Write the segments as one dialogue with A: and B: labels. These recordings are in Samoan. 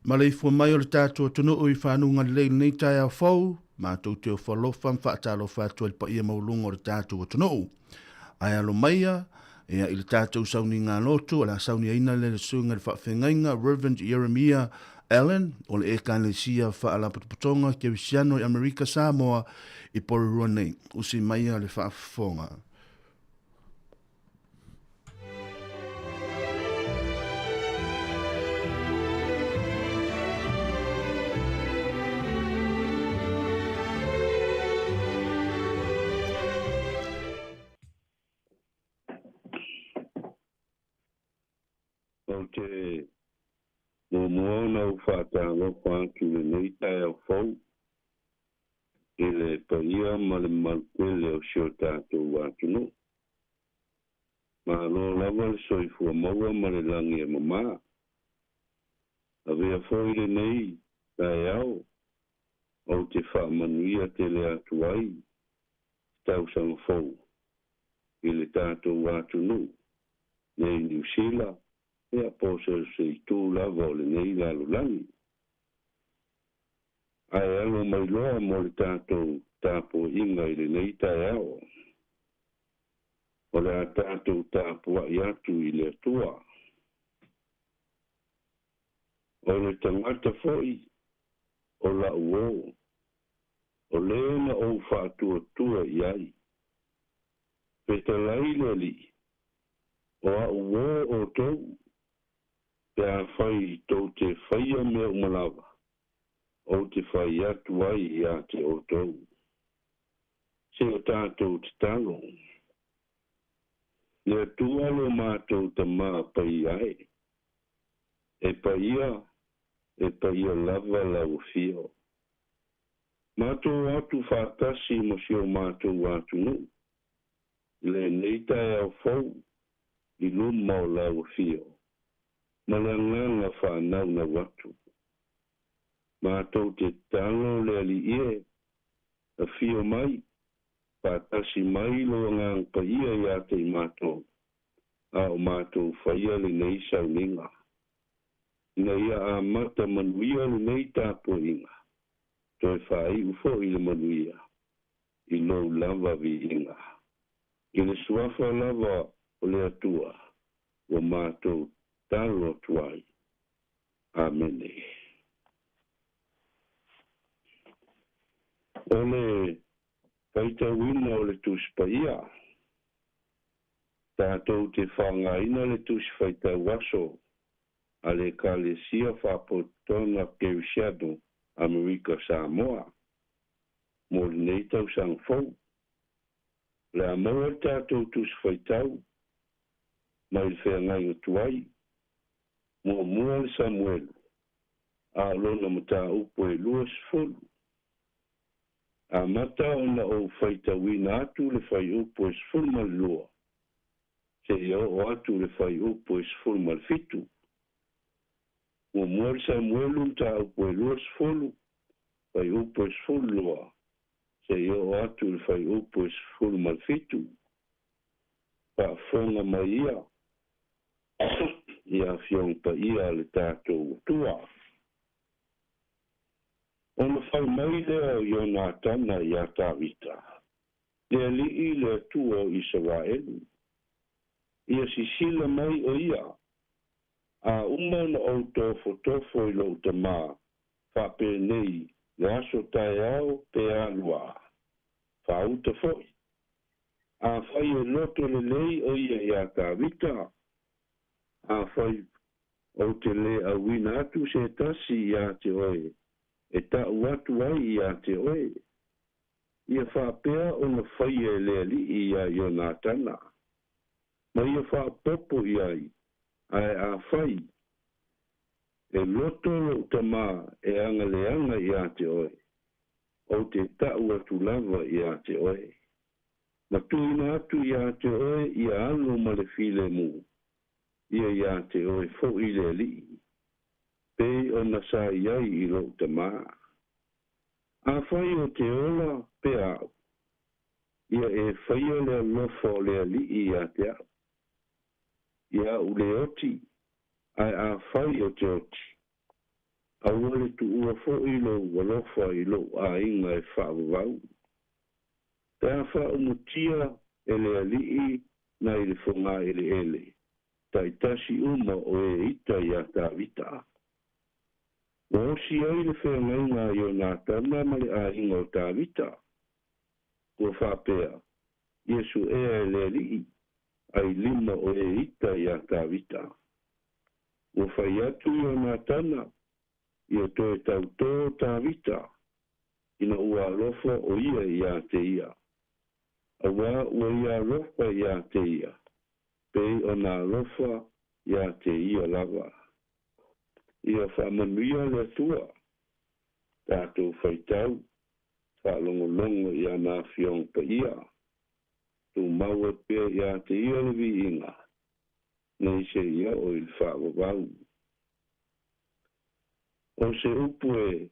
A: Maleifua mai o le tatou atunuu i fanuga lelei i lenei taeao fou, matou te ofo alofa ma faatalofa atu ai i le paia maualuga o le tatou atunuu. Ae alo maia, ia, i le tatou sauniga lotu, o le a sauniaina lea e le Susuga i le Faafeagaiga Reverend Yeremia Allen o le Ekalesia Faalapotopotoga Kerisiano i Amerika Samoa i Porirua nei. Usi maia le faafofoga.
B: Ou te muamua ona ou faatalofa atu i lenei taeao fou i le paia ma le mamalu tele o si o tatou atunuu. Malo lava le soifua maua ma le lagi e mama. Avea foi lenei taeao ou te faamanuia tele atu ai i tausaga fou i le tatou atunuu nei Niu Sila, ia po o se itu lava o lenei lalolagi. Ae alo mai loa mo le tatou tapuaiga i lenei taeao. O le a tatou tapuai atu i le Atua. O le tagata foi o la'u uō, o lē na ou faatuatua i ai. Fetalai le Alii, o a'u uō outou, pe afai tou te faia mea uma lava, ou te fai atu ai iā te outou. Se o tatou tatalo. Le Atua lo matou Tamā paia e. E paia, e paia lava lau afio. Matou o atu faatasi ma si o matou atunuu i lenei taeao fou i luma o lau afio ma le agaga faanaunau atu. Matou te tatalo le Alii e, afio mai, faatasi mai lou Agaga Paia iā te i matou, a o matou faia lenei sauniga. Ina ia amata manuia lenei tapuaiga, toe faaiu foi le manuia i lou lava viiga. I le suafa lava o le Atua ua matou talo atu ai. Amene. O le faitauina o le Tusi Paia. Tatou te faaaogaina le Tusi Faitau Aso a le Ekalesia Faapotopotoga Kerisiano Amerika Samoa mo lenei tausaga fou. O le a maua le tatou Tusi Faitau mai le Feagaiga Tuai, muamua le Samuelu, a o lona mataupu e 20. Amata ona ou faitauina atu le fuaiupu e 12 seia oo atu le fuaiupu e 17. Muamua le Samuelu mataupu e 20, fuaiupu e 12 seia oo atu le fuaiupu e 17. Faafofoga mai ia i Afioga Paia a le tatou Atua. Ona fai mai lea o Ionatana iā Tavita, Le Alii le Atua o Isaraelu, ia sisila mai o ia, a uma ona ou tofotofo i lou tamā, faapenei le aso taeao pe alu a, faauta foi. Afai e loto lelei o ia iā Tavita, afai Ou te lē auina atu se tasi iā te oe e ta'u atu ai iā te oe. Ia faapea ona faia e le Alii iā Ionatana, ma ia faapopo i ai, ae afai e loto lo'u tamā e agaleaga iā te oe, ou te ta'u atu lava iā te oe. Ma tuuina atu iā te oe ia alo ma le filemu, ia iā te oe foʻi le Alii, pei ona sa i ai i loʻu tamā. Afai o te ola pea aʻu, ia e faia le alofa o le Alii iā te aʻu. Ia aʻu le oti, ae afai o te oti, Aua le tuua foʻi lou alofa i loʻu aiga e faavavau. Pe a faaumutia e le Alii nai le fogaeleele taitasi uma o e ita iā Tavita. Ua osi ai le feagaiga a Ionatana ma le aiga o Tavita, ua faapea, Ia suʻea e le Alii ailima o e ita iā Tavita. Ua fai atu Ionatana, Ia toe tautō Tavita, ina ua alofa ʻo ia iā te ia. Auā ua ia alofa iā te ia, pei ona alofa iā te ia lava. Ia faamanuia le Atua, tatou faitau, faalogologo i ana Afioga Paia, tumau ai pea iā te ia le viiga, nei seia oo i le faavavau. O se upu e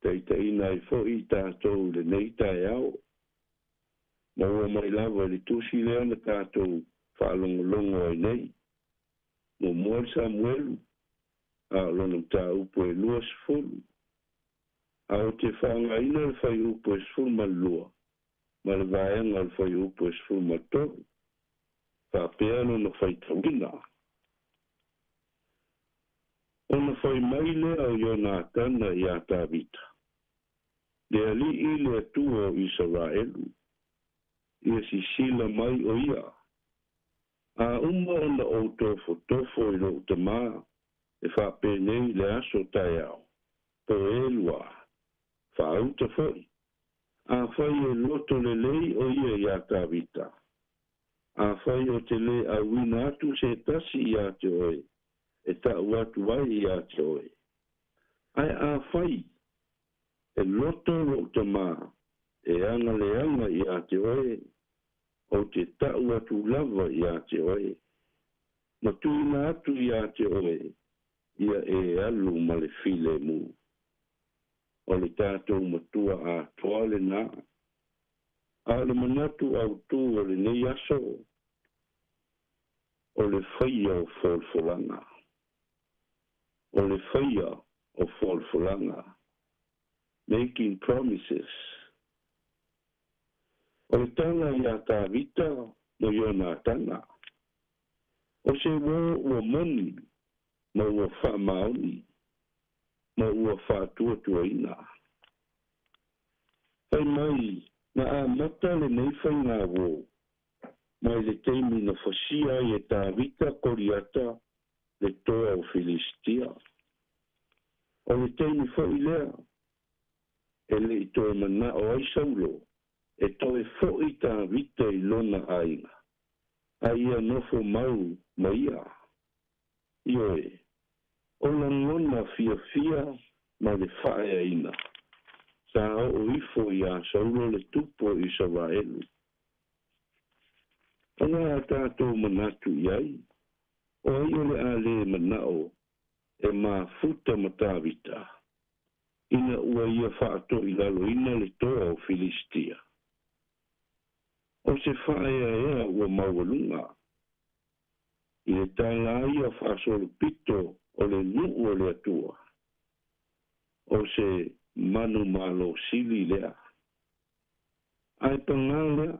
B: taitaiina ai foʻi tatou i lenei taeao, maua mai lava i le tusi lea na tatou faalogologo ai nei. Muamua le Samuelu, a o lona mataupu e 20. A ou te faaaogaina le fuaiupu e 12 ma le vaega o le fuaiupu e 13, faapea lona faitauina. Ona fai mai lea o Ionatana iā Tavita, Le Alii le Atua o Isaraelu, ia sisila mai ʻo ia. A uma ona ou tofotofo i loʻu tamā e faapenei i le aso taeao, po ʻelua, faauta foʻi, afai e loto lelei ʻo ia iā Tavita, Afai ou te lē ʻauina atu se tasi iā te oe, e taʻu atu ai iā te oe. Ae afai e loto loʻu tamā e agaleaga iā te oe, ou te taʻu atu lava iā te oe, ma tuuina atu iā te oe ia e alu ma le filemu. O le tatou Matua atoa lenā. A o le manatu autū o lenei aso, o le faia o folafolaga. O le faia o folafolaga. Making promises. O le tala iā Tavita mo Ionatana, O se uō ua moni ma ua faamaoni, ma ua faatuatuaina. Fai mai, na amata lenei faiga uō mai le taimi na fasia ai e Tavita Koriata le toa o Filistia. O le taimi foʻi lea e le i toe manaʻo ai Saulo e toe foʻi Tavita i lona aiga, a ia nofo mau ma ia. Ioe, o lagona fiafia ma le faaeaina, sa oo ifo iā Saulo le tupu o Isaraelu. O le a tatou manatu i ai? O ai o le a lē manaʻo e mafuta ma Tavita, ina ua ia faatoilaloina le toa o Filistia? O se faaeaea ua maualuga. I le tala ia faasolopito o le nuu o le Atua, o se manumalo sili lea. Ae pagā lea,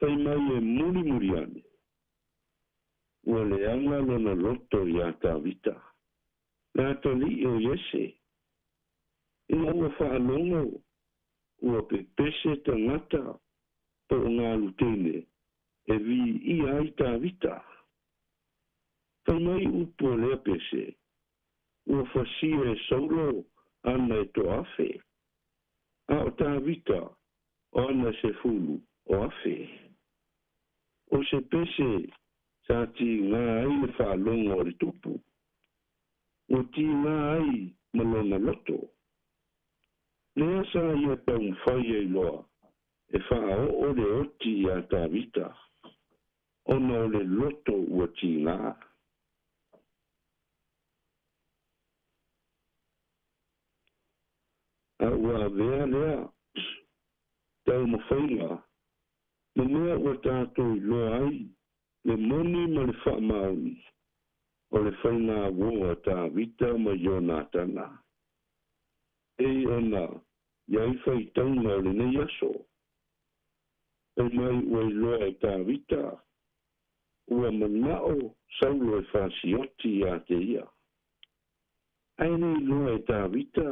B: fai mai e mulimuli ane, ua leaga lona loto iā Tavita, le atalii o Iese. Ina ua faalogo ua pepese tagata po o galuteine e viia ai Tavita. Fai mai upu o lea pese, ua fasia e Saulo ana e toafe, a o Tavita o ana e sefulu o afe. O se pese sa tigā ai le faalogo a le tupu, ua tigā ai ma lona loto. Lea sa ia taumafai ai loa e faaoo le oti iā Tavita, ona o le loto ua tigā. A ua avea lea taumafaiga ma mea ua tatou iloa ai le moni ma le faamaoni. o le faiga uō a Tavita ma Ionatana. Pei ona i ai faitauga o lenei aso, fai mai ua iloa e Tavita ua mana'o Saulo e fasioti iā te ia. Ae le iloa e Tavita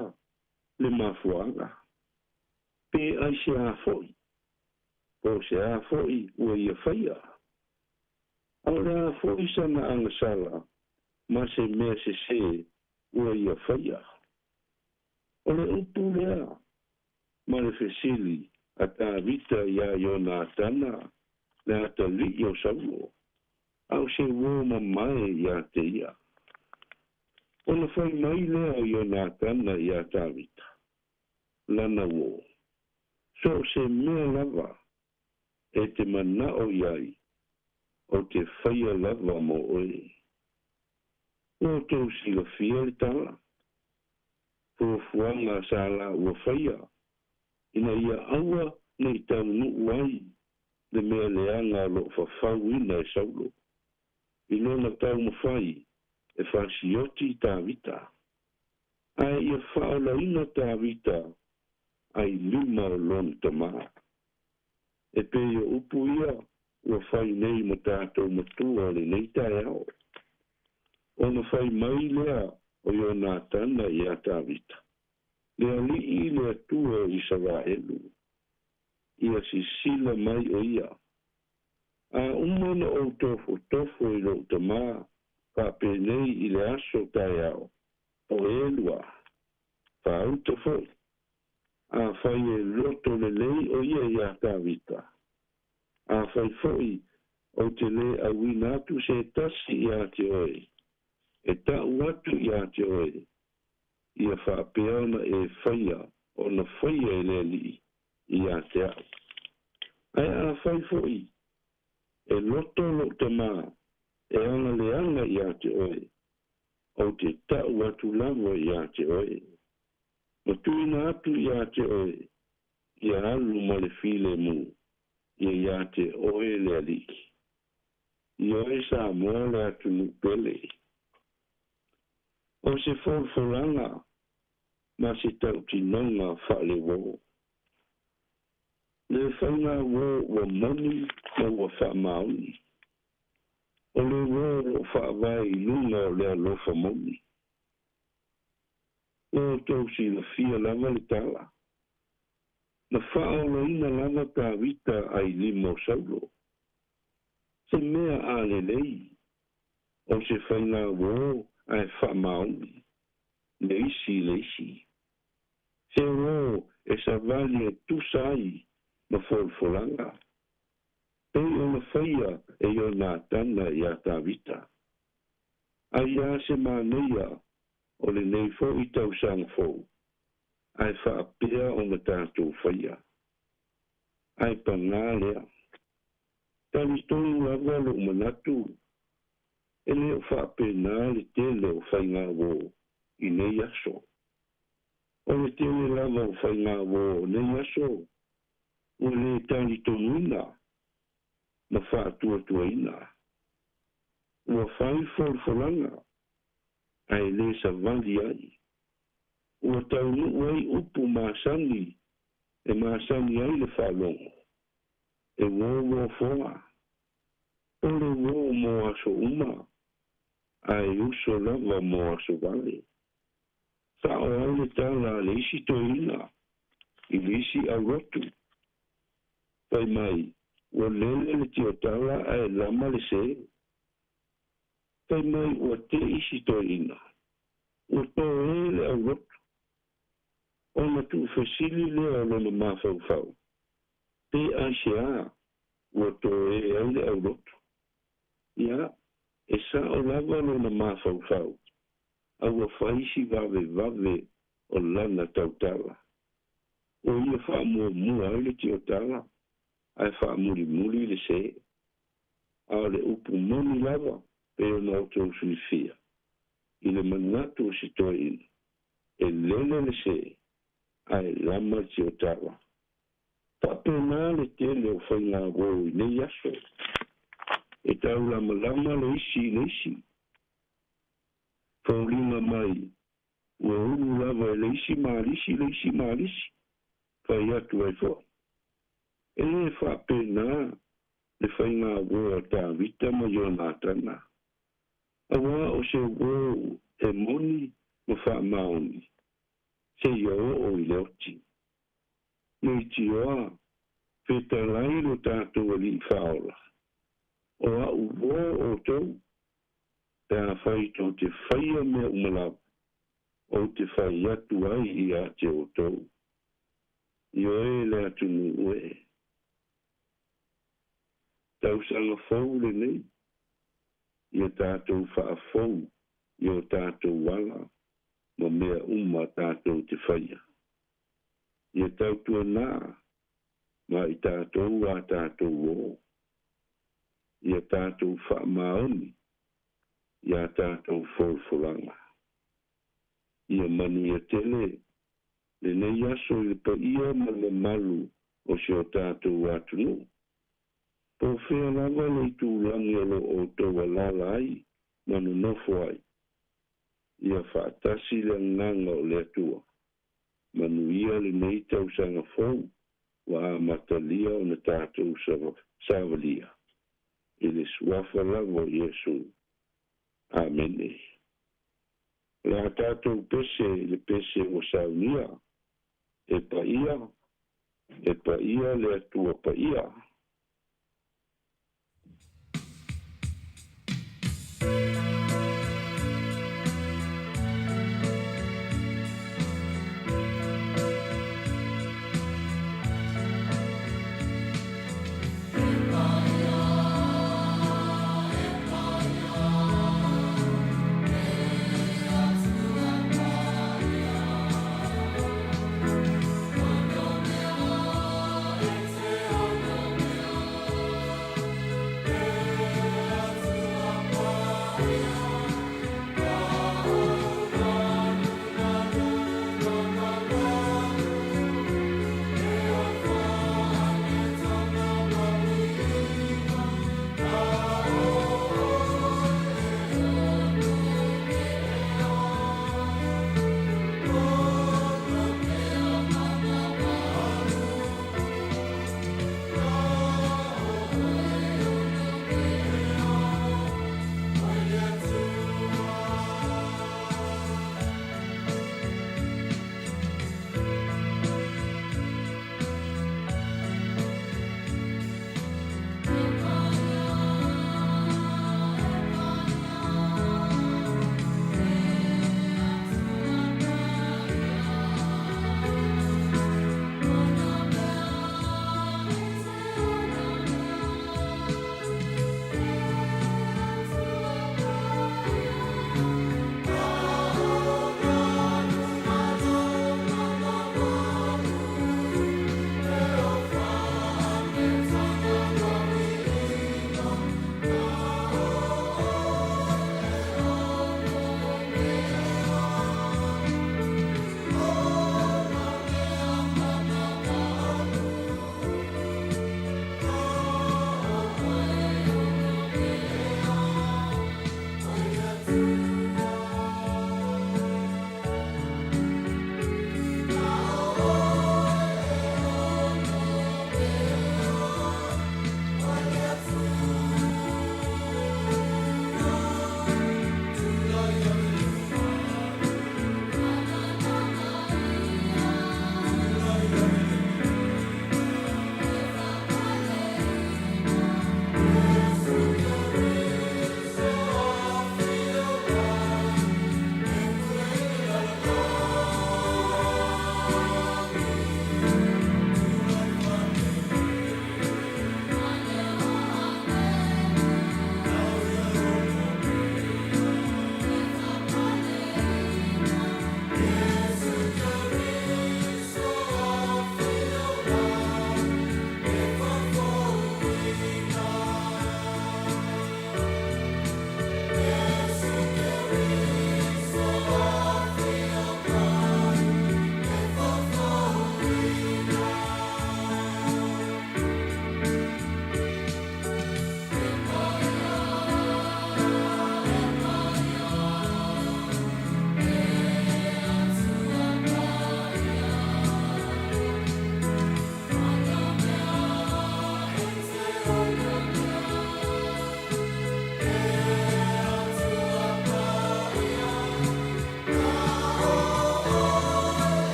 B: le mafuaaga, pe aisea foi, po o se a foi ua ia faia. A o le a foi sana agasala ma se mea sesē ua ia faia. O le upu lea ma le fesili a Tavita iā Ionatana le atalii o Saulo, a o se uō mamae iā te ia. Ona fai mai lea o Ionatana iā Tavita, lana uō, So o se mea lava e te mana'o i ai, ou te faia lava mo oe. Ua outou silafia le tala, fuafuaga sa laua faia, ina ia aua ne i taunuu ai le mea leaga o lo o fafauina e Saulo, i lona taumafai e fasioti i Tavita, ae ia faaolaina Tavita ai lima o lona tamā. E pei o upu ia ua fai nei ma tatou matua o lenei taeao. Ona fai mai lea o Ionatana iā Tavita, Le Alii le Atua o Isaraelu, ia sisila mai o ia. A uma ona ou tofotofo i lou tamā faapenei i le aso taeao, o elua, faauta foi, afai e loto lelei o ia iā Tavita, afai foi ou te lē auina atu se tasi iā te oe, e ta'u atu iā te oe, ia faapea ona e faia ona faia e le Alii iā te a'u. Ae afai foi e loto lo'u tamā e agaleaga iā te oe, ou te ta'u atu lava iā te oe, ma tuuina atu iā te oe ia alu ma le filemu ia iā te oe le Alii. Ioe Samoa le atunuu pele. O se folafolaga ma se tautinoga faaleuō. Le faiga uō ua moni ma ua faamaoni. O le uō o lo o faavae i luga o le alofa moni. Ua outou silafia lava le tala. Na faaolaina lava Tavita ai lima o Saulo. Se mea a lelei, o se faiga uō ae faamaoni, le isi i le isi. Se uō e savali e tusa ai ma folafolaga, pei ona faia e Ionatana iā Tavita. Ai a se manaia o lenei foi tausaga fou, ae faapea ona tatou faia. Ae pagā lea. Talitonu lava lou manatu, e le o faapena le tele o faiga uō i nei aso. O le tele lava o faiga uō o nei aso, ua lē talitonuina ma faatuatuaina. Ua fai folafolaga, ae lē savali ai. Ua taunuu ai upu masani e masani ai le faalogo, e uōuō foa, o le uō mo aso uma, ae uso lava mo aso vale. Sa'o ai le tala a le isi toeaina i le isi aulotu, fai mai, ua lele le tiotala ae lama le sē. Fai mai ua te'i si toeaina, ua toē le aulotu. Ona tuufesili lea o lona mafaufau, pe aisea ua toē ai le aulotu. Ia, e sa'o lava lona mafaufau, a ua fai si vavevave o lana tautala. Ua ia faamuamua ai le tiotala, ae faamulimuli le sē. A o le upu moni lava pei ona outou silafia, i le manatu o si toeaina, e lele le sē, ae lama le tiotala. Faapena le tele o faiga uō i nei aso. E taulamalama le isi i le isi. Foliga mai ua ulu lava e le isi malisi le isi malisi, fai atu ai foi. E lē faapena le faiga uō a Tavita ma Ionatana, auā o se uō e moni ma faamaoni, seia oo i le oti. Leitioa, fetalai lo tatou Alii Faaola, o a'u uō outou, pe afai tou te faia mea uma lava ou te fai atu ai ia te outou. Ioe le atunuu e. Tausaga fou lenei, ia tatou faafou i o tatou ala ma mea uma tatou te faia. Ia tautuanā ma i tatou a tatou uō. Ia tatou faamaoni i a tatou folafolaga. Ia manuia tele lenei aso i le paia ma le mamalu o si o tatou atunuu. Po o fea lava le itulagi o lo o outou alaala ai ma nonofo ai, ia faatasi le agaga o le Atua. Manuia lenei tausaga fou ua amatalia ona tatou savalia i le Suafa lava o Iesu. Amene. O le a tatou pese i le pese ua saunia, E paia, e paia le Atua Paia.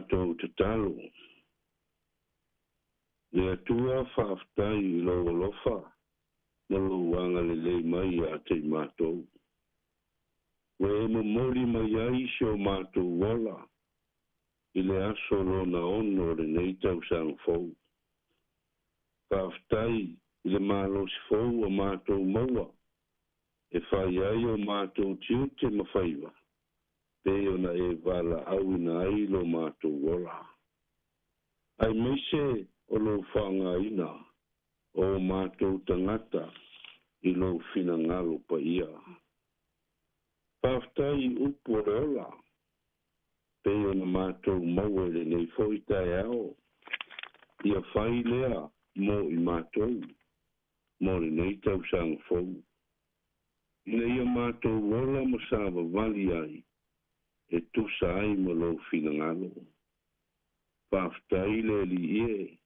B: Matou tatalo. Le Atua faafetai i lou alofa ma lou agalelei mai ia te i matou. Ua e momoli mai ai si o matou ola i le aso lona ono o lenei tausaga fou. Faafetai i le malosi fou ua matou maua e fai ai o matou tiute ma faiva pei ona e valaauina ai lo matou ola. Aemaise o lou faaaogaina o o matou tagata i lou finagalo paia. Faafetai i upu o le ola, pei ona matou maua i lenei foi taeao, ia fai lea mo i matou mo lenei tausaga fou, ina ia matou ola ma savavali ai e tusa ai ma lou finagalo. Faafetai le Alii e,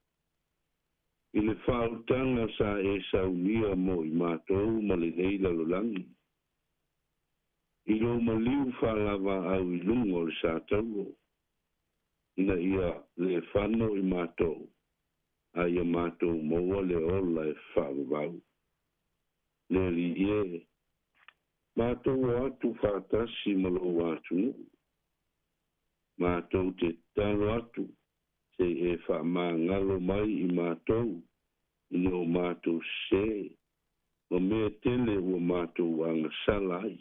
B: i le faautaga sa e saunia mo i matou ma lenei lalolagi, i lou maliu faalavaau i luga o le sa taulo, ina ia le fano i matou, a ia matou maua le ola e faavavau. Le Alii e, matou o atu faatasi ma lou atunuu, matou te tatalo atu se i e faamagalo mai i matou i no matou sesē ma mea tele ua matou agasala ai.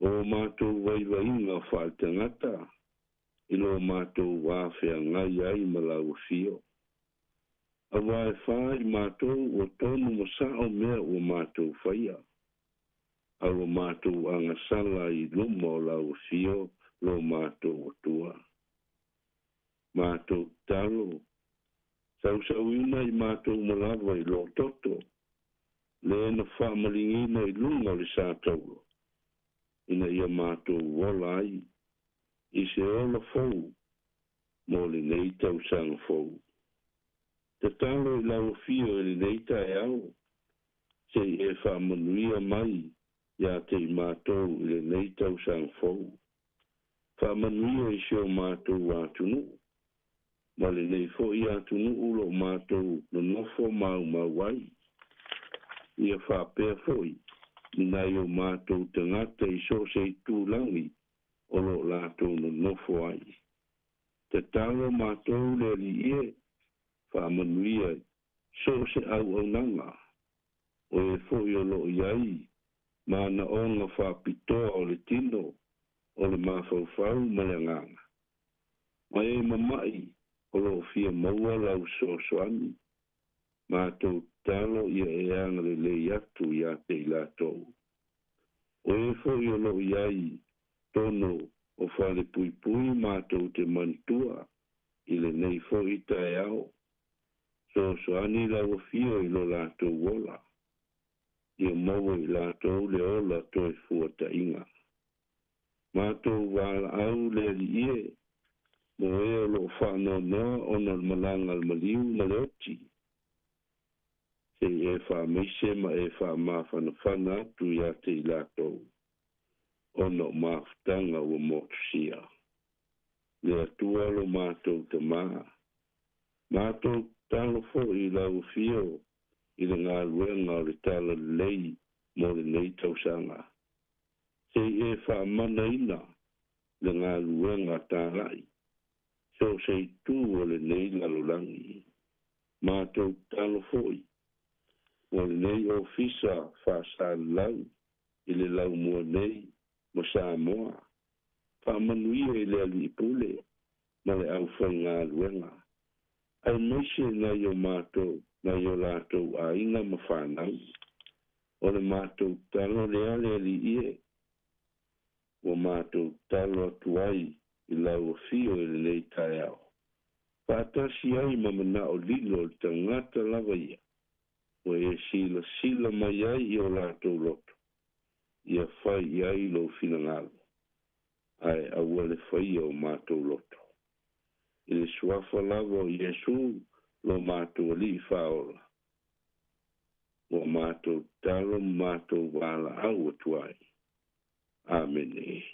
B: O matou vaivaiga faaletagata i lo matou va feagai ai ma lau afio. Aua e fā i matou ua tonu ma sa'o mea ua matou faia, a ua matou agasala i luma o lau afio lo matou Atua. Matou tatalo, sausauina i matou uma lava i lou toto, le na faamaligiina i luga o le sa taulo, ina ia matou ola ai i se ola fou mo lenei tausaga fou. Tatalo i lau afio i lenei taeao, se i e faamanuia mai ia te i matou i lenei tausaga fou. Faamanuia i si o matou atunuu, ma lenei foi atunuu o lo o matou nonofo maumau ai. Ia faapea foi i nai o matou tagata i so o se itulagi o lo o latou nonofo ai. Tatalo matou le Alii e, faamanuia i so o se auaunaga, o e foi o lo o i ai manaoga faapitoa o le tino, o le mafaufau ma le agaga, ma e mama'i o lo o fia maua lau fesoasoani, matou tatalo ia e agalelei atu ia te i latou. O e foi o lo o i ai i totonu o fale puipui matou te manatua i lenei foi taeao, fesoasoani lau Afio i lo latou ola, ia maua i latou le ola toe fuata'iga. Matou valaau le Alii e, mo e o lo o faanoanoa ona o le malaga a le maliu ma le oti, se i e faamaise ma e faamafanafana atu ia te i latou ona o mafutaga ua motusia. Le Atua lo matou Tamā, matou tatalo foi i lau Afio i le galuega o le Talalelei mo lenei tausaga. Se i e faamanaina le galuega talai so o se itu o lenei lalolagi. Matou tatalo foi mo lenei Ofisa Faasalalau i le laumua nei ma Samoa. Faamanuia i le Alii Pule ma le aufaigaluega, aemaise nai o matou, nai o latou aiga ma fanau. O le matou tatalo lea le Alii e, ua matou tatalo atu ai i lau afio i lenei taeao, faatasi ai ma manao lilo o le tagata lava ia ua e silasila mai ai i o latou loto, ia fai i ai lou finagalo, ae aua le faia o matou loto. I le Suafa lava o Iesu lo matou Alii Faaola, ua matou tatalo ma matou valaau atu ai. Amene.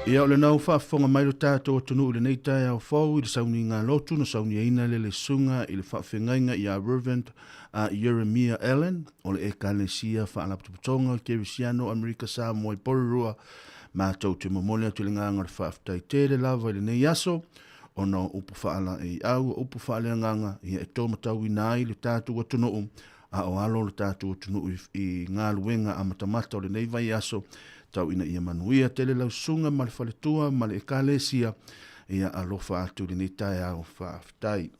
A: Ia, o lena ua faafofoga mai lo tatou atunuu i lenei taeao fou i le sauniga lotu na sauniaina le Susuga i le Faafeagaiga ia Reverend Ieremia Allen o le Ekalesia Faalapotopotoga o Kerisiano Amerika Samoa i Porirua. Matou te momoli atu i le agaga o le faafetai tele lava i lenei aso ona o upu faalaeiau, o upu faaleagaga ia e tōmatauina ai le tatou atunuu a o alo le tatou atunuu i galuega amatamata o lenei vaiaso, tau ina ia manuia tele lau susuga ma le faletua ma le Ekalesia. Ia alofa atu i lenei taeao. Faafetai.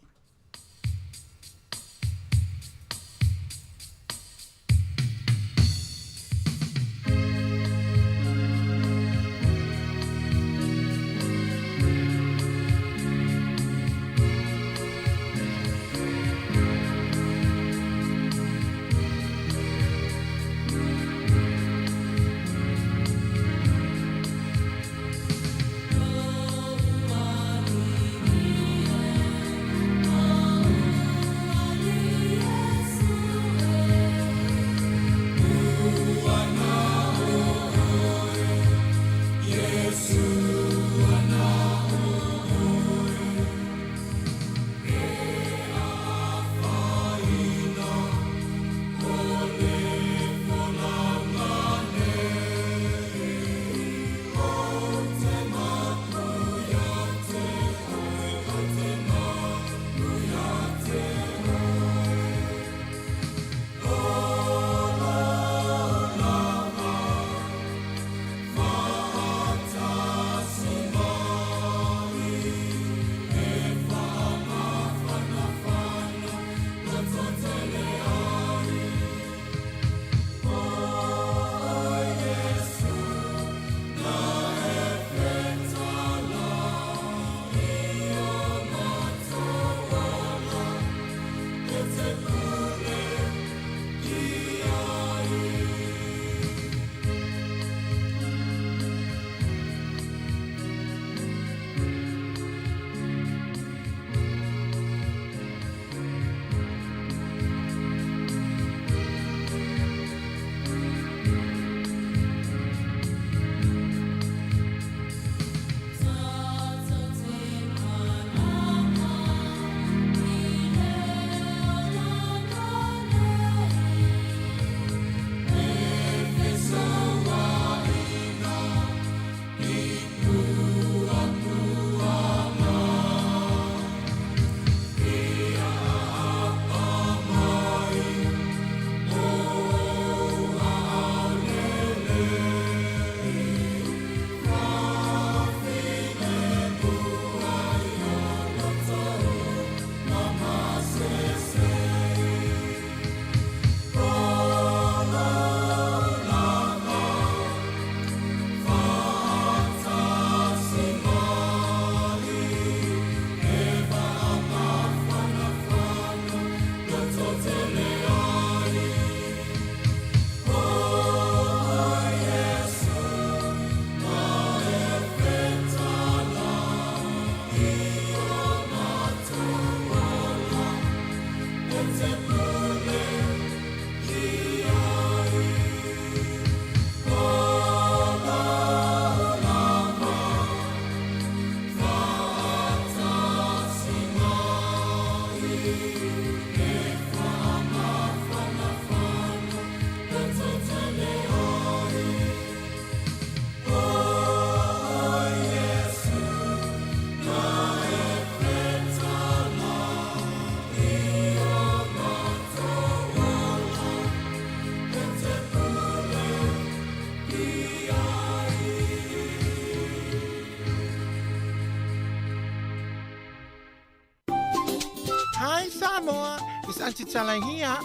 C: Hi Samoa, it's Auntie Tala here.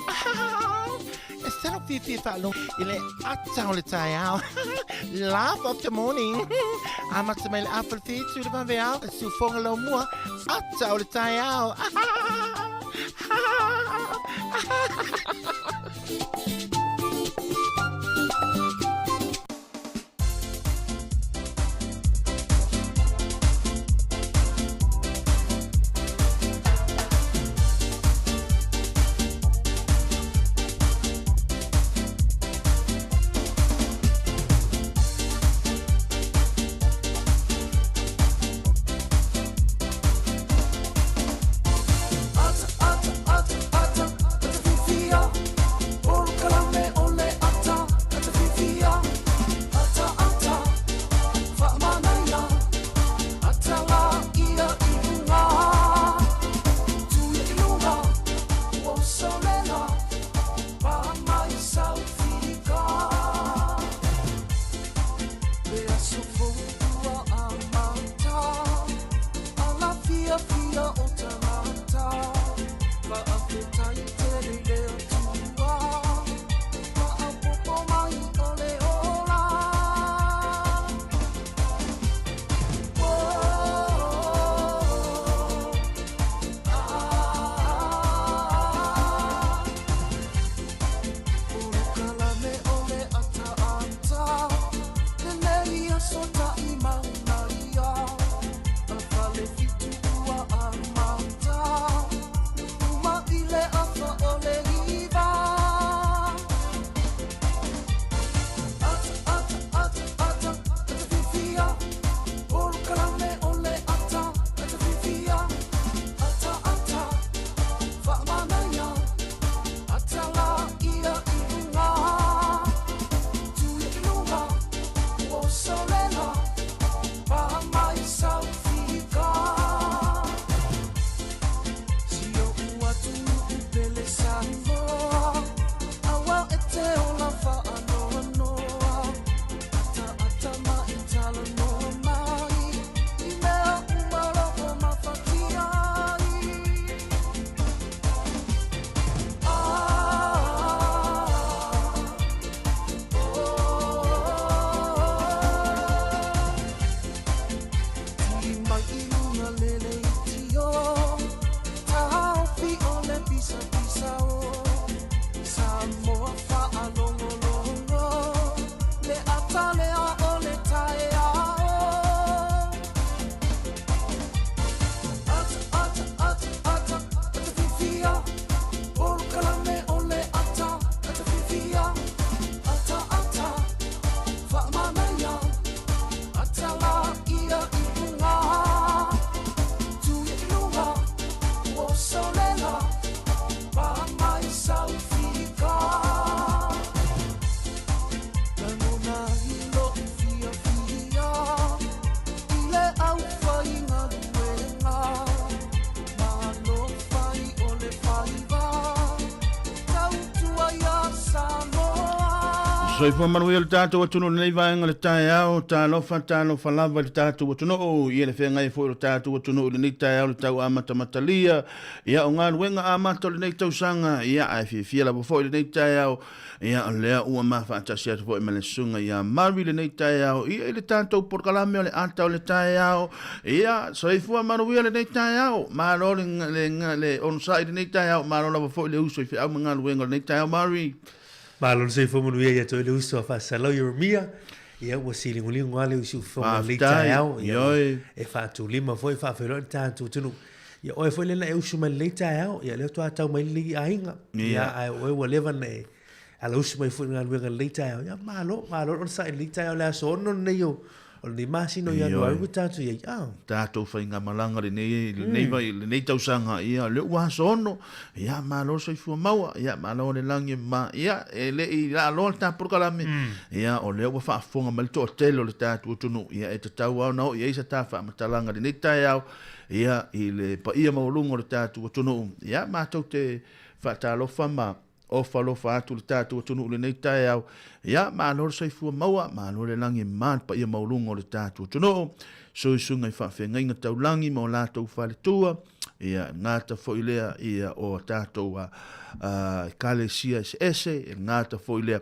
C: E salo fiafia faalogo i le ata o le taeao. Laugh of the morning. Amata mai le afa le fitu le vaveao, e siufoga lau mua, ata o le taeao.
A: Soifua manuia le tatou atunuu i lenei vaega o le taeao, talofa, talofa lava i le tatou atunuu, ia le feagai foi o le tatou atunuu i lenei taeao le tau amatamatalia, ia o galuega amata o lenei tausaga, ia ae fiafia lava foi i lenei taeao, Ia, o lea ua ma faatasi atu foi ma le susuga ia Mary lenei taeao, ia i le tatou polokalame o le ata o le taeao. Ia, soifua manuia lenei taeao. Malo le, le, le onosai lenei taeao, malo lava foi le uso i feau ma galuega o lenei taeao, Mary.
D: Malo le soifua manuia ia te oe le uso a Faasalau Ieremia. Ia ua siligoligo lava le usiufofoga o lenei taeao. Ia, e faatulima foi, faafeiloai le tatou atunuu. Ia oe foi lea na e usu mai lenei taeao, ia lea faatoa tau mai lenei aiga. Ia ae o oe ua leva na e ala usu mai foi i le galuega i lenei taeao. Ia malo, malo le onosai i lenei taeao le aso 6 lenei o o lenei masina o Ianuari ua tatou i ai. Ah.
A: Tatou faigamalaga lenei lenei vai lenei tausaga ia lea ua aso 6. Ia malo le soifua maua, ia malo le lagi e mama. Ia e le i laaloa le ta polokalame. Ia o lea ua faafofoga mai le toatele o le tatou atunuu. Ia e tatau lava ona oo i ai sa ta faamatalaga i lenei taeao. Ia, i le paia maualuga o le tatou atunuu, ia, matou te faatalofa ma ofa alofa atu le tatou atunuu i lenei taeao. Ia, malo le soifua maua, malo le lagi e mama le paia maualuga o le tatou atunuu, suisuga i faafeagaiga taulagi ma o latou faletua, ia, gata foi lea, ia, o tatou ekalesia eseese, e gata foi lea,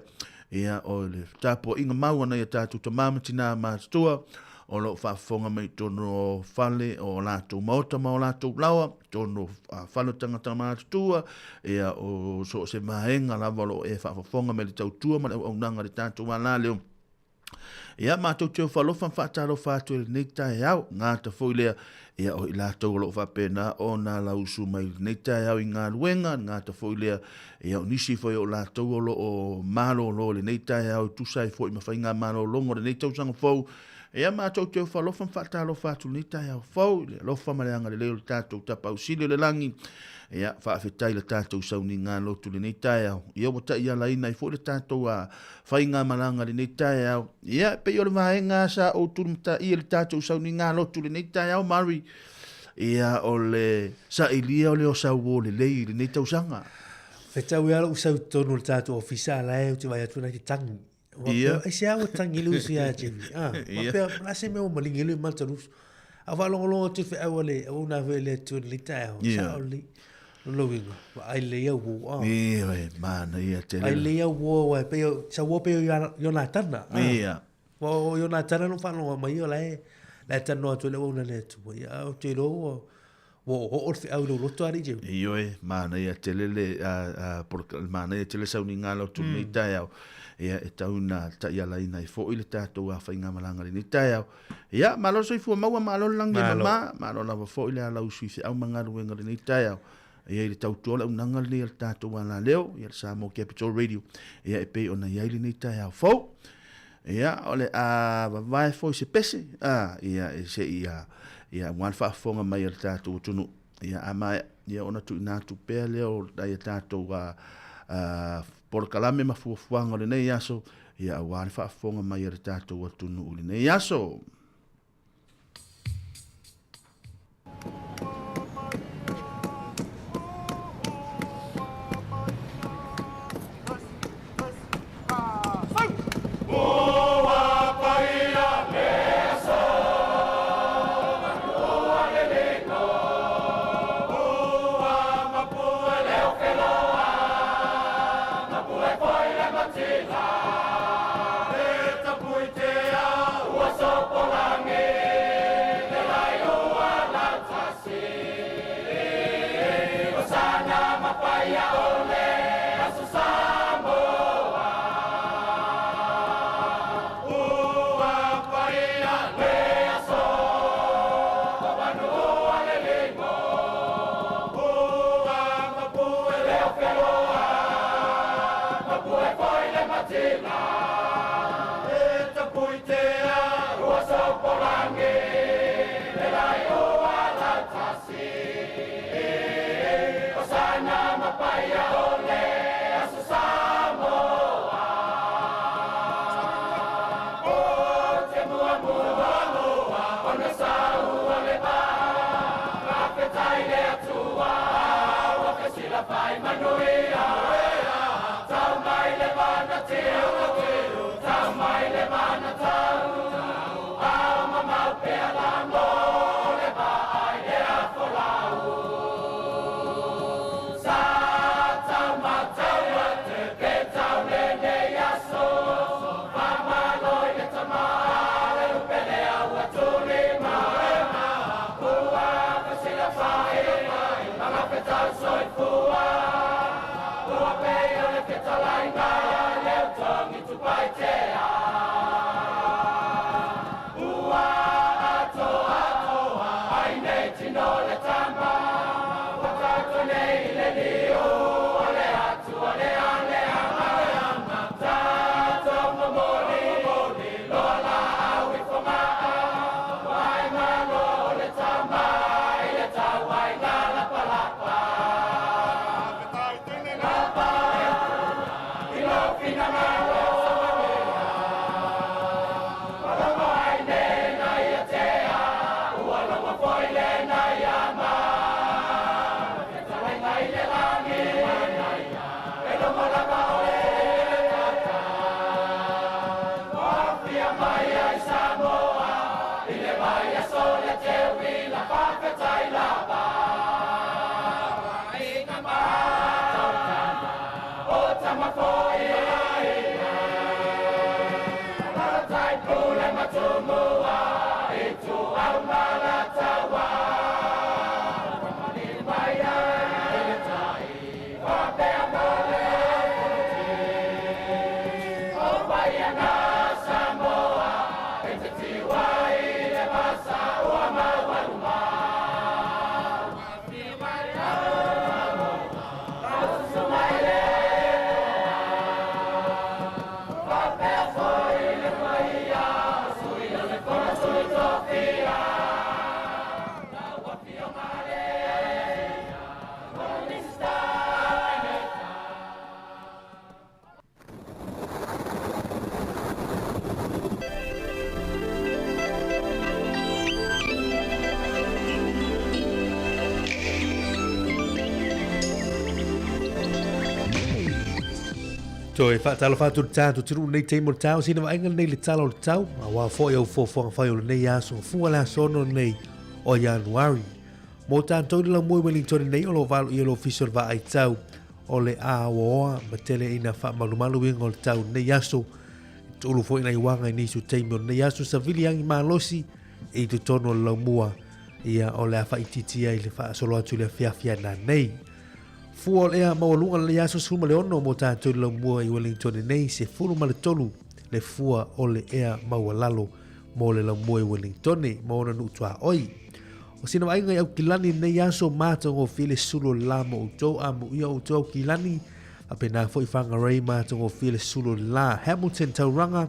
A: ia, o le tapuaiga mau a nai a tatou tama ma tina matutua, o lo o faafofoga mai i totonu o fale o latou maota ma o latou laoa, totonu o fale o tagata matutua, ia o so o se vaega lava o lo o e faafofoga mai le tautua ma le auaunaga a le tatou alaleo. Ia, matou te ofo alofa ma faatalofa atu i lenei taeao, gata foi lea, ia o i latou o lo o faapena ona lausu mai i lenei taeao i galuega, gata foi lea, ia o nisi foi o latou o lo o malolo i lenei taeao e tusa ai foi ma faigamalologa o lenei tausaga fou. Ia matou te ofo alofa ma faatalofa atu i lenei taeao fou i le alofa ma le agalelei o le tatou Tapaau Sili o le lagi. Ia, faafetai i le tatou sauniga lotu i lenei taeao. Ia ua taialaina ai foi le tatou faigamalaga i lenei taeao. Ia, e pei o le vaega sa ou tulimataia i le tatou sauniga lotu i lenei taeao, Mary. Ia, o le sailia o le osauo lelei i lenei tausaga.
D: Fetau ia lou sau i totonu o le tatou ofisa a la e ou te vaai atu na te tangi. Ia. Ai se a ua tangi le uso ia Jimmy. Ah, faapea, o le a se mea ua maligi ai le mata o le uso. A faalogologo atu i le feau a le auauna foi a le Atua i lenei taeao, sao lelei. Lona uiga, vaai lelei au uo. Ah.
A: Ioe, manaia tele.
D: Vaai lelei au uo, aua e pei o, sau uo pei o Ionatana. Ah.
A: Ia.
D: Aua o Ionatana na ou faalogo mai o la e, la e talanoa atu ai le auauna a le Atua. Ia, ae ou te iloa ua, ua oooo le feau i lou loto alii Jimmy.
A: Ioe, manaia tele le, manaia tele sauniga lotu i lenei taeao. Ia, e tau ina taialaina ai foi le tatou faigamalaga i lenei taeao. Ia, malo le soifua maua, malo le lagi e mama, malo lava foi le alausu i feau ma galuega i lenei taeao. Ia i le tautua o le auaunaga lenei a le tatou alaleo, ia le Samoa Capital Radio, ia e pei ona i ai lenei taeao fou. Ia, o le a vavae foi se pese, a, ia, e se i, a, ia, aua le faafofoga mai a le tatou atunuu. Ia, a maea, ia, ona tuuina atu pea lea o nai a tatou, a, a, polokalame ma fuafuaga o lenei aso, ia, aua le faafofoga mai a le tatou atunuu i lenei aso.
D: Toe faatalofa atu le tatou atunuu lenei taimi o le tau, sina vaaiga lenei i le tala o le tau, aua foi au fuafuaga fai o lenei aso, fua le aso 6 lenei o Ianuari. Mo tatou i le laumua i Wellington nei o lo o valoia le Ofisa o le Vaai Tau o le Aoaoa ma tele ina faamalumalu uiga o le tau lenei aso. Tuulu foi nai uaga i nisi o taimi o lenei aso savili agi malosi i totonu o le laumua ia o le a faaitiitia ai le faasolo atu i le afiafi a nanei. Fua o le ea maualuga lenei aso 16 mo tatou i le laumua i Wellington nei, 13 le fua o le ea maualalo mo le laumua i Wellington ma ona nuu tuaoi. O sina vaaiga i Aukilani lenei aso matagofie le sulu o le la mo outou, amuia outou Aukilani, faapena foi Whangarei matagofie le sulu o le la, Hamilton Tauranga,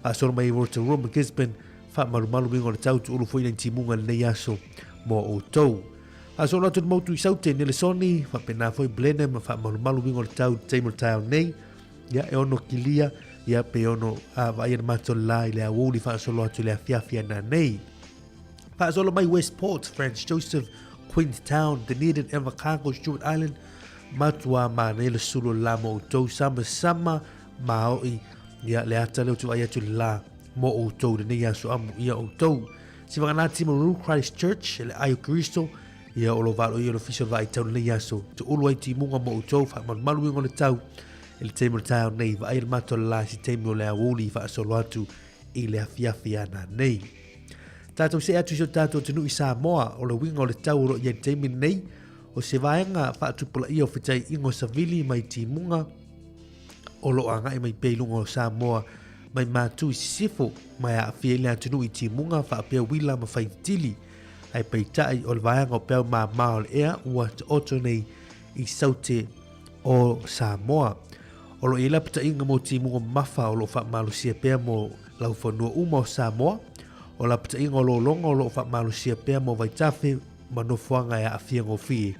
D: faasolo mai i Rotorua ma Gisborne, faamalumalu uiga o le tau tuulu foi nai timuga lenei aso mo outou. Faasolo atu le motu i Saute, Nelesoni, faapena foi Blenheim, faamalumalu uiga o le tau i le taimi o le taeao nei, ia e ono kilia, ia pe ono vaaia le matou le la i le aoauli faasolo atu i le afiafi ana nei. Faasolo mai Westport, Franz Joseph, Queenstown, Dunedin, Invercargill, Stewart Island, matua manaia le sulu o le la mo outou, sama sama maoi, ia le ata lea ou te vaai atu i le la mo outou lenei aso amuia outou. Sivaga Timaru, Christchurch, le ai o Keriso, ia o lo valo ia le ofisa o le vaai tau lenei aso, tuulu ai timuga mo outou, faamalumalu uiga o le tau, i le taimi o le taeao nei, vaai le mata o le la i se taimi o le aoauli faasolo atu i le afiafi a nanei. Tatou see atu i si o tatou atunuu i Samoa, o le uiga o le tau o lo o i ai i le taimi lenei, o se vaega faatupulaia o fetaiiga o savili mai timuga o lo o agai mai pea i luga o Samoa mai matu i sisifo ma e aafia ai le atunuu i timuga faapea uila ma faitili. Ae peitai o le vaega o peau māmā o le ea ua taoto nei i Saute o Samoa. O lo o i ai lapataiga mo timuga mamafa o lo o faamalosia pea mo laufanua uma o Samoa. O lapataiga o lologa o lo o faamalosia pea mo vaitafe ma nofoaga e aafia gofie.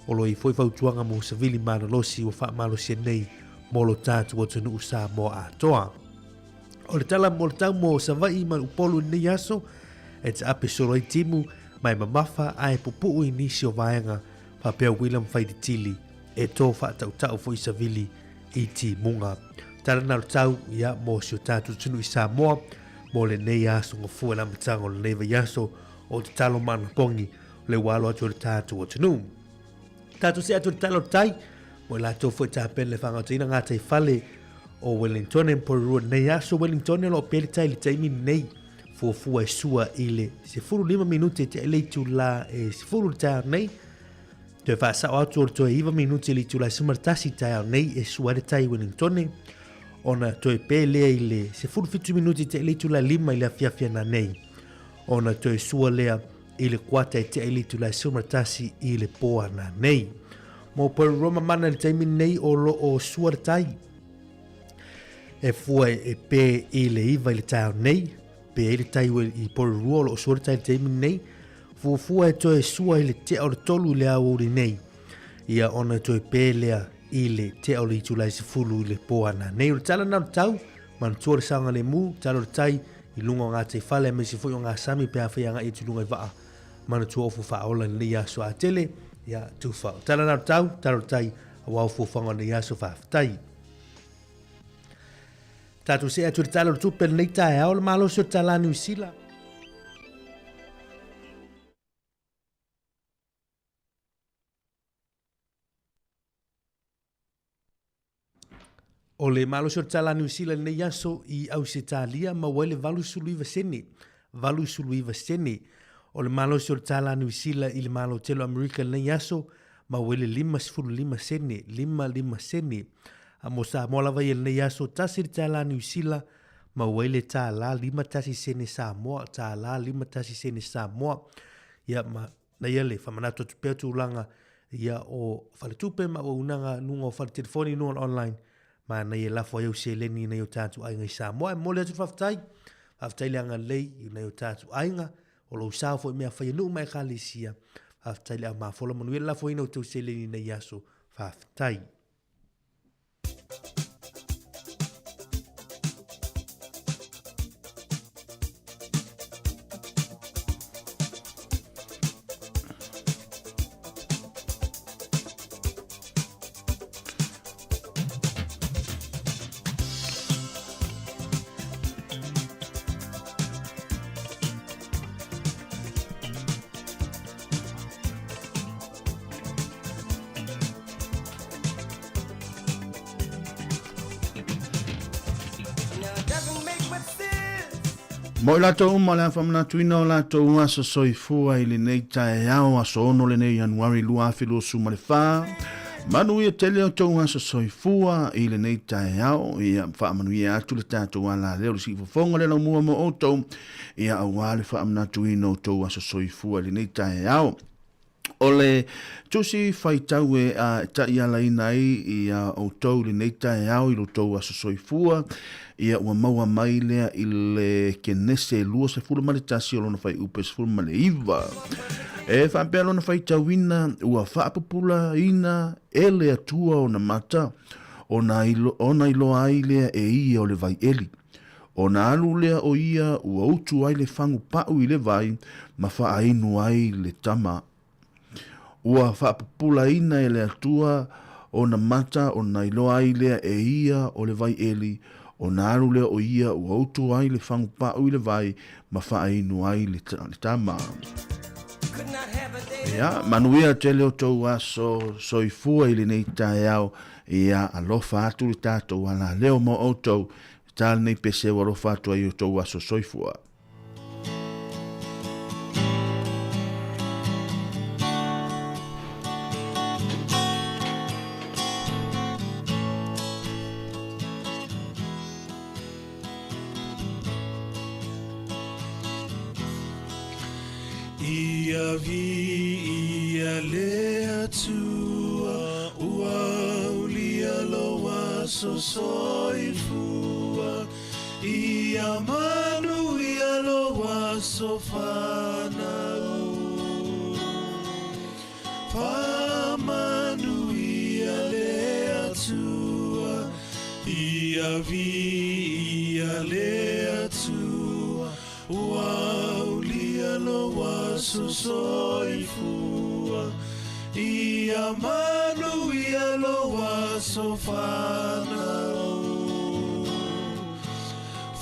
D: O lo o i ai foi fautuaga mo savili malolosi ua faamalosia nei mo lo tatou atunuu Samoa atoa. O le tala mo le tau mo Savaii ma Upolu i lenei aso, e taape solo ai timu ma e mamafa a e pupuu i nisi o vaega faapea William Faititili e tō faatautau foi savili i timuga. Tala na o le tau ia mo si o tatou atunuu i Samoa mo lenei aso gafua i le amataga o lenei vaiaso o tatalo ma anapogi o le ua alo atu o le tatou atunuu. Tatou see atu i le tala o le tai, mo i latou foi tapena le faagaotoina gataifale o Wellingtone ma Porirua lenei aso. Wellingtone o lo o pea le tai i le taimi lenei, fuafua e sua i le 15 minute te le itula e 10 le taeao nei. Toe faasao atu o le toe 9 minute i le itula e 11 taeao nei e sua ai le tai i Wellingtone, ona toe pe lea i le 17 minute te le itula e 5 i le afiafi ananei, ona toe sua lea i le kuata e tea i le itula e 11 i le pō ananei. Mō Porirua mamana i le taimi nei o lo o sua le tai. E fua e pē i le 9 i le taeao nei, pē ai le tai i Porirua o lo o sua le tai i le taimi nei. Fuafua e toe sua i le tea o le 3 i le aoauli nei, ia ona toe pē lea i le tea o le itula e 10 i le pō ananei. O le tala na o le tau, manatua le saogalemu, tala o le tai, i luga o ngā teifale aemaise foi o ngā sami pe afai agai atu i luga i vaa manatua ofo faaola i lenei aso a tele ia tufa. O tala na o le tau, tala o le tai, aua o fuafuaga o lenei aso faafetai. Tatou see atu i le tala o le tupe lenei taeao, le malosi o le tala a Niu Sila. O le malosi o le tala a Niu Sila i lenei aso i Ausetalia maua ai le 89 sene, 89 sene. O le malosi o le tala a Niu Sila i le Malo Tele o Amerika i lenei aso maua ai le 55 sene, 55 sene. A mo Samoa lava ia i lenei aso, tasi le tala a Niu Sila maua ai le tala 51 sene Samoa, tala 51 sene Samoa. Ia ma Na ia le whamanatu atu pea tūlanga ia o faletupe ma auaunaga luga o fale telefoni luga o le online ma na ia lafo ai au seleni i nai o tātou aiga i Samoa. E momoli atu le faafetai, faafetai le agalelei i nai o tātou aiga, o lou sao foi i mea fai a nuu ma ekalesia. Faafetai le au mafola, manuia le lafoina o tou seleni i nei aso. Faafetai.
A: Mo i latou uma le a faamanatuina o latou aso soifua i lenei taeao aso 6 lenei Ianuari 2024. Manuia tele o tou aso soifua i lenei taeao, ia faamanuia atu le tatou alaleo le siufofoga le laumua mo outou, ia aua le faamanatuina o tou aso soifua i lenei taeao. O le tusi faitau e taialaina ai ia outou i lenei taeao i lo outou aso soifua, ia ua maua mai lea i le Kenese 21 o lona fuaiupu e 19. E faapea lona faitauina, ua faapupulaina e le Atua ona mata, ona iloa ai lea e ia o le vaieli. Ona alu lea o ia ua utu ai le fagu paʻu i le vai ma faainu ai le tama. Ua faapupulaina e le Atua ona mata ona iloa ai lea e ia o le vai eli, ona alu lea o ia ua utu ai le fagu paʻu i le vai ma faainu ai le tama. Ia, manuia tele o tou aso soifua i lenei taeao. Ia alofa atu le tatou alaleo mo outou, ta lenei pese ua alofa atu ai outou aso soifua.
E: Ia viia le Atua, ua aulia lou aso soifua. Ia manuia lou aso fanau. Faamanuia le Atua, ia viia le Atua, Ua aulia lou aso soifua, Ia manuia lou aso fanau.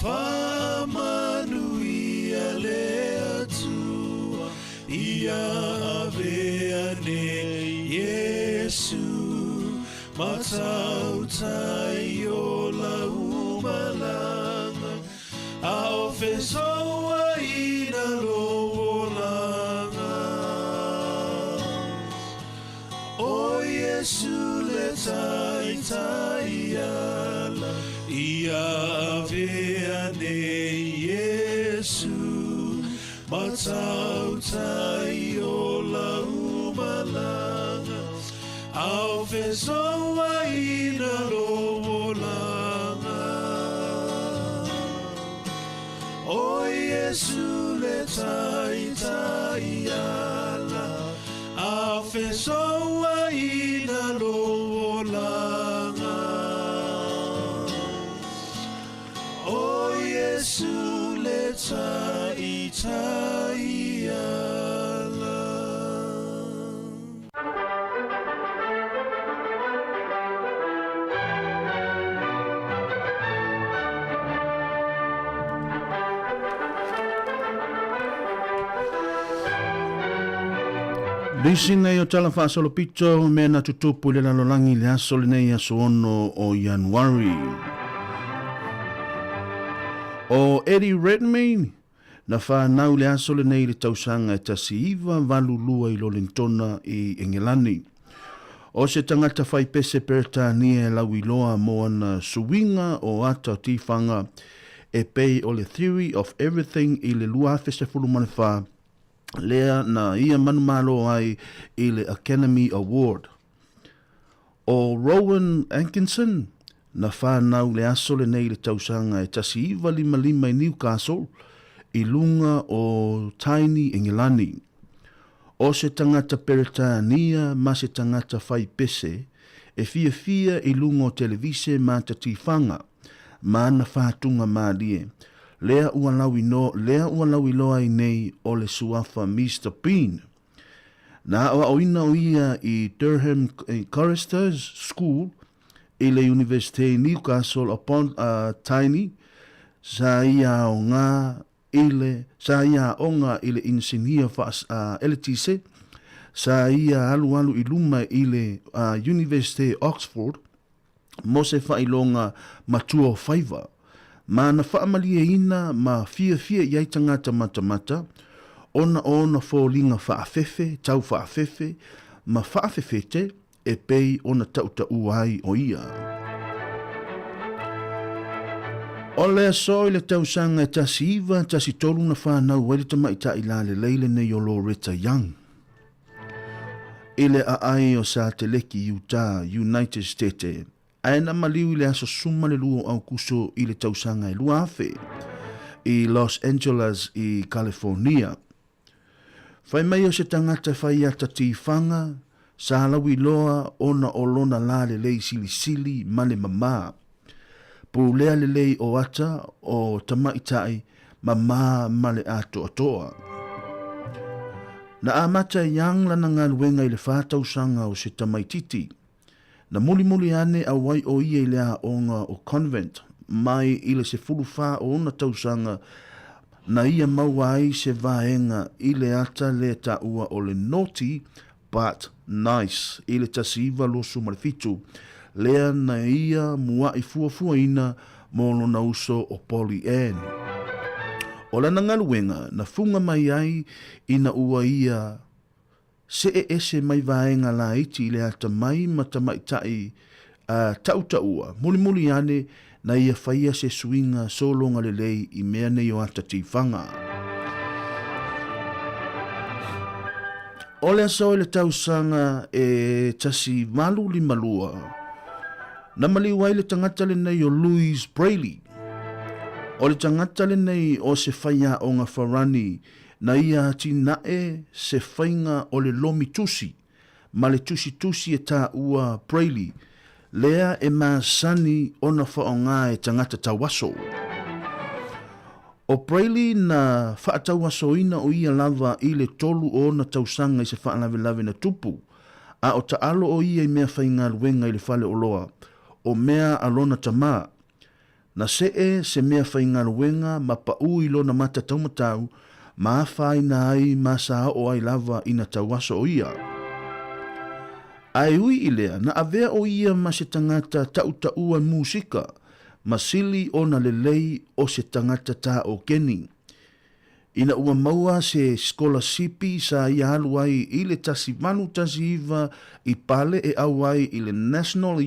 E: Faamanuia le Atua, Ia avea nei Iesu, Matautai o lau malaga, A o fesouaina lou olaga. O Iesu le taitai ala, Ia avea nei Iesu, Matautai o lau malaga, A o fesouaina lou olaga. O Iesu le taitai ala, A fesouaina lou olaga. O Iesu le taitai ala.
A: Lisi nei o tala faasolopito mea na tutupu i le lalolagi i le aso lenei aso 6 o Ianuari. O Eddie Redmayne na whanau le aso lenei i le tausaga e 1982 i Lolintona i Engelani. O se tangata whai pese Peretania e lauiloa mo ana suiga o ata tiwhanga e pei o le Theory of Everything i le 2014, lea na ia manumalo ai i le Academy Award. O Rowan Atkinson, na whanau le aso lenei i le tausaga e 1955 i Newcastle, i lunga o Tyne, Engelani. O se tangata Peretania ma se tangata whai pese e fiafia i lunga o televise ma ta tiwhanga, ma ana whātunga mālie, lea ua lauino, lea ua lauiloa ai nei o le suafa Mister Bean. Na aoaoina o ia i Durham Choristers School i le Universite Newcastle upon Tyne, sa ia aoga i le sa ia aoga i le inisinia faa eletise, sa ia alualu i luma i le Universite Oxford mo se faailoga matua o faiva, ma na faamalieina ma fiafia i ai tagata matamata ona o ona foliga faafefe, tau faafefe, ma faafefete e pei ona tautaua ai o ia. O le aso i le tausaga e 1913 na whanau ai le tamaitai lalelei lenei o Loretta Young. I le aai o Sateleki, Utah, United States, ae na maliu i le aso 12 o Aukuso i le tausaga e 2000 i Los Angeles i California. Fai mai o se tagata e fai ata tiwhanga, sa lauiloa ona o lona la lelei silisili ma le mamā. Pulea lelei o ata o tamaitai mamā ma le atoatoa. Na amata e Young lana galuega i le whā tausaga o se tamaititi. Na mulimuli ane auai o ia i le aoga o Convent mai i le 14 o ona tausaga na ia maua ai se vaega i le ata le taua o le Naughty But Nice i le 1927. lea na ia muaʻi fuafuaina mo lona uso o Polly Ann. O lana galuega na fuga mai ai ina ua ia see ese mai vaega laiti i le atamai ma tamaitai a taʻutaʻua, mulimuli ane na ia faia se suiga sologa lelei i mea nei o ata tifaga. O le aso i le tausaga e 1852, na maliu ai le tagata lenei o Louis Braille. O le tagata lenei o se faiaoga farani na ia atinae se faiga o le lomi tusi ma le tusitusi e tāua Braille lea e masani ona faaaoga e tagata tauaso. O Braille na faatauasoina o ia lava i le tolu o ona tausaga i se faalavelave na tupu, a o taalo o ia i mea faigaluega i le fale oloa o mea a lona tamā. Na see se mea faigaluega ma paʻū i lona mata taumatau ma afaina ai ma sa oo ai lava ina tauaso o ia. A e ui i lea, na avea o ia ma se tagata taʻutaʻua musika ma sili ona lelei o se tagata tāokeni. Ina ua maua se sikolasipi sa ia alu ai i le 1819 i Pale e ʻau ai i le National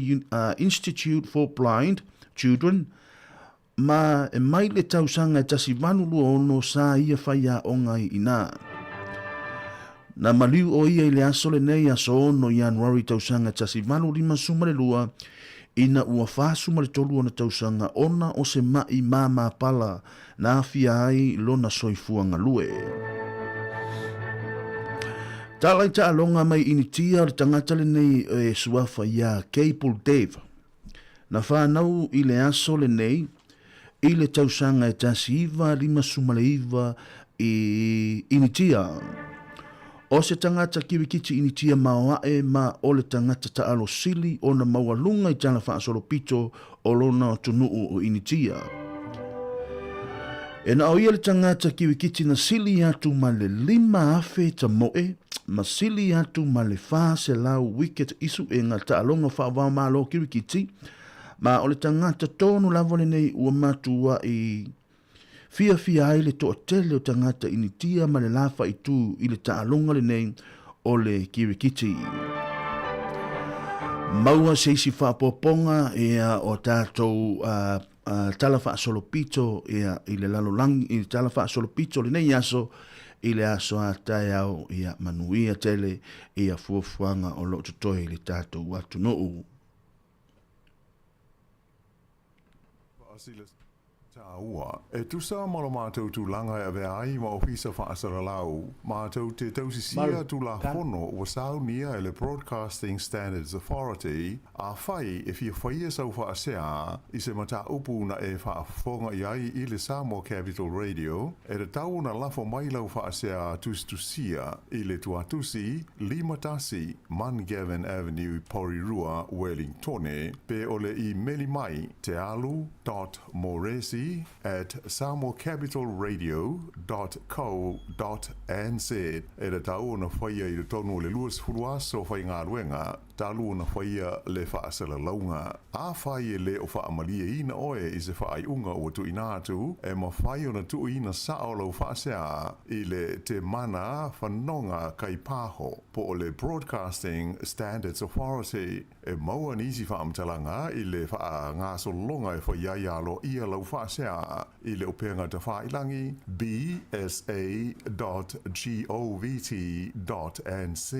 A: Institute for Blind Children, ma e mai le tausaga e 1826 sa ia faiaoga ai inā. Na maliu ʻo ia i le aso lenei, aso 6 Ianuari tausaga 1852, ina ua 43 ona tausaga ona o se maʻi māmā pala na aafia ai lona soifua galue. Tala i taaloga mai Initia o le tagata lenei e suafa iā Cable Dave. Na whanau i le aso lenei i le tausaga e 1959 i Initia. O se tagata kiwikiti Initia maoaʻe ma o le tagata taalo sili ona maualuga i tala faasolopito o lona atunuu o Initia. E na o ia le tagata kiwikiti na sili atu ma le 5,000 tamoe ma sili atu ma le 400 wicket isuʻega taaloga faavaomalo kiwikiti, ma o le tagata tonu lava lenei ua matuaʻi Fiafia ai le toatele o tagata Initia ma le la faaitu i le taaloga lenei o le kirikiti. Maua se isi faapopoga ia o tatou uh, uh, tala faasolopito ia i le lalolagi i le tala faasolopito lenei aso i le aso a taeao ia manuia tele ia fuafuaga o loo totoe i le tatou atunuu.
F: Tāua, e tusa ma lo mātou tulaga e avea ai ma Ofisa Faasalalau, mātou te tausisia Tulafono ua saunia e le Broadcasting Standards Authority, afai e fia faia sau faasea i se mataupu na e faafofoga i ai i le Samoa Capital Radio, e tatau ona lafo mai lau faasea tusitusia i le tuatusi 51 Mungavin Avenue, Porirua, Wellingtone, pe o le imeli mai tealu dot moresi at samoacapitalradio dot co dot nz. E tatau ona faia i totonu o le 20 aso faigaluega talu ona faia le faasalalauga. Afai e le o faamalieina oe i se faaiuga ua tuuina atu, e mafai ona tuuina sao lau faasea i le Te Mana Whanonga Kaipaho po o le Broadcasting Standards Authority. E maua nisi faamatalaga i le faagasologa e fai ai aloaia lau faasea i le upega tafailangi bsa dot govt dot nz.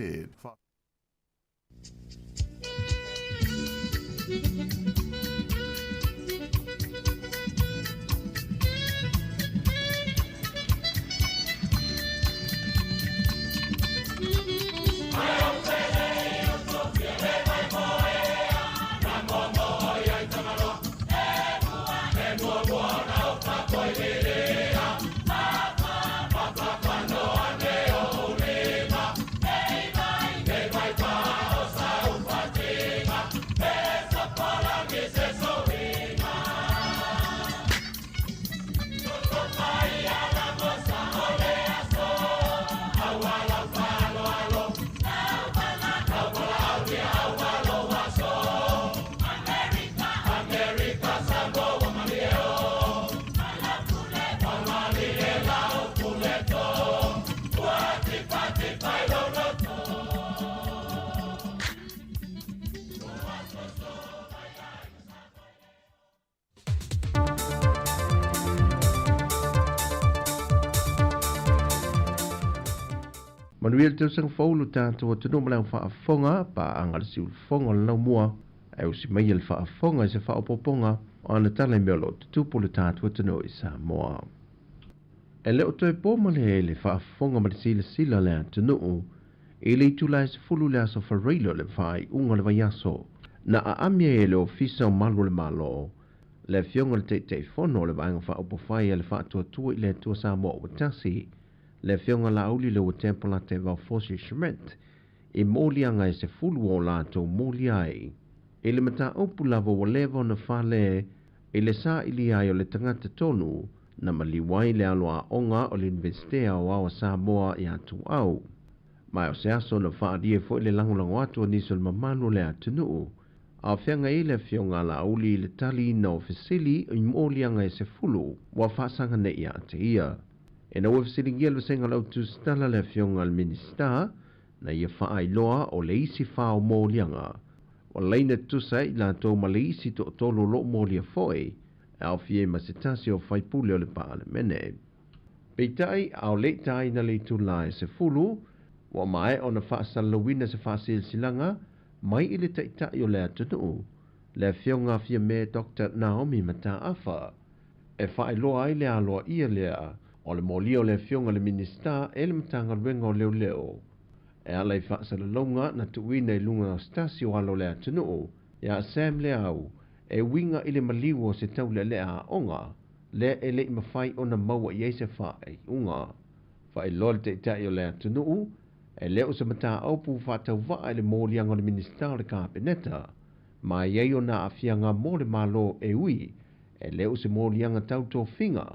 G: Manuia le tausaga fou lo tatou atunuu ma le au faafofoga, paaga le siulefoga o le laumua, ae usi maia le faafofoga i se faaopoopoga o ana tala i mea o lo o tutupu i lo tatou atunuu i Samoa. E le o toe po ma le le faafofoga ma le silasila a le atunuu i le itula e 10 i le aso Faraile o le faaiuga o le vaiaso na aami ai e le Ofisa o Malu o le Malo le Afioga i le Taitaifono o le Vaega Faaupufai a le Faatuatua i le Atua Samoa Ua Tasi, le Afioga Laauli Leuatea Polataivao Fosi Schmidt, i moliaga e 10 o latou molia ai i le mataupu lava ua leva ona fale i le sailia ai o le tagata tonu na maliu ai le alo aoga o le Iunivesite Aoao a Samoa ia Tuau. Ma o se aso na faalia foi le lagolago atu a nisi o le mamalu o le atunuu a o feagai ai le Afioga a Laauli i le taliina o fesili i moliaga e 10 ua faasaga nei ia te ia. Ina ua fesiligia le vasega o le autusitala le Afioga a le Minisita na ia faailoa o le isi fa o moliaga ua laina tutusa ai i latou ma le isi toatolu o lo o molia foi e aofia ai ma se tasi o faipule o le Palemene. Peitai, a o le i taina le itula e 10, ua maea ona faasalalauina se faasilasilaga mai i le Taitai o le atunuu, le Afioga Fiame Dr Naomi Mataafa, e faailoa ai le aloaia lea o le molia o le Afioga i le Minisita e le Matagaluega o Leoleo e ala i faasalalauga na tuuina i luga o se tasi o alo o le atunuu ia Sam Leau e uiga i le maliu o se taulealea aoga lea e le i mafai ona maua i ai se faaiuga. Faailoa le Taitai o le atunuu e le o se mataupu faatauvaa i le moliaga o le Minisita o le Kapeneta, ma e i ai ona aafiaga mo le Malo e ui e le o se moliaga tau tofiga.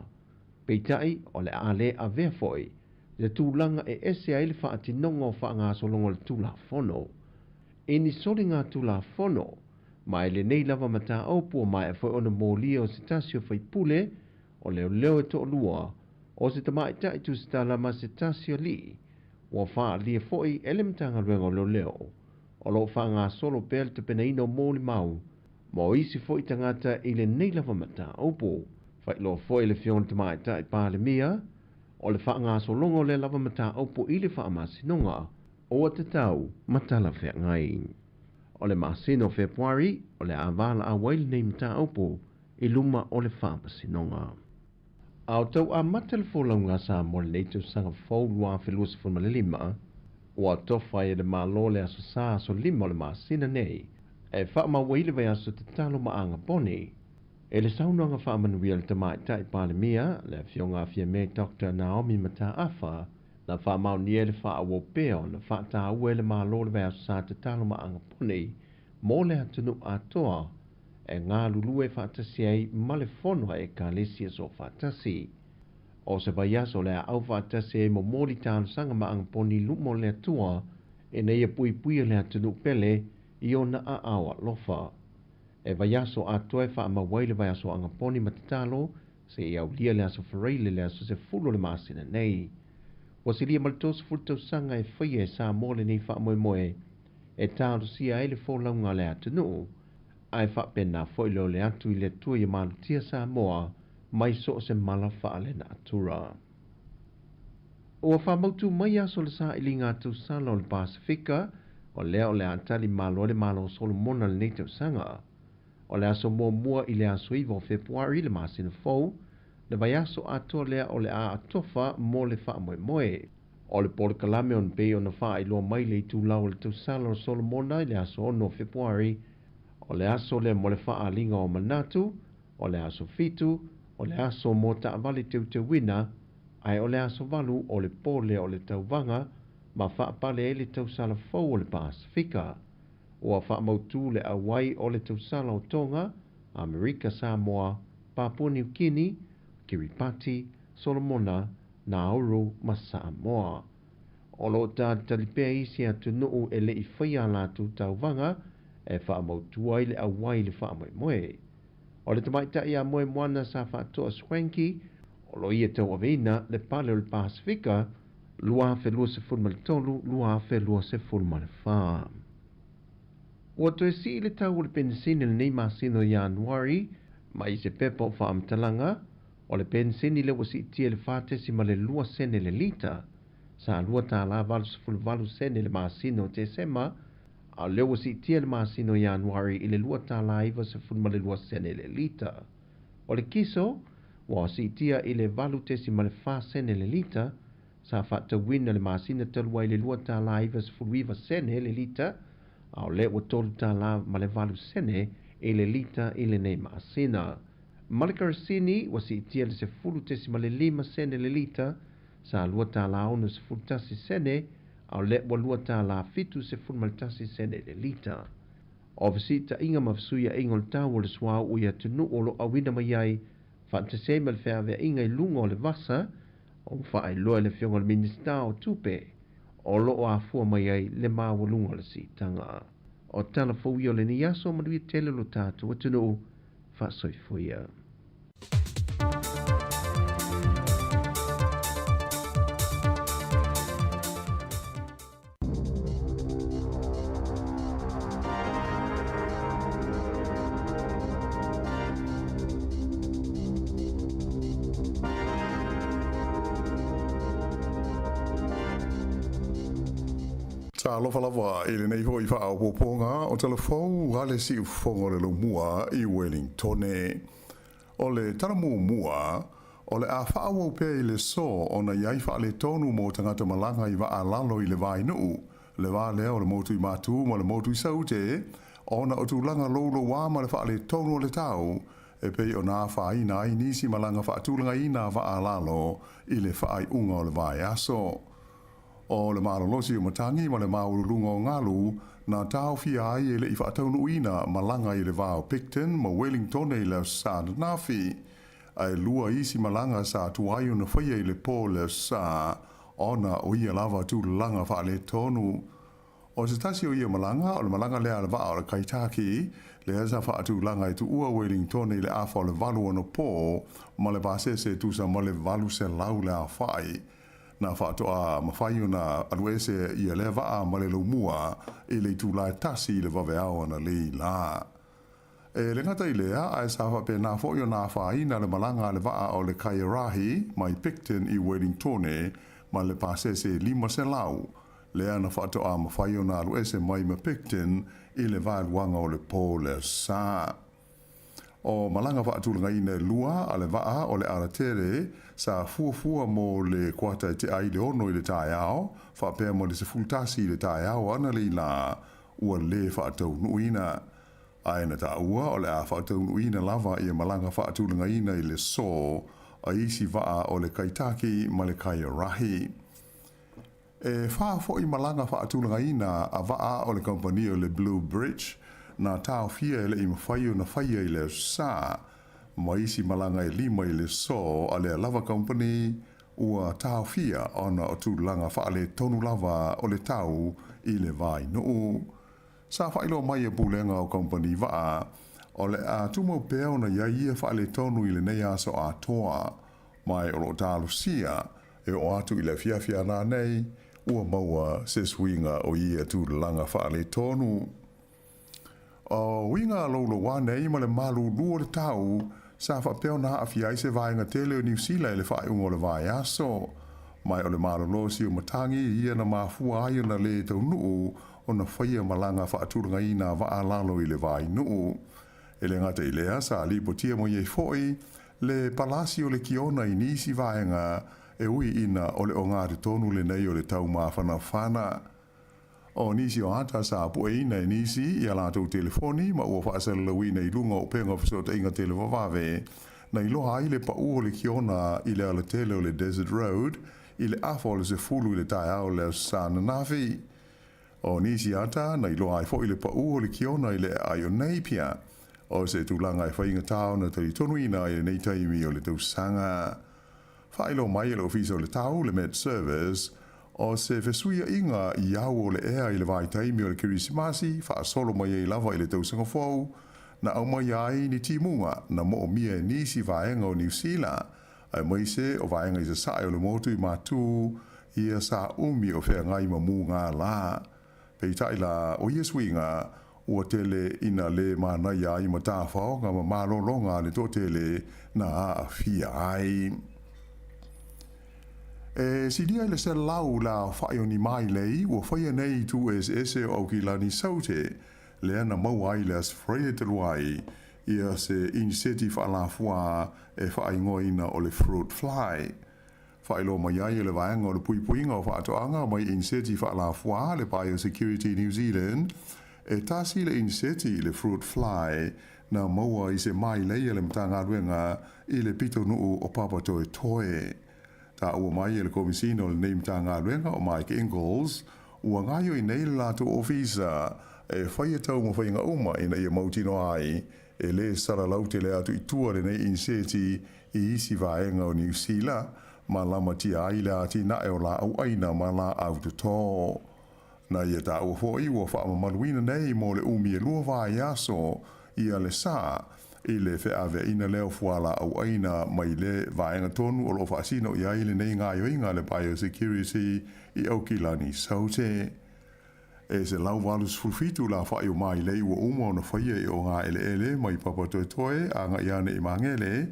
G: Peitai, o le a le avea foi le tulaga e ese ai le faatinoga o faagasologa o le Tulafono i ni soliga Tulafono, ma e lenei lava mataupu ua maea foi ona molia o se tasi o faipule o leoleo e toalua, o se tamaitai tusitala ma se tasi o alii, ua faaalia foi e le Matagaluega o Leoleo o lo o faagasolo pea le tapenaina o molimau ma o isi foi tagata i lenei lava mataupu. Faailoa foi e le Afioga i le Tamaitai Palemia o le faagasologa o lea lava mataupu i le Faamasinoga ua tatau ma talafeagai. O le masina o Fepuari o le a valaau ai lenei mataupu i luma o le Faamasinoga. A o tau amata le folauga a Samoa i lenei tausaga fou 2025, ua tofa ai e le Malo le Aso Sa aso 5 o le masina nei e faamau ai le vaiaso tatalo ma agaponi e le saunoaga faamanuia a le Tamaitai Palemia, le Afioga a Fiame Dr Naomi Mataafa, na faamaonia ai le faaauau pea ona faataua e le Malo le vaiaso sa tatalo ma agaponi mo le atunuu atoa e galulue faatasi ai ma le fono a Ekalesia Soofaatasi. O se vaiaso o le a aufaatasi ai momoli talosaga ma agaponi luma o le Atua ina ia puipuia le atunuu pele i ona aao alofa. E vaiaso atoa e faamau ai le vaiaso agaponi ma tatalo seia aulia le aso Faraile le aso 10 o le masina nei. Ua silia ma le 30 tausaga e faia e Samoa lenei faamoemoe e talosia ai le folauga a le atunuu, ae faapena foi le ole atu i le Atua ia malutia Samoa mai so o se mala faalenatura. Ua faamautu mai aso o le sailiga tausala o le Pasefika, o lea o le a tali malo ai le Malo o Solomona i lenei tausaga. O le aso muamua i le aso 9 o Fepuari le masina fou, le vaiaso atoa lea o le a atofa mo le faamoemoe. O le polokalame ona pei ona faailoa mai le itulau o le tausala o Solomona i le aso 6 o Fepuari, o le aso lea mo le faaaliga o manatu, o le aso 7, o le aso mo taavale teuteuina, ae o le aso 8 o le po lea o le tauvaga ma faapale ai le tausala fou o le Pasefika. Ua faamautu le auai o le tausala o Tonga, Amerika Samoa, Papua Niu Kini, Kiribati, Solomona, Nauru ma Samoa. O lo o talitali pea isi atunuu e le i faia a latou tauvaga e faamautu ai le auai i le faamoemoe. O le tamaitai a Moemoana sa faatoa Swanky, o lo ia tauaveina le pale o le Pasefika 2023-2024. Ua toe sii le tau o le penisini lenei masina o Ianuari mai se pepa o faamatalaga, o le penisini lea ua siitia i le 4.2 sene le lita. Sa $2.88 sene i le masina o Tesema, a o lea ua siitia i le masina o Ianuari i le $2.92 sene le lita. O le kiso, ua siitia i le 8.4 sene le lita, sa faatauina i le masina talu ai i le $2.99 sene le lita, a o lea ua $3.08 sene i le lita i lenei masina. Ma le kerosene, ua siitia i le 10.5 sene le lita, sa $2.61 sene, a o lea ua $2.71 sene le lita. O fesiitaiga ma fesuiaiga o le tau o le suauu i atunuu o lo o auina mai ai faatasi ai ma le feaveaiga i luga o le vasa, ua faailoa e le Afioga i le Minisita o Tupe o lo o afua mai ai le maualuga o le siitaga. O tala fou ia o lenei aso, manuia tele lo tatou atunuu. Faasoifua.
F: Talofa lava i lenei foi faaopoopoga o tala fou a le siufofoga o le laumua i Wellingtone. O le tala muamua, o le a faaauau pea i le so ona i ai faaletonu mo tagata malaga i vaa lalo i le vainuu, le va lea o le motu i Matu ma le motu i Saute, ona o tulaga louloua ma le faaletonu o le tau, e pei ona afaina ai nisi malaga faatulagaina a vaa lalo i le faaiuga o le vaiaso. O le malolosi o matagi ma le maualuluga o galu na taofia ai e le i faataunuuina malaga i le va o Picton ma Wellingtone i le Aso Sa ananafi. Ae lua isi malaga sa tuai ona faia i le po o le Aso Sa ona o ia lava tulaga faaletonu. O se tasi o ia malaga, o le malaga lea a le vaa o le Kaitaki, lea sa faatulaga e tuua Wellingtone i le afa o le valu anapo ma le pasese e tusa ma le 800 le aofai. Na faatoa mafai ona aluese ia lea vaa ma le laumua i le itula e tasi i le vaveao analeila la. E le gata i lea, ae sa faapena foi ona afaina le malaga a le vaa o le Kaiarahi mai Picton i Wellingtone ma le pasese 500, lea na faatoa mafai ona aluese mai ma Picton i le vaeluaga o le po le sa. O malaga faatulagaina e lua a le vaa o le Aratere sa fuafua mo le kuata e tea i le 6 i le taeao faapea ma le 11 i le taeao analeila ua lē faataunuuina. Ae na taua o le a faataunuuina lava ia malaga faatulagaina i le so a isi vaa o le Kaitaki ma le Kaiarahi. E fa foi malaga faatulagaina a vaa o le kamupani o le Blue Bridge na taofia e le i mafai ona faia i le Aso Sa, ma isi malaga e lima i le so a lea lava kamupani ua taofia ona o tulaga faaletonu lava o le tau i le vainuu. Sa faailoa mai e Pulega o Kamupani Vaa o le a tumau pea ona i ai ia faaletonu i lenei aso atoa, ma o lo o talosia e oo atu i le afiafi a nanei ua maua se suiga o ia tulaga faaletonu. O uiga louloua nei ma le malulu o le tau sa faapea ona aafia ai se vaega tele o Niu Sila i le faaiuga o le vaiaso. Ma o le malolosi o matagi ia na mafua ai ona lē taunuu ona faia malaga faatulagaina a vaa lalo i le vainuu. E le gata i lea, sa lipotia mai ai foi le palasi o le kiona i nisi vaega e ui ina o le ogatotonu lenei o le tau mafanafana. O nisi o ata sa pueina e nisi i a latou telefoni ma ua faasalalauina i luga o upega o fesootaiga televavave, na iloa ai le paū o le kiona i le alatele o le Desert Road i le afa o le 10 i le taeao o le Aso Sa ananafi. O nisi ata na iloa ai foi le paū o le kiona i le aai o Napier. O se tulaga e faigata ona talitonuina i lenei taimi o le tausaga. Faailoa mai e le Ofisa o le Tau, le Met Service, o se fesuiaiga i au o le ea i le vaitaimi o le Kerisimasi faasolo mai ai lava i le tausaga fou, na aumaia ai ni timuga na moomia e nisi vaega o Niu Sila, aemaise o vaega i sasae o le motu i Matu, ia sa umi o feagai ma muga la. Peitai la, o ia suiga, ua tele ina lē manaia ai ma tafaoga ma malologa a le toatele na aafia ai. E silia i le 100 le aofa'i o ni mailei ua faia nei i itu eseese o Aukilani Saute, lea na maua ai i le Aso Faraile talu ai ia se iniseti faalafua e faaigoaina o le fruit fly. Faailoa mai ai e le Vaega o le Puipuiga o Faatoaga mai Iniseti Faalafua le Biosecurity New Zealand, e tasi le iniseti, le fruit fly, na maua i se mailei a le Matagaluega i le pitonuu o Papatoetoe. Taua mai e le Komisina o lenei Matagaluega o Mike Ingles, ua gaoioi nei le latou ofisa e faia taumafaiga uma ina ia mautinoa ai e lē salalau tele atu i tua lenei iniseti i isi vaega o Niu Sila ma lamatia ai le atinae o laau ʻaina ma laau totō. Na ia taua foi ua faamamaluina nei mo le umi e lua vaiaso ia le sa i le feaveaina lea o fualaau ʻaina mai le vaega tonu o lo o faasino i ai lenei gaoioiga a le Biosecurity i Aukilani Saute. E 187 le afa'i o mailei ua uma ona faia i ogaeleele mai Papatoetoe agai ane i Magele,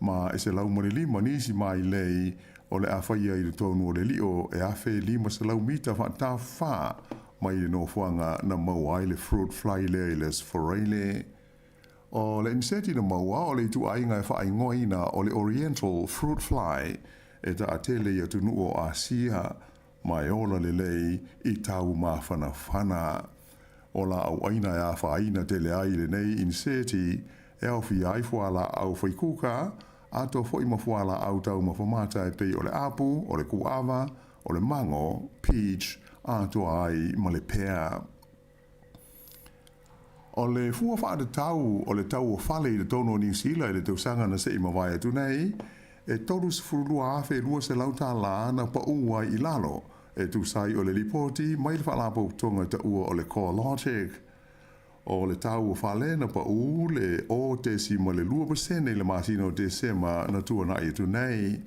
F: ma e 105 nisi mailei o le a faia i totonu o le lio e 1,500 mita faatafā mai le nofoaga na maua ai le fruit fly lea i le Aso Faraile. O le iniseti na maua o le ituaiga e faaigoaina o le Oriental fruit fly e taatele i atunuu o Asia ma e ola lelei i tau mafanafana. O laau ʻaina e afaina tele ai lenei iniseti e aofia ai fualaau faikuka, atoa foi ma fualaau taumafa mata e pei o le apu, o le kuava, o le mango, peach, atoa ai ma le pea. O le fua faatatau o le tau o fale i totonu o Niu Sila i le tausaga na se'i mavae atu nei, e $32,200 tālā na paʻū ai i lalo, e tusa ai o le lipoti mai le Faalapotopotoga taua o le CoreLogic. O le tau o fale na paʻū le 0.2% i le masina o Tesema na tuanaʻi atu nei.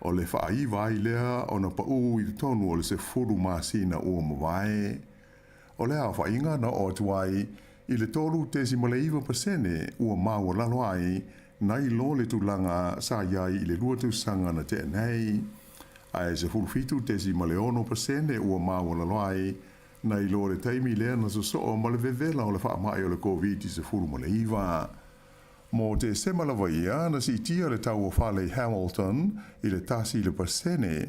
F: O le faaiva ai lea ona paʻū i totonu o le 10 masina ua mavae. O le aofaiga na oo atu ai i le 3.9% ua maualalo ai nai lo le tulaga sa i ai i le lua tausaga na tea nei. Ae 17.6% ua maualalo ai nai lo le taimi lea na sosoo ma le vevela o le faamai o le Koviti-19. Mo Tesema lava ia, na siitia le tau o fale i Hamilton i le 1%,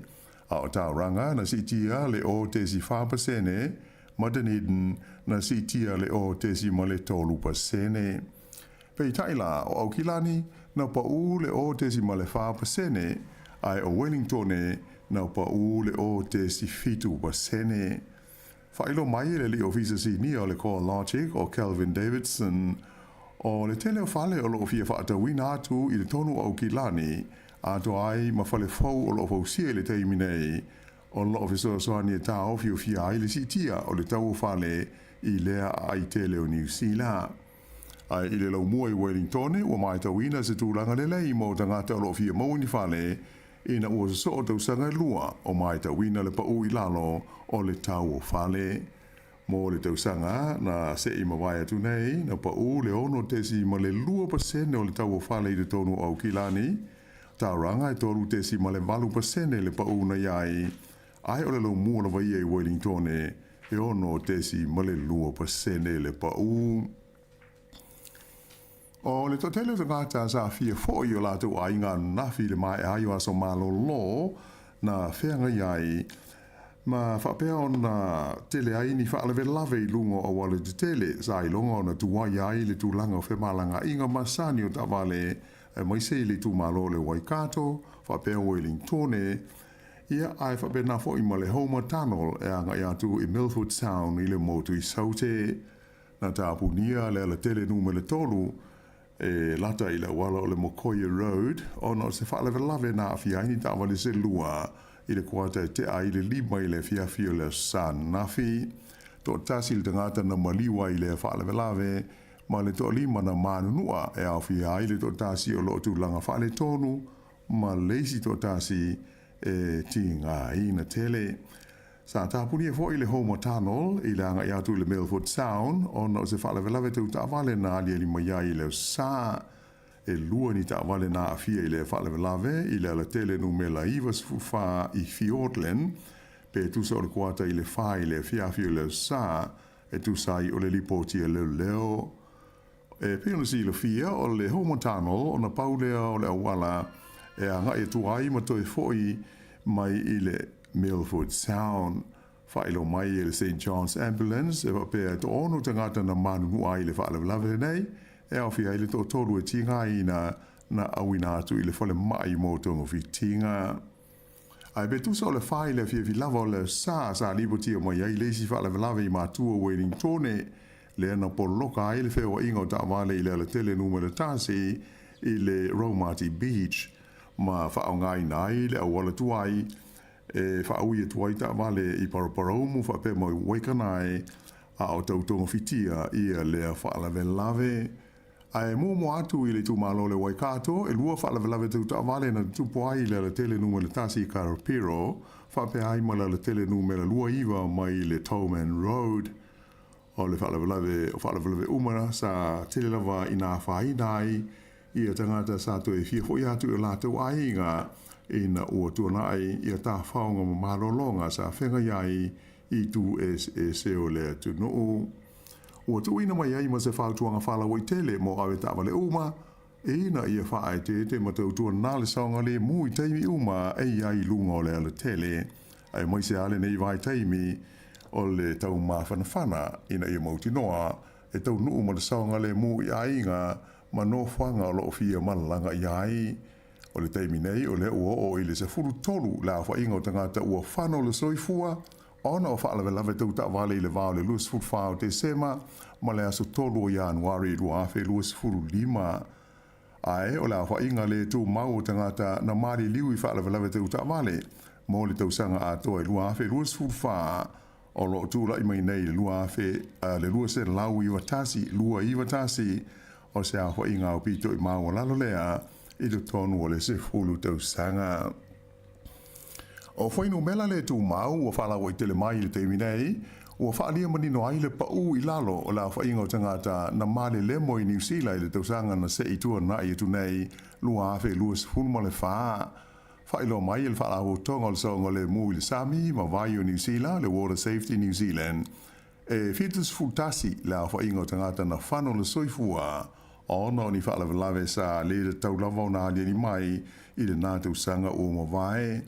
F: a o Tauranga na siitia le 0.4%, ma Dunedin na siitia le 0.3%. Peitai la, o Aukilani na paʻū le 0.4%, ae o Wellingtone na paʻū le 0.7%. Faailoa mai e le alii ofisa sinia o le CoreLogic o Kelvin Davidson, o le tele o fale o lo o fia faatauina atu i totonu o Aukilani, atoa ai ma fale fou o lo o fausia i le taimi nei, o lo o fesoasoani e taofiofia ai le siitia o le tau o fale i lea aai tele o Niu Sila. Ae i le laumua i Wellingtone, ua matauina se tulaga lelei mo tagata o lo o fia maua ni fale ina ua sosoo tausaga e lua o matauina le paʻū i lalo o le tau o fale. Mo le tausaga na seʻi mavae atu nei, na paʻū le 6.2% o le tau o fale i totonu o Aukilani, Tauranga e 3.8% le paʻū na i ai, ae o le laumua lava ia i Wellingtone e 6.2% le paʻū. O le toatele o tagata sa aafia foi i o latou aiga ananafi i le maea ai o aso malolo na feagai ai ma faapea ona tele ai ni faalavelave i luga o auala tetele sa iloga ona tuai ai le tulaga o femalagaaiga masani o taavale aemaise i le itumalo o le Waikato faapea Wellingtone ia ae faapena foi ma le Homer Tunnel e agai atu i Milford Sound i le motu i Saute. Na tapunia le alatele numera tolu e lata i le auala o le Mokoia Road ona o se faalavelave na aafia ai ni taavale se lua i le kuata e tea ai le 5 i le afiafi o le Aso Sa ananafi. Toatasi le tagata na maliu ai i lea faalavelave ma le toalima na manunua e aofia ai le toatasi o lo o tulaga faaletonu ma le isi toatasi e tigaina tele. Sa tapunia foi le Homer Tunnel i le agai atu i le Milford Sound ona o se faalavelave tau taavale na aliali mai ai i le Aso Sa. E lua ni taavale na aafia i lea faalavelave i le alatele numela 94 i Fiordland, pe tusa o le kuata i le 4 i le afiafi o le Aso Sa, e tusa ai o le lipoti a leoleo. E pei ona silafia, o le Homer Tunnel ona pau lea o le auala e agai atu ai ma toe foi mai i le Milford Sound. Faailoa mai e le Saint John's Ambulance e faapea e toaono tagata na manunua ai i le faalavelave lenei, e aofia ai le toatolu e tigaina na auina atu i le falemai mo togafitiga. Ae pe tusa o le fa i le afiafi lava o le Aso Sa sa lipotia mai ai le isi faalavelave i matua Wellingtone, lea na poloka ai le feoaiga o taavale i le alatele numera tasi i le Raumati Beach ma faaaogaina ai le auala tuai e faaui atu ai taavale i Paraparaumu faapea ma Waikanae a o tau togafitia ia lea faalavelave. Ae muamua atu i le itumalo o le Waikato, e lua faalavelave tau taavale na tutupu ai i le alatele numera tasi i Karapiro, faapea ai ma le alatele numera 29 mai i le Tolman Road. O le faalavelave o faalavelave uma sa tele lava ina afaina ai ia tagata sa toe fia foi atu i o latou aiga ina ua tuanai ia tafaoga ma malologa sa feagai ai i itu eseese o le atunuu. Ua tuuina mai ai ma se fautuaga faalauaitele mo avetaavale uma, ina ia faaeteete ma tautuana le saogalemu i taimi uma e i ai i luga o le alatele, aemaise lava lenei vaitaimi o le taumafanafana ina ia mautinoa e taunuu ma le saogalemu i aiga ma nofoaga o lo o fia malaga i ai. O le taimi nei, o lea ua oo i le 13 le aofaiga o tagata ua fano le soifua ona o faalavelave tau taavale i le va o le 24 o Tesema ma le aso 3 o Ianuari 2025. Ae o le aofaiga le tumau o tagata na maliliu i faalavelave tau taavale mo le tausaga atoa i 2024 o lo o tulai mai nei i le 2000, le 291, 291, o se aofaiga aupito i maualalo lea i totonu o le 10 tausaga. O fuainumera le tumau ua faalauaitele mai i le taimi nei, ua faaalia manino ai le paū i lalo o le aofaiga o tagata na malelemo i Niu Sila i le tausaga na se i tuanai atu nei 2024. Faailoa mai e le Faalapotopotoga o le Saogalemu i le Sami ma Vai o Niu Sila, le Water Safety New Zealand, e 71 le aofaiga o tagata na fano le soifua ona o ni faalavelave sa le tatau lava ona aliali mai i lena tausaga ua mavae.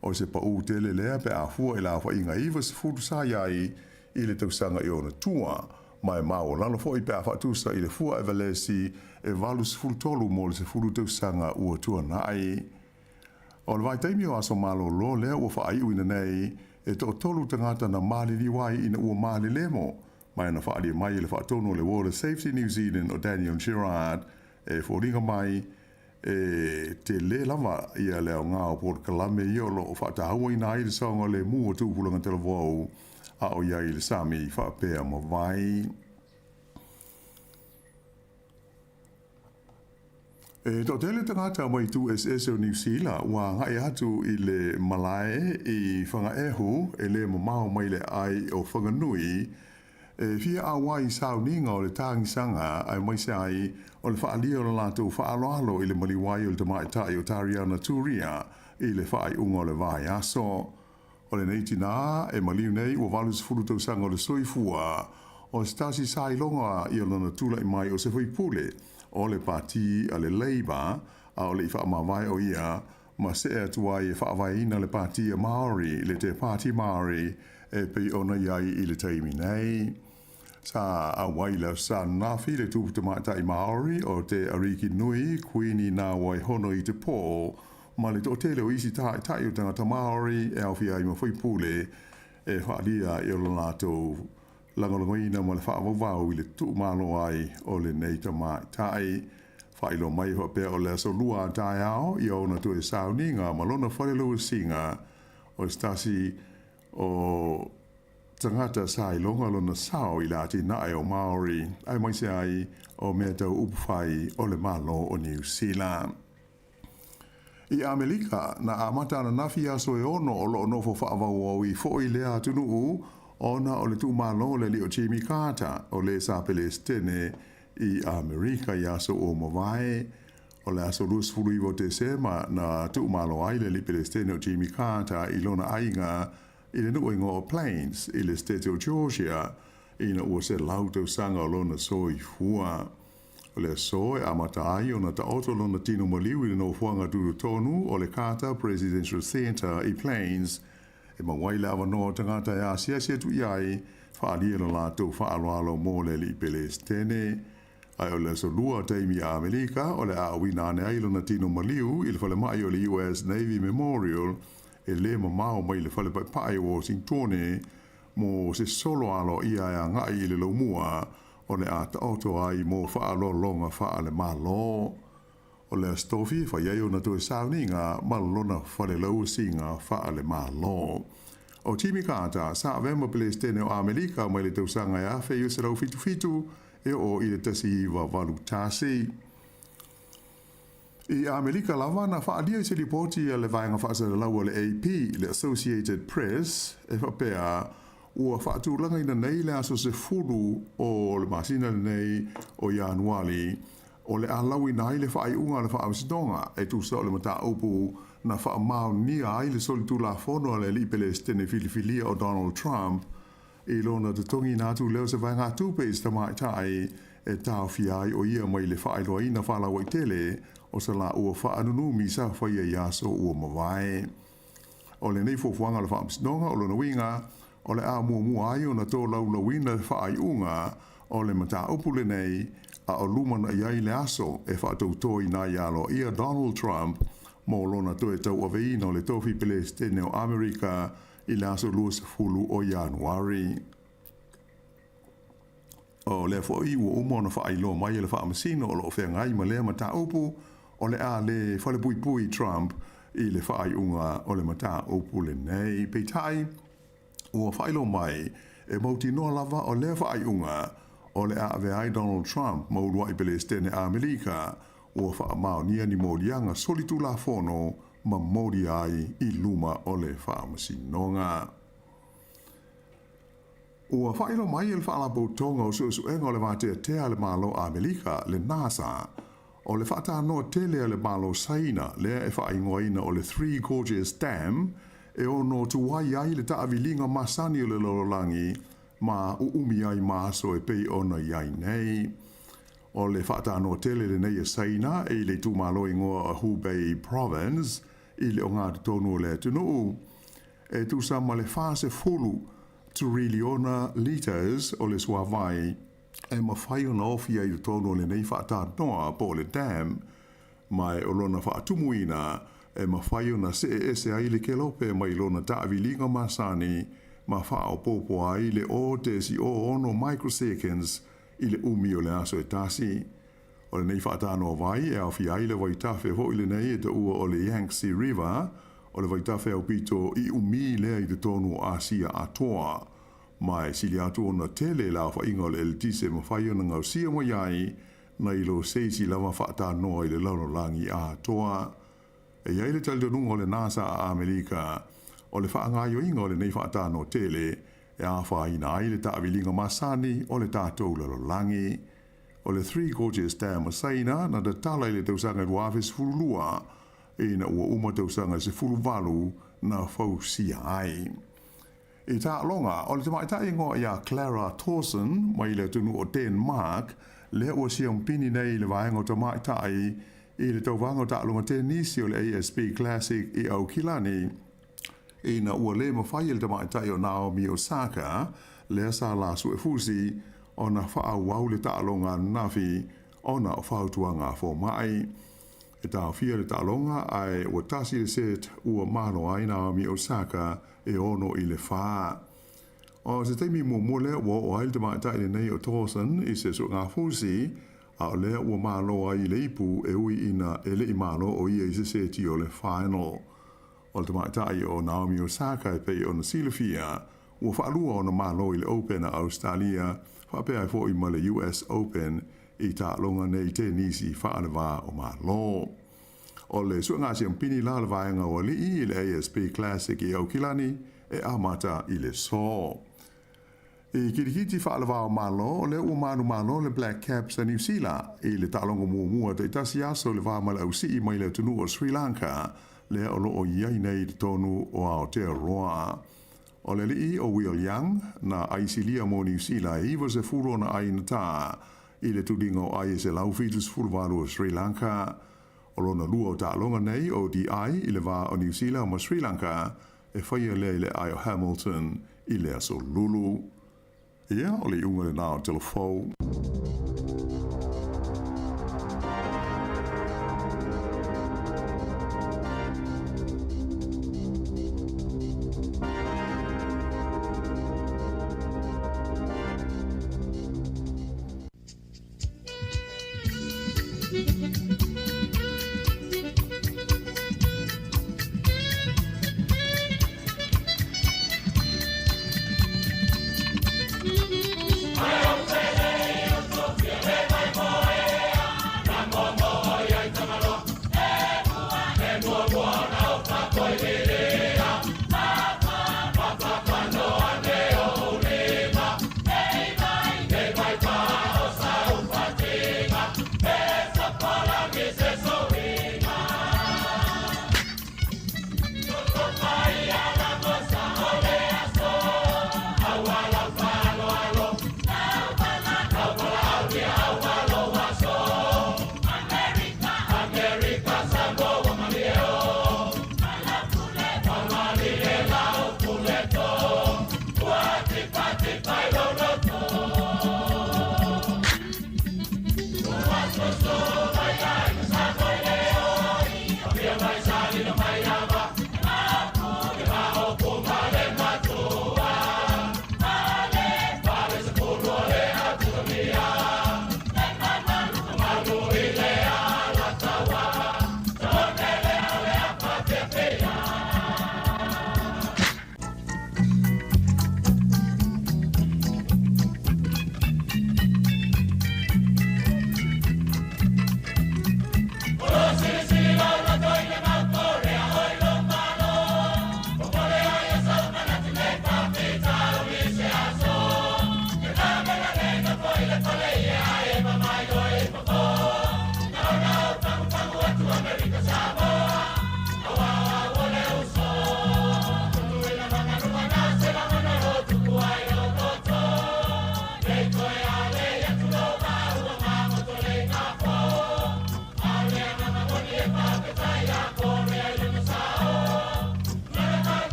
F: O se paū tele lea pe a fua i le aofaiga 90 sa i ai i le tausaga i ona tua, ma e maualalo foi pe a faatusa i le fua Evalesi e 83 mo le 10 tausaga ua tuanai. O le vaitaimi o aso malolo lea ua faaiuina nei, e toatolu tagata na maliliu ai ina ua malelemo, ma e na faaalia mai e le faatonu o le Water Safety New Zealand o Daniel Gerrard e foliga mai e tele lava ia le aoga o polokalame ia o lo o faatauaina ai le saogalemu o tupulaga talavou a o i ai i le sami faapea ma vai. E toatele tagata mai itu eseese o Niu Sila ua agai atu i le malae i Whangaehu e le mamao mai le aai o Whanganui e fia auai i sauniga o le tagisaga aemaise ai o le faaalia o le latou faaaloalo i le maliu ai o le tamaitai o Tariana Turia i le faaiuga o le vaiaso. O lenei tinā e maliu nei ua 80 tausaga o le soifua, o se tasi sa iloga ia lona tulai mai o se faipule o le Pati a le Labour a o le i faamavae o ia ma see atu ai e faavaeina le Pati a Māori, le Te Pāti Māori e pei ona i ai i le taimi nei. Sa auai le Aso Sa ananafi le tupu tamaitai Māori o Te Ariki Nui, Kuini Nā Wai Hono i te Pō, ma le toatele o isi tāitai o tagata Māori e aofia ai ma faipule e faaalia i o le latou lagolagoina ma le faavauvau i le tuumalo ai o lenei tamaitai. Faailoa mai e faapea o le aso lua a taeao ia ona toe sauniga ma lona fale lauasiga o se tasi o tagata sa iloga lona sao i le atinae o Māori aemaise ai o mea tau upufai o le Malo o Niu Sila. I Amelika, na amata ananafi aso e ono o lo o nofo faavauaui foi lea atunuu ona o le tuumalo o le alii o Jimmy Carter o le sa Pelesitene i Amerika i aso ua mavae. O le aso 29 o Tesema na tuumalo ai le alii Pelestene o Jimmy Carter i lona aiga i le nuu igoa o Plains i le State o Georgia ina ua 100 tausaga o lona soifua. O le aso e amata ai ona taoto lona tino maliu i le nofoaga tutotonu o le Carter Presidential Center i Plains e maua ai le avanoa o tagata e asiasi atu i ai, faaalia lo latou faaaloalo mo le alii Pelestene. Ae o le aso Lua taimi a Amerika o le a auina ane ai lona tino maliu i le falemai o le US Navy Memorial e le mamao mai le fale paepae o Washingtone mo se solo aloaia e agai i le laumua o le a taoto ai mo faaaloaloga faale-Malo. O le Aso Tofi e fai ai ona toe sauniga ma lona falelauasiga faale-Malo. O Jimmy Carter sa avea ma Peresetene o Amerika mai le tausaga e 1977 e oo i le 1981. I Amerika lava na faaalia i se lipoti a le vaega faasalalau a le AP, le Associated Press, e faapea, ua faatulagaina nei le aso 10 o le masina lenei o Ianuali o le a lauina ai le faaiuga a le Faamasinoga e tusa o le mataupu na faamaonia ai le solitulafono a le Alii Pelesitene filifilia o Donald Trump i lona totogiina atu lea o se vaegatupe i se tamaitai e taofia ai o ia mai le faailoaina faalauaitele o sa laua faanunumi sa faia i aso ua mavae. O lenei fuafuaga o le Faamasinoga o lona uiga o le a muamua ai ona tolaulauina le faaiuga o le mataupu lenei a o lumanai ai le aso e faatoutoina ai aloaia Donald Trump mo lona toe tauaveina o le tofi Pelesitene o Amerika i le aso 20 o Ianuari. O lea foi ua uma ona faailoa mai e le Faamasino o lo o feagai ma lea mataupu o le a le falepuipui Trump i le faaiuga o le mataupu lenei. Peitai, ua faailoa mai e mautinoa lava o lea faaiuga o le a avea ai Donald Trump ma uluai Pelesitene Amerika ua faamaonia ni moliaga solitulafono ma molia ai i luma o le Faamasinoga. Ua faailoa mai e le Faalapotopotoga o Suesuega o le Vateatea a le Malo Amerika, le NASA, o le faatanoa tele a le Malo Saina lea e faaigoaina o le Three Gorges Dam e ono tuai ai le taaviliga masani o le lalolagi ma uumi ai ma aso e pei ona i ai nei. O le faatanoa tele lenei e Saina e i le itumalo igoa o Hubei Province i le ogatotonu o le atunuu. E tusa ma le 40 tiriliona litres o le suavai e mafai ona ofi ai i totonu o lenei faatanoa po o le dam, ma o lona faatumuina e mafai ona see ese ai le kelope mai lona taaviliga masani ma faaopoopo ai le 0.06 microseconds i le umi o le aso e tasi. O lenei faatanoa vai e aofia ai le vaitafe foi lenei e taua o le Yangtze River, o le vaitafe aupito i umi lea i totonu o Asia atoa. Ma e sili atu ona tele le aofaiga o le eletise e mafai ona gaosia mai ai nai lo se isi lava faatanoa i le lalolagi atoa. E i ai le talitonuga o le NASA a Amerika, o le faagaoioiga o lenei faatanoa tele e afaina ai le taaviliga masani o le tatou lalolagi. O le Three Gorges Dam a Saina na tatala i le tausaga 2012 ina ua uma tausaga 18 na fausia ai. I taaloga, o le tamaitai igoa ia Clara Tauson mai le atunuu o Denmark lea ua siampini nei i le vaega o tamaitai i le tauvaga o taaloga tenisi o le ASB Classic i Aukilani ina ua le mafai e le tamaitai o Naomi Osaka lea sa la suefusi ona faaauau le taaloga ananafi ona o fautuaga a fomai. E taofia le taaloga ae ua tasi le set ua malo ai Naomi Osaka e 6-4. O se taimi muamua lea ua oo ai le tamaitai lenei o Tauson i se suegafusi, a o lea ua malo ai i le ipu e ui ina e le i malo o ia i se seti o le final. O le tamaitai o Naomi Osaka e pei ona silafia, ua faalua ona malo i le Open a Ausetalia faapea ai foi ma le US Open i taaloga nei tenisi faaleva o Malo. O le suega siampini la o le vaega o alii i le ASB Classic i Aukilani e amata i le so. I kirikiti faale-va-o-Malo, o lea ua manumalo le Black Caps a Niu Sila i le taaloga muamua taitasi aso i le va ma le ausii mai le atunuu o Sri Lanka, lea o lo o i ai nei i totonu o Aotearoa. O le alii o Will Young, na aisilia mo Niu Sila e 90 ona ai na tā i le tuliga o ai e 178 o Sri Lanka. O lona lua o taaloga nei ODI i le va o Niu Sila ma Sri Lanka e faia lea i le ae o Hamilton i le aso Lulu. Ia, o le iuga lena o Telefou.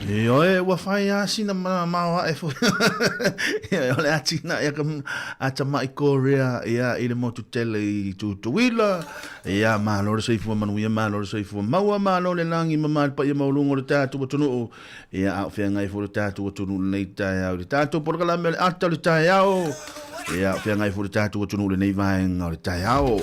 A: Ioe, ua whai a sina mao ae foi. Ioe, o le atina ia ka a tamai Korea ia i le motu tele i Tutuila. Ia, malo le soifua manuia, malo le soifua maua, malo le langi ma mali paia maulunga o le tātou atunuu. Ia, a o feagai foi le tatou atunuu lenei taeao i le tatou polokalame o le ata o le taeao. Ia, a o feagai foi le tatou atunuu lenei vaega o le taeao.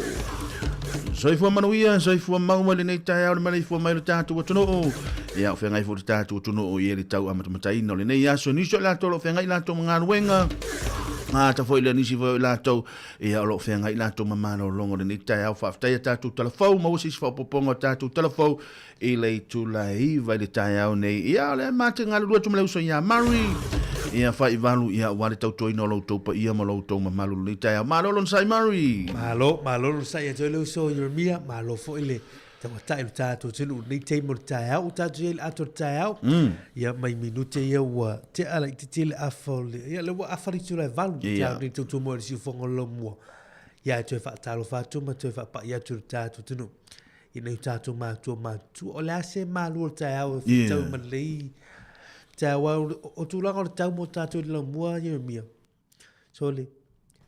A: Soifua manuia, soifua maua lenei taeao le maleifua mai o le tatou atunuu. Ia, a o feagai foi le tatou atunuu i le tau amatamataina o lenei aso. Nisi o latou o lo o feagai latou ma galuega. Ata foi lea nisi foi o latou ia o lo o feagai latou ma malologa o lenei taeao. Faafetai a tatou talafou, maua se isi faaopoopoga o tatou talafou I le itula e 9 i le taeao nei, ia o lea ma te galulue atu ma le uso ia Murray. Ia fai valu ia ua le tautuaina o lo outou paia ma lo outou mamalu lenei taeao. Malo lona sai Murray.
D: Malo, malo lona sai atu ai le uso Jeremia, malo foi le tauatai o le tatou atunuu i lenei taimi o le taeao, ua tatou i ai i le ato o le taeao. Ia mai minute ia ua tea laitiiti le afa o le, ia lea ua afa le itula e 8 i le taeao nei tautua mai o le siufofoga o le laumua. Ia e toe faatalofa atu ma toe faapai atu i le tatou atunuu. I nei o tatou matua matutua. O le a se malu o le taeao e whitau ma lei taeao au o tulaga o le tau mo tatou i le laumua Jeremia. So le,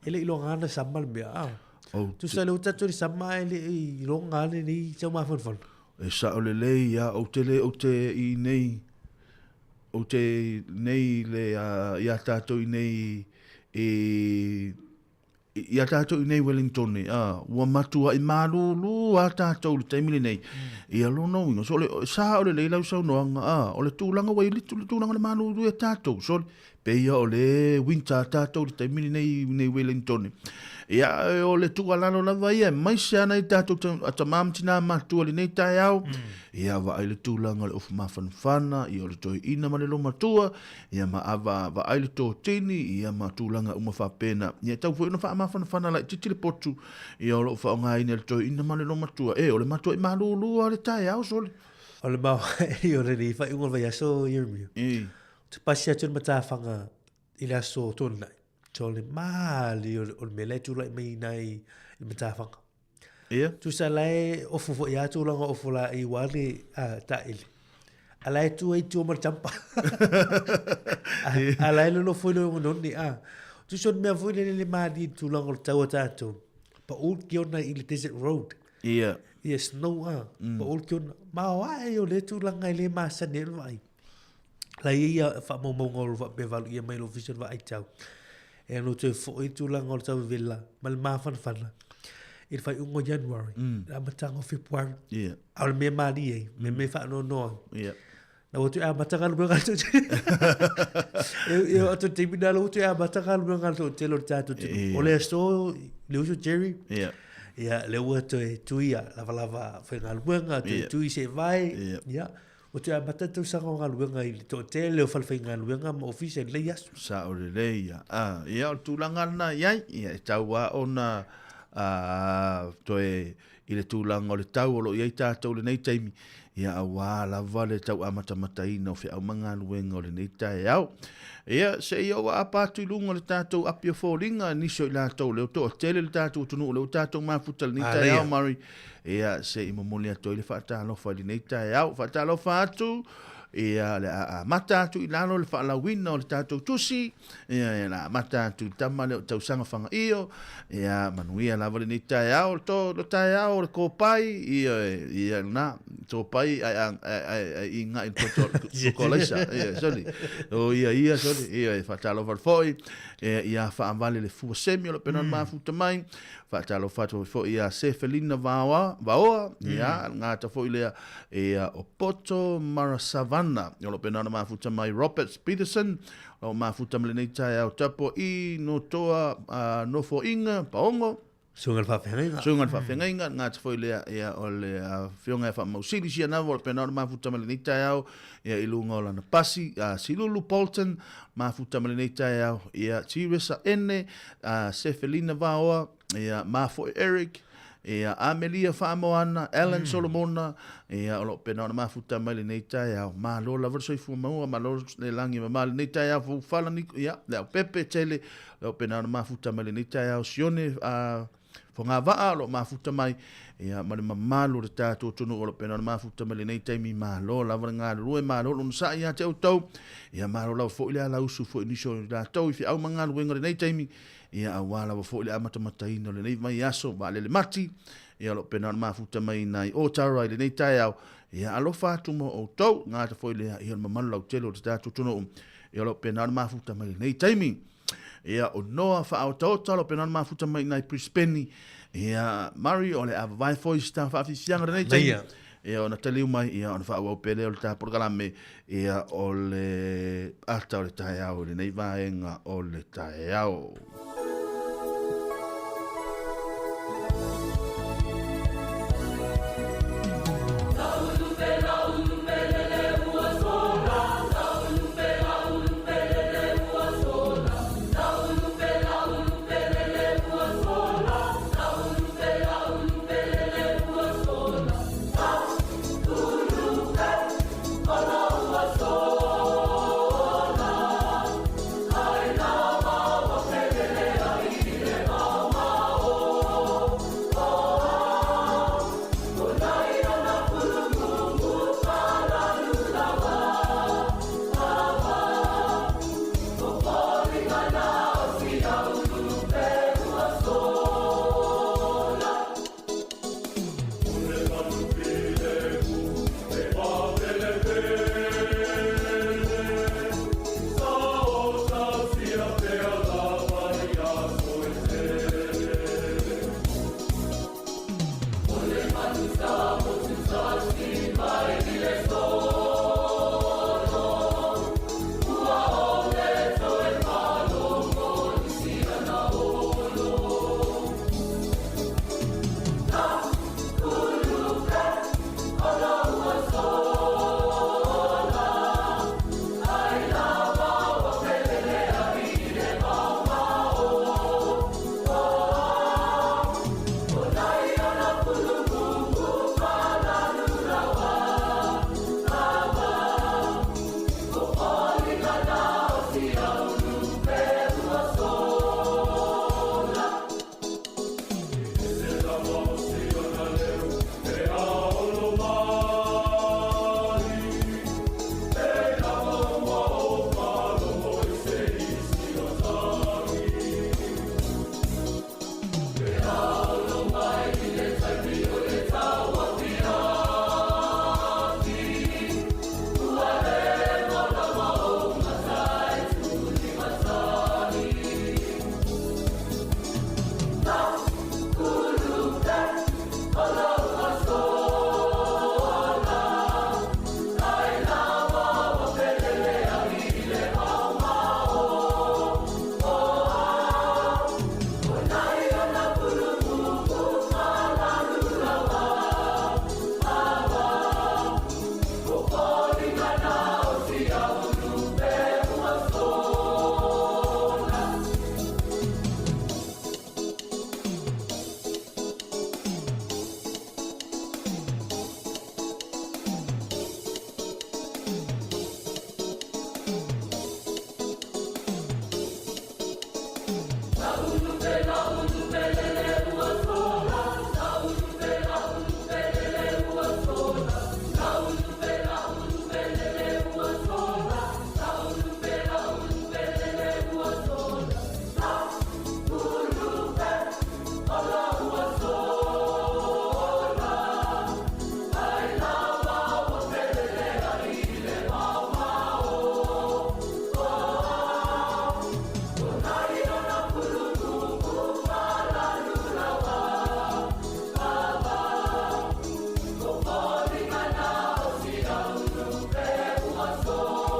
D: e le i loga ana sama le mea. Ah. Oh, Tusa le o tatou i le sama e le i loga ana nei tau mafanafana.
A: E sao lelei ia ou te le ou te i nei ou te nei le ia tatou i nei i. Iā tātou i nei Wellington, ā, ua matuaʻi malūlū a tātou i le taimi lenei. Ia lona uiga, so o le, sa o lelei lau saunoaga, ā, o le tulaga ua i le tulaga o le malūlū ia tātou, so pei ia o le winter a tātou i le taimi lenei i nei Wellington. Ia, o le tuualalo lava ia, aemaise ana i tātou tamā ma tinā matutua i lenei taeao, ia vaai le tulaga o le ofu mafanafana, ia o le toeaina ma le lomatua, Ia ma ava vaai le totini, ia ma tulaga uma faapena. Ia e tau foi ona faamafanafana laitiiti le potu, ia o lo o faaaogaina e le toeaina ma le lomatua. E, o le matuai malūlū lava le taeao, sole.
D: O le maoae o lenei faaiuga o le vaiaso, Ieremia. Ou te pasi atu i le matafaga i le aso Toonai. So o le malie o le mea la e tulai mai i ina i le matafaga.
A: Ia.
D: Tusa la e ofu foi a tulaga ofu la i ua le taʻili. A la e tu ai tua ma le champa. A la e lolofo i le noni a. Tusa o le mea foi lele le malie i le tulaga o le tau a tatou. Pau le kiona i le Desert Road.
A: Ia.
D: Ia snow a. Pau le kiona. Maoae o le tulaga e le masani ai le vaai. La e i ai ia faamaumauga o lo o faapea valu ʻia mai le Ofisa o le Vaai Tau. E ano toe foi le tulaga o le tau vevela ma le mafanafana i le faaiuga o January, le amataga o Fepuari. A o le mea malie ai, me mea faanoanoa ai. Na ua toe amata galuega le toatele. E oo atu i le taimi lena ua toe amata galuega le toatele o le tatou atunuu. O le aso le uso Jerry, ia lea ua toe tui ia lavalava faigaluega, toe tui seevae, ia. Ua toe amata le tausaga o galuega i le toatele o falefaigaluega ma ofisa i lenei aso.
A: Sao lelei ia. Ah, ia o le tulaga lena i ai, ia e tau lava ona toe i le tulaga o le tau o lo o i ai tatou i lenei taimi, ia aua lava le tau amatamataina o feau ma galuega o lenei taeao. Ia, se i ou aapa atu i luga o le tatou api o foliga, nisi o i latou lea ua toatele le tatou atunuu, lea ua tatou mafuta i lenei taeao, Murray. Ia, se i momoli atu ai le faatalofa i lenei taeao. Faatalofa atu, ia, le a amata atu i lalo le faalauina o le tatou tusi, ia, ia, le a amata atu i le tama lea o Tausaga Fagaio, ia, manuia lava lenei taeao, le to, le taeao o le kopai, ia, ia, lena, topai, ai, ai, ai, ai, i ngai le toto, kolaisa, ia, soli, o ia, ia, soli, ia, e faatalofa atu foi, ia, ia faavale le fua semi o le pena mafuta mai, Faatalofa atu foi ia Sefelina Vaoa, Vaoa, ia, le gata foi lea, ia, o Poto Marasavana, o lo o pena ona mafuta mai Roberts Peterson, o lo o mafuta ma lenei taeao tapo i Notoa uh, Nofoaiga, Paogo,
D: Suiga le faafeagaiga.
A: Suiga le faafeagaiga, le gata foi lea, ia, o le afioga ia Faamausili Sianava, o lo o pena ona mafuta ma lenei taeao, ia, i luga o lana pasi, uh, Silulu Bolton, mafuta ma lenei taeao, ia, Tiresa Ene, a Sefelina Vaoa, ia Mafoe Eric, ia Amelia Faamoana, Alan mm. Solomona, ia o lo o pena ona mafuta mai lenei taeao. Malo lava le soifua maua, malo le lagi ma lenei taeao faufala niko, ia le au pepe tele, o lo o pena ona mafuta mai lenei taeao Sione a Fogavaa o lo o mafuta mai, ia ma le mamalu o le tatou atunuu o lo o pena ona mafuta mai lenei taimi. Malo lava le galulue, malo le onosai ia te outou. Ia malo lava foi le alausu foi i nisi o i latou i feau ma galuega i lenei taimi, ia aua lava foi le amatamataina o lenei vaiaso vaalele mati, ia o lo o pena ona mafuta mai nai Otara i lenei taeao, ia alofa atu mo outou, gata foi lea, ia o le mamalu lautele o le tatou atunuu, ia o lo o pena ona mafuta mai i lenei taimi. Ia, o Noa Faaotaota, o lo o pena ona mafuta mai nai Brisbane, ia, Murray, o le a vavae foi si ta faafiafiaga lenei taimi. Ia, ona taliu mai, ia, ona faaauau pea lea o le ta polokalame, ia, o le ata o le taeao i lenei vaega o le taeao.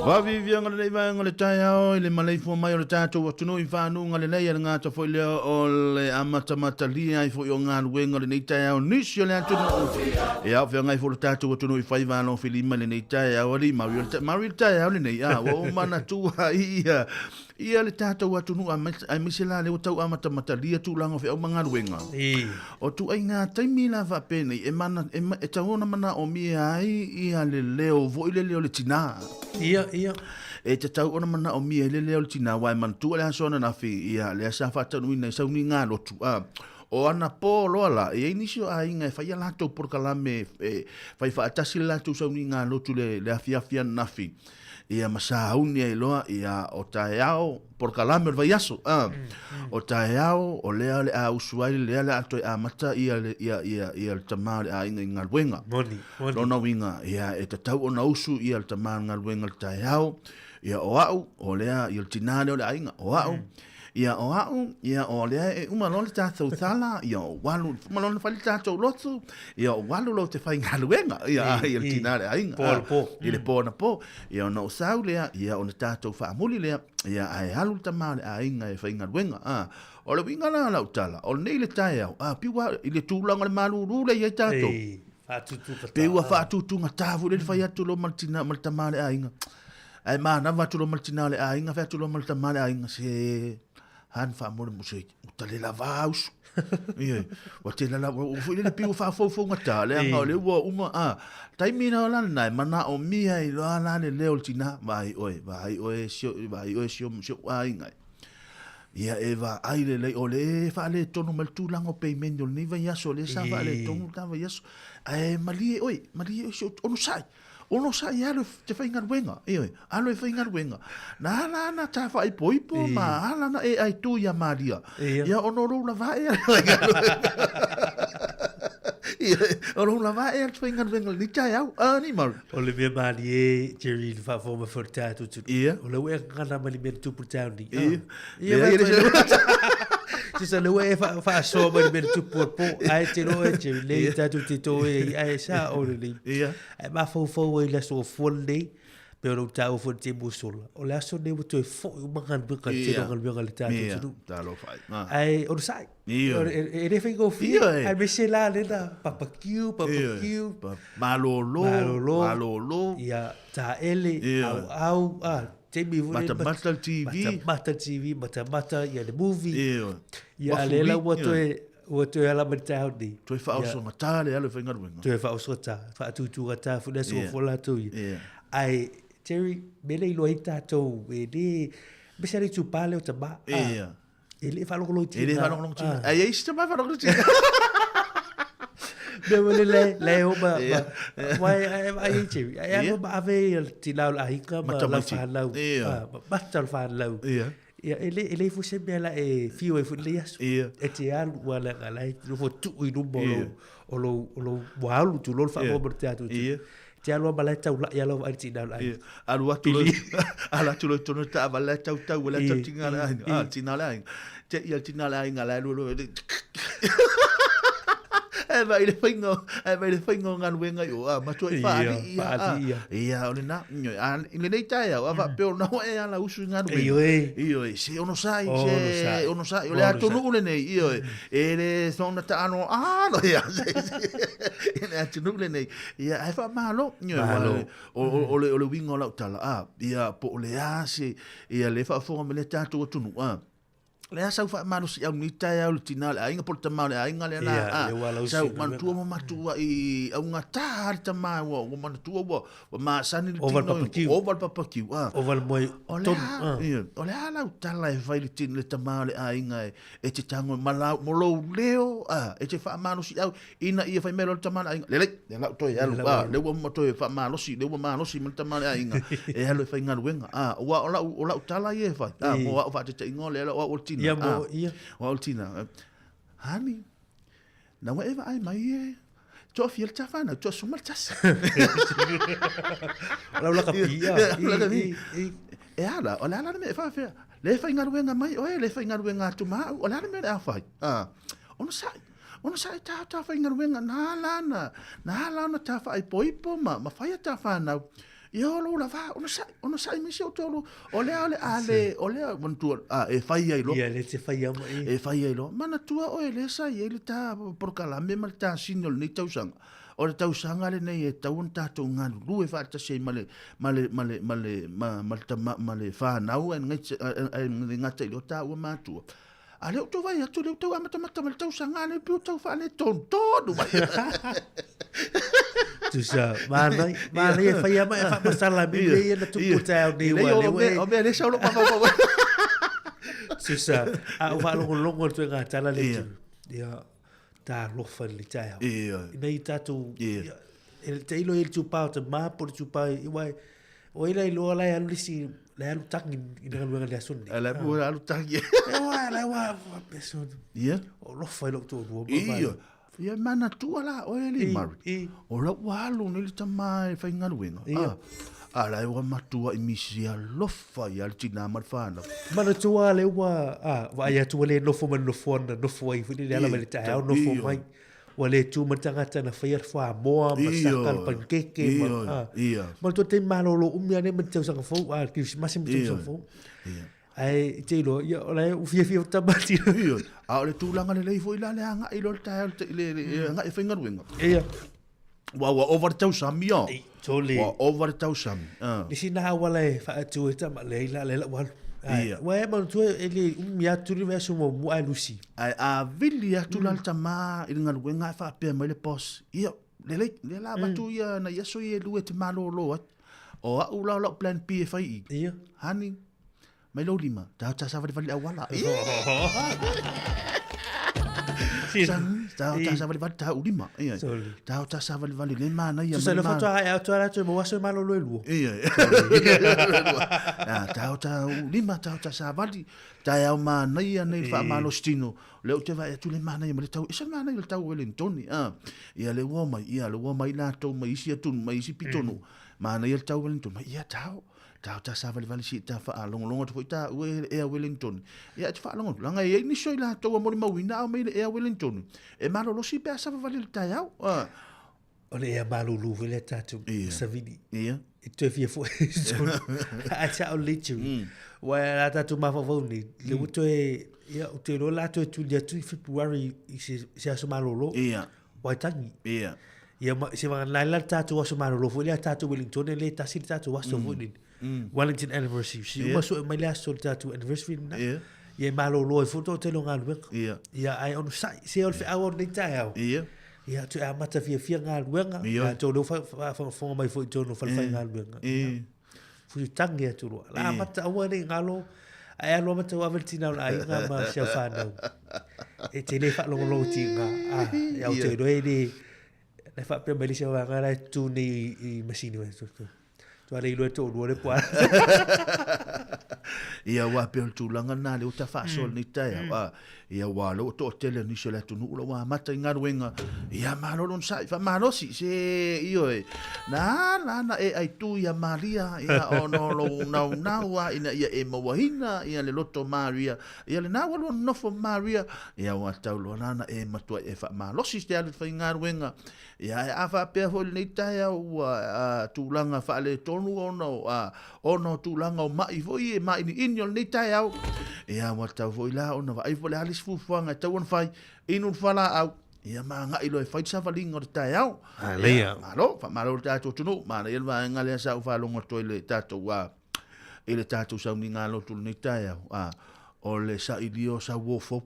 A: Vaaviaviaga lenei vaega o le taeao i le maleifua mai o le tatou atunuu i fanuga lelei a le gata foi lea o le amatamatalia ai foi o galuega o lenei taeao nisi o le atunuu e ao feagai foi le tatou atunuu i faiva alofilima i lenei taeao alii Mari o le Mari le taeao lenei a ua ou manatua ia ia le tatou atunuu aemaise la lea ua tau amatamatalia tulaga o feau ma galuega. O ituaiga taimi la faapenei e mana, e, e tatau ona manaomia ai ia le leo foi lele o le tinā.
D: Ia, ia.
A: E tatau ona manaomia ai le leo o le tinā, aua e manatua le aso ananafi, ia, lea sa faataunuuina i sauniga lotu, a, o anapo loa la, e i ai nisi o aiga e fai a latou polokalame e fai faatasi le latou sauniga lotu le, le afiafi ananafi. Ia ma sauni ai loa, ia, o taeao, polokalame o le vaiaso, a, o taeao, o lea o le a usu ai, lea o le a toe amata ia le, ia, ia, ia le tama o le aiga i galuega.
D: Moni, moni.
A: Lona uiga, ia, e tatau ona usu ia le tama i galuega i le taeao, ia, o au, o lea, ia le tinā lea o le aiga, o au, Ia, o au, ia, o lea e uma loa le tatou tala, ia, o alu, uma loa ona fai le tatou lotu, ia, o alu loa ou te faigaluega, ia, ia le tinā le aiga.
D: Po le po.
A: I le po anapo. Ia, ona ou sau lea, ia, ona tatou faamuli lea, ia, ae alu le tama o le aiga e faigaluega. A, o le uiga la o lau tala, o lenei le taeao, a, piu lava i le tulaga o le malulu lea e i ai tatou.
D: Ei, faatutugata.
A: Pei ua faatutugata foi lea le fai atu loa ma le tina, ma le tama o le aiga. Ae manava atu loa ma le tina o le aiga, fai atu loa ma le tama o le aiga, se han faamolemole, se ua tale lava a uso. Ioe, ua tele lava, ua foi lele pei ua faafoufougata, leaga o lea ua uma, a, taimi la lena e manaomia ai loa la le leo o le tina, vaai oe, vaai oe si o, vaai oe si o, si ou aiga e. Ia e vaai lelei, o lea e faaletonu mai le tulaga o peimeni o lenei vaiaso, o lea sa faaletonu le ta vaiaso. Ae malie oe, malie oe si ou, onosai. Onosai e alu e te faigaluega, ioe, alu e faigaluega. Na ala ana tā faaipoipo ma ala ana e ai tū ia Maria. Ia ona o lou lava e alu faigaluega. Ia, o lou lava e alu faigaluega lenei taeao. A ni Maru.
D: O le mea malie, Jerry, le faafofoga mai foi le tatou atunuu.
A: Ia.
D: O lea ua e gagana mai le mea na tupu i le taeao nei.
A: Ia.
D: Ia,
A: Leai, e le se-
D: Tusa le ua e faasoa mai le mea na tupu anapo, ae te loa e Jerry, lei tatou te toe ai, ae sa o lelei.
A: Ia.
D: Ae mafaufau ai i le aso fua lenei, pei ona ou taua foi i le taimi ua sola, o le aso lenei ua toe foi uma galuega, le tele o galuega a le tatou atunuu.
A: Talofa ai. Ah.
D: Ae onosai.
A: Ioe.
D: E le faigofie,
A: Ioe.
D: aemaise la lena barbecue, barbecue.
A: Malolo,
D: Malolo.
A: malolo.
D: Ia, taele,
A: Ioe.
D: auau, ah, taimi foi lenei,
A: Matamata le TV.
D: Matamata le TV, matamata ia le movie.
A: Ioe.
D: Ia, a lea la ua
A: Ioe.
D: toe, ua toe ala mai le taeao nei.
A: Toe faaosogata le alu e faigaluega.
D: Toe faaosogata, faatutugata foi le aso
A: Ia.
D: foi latou ia.
A: Ia.
D: Ae, Jerry, mea lea e iloa ai tatou, e le, aemaise lava le itupa lea o tama. Ah,
A: Ia.
D: E le faalogologo
A: E le faalogologo tina. Ae i ai isi tama e faalogologo tina.
D: Mea mo le le, le o ma, ma, ma, ai, ai, ai, Jerry, ai, ai, ma ave i le tina o le aiga ma lau whanau.
A: Ia.
D: Ah, ma mata o le whanau.
A: Ia.
D: Ia, e le, e le foi se mea la e whiu ai foi lenei aso.
A: Ia.
D: E te alu ua le nga lai, nofo tuu i luma o
A: Ia.
D: lou, o lou, o lou moaulu tulou le whaamua mo le te atu.
A: Ia.
D: Te alu a malae taulai a lau vaai le tina o le aiga.
A: Ia. Alu atu loa, alu atu loa i totonu o le taavale la e tautau ai la e tau
D: Ia,
A: tina o le
D: ia,
A: aiga. Ah, tina o le aiga. Te ia le tina o le aiga la e lua lua. E vaai le faiga, e vaai le faiga o galuega i o, a, matua i
D: Ia,
A: faalii ia, a.
D: faalii ia.
A: Ia, o lena, ioe, a, i lenei taeao, a faapea o lena ua e ala usu i galuega.
D: Ioe.
A: Ioe, se onosai, se
D: Onosai.
A: onosai, o le
D: Onosai.
A: atunuu lenei, ioe, e le soona taalo, alo, ia, i le atunuu lenei. Ia, ae faamalo, ioe,
D: Malo.
A: aua o, o, o, le, o le uiga o lau tala, a, ia, po o le a se, ia, le faafofoga mai le tatou atunuu, a. Le a sau faamalosiau nei taeao le tina o le aiga po le tama o le aiga lea la
D: a
A: sau manatua ma matua i augata le tama ua ua manatua ua ua masani le
D: tino
A: ova le papakiu
D: a ova le moe
A: o le a o le a lau tala e fai le tino le tama o le aiga e te tago ma lau mo lou leo a e te faamalosiau ina ia fai mai loa le tama o le aiga, lelei, lea la ua toe alu, a, lea ua toe faamalosi, lea ua malosi mai le tama o le aiga, e alu e faigaluega, a, aua o lau, o lau tala ia e fai, a, mo au faataitaiga o lea o au o le tina, a, o au o le tina, honey, na ua e vaai mai e, toafia le ta fanau, toasuma le tasi.
D: O lau laka pia.
A: E ala, o le ala le mea e faafefea, le faigaluega mai oe, le faigaluega atu ma au, o le a le mea o le a fai, a, onosai. Ona sa e tā tā whaingaruenga, nā lana, nā lana tā whaaipoipo ma, ma whaia tā whānau. Ia o lō la wā, ona sa, ona sa i misi o tōlu, o lea o le a le, o lea, manatua, a, e whai ai lo.
D: Ia, le te whai ama
A: i. E whai ai lo. Manatua oe le sa i le tā porokalame ma le tā sini o lenei tausaga. O le tausaga lenei e tatau ona tatou galulue faatasi ai ma le, ma le, ma le, ma le, ma, ma le tama, ma le whānau, ae le gata i leo tāua mātua. A lea ou tau vaai atu, lea ou tau amatamata ma le tausaga, lea pei ou tau faaletonu mai.
D: Tusa, mānai, mānai e whai ama e whaamasala me me ia na tupu tae au nei
A: wā le wē. O mea le sau lo mawhawhau.
D: Tusa, a o whaalongolongo atu e ngā tala le tu. Ia, tā lofa le tae au.
A: Ia.
D: Ina i tātou, ia, e te ilo i le tūpā o te mā, po le tūpā, i wai, O ila i loa lai alu lisi, lai alu tangi i na galuega le aso nei.
A: Lai alu alu tangi.
D: E wa, lai wa, wa peso.
A: Ia.
D: O lofa i lou toalua.
A: Ia. Ia manatua la oe le Murray. O lau ua alu nei le tama e faigaluega.
D: Ia.
A: A lai ua matua i misi alofa ia le tina ma le whanau.
D: Manatua le ua, a, vaai atu ua le nofo ma le nofoa na nofo ai foi le ala mai le taeao nofo mai. Ua le tu ma le tagata na faia le fuamoa ma saka le panikeke ma, a. Ma le tua taimi malolo umi lava nei ma le tausaga fou, a, le kerisimasi ma le tausaga fou. Ae i te iloa, ia, o la e ua fiafia tama atu.
A: Ioe. A o le tulaga lelei foi la le agai loa le taeao i le, le, le agai e faigaluega.
D: Ia.
A: Ua, ua ova le tausami, o.
D: Ei, tole.
A: Ua ova le tausami.
D: Le isi na auala e faatu e tama, leai la, lea lau alu.
A: Ia.
D: Ua e manatua e le umi atu le vaiaso muamua ae lusi.
A: Ae a vili atu la le tama i le galuega ae faapea mai le boss, ia, lelei, lea la avatu ia nai aso ia e lua e te malolo ai. O au la o lau plan B e fai i
D: i. Ia.
A: Honey, mai lou lima, ta ta savalivali auala. Ta ta savalivali ta ulima. Ia. Ta ta savalivali le manaia.
D: Tusa le faatoa ae atu ala atu mo aso e malolo e lua.
A: Ia. Ta ta ulima ta ta savali ta au manaia nei faamalosi tino. Le ou te vaai atu le manaia ma le tau. Ese manaia le tau Wellington. Ia le ua mai, ia le ua mai latou mai isi atunu, mai isi pitonu. Manaia le tau Wellington. Mai ia tau. Tau ta savalivali si ta faalogologo atu foi ta ue le Ea Wellington. Ia e te faalogo atu, leaga e i ai nisi o i latou a molimauina ao mai le Ea Wellington. E malolosi pe a savavali i le taeao. A.
D: O le ea malulu foi lea tatou
A: Ia.
D: savili.
A: Ia.
D: E toe fia foi i totonu. Ae sao lelei tui. Ua la tatou mafaufau nei, le ua toe, ia, ou te iloa la toe tuli atu i February i se, se aso malolo.
A: Ia.
D: Waitangi.
A: Ia.
D: Ia ma se wanga lai la tatou aso malolo foi lea tatou Wellington e le tasi le tatou aso foi lele. Wellington anniversary. Si uma sue mai le aso le tatou anniversary lena.
A: Ia.
D: Ia e malolo ai foi to tele o galuega.
A: Ia.
D: Ia ai ono sai se o le feau o lenei taeao.
A: Ia.
D: Ia toe amata fiafia galuega.
A: Ia.
D: Tatou lea ua faafofoga mai foi i totonu o falefaigaluega.
A: Ia.
D: Fusi tangi atu loa. La amata aua nei ngalo. Ae alu amata ua ave le tina o le aiga ma si au whanau. E te le whaalongolongo ti ngā. Ah, e au te roe le... Le whaapea mai le si au wanga la e tū nei i masini. Tua le iloa tō lua le pua.
A: Ia ua pea o le tulaga lena lea ua ta faasoa lenei taeao. A, ia ua lea ua toatele o nisi o le atunuu la ua amata i galuega. Ia malo lona sa'i faamalosi se ioe. Na ala ana e aitu ia Maria ia ona o lou naunau a ina ia e mauaina ia le loto Maria. Ia lena ua lua nofo Maria ia ua tau loa la na e matua e faamalosi se alu i le faigaluega. Ia ae a faapea foi lenei taeao ua a, tulaga faaletonu ona o a, ona o tulaga o ma'i foi e māʻiniʻini o lenei taeao. Ia ua tatau foi la ona vaai po o le a le isi fuafuaga e tatau ona fai, inu le fualaau, ia ma agai loa e fai le savaliga o le taeao.
D: Manaia.
A: Ia, malo, faamalo i le tatou atunuu, manaia le vaega lea sa ou faalogo atu ai i le tatou, a, i le tatou sauniga lotu i lenei taeao. A, O le sailia o sau uo fou.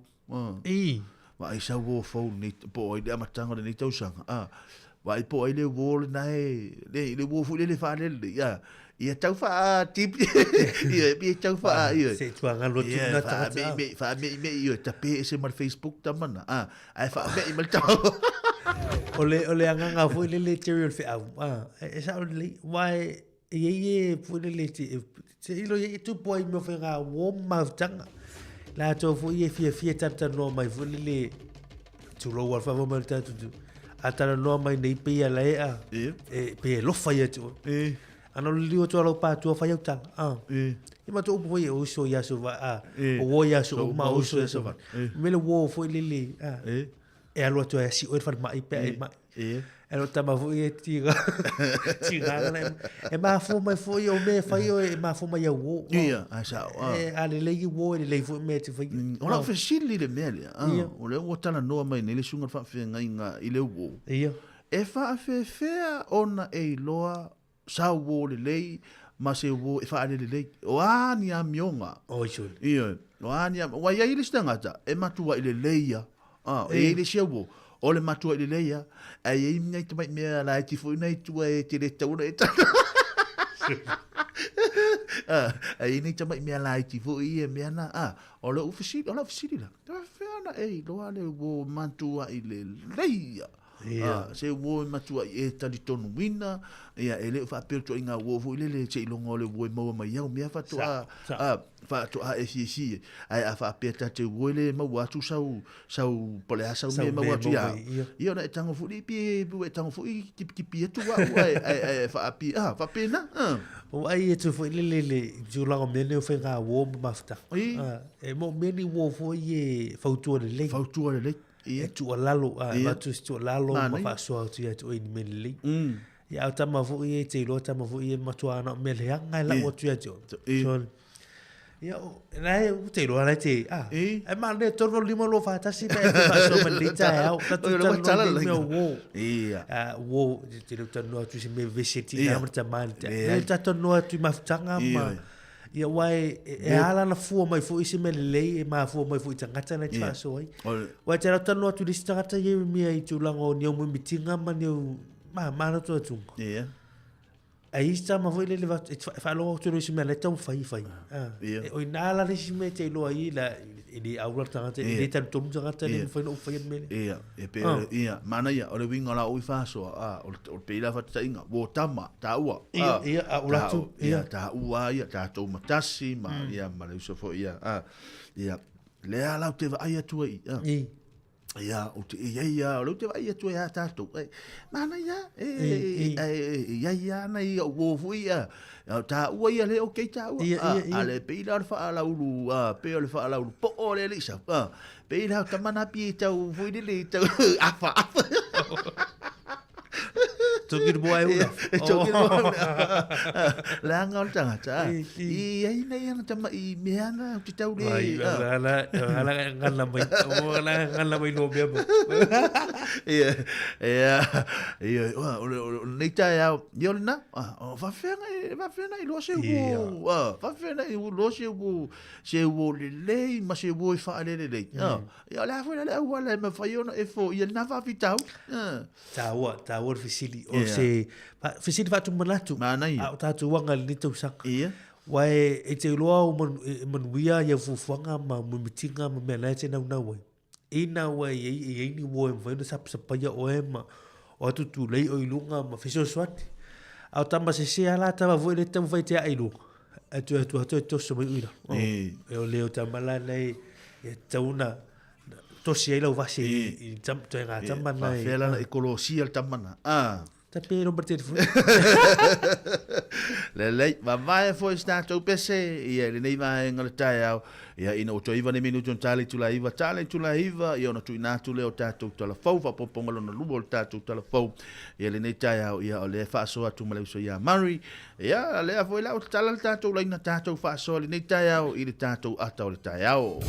D: I.
A: Vaai sau uo fou lenei, po o ai le amataga o lenei tausaga. Vaai po o ai le uo lena e, le, le uo foi lele faalele, a. Ia tau faa-tip, ia, ia tau faa, ia.
D: Se i tuagalu atu
A: Ia,
D: lena tagata.
A: faameimei, faameimei, ia, tape ese ma le Facebook tama na, a, ae faamei ma le tama.
D: O le, o le agaga foi lele Jerry o le feau, a, e, e sao lelei, aua e, E i ai e foi lele te, te ilo i e tupu ai mea whainga wō mautanga. Lātou foi e fiafia talanoa mai foi lele tulou al whawa mai le tātou tu. A talanoa mai nei pei a lae a, e, pei e lofa ia tu.
A: E.
D: Ana o liliu atu a lau pātua whai au tala. A.
A: E.
D: I ma upu foi e uso i aso va, a.
A: E.
D: O wō i aso
A: So,
D: uma
A: ma
D: uso i aso va.
A: E.
D: Mele wō foi lele, a.
A: E.
D: E alu atu ai a si oe le falemai pe a e mai.
A: Ia.
D: E lo tama foi e tiga. Tiga na e mafua mai foi o mea e fai oe e mafua mai au uo.
A: Ia, ai sao.
D: E a lelei i uo e lelei foi mea e te fai.
A: O lau fesili i le mea lea, o lea ua talanoa mai nei le susuga o le faafeagaiga i le uo.
D: Ia.
A: E faafefea ona e iloa sa uo lelei ma se uo e faalelelei. O a ni amioga.
D: Oi sole.
A: Ioe. O a ni amioga. Ua i ai le isi tagata e matuai lelei ia. A, e i ai le isi au uo, o le matuai lelei ia. Ae i ai nai tamai mea laiti foi nai tua e te le tatau ona e tala. A, e i ai nai tamai mea laiti foi ia mea na. A, o lou fesili, o lau fesili la, e faafefea ona e iloa le uo matuai lelei ia?
D: Ia.
A: A, se uo e matuai e talitonuina, ia, e le o faapea o le ituaiga uo foi lele seiloga o le uo e maua mai au mea faatoa, a, faatoa e fiafia ai. Ae a faapea ta te uo e le maua atu sau, sau, po o le a sau mea e maua atu ia au, ia ona e tago foi lea pe, pe ua e tago foi tipitipi atu au ae, ae, ae faapi, a, faapena, a.
D: Ua ai atu foi lele le tulaga o mea nei o faiga uo ma mafutaga.
A: I.
D: A, e moomia ni uo foi e fautua lelei.
A: Fautua lelei.
D: E tuualalo, a, e avatu se tuualalo ma faasoa atu ia te oe i ni mea lelei. Ia, a o tama foi ia e te iloa tama foi ia e matua ana o mea leaga e lau atu ia te oe. So, ia, o, la e, ua te iloa la e te, a, e manaia 3, 8, 5, 2, 4, 1, pe e te faasoa mai lenei taeao, tatou talanoa i nei mea o uo. A, uo, te le o talanoa atu i se mea vevesi e tina ma le tama i le taeao. Le tatou talanoa atu i mafutaga ma, Ia aua e, e ala ona fua mai foi se mea lelei e mafua mai foi i tagata na e te faasoa ai. Aua e te alu talanoa atu i le isi tagata Ieremia i tulaga o ni au mimitiga ma ni au ma manatua atuga. Ae isi tama foi lele e faalogo atu i se mea la e taumafai e fai. E o ina la le isi mea e te iloa ai la e le aula le tagata, e le talitonu tagata e le mafai ona ou faia le mea lea.
A: Ia, e pei o le, ia, manaia, o le uiga o la ou i faasoa, a, o le, o le pei la faataitaiga, uo tama, taua, a,
D: Ia, ia, a ula atu,
A: ia, ia, taua ia, tatou matasi, ma, ia, ma le uso foi, ia, a, ia, lea la ou te vaai atu ai, a, ia, ou te, ia, ia, o lea ou te vaai atu ai a tatou, e, manaia, e, e, e, ia, ia, ana ia, uo foi, ia, a, taua ia, le, okay, taua, a, a le pei la o le faalaulu, a, pei o le faalaulu poo le alii sau, a, Pei la tama na pie tau foi lele tau afa afa.
D: Toki mo ai una.
A: Toki mo ai una. Leaga o le tagata. I ai nei ana tama i mea ana te tau le.
D: Ai ala ala ngana mai. Ala ngana mai no mea mo.
A: Ia ia ia o le nei taeao ia o lena o faafefea faafefea i loa se uo faafefea i loa se uo se uo lelei ma se uo e faalelelei. Ia, o le a foi la le auala e mafai ona e foia lena faafitauli.
D: Taua, taua le fesili. O se fesili faatumanatu.
A: Manaia.
D: A o tatou aga i lenei tausaga.
A: Ia.
D: Aua e te iloa o e manuia ia fuafuaga ma mimitiga ma mea la e te naunau ai. Ina ua i ai, i ai ni uo e mafai ona sapasapaia oe ma o atu tulei oe i luga ma fesoasoani. A o tama sese a la tama foi le taumafai te ae i luga. Ae toe atu atu e toso mai ui lalo. E o le o tama la nei e tatau ona tosi ai lau vase i toe ngā tama nei.
A: Faafefea la na e kolosia le tama na.
D: Ta pe no te fui.
A: Lelei, mavae foi se tatou pese, ia i lenei vaega o le taeao, ia ina ua toe iva nei minuti ona tala i tula iva, tala i tula iva, ia ona tuuina atu lea o tatou tala fou, faaopoopoga lona lua o le tatou tala fou, ia lenei taeao, ia o lea e faasoa atu ma le uso ia Murray, ia lea foi la ua tatala le tatou laina tatou faasoa lenei taeao i le tatou ata o le taeao.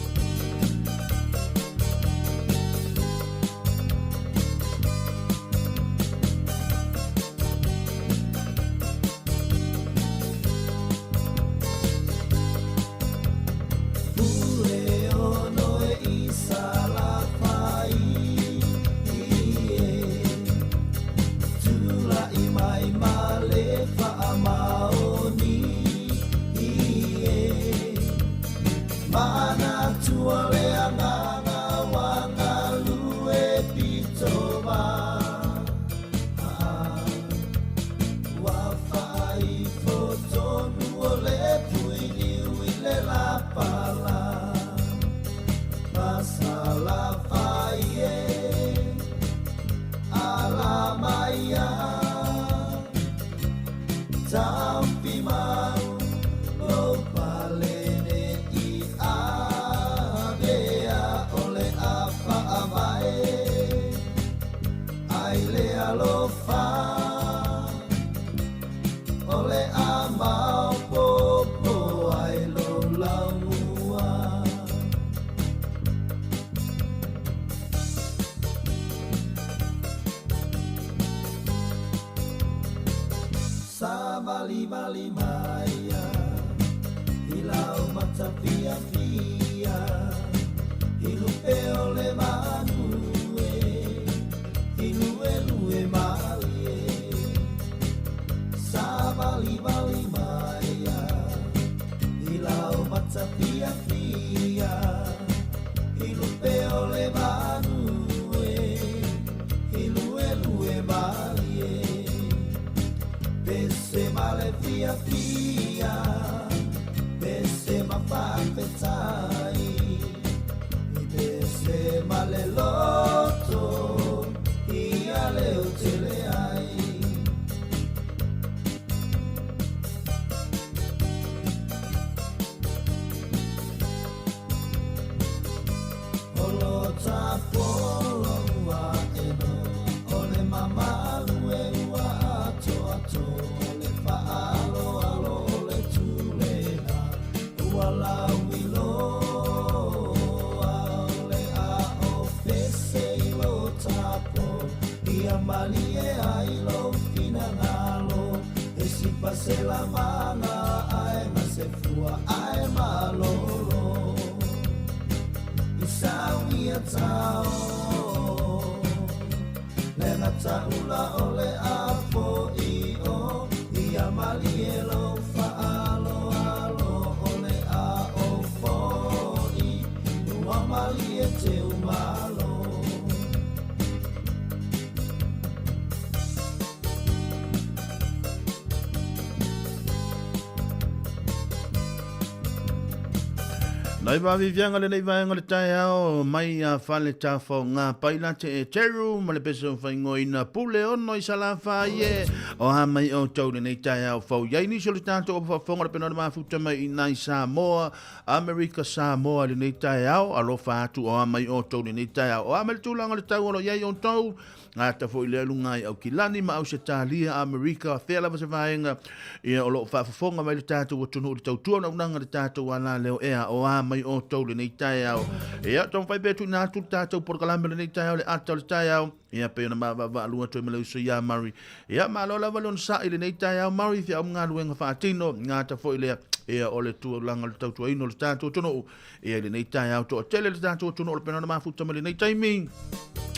A: Nai vāvivianga le nei vaenga le taeao mai a fale tafao ngā pailate e teru ma le pese o whaingoina pule ono i salafa ie o ha mai o tau le nei taeao fau iai nisi o le tātou o whafonga le pena o le mafuta mai i nai Samoa Amerika Samoa i lenei taeao, alofa atu o a mai outou i lenei taeao. O a mai le tulaga o le tau o lo o i ai outou, gata foi lea i luga i Aukilani ma Ausetalia, Amerika, fea lava se vaega, ia o lo o faafofoga mai le tatou atunuu i le tautua naunaga i le tatou alaleo ea, o a mai outou i lenei taeao. Ia, taumafai pea e tuuina atu le tatou polokalame i lenei taeao, le ata o le taeao, ia pei ona maavaavaalua atu ai ma le uso ia Murray. Ia, malo lava le onosai i lenei taeao Murray, feau ma galuega faatino, gata foi lea, ia o le tulaga o le tautuaina o le tatou atunuu, ia i lenei taeao toatele le tatou atunuu o le pena ona mafuta mai lenei taimi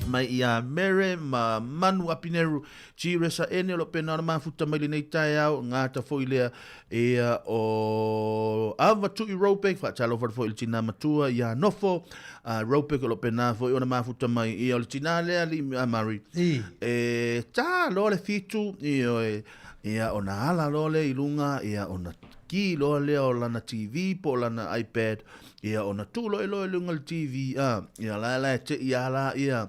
A: mai ia Mere ma Manu Apineru Tiresa Ene o lo pena ona mafuta mai lenei taeao gata foi lea ia o Ava Tui Ropek faatalofa foi i le tina matua ia Nofo a Ropek o lo pena foi ona mafuta mai ia o le tina lea li a Mari e tā loa le fitu ia e ia ona ala loa lea i luga ia ona ki loa lea o lana TV po o lana iPad ia ona tuu loa i loa i luga o le TV a ia la la e tei a la ia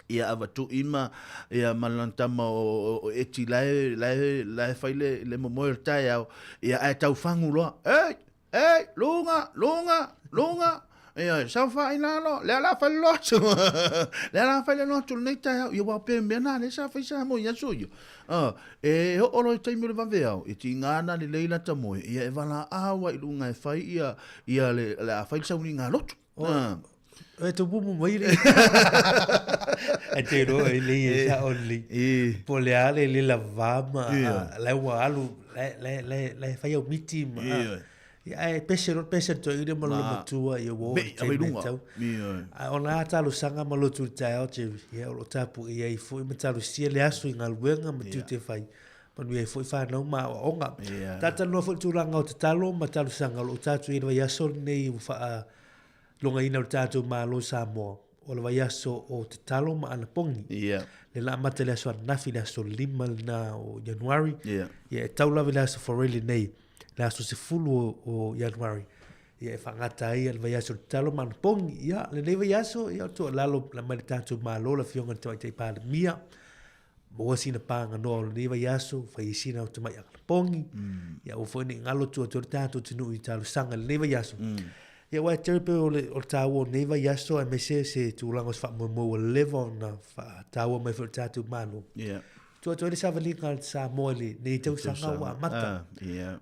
A: ia avatu ma ia ma lana tama o, o Eti la e, la e, la e fai le, le momoe o le taeao ia ae tau fagu loa ei ei luga luga luga ia saofai lalo lea la fai le lotu lea la fai le lotu lenei taeao ia ua pe mea na le sa fai sa mo ia so ia ah e oo loa i taimi o le vaveao e tiga ana lelei lata moe ia e valaau ai i luga e fai ia ia le, le a fai le sauniga lotu ah
D: E te mumu mai le. E te roa i le e sa o le. Po le ale le la va ma la ua alu la la la la fai au miti ma. Ia e pese ro pese to ire ma lo matua ia wo te me tau. A ona a talosaga ma lotu i taeao te ia o lo tapu ia i foi ma talosia le aso i galuega ma tiute fai. Manuia ai foi whanau ma aoaoga. Talanoa foi i le tulaga o tatalo ma talosaga o lo o tatou i ai le vaiaso lenei ua faa Logaina o le tatou Malo o Samoa, o le vaiaso o Tatalo ma Anapogi.
A: Yeah.
D: Le la amata i le aso ananafi, le aso 5 lena o Ianuari.
A: Yeah.
D: Ia, e tau lava i le aso Forele nei, le aso 10 o, o Ianuari. Ia, e faagata ai le vaiaso o Tatalo ma Anapogi. Ia, lenei vaiaso, ia, o tuualalo la mai le tatou Malo, le Afioga i le Tamaitai Palemia, maua sina pāganoa o lenei vaiaso, fai ai sina o tamai anapogi, ia aua foi ne i galo atu atu ai le tatou atunuu i talosaga i lenei vaiaso. Ia aua e tele pei o le, o le taua o lenei vaiaso aemaise se tulaga o se faamoemoe ua leva ona faataua mai foi e le tatou Malo.
A: Yeah.
D: Tuu atu ai le savaliga a le Samoa i lenei tausaga ua amata.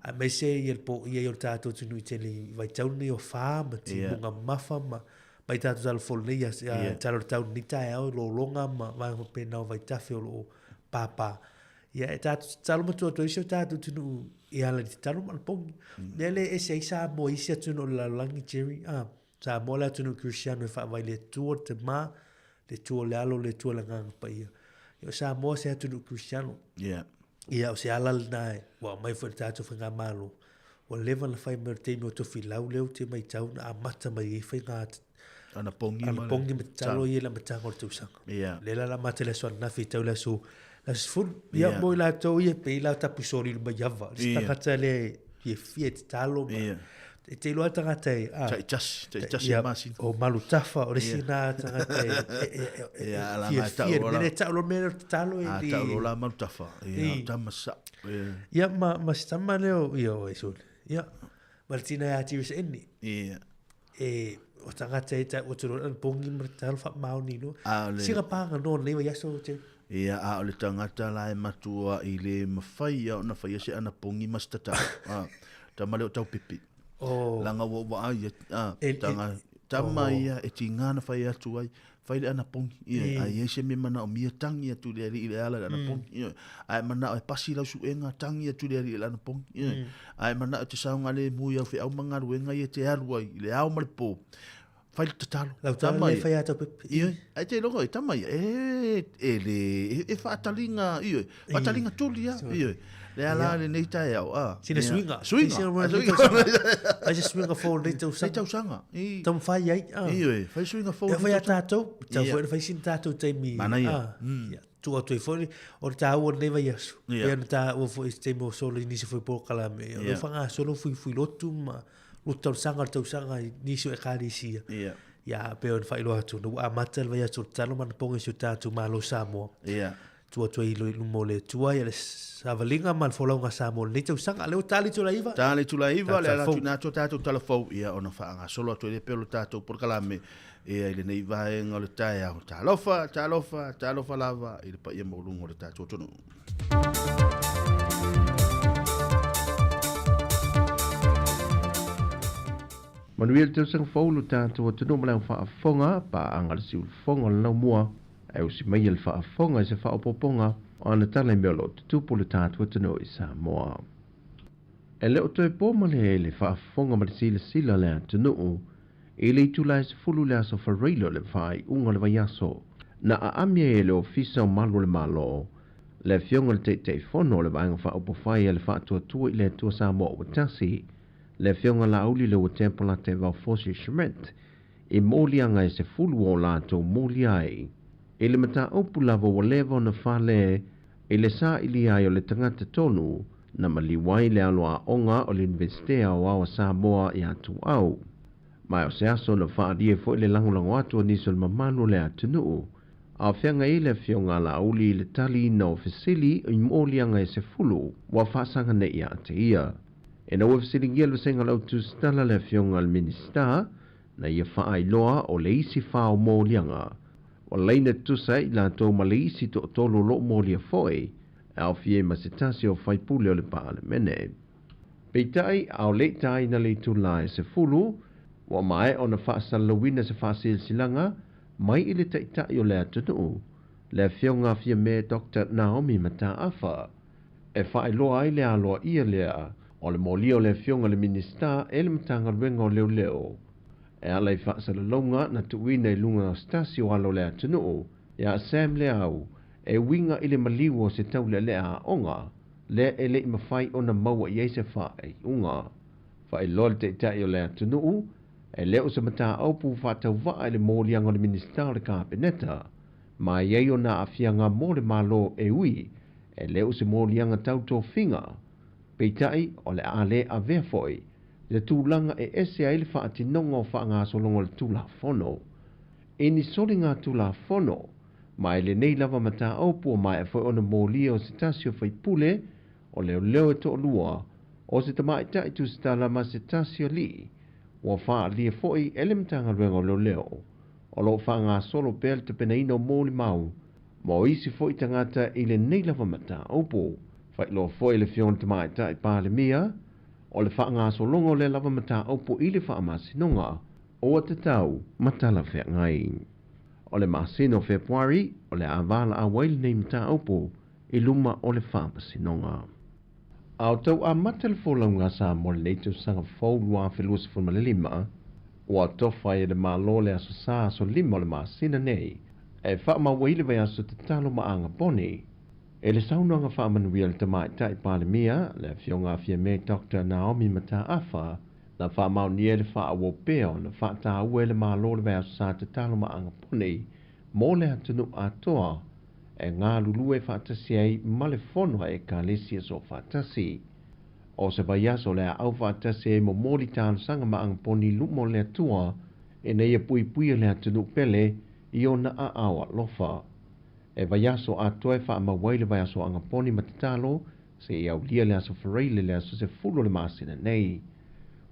D: Aemaise ia le poia ai o le tatou atunuu i tele i vaitaimi nei o fa ma timuga mamafa ma mai tatou tala folo nei ia yeah. tala o le tau nei taeao i lologa ma vaega faapena o vaitafe o lo o pāpā. Ia, e tātou tatalo matua atu ai si o tātou atunuu e ala i le tatalo ma le pogi. Mea lea e ese ai Samoa i isi atunuu o le lalolagi, Jerry, a, Samoa le atunuu kerisiano e faavae i le Atua le Tama, le Atua le Alo, le Atua le Agaga Paia. Ia, o Samoa se atunuu kerisiano.
A: Yeah.
D: Ia, o se ala lena e, ua aumai foi i le tātou faigamalo, ua leva ona fai mai o le taimi o Tofilau lea ou te matau na amata mai ai faiga
A: Anapogi
D: ma anapogi ma tatalo ia i le amataga o le tausaga.
A: Yeah.
D: Lea la la amata i le aso ananafi e tau i le aso le aso 10. Ia mo i latou ia pei la tapu soli i luma i ava. Le
A: Ia.
D: tagata lea e fiafia e tatalo ma
A: Ia.
D: e te iloa le tagata e a
A: Taitasi, taitasi
D: ia,
A: i masina.
D: o Malutafa, o le isi na tagata e, e, e, e,
A: Ia, ala
D: fiafia,
A: ngai tau
D: le
A: lola.
D: mea lea e tau loa le mea lea o le tatalo e
A: A
D: le-
A: tau lola Malutafa. Ia,
D: I.
A: tama sa. Ia.
D: Ia, ma, ma se tama lea o, ia, o e sole. Ia, ma le tina ia Tiri Eni.
A: Ia.
D: E, o tagata e tau atu loa anapogi ma le tatalo faamaoni loa.
A: A o le-
D: Sina pāga noa lenei vaiaso, Jerry.
A: Ia, a o le tagata la e matua i le mafai ia ona faia se anapogi ma se tatalo. A, tama lea o taupepe.
D: Oh.
A: Leaga ua ou vaai ai, a,
D: E- e-
A: taga, tama
D: oh.
A: ia e tiga na fai atu ai, fai le anapogi, ia,
D: I.
A: a i ai se mea manaomia tagi atu i le alii i le ala i le anapogi, ia. A e manao e pasi lau suega, tagi atu i le alii i le anapogi, ia. A e manao e te saogalemu i au feau ma galuega ia e te alu ai i le ao ma le po, fai le tatalo.
D: Lau tala
A: Tama
D: le
A: ia.
D: fai a taupepe.
A: Ioe, ae te iloga e tama ia, e, e le, e, e faataliga, ioe, faataliga tuli a, ioe. Le ala lenei taeao, a.
D: Sina
A: Ia.
D: suiga.
A: Suiga.
D: Sina
A: A, suiga.
D: Fai se suiga fou lenei
A: Nei
D: tausaga.
A: tausaga. I,
D: Taumafai ai. Ah.
A: ioe, fai suiga fou.
D: E fai a tātou, tau
A: Ia.
D: foi na fai sina tātou taimi.
A: Manaia.
D: Ah, ia, tuu atu ai foi, o le tāua lenei vaiaso.
A: Ia.
D: Pei ona tāua foi i se taimi o sola i nisi foi polokalame. O
A: Ia.
D: le whangasolo fuifui lotu ma lotu tausaga le tausaga i nisi o ekalesia.
A: Ia.
D: Ia, pei ona faailoa atu, na ua amata le vaiaso o le tatalo ma anapogi i si o tātou Malo Samoa.
A: Ia.
D: Tuu atu ai i luma o le Atua, ia le savaliga ma le folauga a Samoa i lenei tausaga. Lea ua ta le itula iva.
A: Ta le itula iva, le
D: Tātou
A: ala
D: fou.
A: atu ina atu tātou tala fou, ia ona faagasolo atu ai lea pea o le tātou polokalame, ia i lenei vaega o le taeao. Talofa, talofa, talofa lava i le paia maualuga o le tātou atunuu.
G: Manuia le tausaga fou lo tātou atunuu ma le au faafofoga, paaga le siulefoga o le laumua, ae usi maia le faafofoga i se faaopoopoga o ana tala i mea o lo o tutupu le tātou atunuu i Samoa. E le o toe po ma le le faafofoga ma le silasila le atunuu i le itula e 10 le aso Fereilo o le faaiuga o le vaiaso. Na aami ai e le Ofisa o Malu o le Malo, le afioga i le Taitaifono o le Vaega Faaupufai a le Faatuatua i le Atua Samoa ua tasi, le afioga Laauli le ua Tempolate Vaofosi Schmidt, i moliaga e 10 o latou molia ai. I le mataupu lava ua leva ona fale i le sailia ai o le tagata tonu na maliu ai le alo aoga o le Iunivesite Aoao a Samoa ia Tuau. Ma o se aso na faalia foi le lagolago atu a nisi o le mamalu o le atunuu. A o feagai ai le afioga a Laauli i le taliina o fesili i moliaga e 10 ua faasaga nei ia te ia. Ina ua fesiligia le vasega o le autusitala le afioga a le Minisita na ia faailoa o le isi fa o moliaga. Ua laina tutusa ai i latou ma le isi toatolu o loo molia foi, e aofia ai ma se tasi o faipule o le Palemene. Peitai, a o le i taina le itula e 10, ua maea ona faasalalauina se faasilasilaga mai i le taitai o le atunuu, le afioga a Fiame Doctor Naomi Mataafa, e faailoa ai le aloaia lea o le molia o le afioga i le Minisita e le Matagaluega o Leoleo. E ala i faasalalauga na tuuina i luga o se tasi o alo o le atunuu, ia Sam Leau, e uiga i le maliu o se taulealea aoga, lea e le i mafai ona maua i ai se faaiuga. Faailoa le taitai o le atunuu, e le o se mataupu faatauvaa i le moliaga o le Minisita o le Kapeneta, ma e i ai ona aafiaga mo le Malo e ui, e le o se moliaga tau tofiga. Peitai, o le a le avea foi le tulaga e ese ai le faatinoga o faagasologa o le Tulafono. I ni soliga Tulafono, ma e lenei lava mataupu ua maea foi ona molia o se tasi o faipule o leoleo e toalua, o se tamaitai tusitala ma se tasi o alii, ua faaalia foi e le Matagaluega o Leoleo, o lo o faagasolo pea le tapenaina o molimau ma o isi foi tagata i lenei lava mataupu. Faailoa foi e le Afioga i le Tamaitai Palemia, o le faagasologa o lea lava mataupu i le faamasinoga ua tatau ma talafeagai. O le masina o Fepuari o le a valaau ai lenei mataupu i luma o le Faamasinoga. A o tau amata le folauga a Samoa i lenei tausaga fou 2025, ua tofa ai e le Malo le Aso Sa aso 5 o le masina nei e faamau ai le vaiaso tatalo ma agaponi. I le saunoaga faamanuia a le Tamaitai Palemia, le Afioga a Fiame Doctor Naomi Mataafa, na faamaonia ai le faaauau pea ona faataua e le Malo le vaiaso sa tatalo ma agaponi mo le atunuu atoa e galulue faatasi ai ma le Fono a Ekalesia Soofaatasi. O se vaiaso o le a aufaatasi ai momoli talosaga ma agaponi i luma o le Atua ina ia puipuia le atunuu pele i ona aao alofa. E vaiaso atoa e faamau ai le vaiaso agaponi ma tatalo seia aulia le Aso Faraile le aso 10 o le masina nei.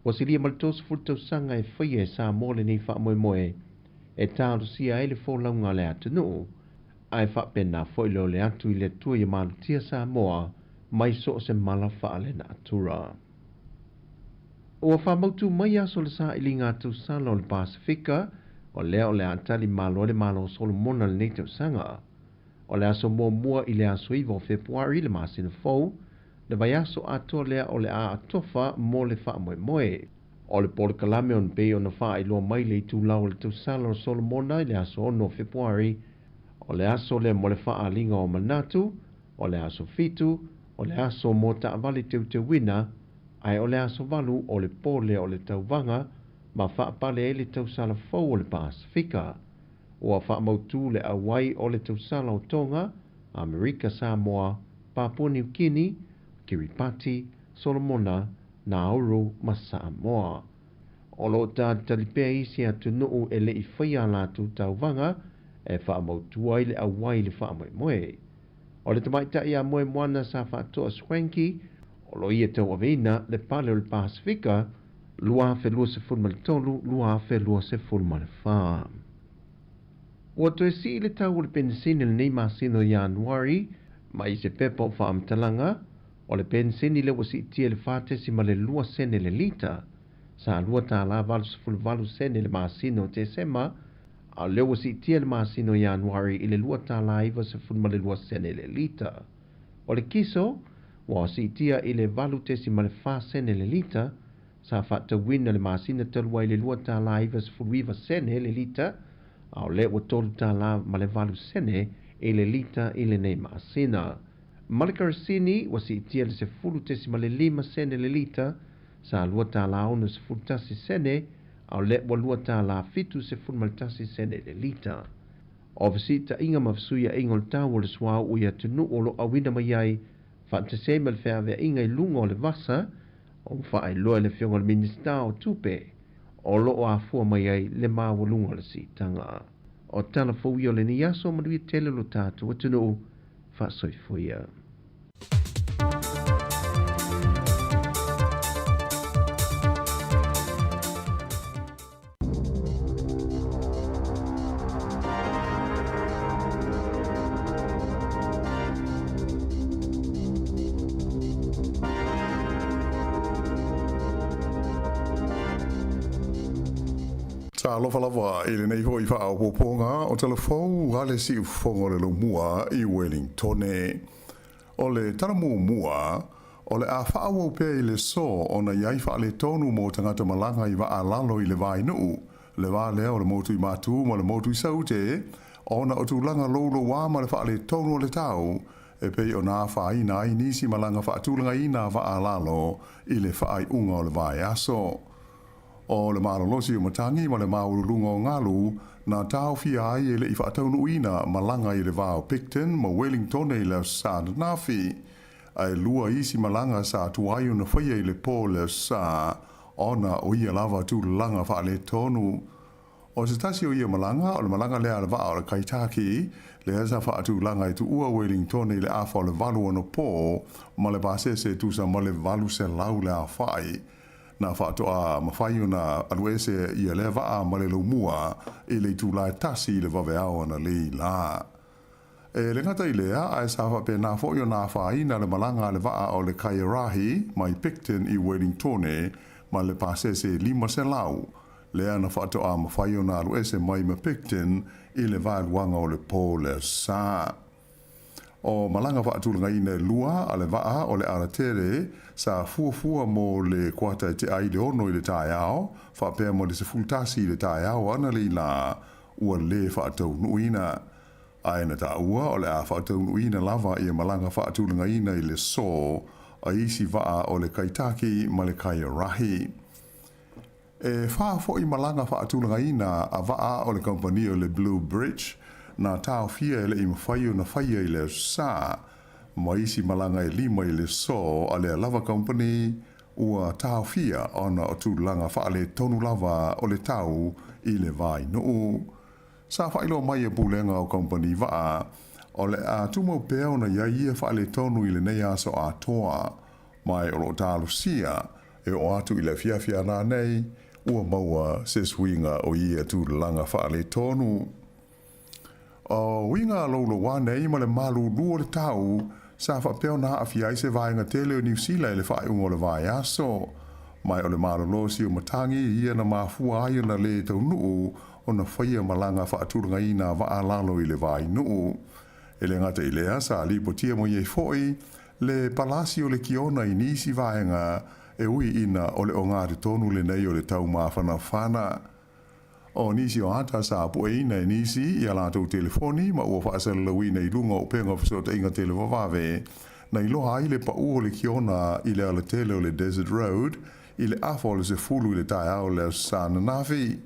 G: Ua silia ma le 30 tausaga e faia e Samoa lenei faamoemoe e talosia ai le folauga a le atunuu, ae faapena foi le ole atu i le Atua ia malutia Samoa mai so o se mala faalenatura. Ua faamautu mai aso o le sailiga tausala o le Pasefika, o lea o le a tali malo ai le Malo o Solomona lenei tausaga. O le aso muamua i le aso 9 o Fepuari le masina fou, le vaiaso atoa lea o le a atofa mo le faamoemoe. O le polokalame ona pei ona faailoa mai le itulau o le tausala o Solomona i le aso 6 o Fepuari, o le aso lea mo le faaaliga o manatu, o le aso 7, o le aso mo taavale teuteuina, ae o le aso 8 o le po lea o le tauvaga ma faapale ai le tausala fou o le Pasefika. Ua faamautu le auai o le tausala o Tonga, Amerika Samoa, Papua Niu Kini, Kiripati, Solomona, Nauru ma Samoa. O lo o talitali pea isi atunuu e le i faia a latou tauvaga e faamautu ai le auai i le faamoemoe. O le tamaitai a Moemoana sa faatoa Swanky, o lo ia tauaveina le pale o le Pasefika 2023, 2024. Ua toe sii le tau o le penisini lenei masina o Ianuari mai se pepa o faamatalaga, o le penisini lea ua siitia i le 4.2 sene le lita, sa $2.88 sene le masina o Tesema, a o lea ua siitia le masina o Ianuari i le $2.92 sene le lita. O le kiso, ua siitia i le 8.4 sene le lita, sa faatauina le masina talu ai le $2.99 sene le lita, a o lea ua $3.08 i le lita i lenei masina. Ma le kerosene, ua siitia le 10.5 sene le lita, sa $2.61 sene, a o lea ua $2.71 sene le lita. O fesiitaiga ma fesuiaiga o le tau o le suauu i atunuu o lo o auina mai ai faatasi ai ma le feaveaiga i luga o le vasa, ua faailoa e le Afioga i le Minisita o Tupe o lo o afua mai ai le maualuga o le siitaga. O tala fou ia o lenei aso, manuia tele lo tatou atunuu. Faasoifuia.
F: Talofa lava i lenei foi faaopoopoga o Talafou a le Siufofoga o le Laumua i Wellingtone. O le tala muamua, o le a faaauau pea i le so ona i ai faaletonu mo tagata malaga i vaa lalo i le vainuu, le va lea o le motu i Matu ma le motu i Saute, ona o tulaga louloua ma le faaletonu o le tau, e pei ona afaina ai nisi malaga faatulagaina vaa lalo i le faaiuga o le vaiaso. O le malolosi o matagi ma le maualuluga o galu na taofia ai e le i faataunuuina malaga i le va o Picton ma Wellingtone i le Aso Sa ananafi. Ae lua isi malaga sa tuai ona faia i le po le Aso Sa ona o ia lava tulaga faaletonu. O se tasi o ia malaga, o le malaga lea a le vaa o le Kaitaki, lea sa faatulaga e tuua Wellingtone i le afa o le 8:00 po ma le pasese e tusa ma le 800 le aofai. Na faatoa mafai ona aluese ia lea vaa ma le laumua i le itula e tasi i le vaveao analeila la. E le gata i lea, ae sa faapena foi ona afaina le malaga a le vaa o le Kaiarahi mai Picton i Wellingtone ma le pasese 500, lea na faatoa mafai ona aluese mai ma Picton i le vaeluaga o le po le Aso Sa. O malaga faatulagaina e lua a le vaa o le Alatele sa fuafua mo le kuata e tea ai le 6 i le taeao faapea ma le 11 i le taeao analeila ua lē faataunuuina. Ae na taua o le a faataunuuina lava ia malaga faatulagaina i le sō a isi vaa o le Kaitaki ma le Kaiarahi. E fā foʻi malaga faatulagaina a vaa o le kamupani o le Blue Bridge na taofia e leʻi mafai ona faia i le Aso Sa, ma isi malaga e lima i le sō a lea lava kamupani ua taofia ona o tulaga faaletonu lava o le tau i le vainuu. Sa faailoa mai e Pulega o Kamupani Vaa, o le a tumau pea ona i ai ia faaletonu i lenei aso atoa, ma o loo talosia e oo atu i le afiafi a nanei ua maua se suiga o ia tulaga faaletonu. O uiga louloua nei ma le malūlū o le tau sa faapea ona aafia ai se vaega tele o Niu Sila i le faaiuga o le vaiaso, ma o le malolosi o matagi ia na mafua ai ona lē taunuu ona faia malaga faatulagaina vaa lalo i le vainuu. E le gata i lea, sa lipotia mai ai foʻi le palasi o le kiona i nisi vaega e ui ina o le ogatotonu lenei o le taumafanafana. O nisi o ata sa pueina e nisi ia latou telefoni ma ua faasalalauina i luga o upega o fesootaiga televavave na iloa ai le paʻu o le kiona i le alatele o le Desert Road i le afa o le 10 i le taeao le Aso Sa ananafi.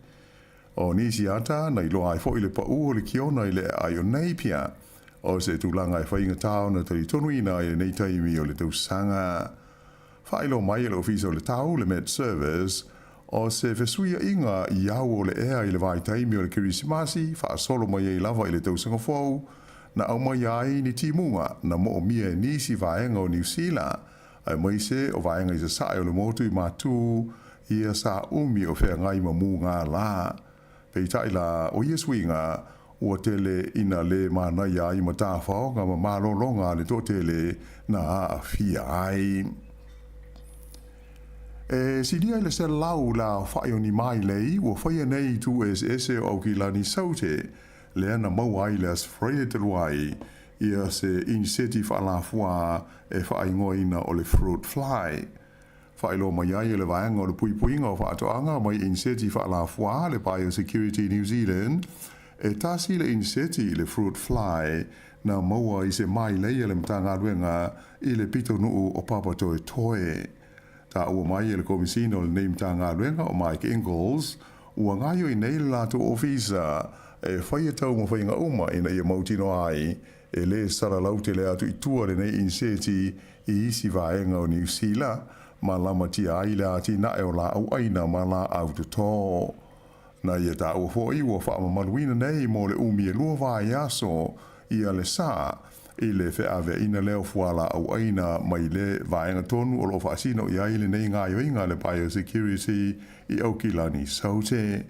F: O nisi ata na iloa ai foʻi le paʻu o le kiona i le aai o Napier, o se tulaga e faigatā ona talitonuina i lenei taimi o le tausaga. Faailoa mai e le Ofisa o le Tau, le Met Service, o se fesuiaiga i au o le ea i le vaitaimi o le Kerisimasi faasolo mai ai lava i le tausaga fou, na aumaia ai ni timuga na moomia e nisi vaega o Niu Sila, aemaise o vaega i sasae o le motu i Matū ia sa umi o feagai ma muga lā. Peitai la, o ia suiga ua tele ina lē manaia ai ma tafaoga ma malologa a le toatele na aafia ai. E silia i le 100 le aofaʻi o ni mailei ua faia nei i itu eseese o Aukilani Saute, lea na maua ai i le Aso Faraile talu ai ia se iniseti faalafuā e faaigoaina o le fruit fly. Faailoa mai ai e le Vaega o le Puipuiga o Faatoaga mai Iniseti Faalafuā le Biosecurity New Zealand, e tasi le iniseti i le fruit fly na maua i se mailei a le Matagaluega i le pitonuu o Papatoetoe. Taua mai e le Komisina o lenei Matagaluega o Mike Ingles, ua gaoioi nei le latou ofisa e faia taumafaiga uma ina ia mautinoa ai e lē salalau tele atu i tua lenei iniseti i isi vaega o Niu Sila ma lamatia ai le atinae o laau aina ma laau totō. Na ia taua foʻi ua faamamaluina nei mo le umi e lua vaiaso ia le sa i le feaveaʻina lea o fualaau aina mai le vaega tonu o loo faasino i ai lenei gaoioiga a le Biosecurity i Aukilani Saute.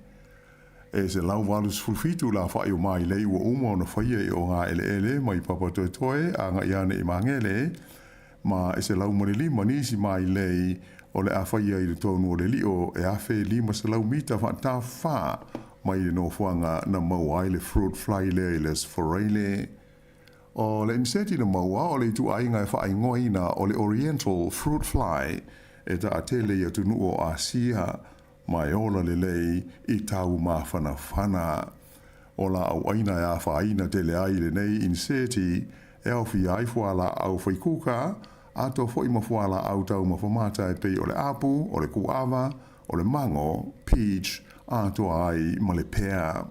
F: E 187 le aofaʻi o mailei ua uma ona faia i ogaeleele mai Papatoetoe agaʻi ane i Magele, ma e 105 nisi mailei o le a faia i totonu o le lio e 1500 mita faatafā mai le nofoaga na maua ai le fruit fly lea i le Aso Faraile. O le iniseti na maua o le ituaiga e faaigoaina o le Oriental fruit fly e taatele i atunuu o Asia ma e ola lelei i tau mafanafana. O laau aina e afaina tele ai lenei iniseti e aofia ai fualaau faikuka atoa foʻi ma fualaau taumafa mata e pei o le apu, o le kuava, o le mango, peach, atoa ai ma le pea.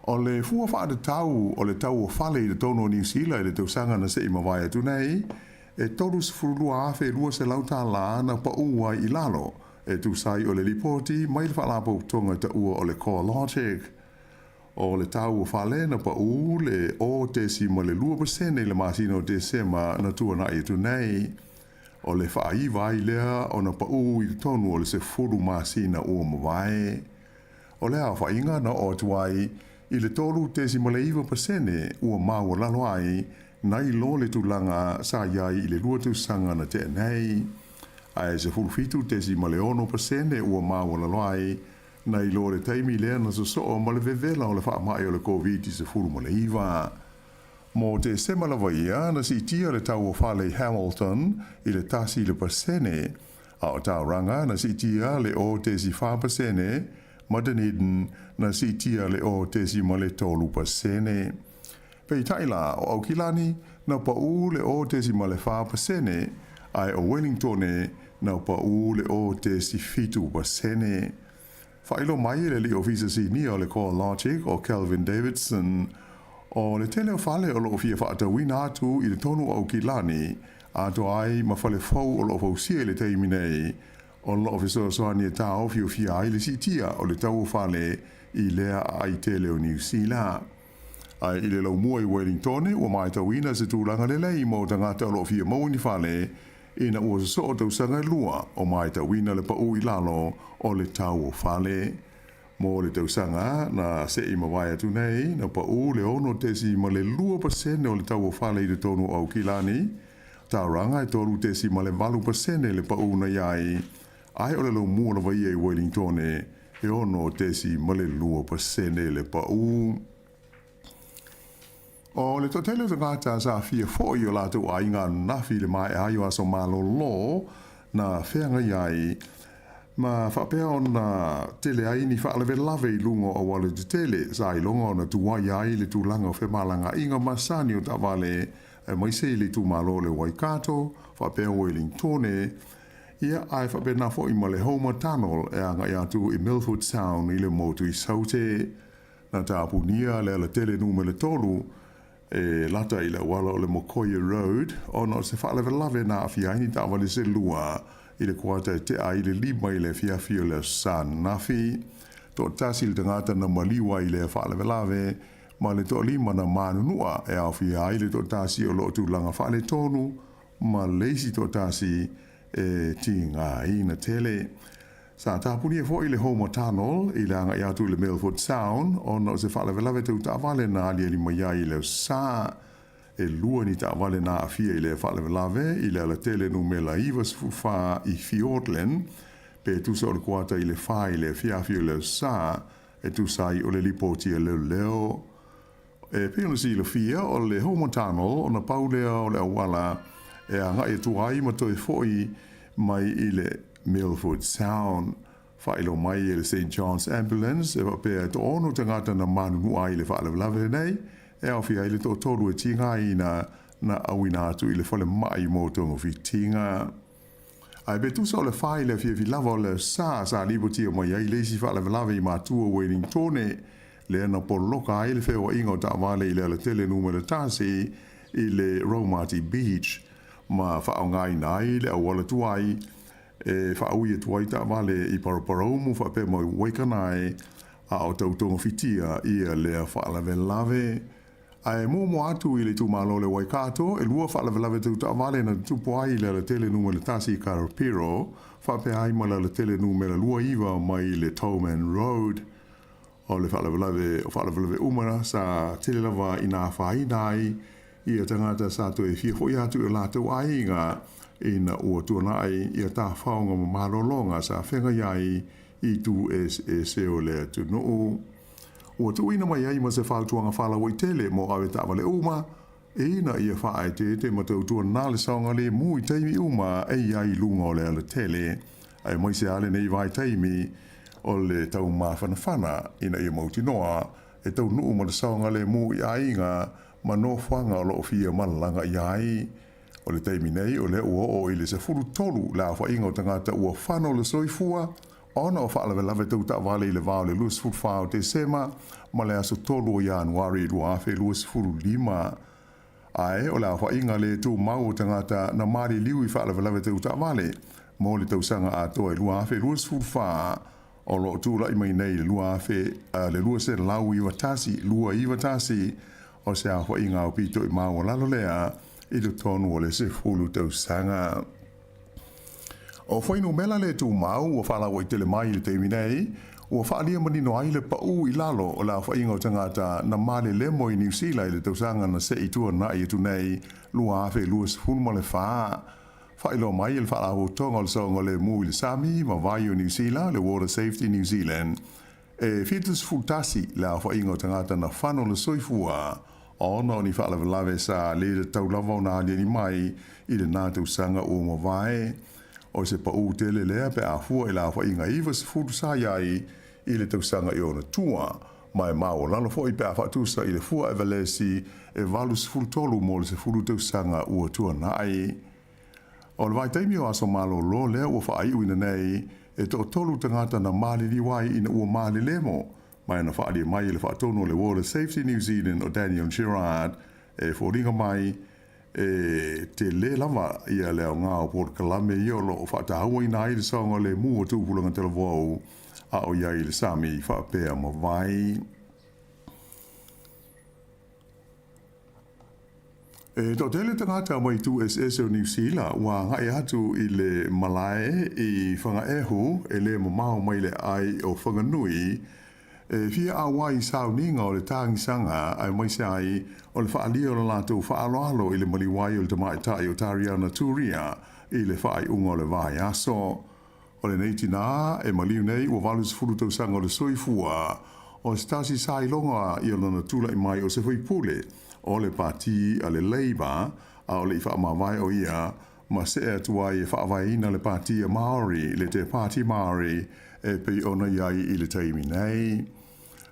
F: O le fua faatatau o le tau o fale i totonu o Niu Sila i le tausaga na seʻi mavae atu nei, e $32,200 tālā na paʻū ai i lalo, e tusa ai o le lipoti mai le Faalapotopotoga taua o le CoreLogic. O le tau o fale na paʻū le 0.2% i le masina o Tesema na tuanaʻi atu nei. O le faaiva ai lea ona paʻū i totonu o le 10 masina ua mavae. O le aofaiga na oo atu ai i le 3.9% ua maualalo ai nai lo le tulaga sa i ai i le 2 tausaga na tea nei, ae 17.6% ua maualalo ai nai lo le taimi lea na sosoo ma le vevela o le faamai o le Koviti-19. Mo Tesema lava ia, na siitia le tau o fale i Hamilton i le 1%, a o Tauranga na siitia le 0.4%, ma Dunedin na siitia le 0.3%. Peitai la, o Aukilani na paʻū le 0.4%, ae o Wellingtone na paʻū le 0.7%. Faailoa mai e le Alii Ofisa Sinia o le CoreLogic o Kelvin Davidson, o le tele o fale o lo o fia faatauina atu i totonu o Aukilani, atoa ai ma fale fou o lo o fausia i le taimi nei, o lo o fesoasoani e taofiofia ai le siitia o le tau o fale i lea aai tele o Niu Sila. Ae i le laumua i Wellingtone, ua matauina se tulaga lelei mo tagata o lo o fia maua ni fale, ina ua sosoo tausaga e lua o matauina le paʻū i lalo o le tau o fale. Mo le tausaga na se i mavae atu nei, na paʻū le 6.2% o le tau o fale i totonu o Aukilani, Tauranga e 3.8% le paʻū na i ai, ae o le laumua lava ia i Wellingtone e 6.2% le paʻū. O le toatele o tagata sa aafia foi i o latou aiga ananafi i le maea ai o aso malolo na feagai ai, ma faapea ona tele ai ni faalavelave i luga o auala tetele sa iloga ona tuai ai le tulaga o femalagaaiga masani o taavale aemaise i le itumalo o le Waikato faapea Wellingtone, ia ae faapena foi ma le Homer Tunnel e agai atu i Milford Sound i le motu i Saute. Na tapunia le alatele numera 3 e lata i le auala o le Mokoia Road ona o se faalavelave na aafia ai ni taavale se lua i le kuata e tea ai le 5 i le afiafi o le Aso Sa ananafi. Toatasi le tagata na maliu ai i lea faalavelave ma le toalima na manunua e aofia ai le toatasi o lo o tulaga faaletonu ma le isi toatasi e tigaina tele. Sa tapunia foi le Homer Tunnel i le agai atu i le Milford Sound ona o se faalavelave tau taavale na aliali mai ai i le Aso Sa. E lua ni taavale na aafia i lea faalavelave i le alatele numera 94 i Fiordland, pe tusa o le kuata i le 4 i le afiafi o le Aso Sa, e tusa ai o le lipoti a leoleo. E pei ona silafia, o le Homer Tunnel ona pau lea o le auala e agai atu ai ma toe foi mai i le Milford Sound. Faailoa mai e le St John's Ambulance e faapea e toaono tagata na manunua ai i le faalavelave lenei, e aofia ai le toatolu e tigaina na auina atu i le falemai mo togafitiga. Ae pe tusa o le fa i le afiafi lava o le Aso Sa, sa lipotia mai ai le isi faalavelave i matua Wellingtone, lea na poloka ai le feoaiga o taavale i le alatele numera 1 i le Raumati Beach, ma faaaogaina ai le auala tuai e faaui atu ai taavale i Paraparaumu faapea ma Waikanae, a o tau togafitia ia lea faalavelave. Ae muamua atu i le itumalo o le Waikato, e lua faalavelave tau taavale na tutupu ai i le alatele numera 1 i Karapiro, faapea ai ma le alatele numera 29 mai le Tolman Road. O le faalavelave o faalavelave uma sa tele lava ina afaina ai ia tagata sa toe fia foi atu i o latou aiga ina ua tuanai ia tafaoga ma malologa sa feagai ai i itu eseese o le atunuu. Ua tuuina mai ai ma se fautuaga faalauaitele mo ave taavale uma, ina ia faaeteete ma tautuana le saogalemu i taimi uma e i ai i luga o le alatele, aemaise lava lenei vaitaimi o le taumafanafana ina ia mautinoa e taunuu ma le saogalemu i aiga ma nofoaga o lo o fia malaga i ai. O le taimi nei, o lea ua oo i le 13 le aofaiga o tagata ua fano le soifua, ona o faalavelave tau taavale i le va o le 24 o Tesema ma le aso 3 o Ianuari 2025. Ae o le aofaiga le tumau o tagata na maliliu i faalavelave tau taavale mo le tausaga atoa e 2024 o lo o tulai mai nei i le 2000 le 291, 291, o se aofaiga aupito i maualalo lea i totonu o le 10 tausaga. O fuainumera le tumau ua faalauaitele mai i le taimi nei, ua faaalia manino ai le paʻū i lalo o le aofaiga o tagata na malelemo i Niu Sila i le tausaga na se i tuanai atu nei 2024. Faailoa mai e le Faalapotopotoga o le Saogalemu i le Sami ma Vai o Niu Sila, le Water Safety New Zealand, e 71 le aofaiga o tagata na fano le soifua ona o ni faalavelave sa le tatau lava ona aliali mai i lenā tausaga ua mavae. O se paʻū tele lea pe a fua i le aofaiga 90 sa i ai i le tausaga i ona tua, ma e maualalo foi pe a faatusa i le fua Evalesi e 83 mo le sefulu tausaga ua tuanai. O le vaitaimi o aso malōlō lea ua faaiuina nei, e toatolu tagata na maliliu ai ina ua malelemo, ma e na faaalia mai e le faatonu o le Water Safety New Zealand o Daniel Gerrard e foliga mai e tele lava ia le aoga o polokalame ia o lo o faatauaina ai le saogalemu o tupulaga talavou a o i ai i le sami faapea ma vai. E toatele tagata mai itu eseese o Niu Sila ua agai atu i le malae i Whangaehu e le mamao mai le aai o Whanganui e fia auai i sauniga o le tagisaga aemaise ai o le faaalia o le latou faaaloalo i le maliu ai o le tamaitai o Tariana Turia i le faaiuga o le vaiaso. O lenei tinā e maliu nei ua 80 tausaga o le soifua, o se tasi sa iloga i lona tulai mai o se faipule o le Pati a le Labour a o le i faamavae o ia ma see atu ai e faavaeina le Pati a Māori, le Te Pāti Māori, e pei ona i ai i le taimi nei.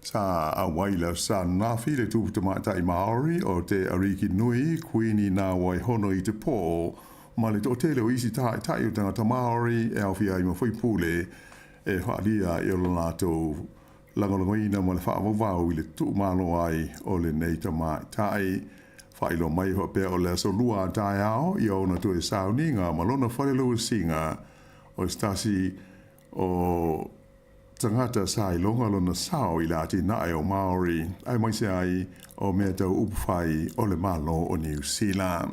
F: Sa auai le Aso Ananafi le Tupu Tamaitai Māori o Te Ariki Nui, Kuini Nā Waihono i te pō, ma le toatele o isi tāitai o tangata Māori e aofia ai ma faipule e faaalia i o la latou lagolagoina ma le faavauvau i le tuumalo ai o lenei tamaitai. Faailoa mai faapea o le aso lua a taeao ia ona toe sauniga ma lona fale lauasiga o se tasi o tagata sa iloga lona sao i le atinae o Māori aemaise ai o mea tau upufai o le Malo o Niu Sila.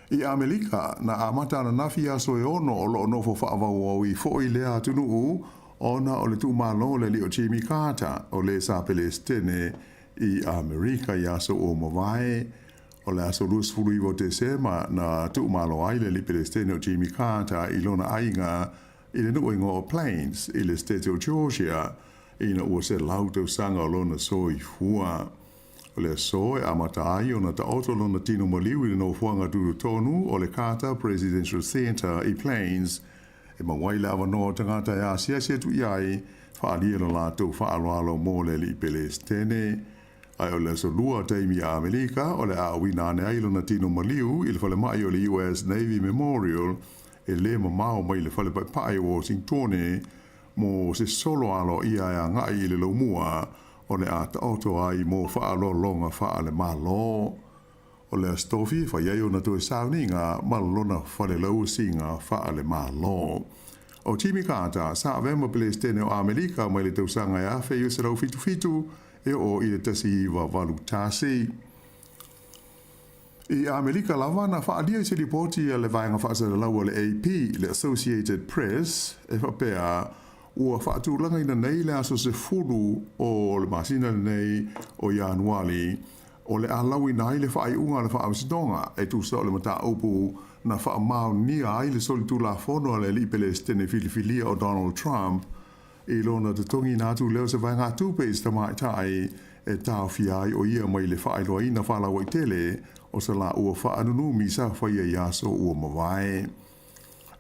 F: I ʻAmelika, na amata ananafi aso e ono o loo nofo faavauaui foʻi lea atunuu ona o le tuumalo o le alii o Jimmy Carter o le sa Pelesitene i ʻAmerika i aso ua mavae. O le aso 29 o Tesema na tuumalo ai le alii Pelesitene o Jimmy Carter i lona aiga i le nuu igoa o Plains i le Setete o Georgia ina ua 100 tausaga o lona soifua. O le aso e amata ai ona taoto lona tino maliu i le nofoaga tutotonu o le Carter Presidential Center i Plains, e maua ai le avanoa o tagata e asiasi atu i ai, faaalia lo latou faaaloalo mo le alii Pelesitene. Ae o le aso lua taimi a Amerika o le a auina ane ai lona tino maliu i le falemai o le US Navy Memorial e le mamao mai le fale paepae o Washingtone mo se solo aloaia e agai i le laumua o le a taoto ai mo faaaloaloga faale-Malo. O le Aso Tofi e fai ai ona toe sauniga ma lona fale lauasiga faale-Malo. O Jimmy Carter sa avea ma Pelesitene o Amerika mai le tausaga e 1977 e oo i le 1981. I Amerika lava na faaalia i se lipoti a le vaega faasalalau a le AP, le Associated Press, e faapea, ua faatulagaina nei le aso 10 o le masina lenei o Ianuali, o le a lauina ai le faaiuga a le Faamasinoga e tusa o le mataupu na faamaonia ai le solitulafono a le alii Pelesitene filifilia o Donald Trump i lona totogiina atu lea o se vaegatupe i se tamaitai e taofia ai o ia mai le faailoaina faalauaitele o se laua faanunumi sa faia i aso ua mavae.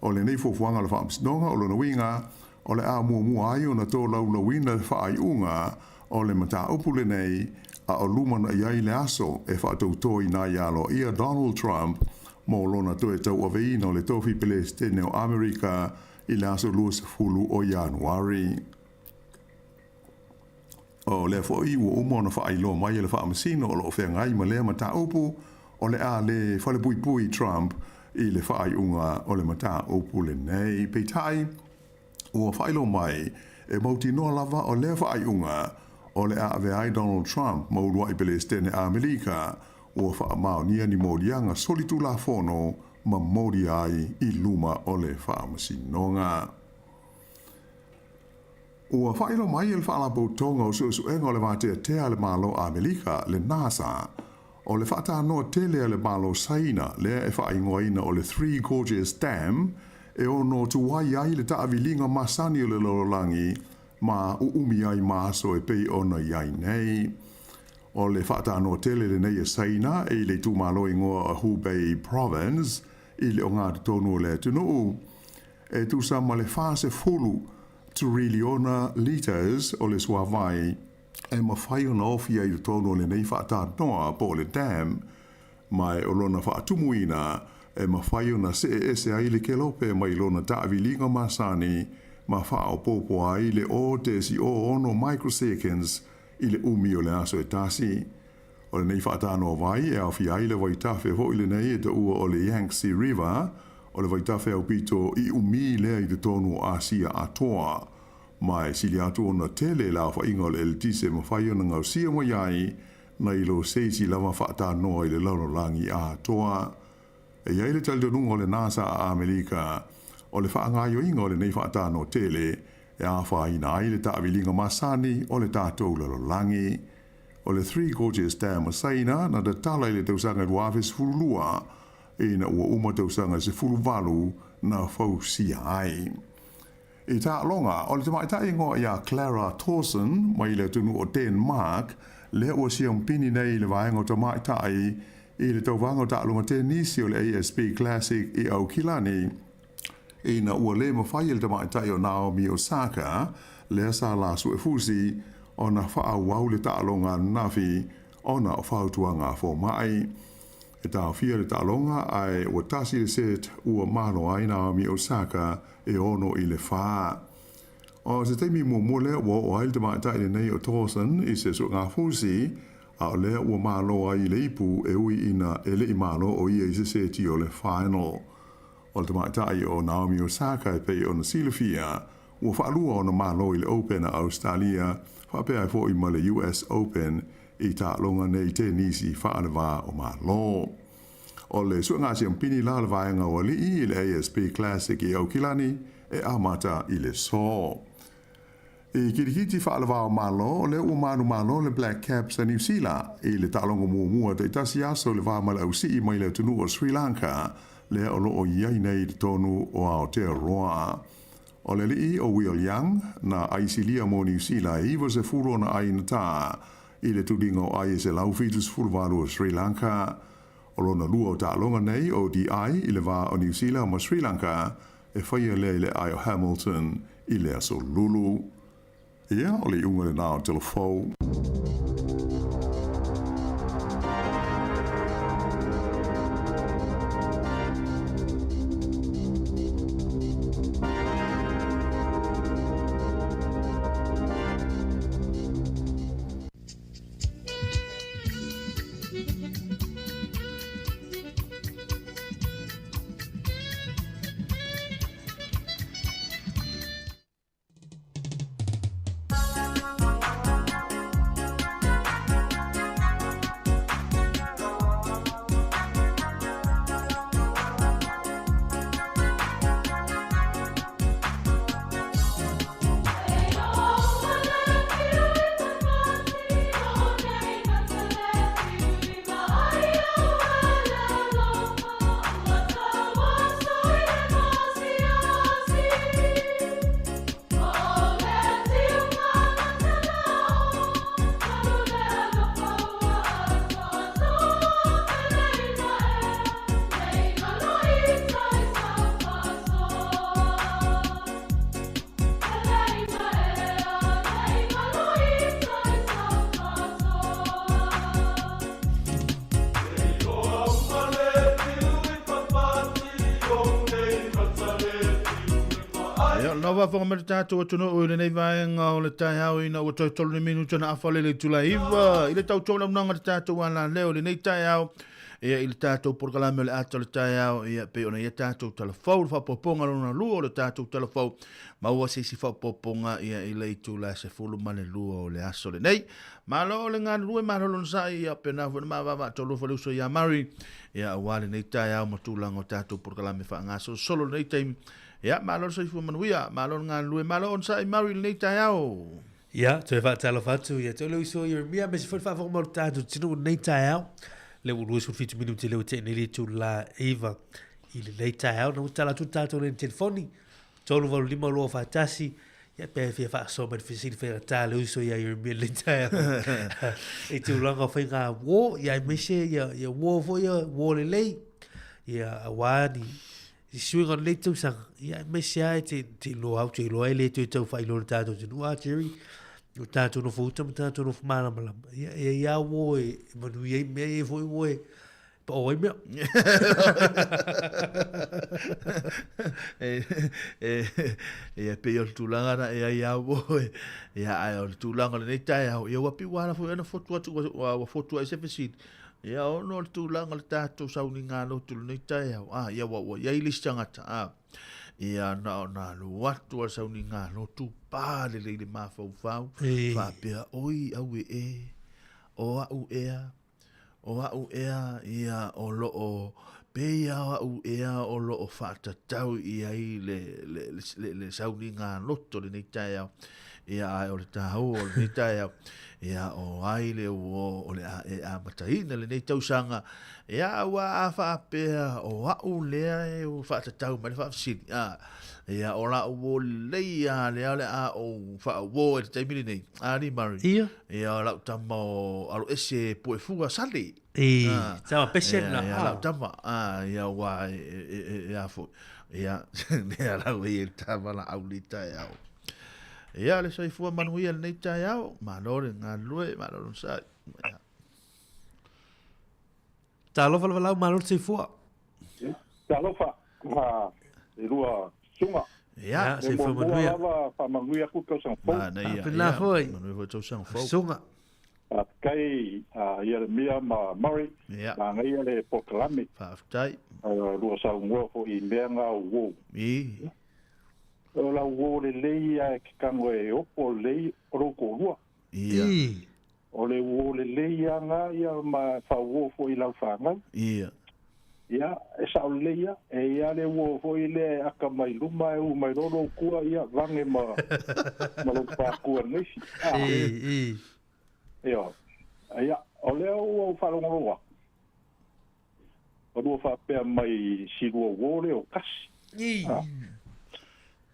F: O lenei fuafuaga o le Faamasinoga o lona uiga o le a muamua ai ona tolaulauina le faaiuga o le mataupu lenei a o lumanai ai le aso e faatoutoina ai aloaia Donald Trump mo lona toe tauaveina o le tofi Pelesitene o Amerika i le aso 20 o Ianuari. O lea foi ua uma ona faailoa mai e le Faamasino o lo o feagai ma lea mataupu, o le a le falepuipui Trump i le faaiuga o le mataupu lenei. Peitai, ua faailoa mai e mautinoa lava o lea faaiuga o le a avea ai Donald Trump ma uluai Pelesitene Amerika ua faamaonia ni moliaga solitulafono ma molia ai i luma o le Faamasinoga. Ua faailoa mai e le Faalapotopotoga o Suesuega o le Vateatea a le Malo Amerika, le NASA, o le faatanoa tele a le Malo Saina lea e faaigoaina o le Three Gorges Dam e ono tuai ai le taaviliga masani o le lalolagi ma uumi ai ma aso e pei ona i ai nei. O le faatanoa tele lenei e Saina i le itumalo igoa o Hubei Province i le ogatotonu o le atunuu, e tusa ma le 40 tiriliona litres o le suavai e mafai ona ofi ai i totonu o lenei faatanoa po o le dam, ma o lona faatumuina e mafai ona see ese ai le kelope mai lona taaviliga masani ma faaopoopo ai le 0.06 microseconds i le umi o le aso e tasi. O lenei faatanoa vai e aofia ai le vaitafe foi lenei e taua o le Yangtze River, o le vaitafe aupito i umi lea i totonu o Asia atoa. Ma e sili atu ona tele le aofaiga o le eletise e mafai ona gaosia mai ai nai lo se isi lava faatanoa i le lalolagi atoa. E i ai le talitonuga o le NASA a Amerika, o le faagaoioiga o lenei faatanoa tele e afaina ai le taaviliga masani o le tatou lalolagi. O le Three Gorges Dam o Saina na tatala i le tausaga 2012 ina ua uma tausaga 18 na fausia ai. I taaloga, o le tamaitai igoa ia Clara Tauson mai le atunuu o Denmark, lea ua siampini nei i le vaega o tamaitai i le tauvaga o taaloga tenisi o le ASB Classic i Aukilani, ina ua le mafai e le tamaitai o Naomi Osaka, lea sa la suefusi, ona faaauau le taaloga ananafi ona o fautuaga a fomai. E taofia le taaloga ae ua tasi le set ua malo ai Naomi Osaka e 6-4. O se taimi muamua lea ua oo ai le tamaitai lenei o Tauson i se suegafusi, a o lea ua malo ai i le ipu e ui ina e le i malo o ia i se seti o le final. O le tamaitai o Naomi Osaka e pei ona silafia, ua faalua ona malo i le Open a Ausetalia faapea ai foi ma le US Open i taaloga nei tenisi faaleva o Malo. O le suega siampini la o le vaega o alii i le ASB Classic i Aukilani e amata i le so. I kirikiti faaleva o Malo, o lea ua manumalo le Black Caps a Niu Sila i le taaloga muamua taitasi aso i le va ma le ausii mai le atunuu o Sri Lanka lea o lo o i ai nei i totonu o Aotearoa. O le alii o Will Young, na aisilia mo Niu Sila e 90 ona ai na tā i le tuliga o ai e 178 o Sri Lanka. O lona lua o taaloga nei ODI i le va o Niu Sila ma Sri Lanka e faia lea i le ae o Hamilton i le aso Lulu. Ia, o le iuga lena o Telefou.
A: Ia, na faafofoga mai le tatou atunuu i lenei vaega o le taeao ina ua toe tolu ni minuta na afa lele itula iva i le tautoulaunaga le tatou alaleo i lenei taeao ia i le tatou polokalame o le ata o le taeao ia pei ona ia tatou talafou le faaopoopoga lona lua o le tatou talafou maua se isi faaopoopoga ia i le itula 12 o le aso lenei. Malo le galulue, malo le onosai, ia pena foi na maavaavaa tolu foi le uso ia Murray, ia aua lenei taeao ma tulaga o tatou polokalame faagasolosolo lenei taimi. Ia malo le soifua manuia, malo le galulue, malo onosai Murray lenei taeao.
D: Ia, toe faatalofa atu ia te oe le uso Ieremia, aemaise foi le faafofoga mai o le tatou atunuu i lenei taeao. Lea ua 27 minute lea ua tea nei le itula 9 i lenei taeao. Na ua tatala atu le tatou laina telefoni, 385 241, Ia pe fia faasoa mai le fesili faigata le uso ia Ieremia i lenei taeao. I tulaga o faiga uō, ia aemaise ia, ia uō foi ia uō lelei, ia auā ni, ni suiga o lenei tausaga, ia aemaise lava e te, te iloa au, te iloa e le toe tau faailoa le tatou atunuu, a Jerry, o tatou nofo uta ma tatou nofo malamalama, ia e i ai lava uō e manuia ai mea, e i ai foi uō e Pao ai mea.
A: E, e, e, pei o le tulaga na e ai au oe. Ia, ae o le tulaga o lenei taeao, ia ua piu ala foi ana fotu atu, ua, ua fotu ai se fesili. Ia, ono o le tulaga o le tatou sauniga lotu lenei taeao. Ah, ia, ua, ua iai le isi tagata. Ah, ia, na o na alu atu a le sauniga lotu, pa lelei le mafaufau. Faapea, oi, aue e, o au ea, O a'u ea ia o lo'o pei a o a'u ea o lo'o fa'atatau i ai le, le, le, le sauniga loto lenei taeao, ia ae o le tāua o lenei taeao, ia o ai le uō o le a e amataina lenei tausaga, ia ua a faapea o a'u lea e fa'atatau mai le fa'afesili, a, ia o la'u uō lelei a lea o le a ou fa'auō i le taimi lenei, a Lee Murray?
D: Ia.
A: Ia o lau tama o alo ese puefua sale.
D: I, ah, tama pese
A: na. Ia, lau tama. Ah, ia ua e, e, e, e a fo. Ia, nea lau e e tama la au li tae au. Ia, le soifua manuia lenei taeao. Malo le galulue, malo le onosai. Ia.
D: Talofa lava lau, malo le soifua.
B: Talofa, ma e lua susuga.
A: Ia,
B: soifua manuia. lava faamanuia atu le tausaga fou.
D: Faapena foi.
A: Manuia foi tausaga fou.
D: Susuga.
B: Faafetai a Ieremia ma Murray.
A: Ia.
B: Manaia le polokalame.
A: Faafetai.
B: Lua saunoa foi i mea nga o uō.
A: I.
B: O lau uō lelei a e ke tago e opo lelei o lou toalua.
A: Ia.
D: I.
B: O le uō lelei a nga ia ma faauō foi i lau fanau.
A: Ia.
B: Ia, e sao lelei ia. E i ai le uō foi lea e aka mai luma ae u mai loa lou kua, ia, vage ma, ma lou pākua lenei.
D: Ah. I, i.
B: Ioe. Ia, o lea ua ou faalogologo atu, o lua faapea mai si lua uō lea o kasi.
D: I.
B: Ah.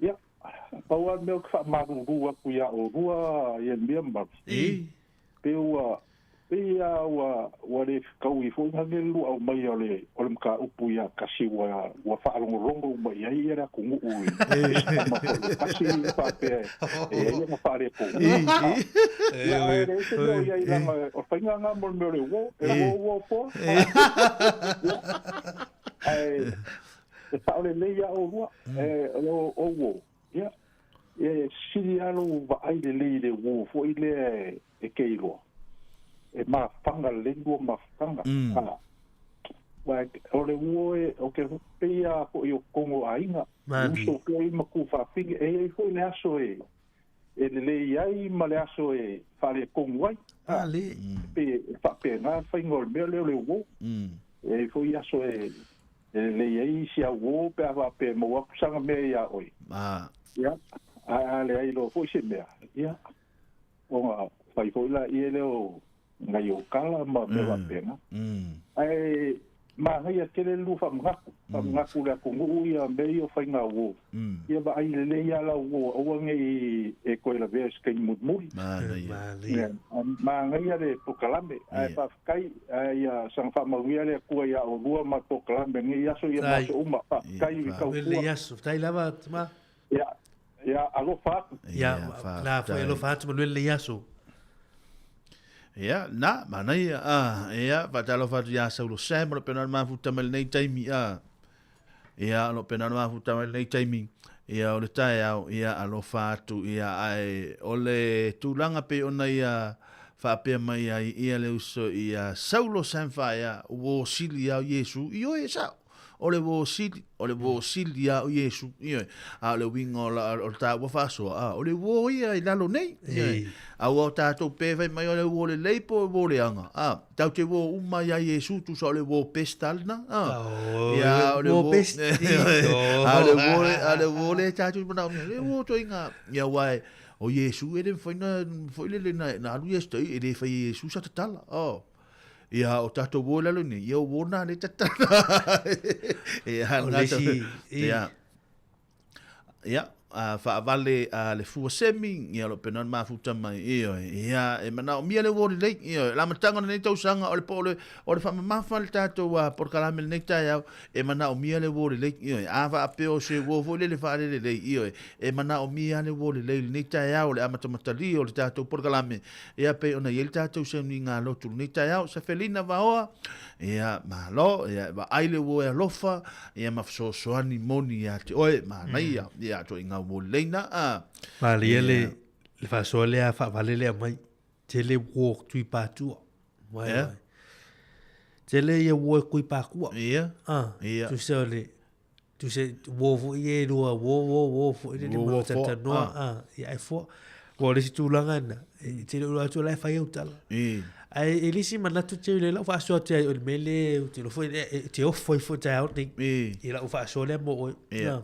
B: Ia, Pau lava le mea ou te faamalulu atu iā oulua Ieremia ma Maru,
A: I.
B: pei ua, pei lava ua, ua le fetaui foi na le luau mai o le, o le mataupu iā Kasi ua, ua faalogologo uma i ai le atunuu i se tama foi o Kasi faapea e i ai ona faaletonu. Ia, ae leai se mea o i ai leaga o le faiga lena mo le mea o le uo, e uo uo poa. Ia, ae E sao lelei ia oulua, e o uo, ia, e sili lava lou vaai lelei i le uo foi lea e te iloa, e mafaga lelei lua mafutaga. A, aua o le uo e, o ke pei lava foi o totonu o aiga, e uso pea i ma tuafafine, e i ai foi le aso e, e lelei ai ma le aso e faaletonu ai. A, pei e faapena le faiga o le mea lea o le uo. E i ai foi aso e E lelei ai isi au uō pe a faapea e maua atu sana mea iā oe. Ia, ae a leai loa foi se mea, ia, ona fai foi laia lea o nai ou kala ma mea faapena. Ae manaia tele le lua faamanatu, faamanatu i le atunuu ia mea ia o faiga uō. Ia vaai lelei lava lau uō aua ne i e toe lavea i se taimi mulimuli.
A: Manaia.
B: Manaia le polokalame, ae faafetai, ae ia saga faamanuia le Atua ia oulua ma le polokalame i lenei aso ia ma aso uma. Faafetai i tautua.
D: Lenei aso, faafetai lava tama.
B: Ia, ia alofa atu.
D: Ia, la foi alofa atu manuia lenei aso.
A: Ia, na, manaia, a, ia, faatalofa atu ia Saulo Sam, o lo pena o le mafuta mai lenei taimi, a. Ia, o lo o pena ona mafuta mai lenei taimi, ia, o le taeao, ia, alofa atu, ia, ae o le tulaga pei ona ia faapea mai ai ia le uso ia Saulo Samfaea, uo sili a o Iesu, ioe, e sao, o le uo sili, o le uo sili a o Iesu, ioe, a o le uiga o la, o le taua faasoa, a, o le uo ia i lalo nei, ioe, a ua o tatou pe fai mai o le uo lelei po o le uo leaga, a. Tau te uo uma ia Iesu tusa o le uo pesta lena.
D: Ia o le uo pesta.
A: A o le uo a le uo le tatou manaomia. Le uo toiga ia aua o Iesu e le mafai ona foi lele na na alu Iesu tai e le fai e Iesu sa tatala. Oh. Ia o tatou uo i lalo nei, ia o uo na le tatala. Ia
D: O le isi
A: ia. Ia. Faavale a le fua semi, ia o lo o pena ona mafuta mai, ioe, ia, e manaomia le uo lelei, ioe, o le amataga o lenei tausaga, o le po o le, o le faamamafa le tatou polokalame i lenei taeao, e manaomia le uo lelei, ioe, a faapea o se uo foi lele faalelelei, ioe, e manaomia le uo lelei i lenei taeao, o le amatamatalia o le tatou polokalame, ia pei ona i ai le tatou sauniga lotu i lenei taeao. Safelina Vaoa, ia, malo, ia, e vaai le uo e alofa, ia ma fesoasoani moni ia te oe, manaia, ia, ituaiga uo lelei na, a.
D: Malie le, le faasoa lea faavale lea mai. Tele uo tui patua. Wai,
A: Yeah.
D: wai. Tele ia uo e kui pakua.
A: Ia,
D: Ah,
A: ia.
D: Tusa o le, tusa uo foi e lua, uo, uo, uo foi le
A: Uo,
D: ma
A: uo, foa,
D: talanoa,
A: ah.
D: ah, ia ai foa. Ua o le isi tulaga na, e tele o atu la e fai au tala.
A: I.
D: Ai e le isi manatu te le lau faasoa te ai o le mea le, te iloa foi e te ofo ai foi taeao nei.
A: I.
D: I lau faasoa lea mo oe.
A: Ia.
D: Ah.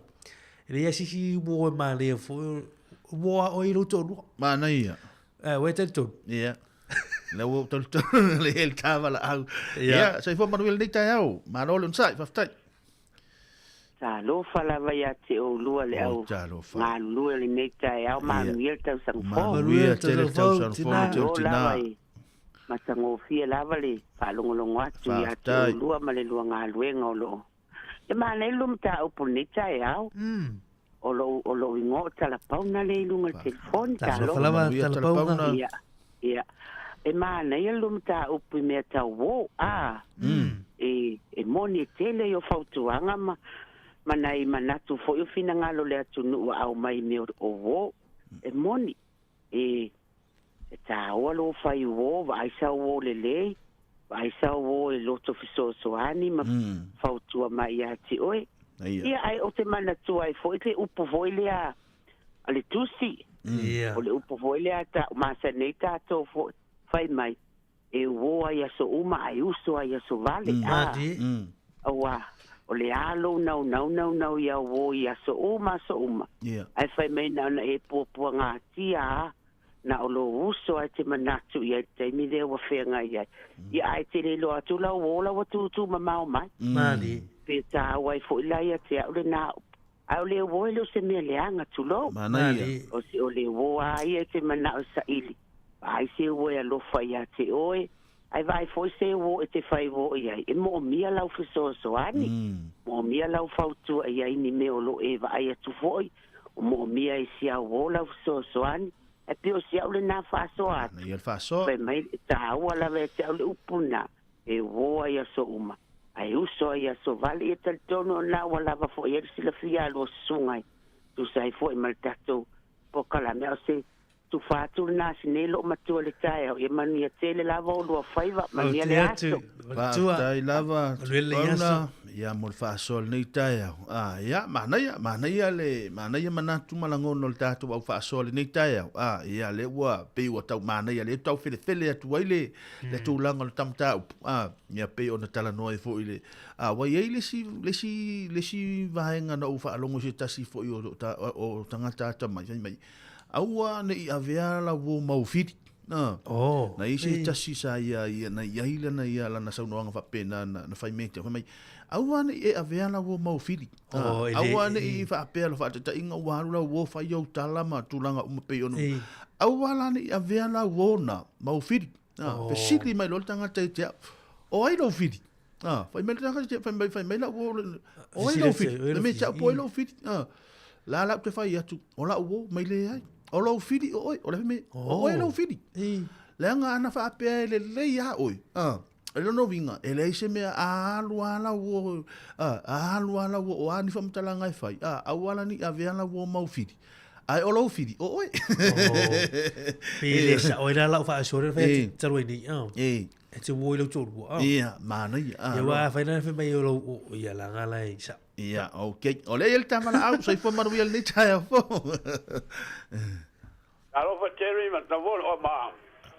D: E leai se isi uo e manaia foi, uo a oe i lou toalua.
A: Manaia.
D: Ah, ua e talitonu.
A: Ia. Lea ua ou talitonu le le ta valaau.
D: Ia.
A: Ia, soifua manuia lenei taeao. Malo le onosai, faafetai.
H: Talofa lava ia te oulua le au
A: Oh, talofa.
H: galulue o lenei taeao, manuia le tausaga fou.
A: Manuia tele le tausaga fou
D: tina.
A: tele
H: Malo
A: tina.
H: lava e matagofie lava le faalogologo atu ia te
A: Faafetai.
H: oulua ma le lua galuega o loo. E manaia le lua mataupu lenei taeao. O lou o lou igoa o Talapauna lea i luga o le telefoni.
D: Talofa
H: Talofa.
D: lava,
A: Manuia
D: Talapauna.
A: Talapauna.
H: Ia, ia. E manaia le lua mataupu i mea tauō, a. E, e moni e tele i o fautuaga ma, ma nai manatu foi o finagalo o le atunuu a aumai i mea o uō. E moni, e, e tāua lō fai uō, vaai sau uō lelei, vaai sau uō e loto fesoasoani ma fautua mai ia te oe.
A: Ia.
H: Ia, ai o te manatua ai foi le upu foi lea a le tusi.
D: Ia.
H: O le upu foi lea ta masani nei tatou foi fai mai. E uō ai aso uma, ai uso ai aso vale. Ah,
D: Malie.
H: auā, o le a lou naunau naunau ia uō i aso uma, aso uma.
A: Ia.
H: Ae fai mai na ona e puapuagatia a, na o lou uso ai te manatu i ai le taimi lea ua feagai ai. Ia ae te le iloa atu lau uō lau ua tutū mamao mai.
D: Malie.
H: Pe tāua ai foi la ia te au lenā upu. Ae o le uō e le o se mea leaga tulou.
A: Manaia.
D: Malie.
H: O se o le uō a ia e te manao saili. Vaai se uō e alofa ia te oe. Ae vaai foi se uō e te fai uō i ai. E moomia lau fesoasoani. Moomia lau fautua i ai ni mea o loo e vaai atu foi. O moomia e si au uō lau fesoasoani. E pei o si au lenā faasoa atu.
A: Manaia le faasoa.
H: Fai mai tāua lava e te au le upu na. E uō ai aso uma. Ae uso ai aso vale. Ia talitonu o nā ua lava foi ai le silafia a lua susuga ai. Tusa ai foi ma le tatou polokalame. A o se tufa atu lenā sinei loo matua le taeao. Ia manuia tele lava o lua faiva. Manuia
D: Te
H: le
D: atu.
H: aso.
D: Matua.
A: Faafetai lava.
D: Manuia le aso.
A: Pauna, ia mo le faasoa lenei taeao. Ah, ia, manaia, manaia le, manaia manatu ma lagona o le tatou au faasoa lenei taeao. Ah, ia, lea ua pei ua tau manaia, lea tau felefele atu ai le, le tulaga o le tamataupu. Ah, ia pei ona talanoa ai foi le, ah, ua i ai le isi, le isi, le isi vaega na ou faalogo i se tasi foi o, o, o tagata atamai, fai mai, aua ne i avea lau uo maufili. Ah.
D: Oh.
A: Na i se tasi sa ia ia na ia ila na ia lana saunoaga faapena na na fai mai te fai mai aua ne i e avea lau uo maufili.
D: Oh, e le-
A: aua ne i faapea le faataitaiga ua alu lau uo fai au tala ma tulaga uma pei ona.
D: Ei.
A: Aua la ne i avea lau uo na maufili.
D: Oh.
A: Fesili mai loa le tagata i te au. O ai lou fili? Fai mai le tagata i te fai mai fai mai lau uo o ai
D: Fesili
A: lou
D: atu,
A: fili?
D: o ai
A: Le
D: lou
A: mea
D: fili?
A: te au po ai lou fili. La la ou te fai atu o lau uo mai le ai. O lou fili o oe, o le fai mai, o oe lou fili.
D: Ei.
A: Leaga ana faapea e lelei a oe. E lona uiga, e leai se mea a alu a lau uo, a alu a lau uo, o a ni faamatalaga e fai. Aua la ni avea lau uo maufili. Ae o lou fili, o oe.
D: Pe le sa oi la lau faasoa le fai
A: Eh.
D: atu talu ai nei. Ah.
A: E,
D: E te uo i lau toalua. Ah.
A: ia, manaia.
D: Ia ua fai na fai mai o lau o ia laga la e sa.
A: Ia, ok. O lea i le tamalaau, soifua manuia lenei taeao fou.
I: Alofa Terry ma Tavolo o ma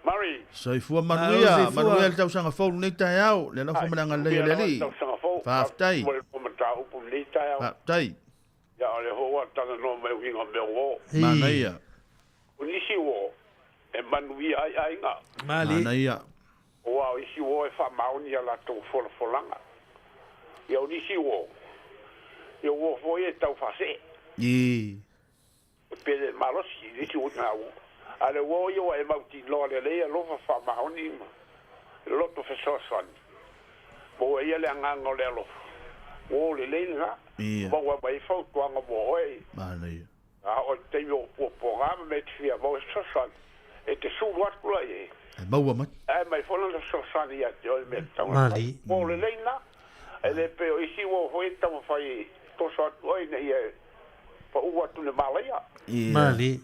I: Murray.
A: Soifua
D: Malo,
A: manuia,
D: soifua.
A: manuia le tausaga fou lenei taeao. Le alofa ma le agalelei o le Alii. Faafetai.
I: Mo le mataupu lenei taeao.
A: Faafetai.
I: Ia o le hoa tana no mai uiga mea uo.
A: Manaia.
I: O nisi uo e manuia ai aiga.
D: Malie.
A: Manaia.
I: O a o isi uo e faamaoni ia latou folafolanga. Ia o nisi uo. Ia uo foi e tau faasee.
A: I.
I: isi o ngā uo. A le uo ia ua e mautinoa lelei alofa faamaoni ma loto fesoasoani. Maua ai ia le agaga o le alofa. Uo lelei lena.
A: Ia.
I: Maua mai ai fautuaga mo oe.
A: Manaia.
I: A oo i le taimi o puapuaga ma mea e te fia maua e fesoasoani, e te sulu atu la i ai.
A: E maua mai.
I: Ae aumai foi lana fesoasoani ia te oe i mea tatau ona fai. Uo lelei lena. E le pei o isi uo foi e taumafai e toso atu oe ina ia pau atu i le malaia.
A: Ia.
D: Malie.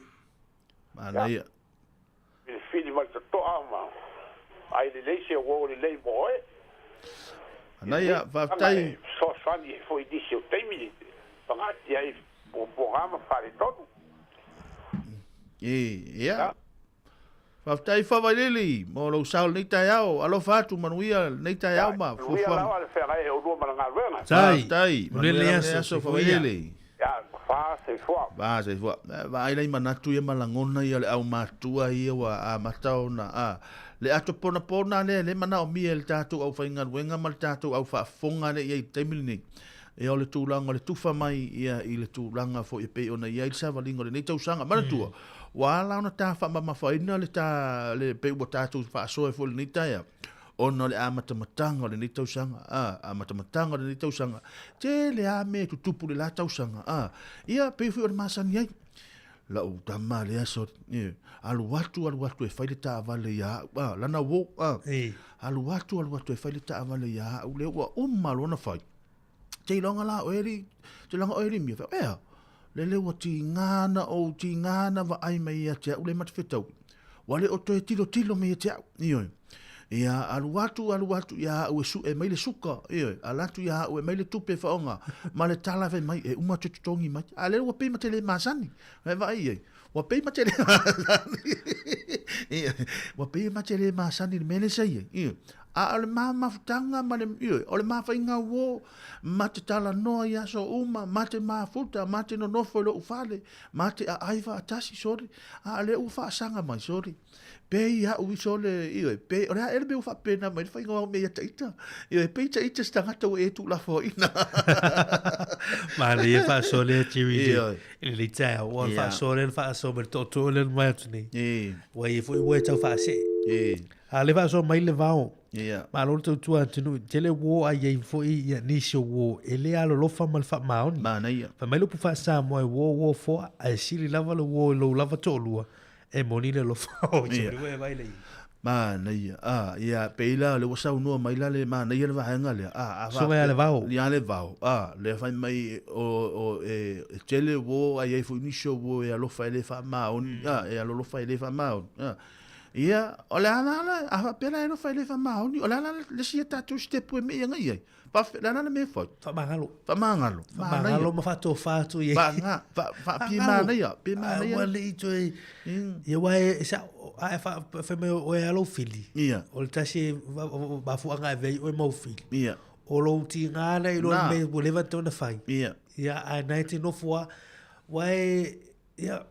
A: Manaia.
I: Filifili ma le totoa ma ai lelei se uo lelei mo oe.
A: Manaia, faafetai.
I: E fesoasoani ai foi i nisi o taimi pagatia ai puapuaga ma faaletonu.
A: Ia. Faafetai Favailili mo lou sao i lenei taeao. Alofa atu, manuia lenei taeao ma
I: fuafuaga. Manuia lava le feagai ai oulua ma le galuega.
A: Faafetai. Manuia lenei aso Favailili.
I: Ia, fa soifua.
A: Fa soifua. Vaai la i manatu ia ma lagona ia o le aumatua ia ua amata ona a le ato ponapona lea e le manaomia e le tatou aufaigaluega ma le tatou aufaafofoga lea i ai i le taimi lenei. Ia o le tulaga o le tufa mai ia i le tulaga foi e pei ona i ai le savaliga o lenei tausaga. Manatua, ua ala ona ta faamamafaina le ta le pei ua tatou faasoa ai foi i lenei taeao, ona o le amatamataga o lenei tausaga, a, amatamataga o lenei tausaga, tele lava mea e tutupu i le la tausaga, a, ia pei foi o le masani ai. Lau tama lea so, e, alu atu, alu atu e fai le taavale ia au, a, lana uo, a, alu atu, alu atu e fai le taavale ia au, lea ua uma loa ona fai. Seiloga la oe alii, seiloga oe alii mia, ea, lele ua tiga na ou tiga na vaai mai ia te au le ma te fetaui. Ua le o toe tilotilo mai ia te au, ioe. Ia, alu atu, alu atu ia au e suʻe mai le suka, ioe, ala atu ia au e mai le tupe e faaaoga, ma le tala fai mai, e uma te totogi mai. A lele ua pei ma te le masani, e vaai i ai, ua pei ma te le masani, ioe, ua pei ma te le masani i le mea lea sa i ai, ioe. A o le ma mafutaga ma le, ioe, o le mafaiga uo, ma te talanoa i aso uma, ma te mafuta, ma te nonofo i lou fale, ma te aai faatasi, sole, a o lea ua faasaga mai, sole, pei au i sole, ioe, pei, o le a ea le mea ua faapena mai le faiga o au mea ia Taita, ioe, pei Taita se tagata ua e tuulafoaina.
D: Manaia faasoa lea Jerry i lenei taeao, ua faasoa lea na faasoa mai le tootoo lea na vae atu nei. Ua i ai foi ua e tau faasee. A le faasoa mai le vao. Malo le tautua atunuu. Tele uo a i ai foi ia nisi o uo e le alolofa ma le faamaoni.
A: Manaia.
D: Fai mai le upu faa-Samoa e uo uo foa, ae sili lava le uo i lou lava toalua, e moni le alofa o Jerry ua e vaai lea i.
A: Manaia. A, ia, pei la, lea ua saunoa mai la le manaia le vaega lea. A, a
D: Susuga ia Levao.
A: Ia Levao. A, lea fai mai o, o, e, e tele uo a i ai foi nisi o uo e alofa e le faamaoni, a, e alolofa e le faamaoni. A. Ia, o le a la la, a faapea la e alofa e le faamaoni, o le a la le isi a tatou sitepu e mei aga i ai? Faapea, le a la le mea e fai?
D: Faamagalo.
A: Faamagalo.
D: Faamagalo ma faatofa atu i ai.
A: Faanga, fa, fa, pie manaia, pie manaia.
D: Ua le i toe, ia ua e, sa, a e fa, fai mai oe a lou fili.
A: Ia.
D: O le tasi e mafuaaga e avea ai oe ma ou fili.
A: Ia.
D: O lou tiga lea i loa le mea ua leva ona fai.
A: Ia.
D: Ia, ae na e te nofo a, ua e, ia,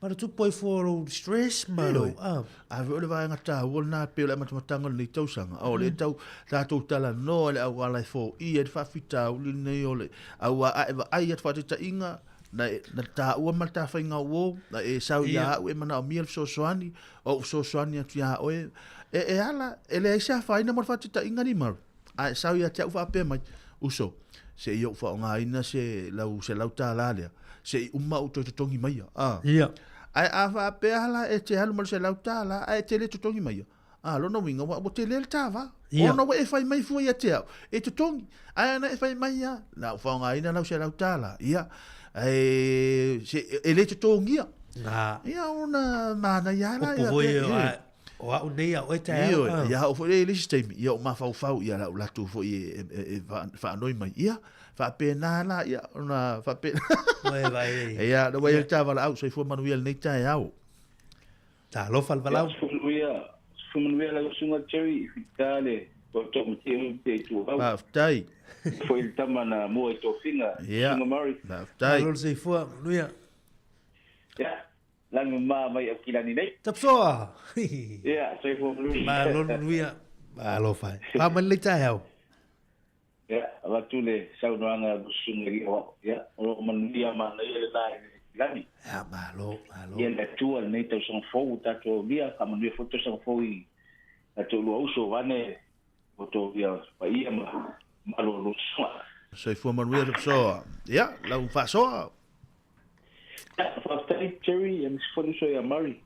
D: Ma le tupu ai fua o lou stress ma lou,
A: ah. A o le vaega taua lena pei o le amatamataga o lenei tausaga. O lea tau tatou talanoa i le auala e foia ai le faafitauli lenei o le aua a e vaai atu faataitaiga na, na taua ma le ta faiga uo, na e sau ia au e manaomia le fesoasoani, o ou fesoasoani atu ia oe. E, e ala, e leai se afaina mo le faataitaiga ni maru. A e sau ia te au faapea mai, uso, se i ou faaaogaina se lau $100 lea, se i uma ou toe totogi maia. A.
D: Ia.
A: Ae a faapea la e te alu ma le $100 ae e te le totogi maia, a, lona uiga ua, ua tele le ta va.
D: Ia.
A: Ona ua e fai mai fua ia te au, e totogi. Ae ana e fai mai a, na ou faaaogaina lau $100, ia, ae se, e le totogia.
D: Na.
A: Ia ona manaia la.
D: Upu foi, a, O au nei a oe taeao.
A: Ioe, ia oo foi lea i le isi taimi, ia ou mafaufau ia lau latou foi e, e, e faanoi mai. Ia, faapena la, ia, ona faapena.
D: Ua e vaai ai.
A: Ia, na ua i ai le ta valaau, soifua manuia lenei taeao.
D: Talofa le valaau.
B: Soifua manuia, soifua manuia lau susuga Jerry, whita le toto ma te ui te itu au.
A: Faafetai.
B: Foi le tama na mua i tofiga,
A: Ia,
B: Susuga Murray.
A: faafetai.
D: Malo le soifua, manuia.
B: Ia, Lagi ma mai au kilani nei.
D: Tapsoa!
B: Ia, soifua manuia.
D: Malo manuia. Alofa e. Fa mai le taeao.
B: Ia, avatu le saunoaga a le susuga i au. Ia, o lo o manuia manaia le la i le lagi.
D: Ia, malo, malo.
J: Ia le Atua lenei tausaga fou ua tatou aulia, faamanuia foi le tausaga fou i tatou lua uso vaeane o outou ia paia ma malolosaga.
A: Soifua manuia le Soa. Ia, lau faasoa.
J: Ia, faafetai Jerry, aemaise foi le uso ia Murray.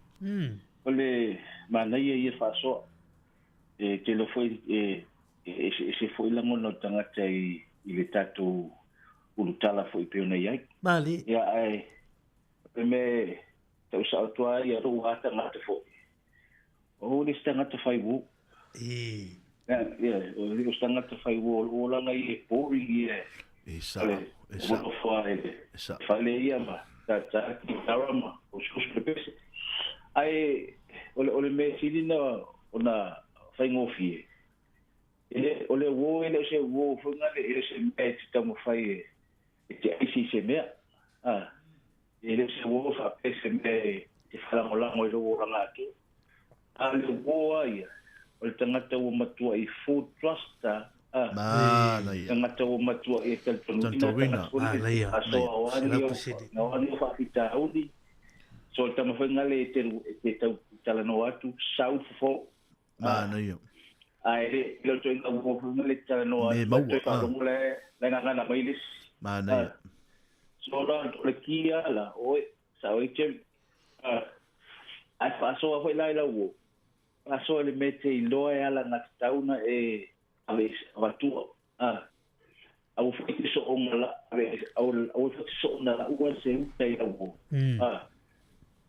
J: O le manaia ia faasoa. E tele foi e eseese foi lagona o tagata i le tatou ulutala foi pei ona i ai.
D: Malie.
J: Ia, ae o le mea e tau sao atu lava ia lou lava tagata foi, o le isi tagata fai uo.
D: I.
J: Ia, ia, o le isi tagata fai uo, o lou olaga ia e boring ia.
A: E sao, e sao.
J: Nofo lava i le fale ia ma tata kitara ma usuusu le pese. Ae o le mea sili na ona faigofie, E o le uo e le o se uo foi ngale, e le o se mea e te taumafai e, e te aisi i se mea. A, e le o se uo faapea se mea e te faalagolago i lou olaga atoa. A o le uo lava ia, o le tagata ua matuai full trust a, a,
A: Manaia.
J: tagata ua matuai e talitonuina,
A: Talitonuina.
J: tagata foi lele
D: Manaia.
J: faasoa o a ni au,
D: 100%.
J: o a ni au faafitauli. So, o le tama foi ngale e te, e te tau talanoa atu, sau fofo.
A: Manaia.
J: Ae le le o toe ngau o le talanoa
A: Me
J: atu,
A: maua,
J: toe
A: ah.
J: faalogo la la gagana mai le isi.
A: Manaia.
J: So la o le kia la oe sa oe Jerry. Ae faasoa foi la i lau uo. Faasoa i le mea te iloa e ala gatatau na e ave avatua. Aua foi te soonga la ave aua foi te soona laua se uta i lau uo.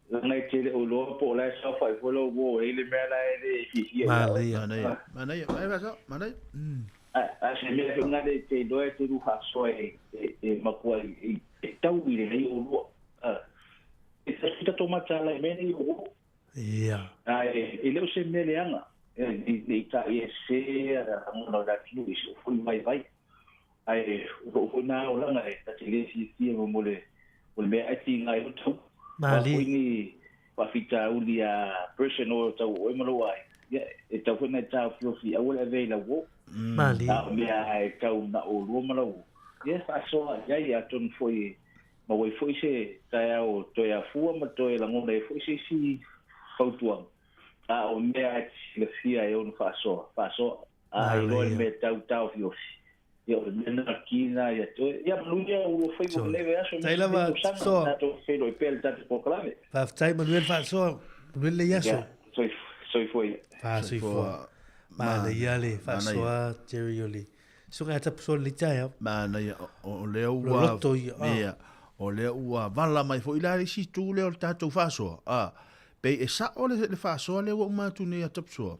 J: Leaga e te le o iloa po o la e saofai foi lou uo e i le mea la e le fiafia ia oe.
D: Manaia.
A: Manaia. Manaia. Manaia faasoa. Manaia.
J: A se mea foi ngale e te iloa e te lu faasoa e e matua i e tau i lenei olua. E tasi tatou mataala i mea nei o uo.
D: Ia.
J: Ae e le o se mea leaga ne i taʻi e sese a lagona o le atunuu i sou foi vaivai. Ae o lou foi na olaga e ta te le fiafia ma mo le o le mea ae tiga ai lou tau. O a foi
D: Malie.
J: ni faafitauli a personal o tau o oe ma lou aiga, ia e tau foi na e taofiofi aua le avea i lau uo.
D: Malie.
J: A o mea e tau na oulua ma lau uo, ia faasoa i ai atonu foi e maua ai foi se taeao toe afua ma toe lagona ai foi se isi fautuaga. A o mea e te silafia e ono faasoa, faasoa. A iloa le
D: Manaia.
J: mea tau taofiofi. Ia o le mea lena kina ia toe. Ia manuia ua faiva o lenei vaiaso
D: Tai
J: aemaise lenei
D: lava,
J: tausaga.
D: Soa.
J: Tatou feiloai pea le tatou polokalame.
D: Faafetai manuia le faasoa, manuia lenei aso.
J: Ia, soifua ia.
D: Faasoifua. Manaia le faasoa Jerry o le susuga ia Tapusoa lenei taeao.
A: Manaia, o lea ua
D: Loloto ia, ah.
A: Ia, o lea ua vala mai foi la le isi itu lea o le tatou faasoa. Ah, pei e sao le faasoa lea ua uma atu nei a Tapusoa.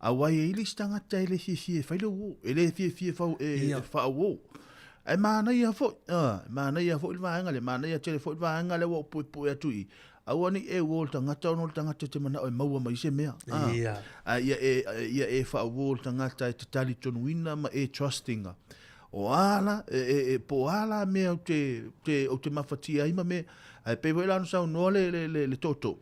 A: Aua e i ai le isi tagata e le fiafia e fai le uo, e le fiafia e fau, e, e faaauo. Ae manaia foi, ah, e manaia foi le vaega lea, manaia tele foi le vaega lea ua ou puepue atu i i. Aua ne i e uo le tagata ona o le tagata e te manao e maua mai se mea. Ah, ae ia e, ia e faaauo le tagata e te talitonuina ma e trustinga. O a la, e, e, e, po o a la mea ou te, te, ou te mafatia ai ma mea. Ae pei foi la ona saunoa le, le, le, le tootoo.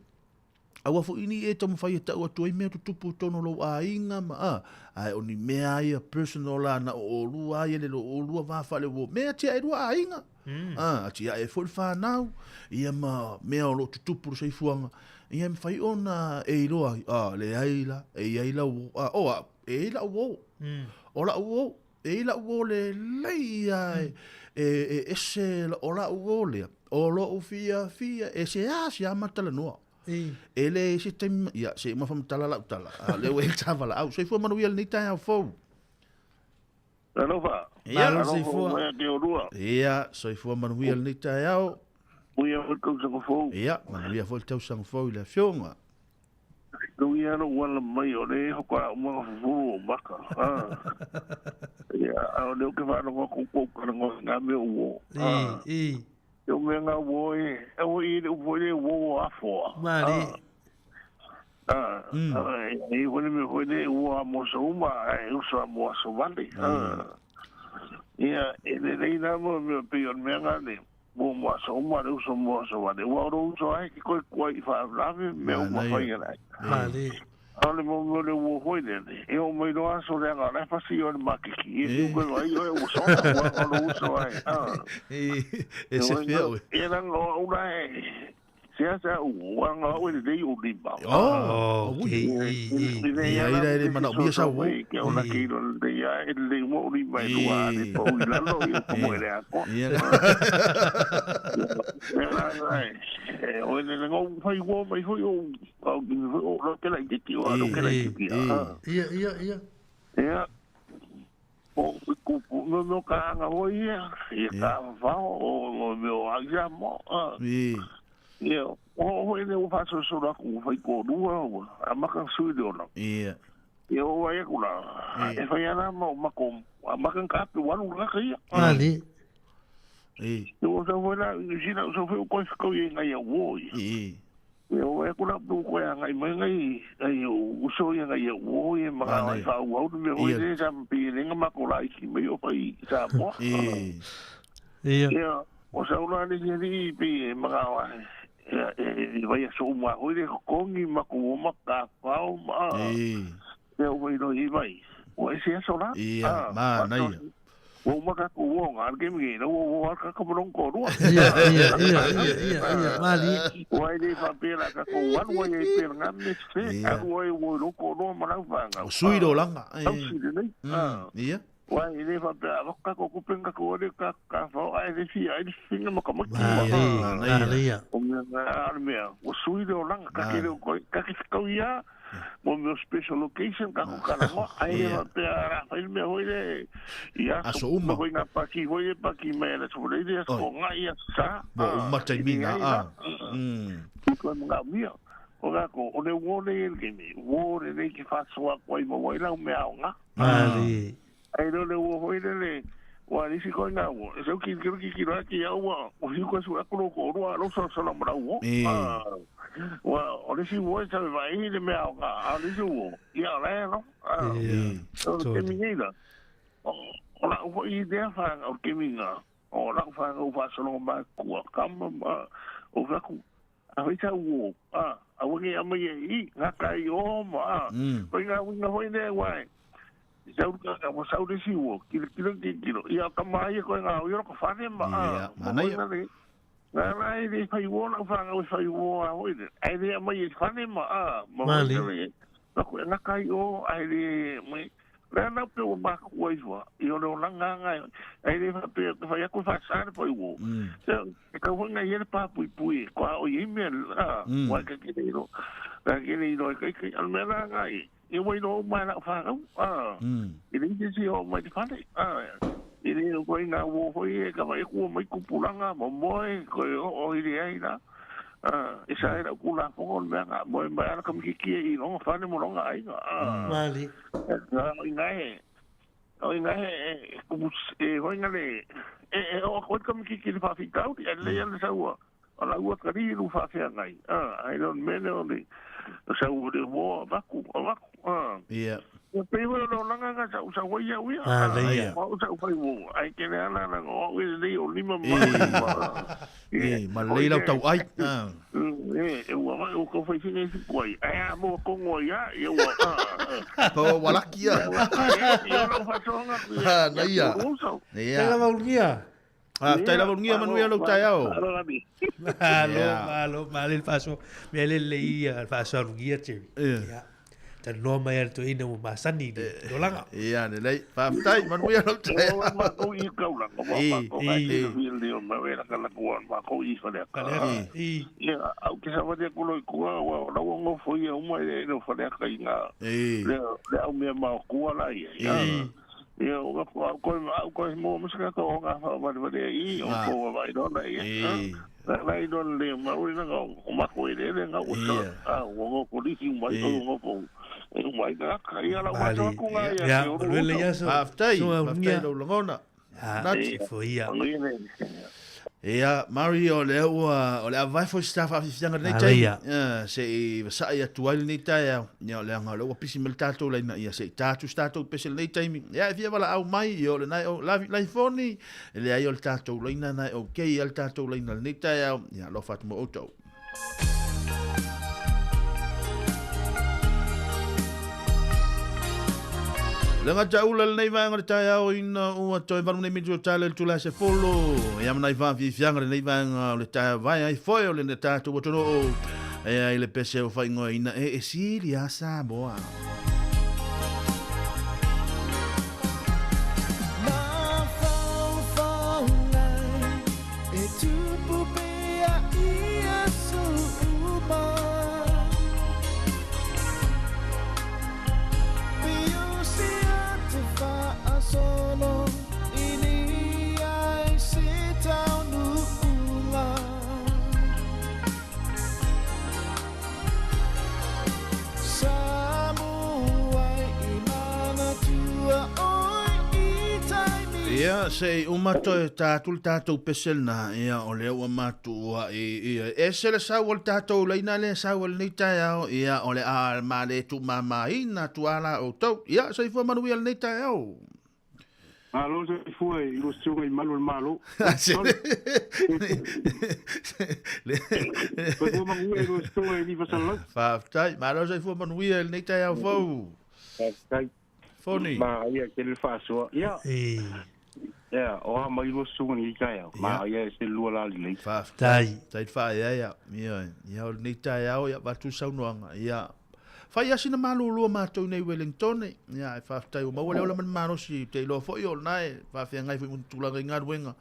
A: Aua foi ni e taumafai e tau atu ai mea tutupu i totonu o lou aiga ma a, ae o ni mea lava ia personal lava na o oulua lava ia le lo oulua va faale-uo, mea atiae lua aiga, a, atiae foi le fanau, ia ma mea o lo o tutupu i le soifuaga, ia e mafai ona e iloa ai, a, leai la, e i ai lau uo, a, o au, e i ai lau uo, o lau uo, e i ai lau uo lelei lava e, e ese, o lau uo lea, o lou fiafia, e seasea ma talanoa. E leai se taimi, ia, se i uma faamatala lau tala, a o lea ua i ai le tavalaau. Soifua manuia lenei taeao fou.
K: Alofa.
A: Ia.
K: Alofa uma ia te olua.
A: Ia, soifua manuia lenei taeao.
K: Manuia foi le tausaga fou.
A: Ia, manuia foi le tausaga fou i le afioga.
K: Tau ia lou ala mai o le faatoa uma ona fufulu ou maka. Ia, a o lea ou te faalogo atu ua ou talanoa i ngā mea uo.
D: I, i.
K: E o mea ngā uo e, aua i le upo i le uo o afoa.
D: Mali.
K: E i foi le mea foi le uo a mosa uma, ae uso a mo aso vale. Ia, e lelei la mo mea pei o le mea ngā le uo mo aso uma, le uso mo aso vale. Ua o lo uso ai ki koe kua i whaavelave, mea uma whai alai.
D: Mali.
K: A o le mo mea o le uo foi le le, e o mai loa aso leaga o la e pasi o le makiki, e siu koe vai oe ua sola, ua o lo uso ai.
A: E se fea oe.
K: E langa o au la e, Sea sa u wa nga o le nei o lima.
A: Oh, okay. Ia ira e le mana o sa wo.
K: Ke ona ke iro le ia e le mo o lima e lua le po i lalo i o mo e le ako.
A: Ia.
K: O le le ngau whai wo mai hoi o au ki o lo ke lai tiki o lo ke lai tiki.
D: Ia ia ia.
K: Ia. O ku no no ka anga hoi ia ia ka whao o o me o ai mo.
A: Ia.
K: Ia, o hoi le o whaasosoro aku o whai kōrua o a maka sui le ona.
A: Ia.
K: Ia o wai aku la. E whai ana ma o mako a maka ka ape walu raka ia.
D: Ali.
A: Ia.
K: Ia o sa hoi la New Zealand o sa hoi o koe whakau ia ngai a wo ia.
A: Ia.
K: Ia o wai aku la pu koe a ngai mai ngai ngai o uso ia ngai a wo ia ma ngā wai whau au me hoi le sa mpi lenga mako la iki mai o whai sa moa.
A: Ia.
D: Ia.
K: Ia o sa ula le hi pi e mga wai. E vai a so uma hoi le kongi ma ko ma ka pao ma. E o vai no i vai. O e se aso la.
A: Ia, ma na ia.
K: O ma ka ko o ngā ke mi no o o ka ka mo ko ro.
D: Ia, ia, ia, ia, ia, ia, mali.
K: O ai le fa pela ka ko wan o ai pela ngā me se. Aru ai o ro ko ro ma lau whanga.
A: O sui ro langa.
K: Au sui le nei.
A: Ia.
K: Wai le fa pela ka ko ko penga ko le ka ka fa ai le fi ai finga ma ka ma ki.
D: Mali, ia.
K: O mea ngā mea, o sui le olanga ka ke leo koe, ka ke whikau ia, mo mea special location ka ko karangoa, ai le fa pea rā whai mea hoi le, i
A: aso uma.
K: Hoi ngā paki, hoi e paki mai le so le aso ko ngā ia sa.
A: Mo uma taimina, a.
K: Koe mga mia, o ngā ko, o le wō nei e le kemi, wō le nei ki whasoa koe ma wai lau mea o ngā.
D: Mali.
K: Ai le le hoi le le wa ni si ko na wo so ki ki ki ki ra ki au wa o hi ko su ko ko ro ro so so la wo wa o le si wo sa va i le me au ka a le si wo ia le no o ke mi ni la o la o i de fa o ke mi na o la fa o fa so lo ma ku ka ma o fa ku a hoi sa wo a a wo ni a mai i nga kai o ma ko nga nga hoi ne wa Sau ka mo sau le siwo kilo kilo kilo ia ka mai ko nga o ka fane ma
A: ma nei
K: na na i fai wo na fa nga fai wo a hoi ai le mai i fane ma a
D: ma
K: le na ko nga kai o ai le mai na na pe o ma ko i wa i o na nga nga ai le fa pe fa ya ko fa sa po i wo se ka wo nga ye pa pui pui ko o i me a wa ka ke le ro ka ke le ro ka ke al me na nga i e wai no mai la whakau, a. I le isi o mai te whare, a. I le koe ngā wō hoi e ka wai kua mai kupuranga, mo moe, koe o i le ai la. E sa e la kula pongo mea ngā moe mai ana kamiki e i longa whare mo longa ai.
D: Mali.
K: O i ngā he, o i ngā he, e hoi ngā le, e o koe kamiki ki le whawhitau, e le ana saua. O la ua kari lu whawhea ngai. Ai lon mene o le, sa ua le moa, vaku, vaku.
A: Ia.
K: O pe ua lo langa nga sa usa wai au ia.
D: Ia.
K: O usa wai wo. Ai ke le ana na o ui le o lima ma.
A: E, ma lei lau tau ai.
K: E, ua mai o ko whai singa i kuai. Ai a mo kongo ia, ia ua.
A: Po walaki ia.
K: Ia lau whatonga.
A: Na ia. Ia.
D: Tala maulgia.
A: Tai lava lungia manuia lau taeao.
D: Malo, malo, malo le faasoa. Mea le lelei ia le faasoa lugia, Jerry. Ia. Talanoa mai a le toeaina ua masani i le olaga.
A: Ia, lelei. Faafetai, manuia lau taeao.
K: O matou i kaulanga, o matou i le ma wera kala kua matou i whaleaka. Ia, au ke sa wale aku loi kua, wa o lau ngofo ia uma e le whaleaka i ngā. Le au mea mao kua la ia. Ia, o ngā koe, au koe mō masaka ka o ngā whawaware i, o kō wai rona ia. Nā i rona le mauri nanga o mako e rere ngā uta, o ngō polisi umai, o ngō po, umai ngā ka ia lau matua ku ngā ia.
D: Ia, o luele ia so.
A: Faafetai, faafetai lau lagona.
D: Nati. Fo ia.
A: Ia, Mari, o le ua, o le avae foi se tā whaafifianga lenei taimi. Ia, se i vasai atu ai lenei taeao. Ia, o le anga o le ua pisi me le tātou laina ia, se i tātu se tātou pese lenei taimi. Ia, e fia wala au mai, ia o le nai o, lafi, laifoni, e le ai o le tātou laina nai o kei a le tātou laina lenei taeao. Ia, alofa atu mo outou. Le gata ula lenei vaega o le taeao ina ua toe valu nei minute o tala i le tula 10. Ia manai whaafiafiaga lenei vaega o le taeao vae ai foe o le tatou atunuu. E ai le pese o whaingoa ina e e sili a Samoa. Ia, se i uma toe tātou le tātou pese lena, ia, o lea ua matua i, ia, ese le sau o le tātou laina lea sau o lenei taeao, ia, o le a ma le tuumāmāina atu a la outou. Ia, soifua manuia lenei taeao.
L: Malo soifua i lua susuga i malu o le Malo. Soifua manuia i lua susuga i Lifa Salalau.
A: Faafetai. Malo soifua manuia i lenei taeao fou.
L: Faafetai.
A: Foni.
L: Manaia tele le faasoa. Ia. Ia, o a mai lua susuga i lenei taeao. Manaia e se lua la lelei.
A: Faafetai. Faafetai le faaeaea. Ia, ia o lenei taeao ia avatu le saunoaga. Ia, fai lava sina malolo a matou i nei Wellington. Ia, e faafetai ua maua le ola ma le malosi. Ou te iloa foi o lena e faafeagai foi ma tulaga i galuega.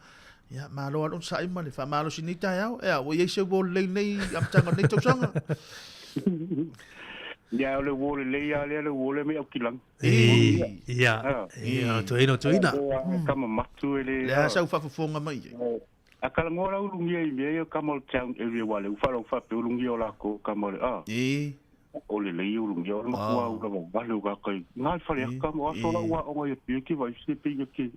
A: Ia, malo lava le onosai ma le faamalosi i lenei taeao. Ea, ua i ai se uo lelei i lenei amataga o lenei tausaga?
L: Ia, o le uo lelei lava lea, le uo lea mai Aukilagi.
D: Ia, ia, toeaina, toeaina.
L: Tama matu e le...
A: Le a sau faafofoga mai ai?
L: A talanoa la ulugia i mea ia kama o le town area wa le ufa lau faapea ulugia o lakou kama o le a. O lelei ulugia o le matua ula vavale o ka kai nga fale aka mo aso la ua o ngai pia ki vai se pe ke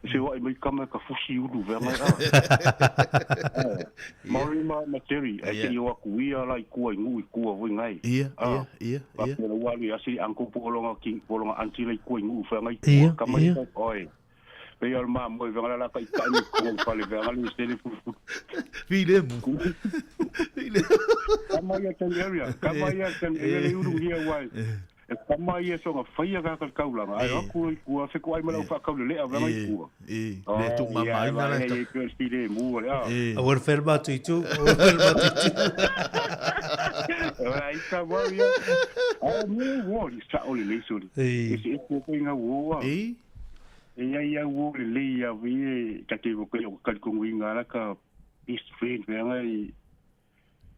L: se wa mai kama ka fusi ulu ve ngai a. Maori ma ma Terry ai te o aku ia la i kua i ngu i kua voi ngai.
A: Ia ia ia ia.
L: Fa ua lu asi anko polonga ki polonga anti la i kua i ngu fa ngai kua kama i oi. Pei o le mamoe venga la ka itai ni ko fale venga le sele fu fu.
A: Filemu. Filemu.
L: Kama ia ten area, kama ia ten area le uru ia wai. E kama ia songa faia ka ka kaulanga. Ai aku i kua fe ko ai mala fa kaule le venga i kua.
A: E le tu mama ina la
L: ta. E ko filemu le a.
D: Awar ferma tu itu, awar ferma tu itu.
L: Ai ka wa ia. Ai mo wo ni sa o le le soli. E se ko ko inga wo.
A: E
L: E iai au o lelei ia vi e ta te ko o ka ko nguinga la ka best friend ve nga i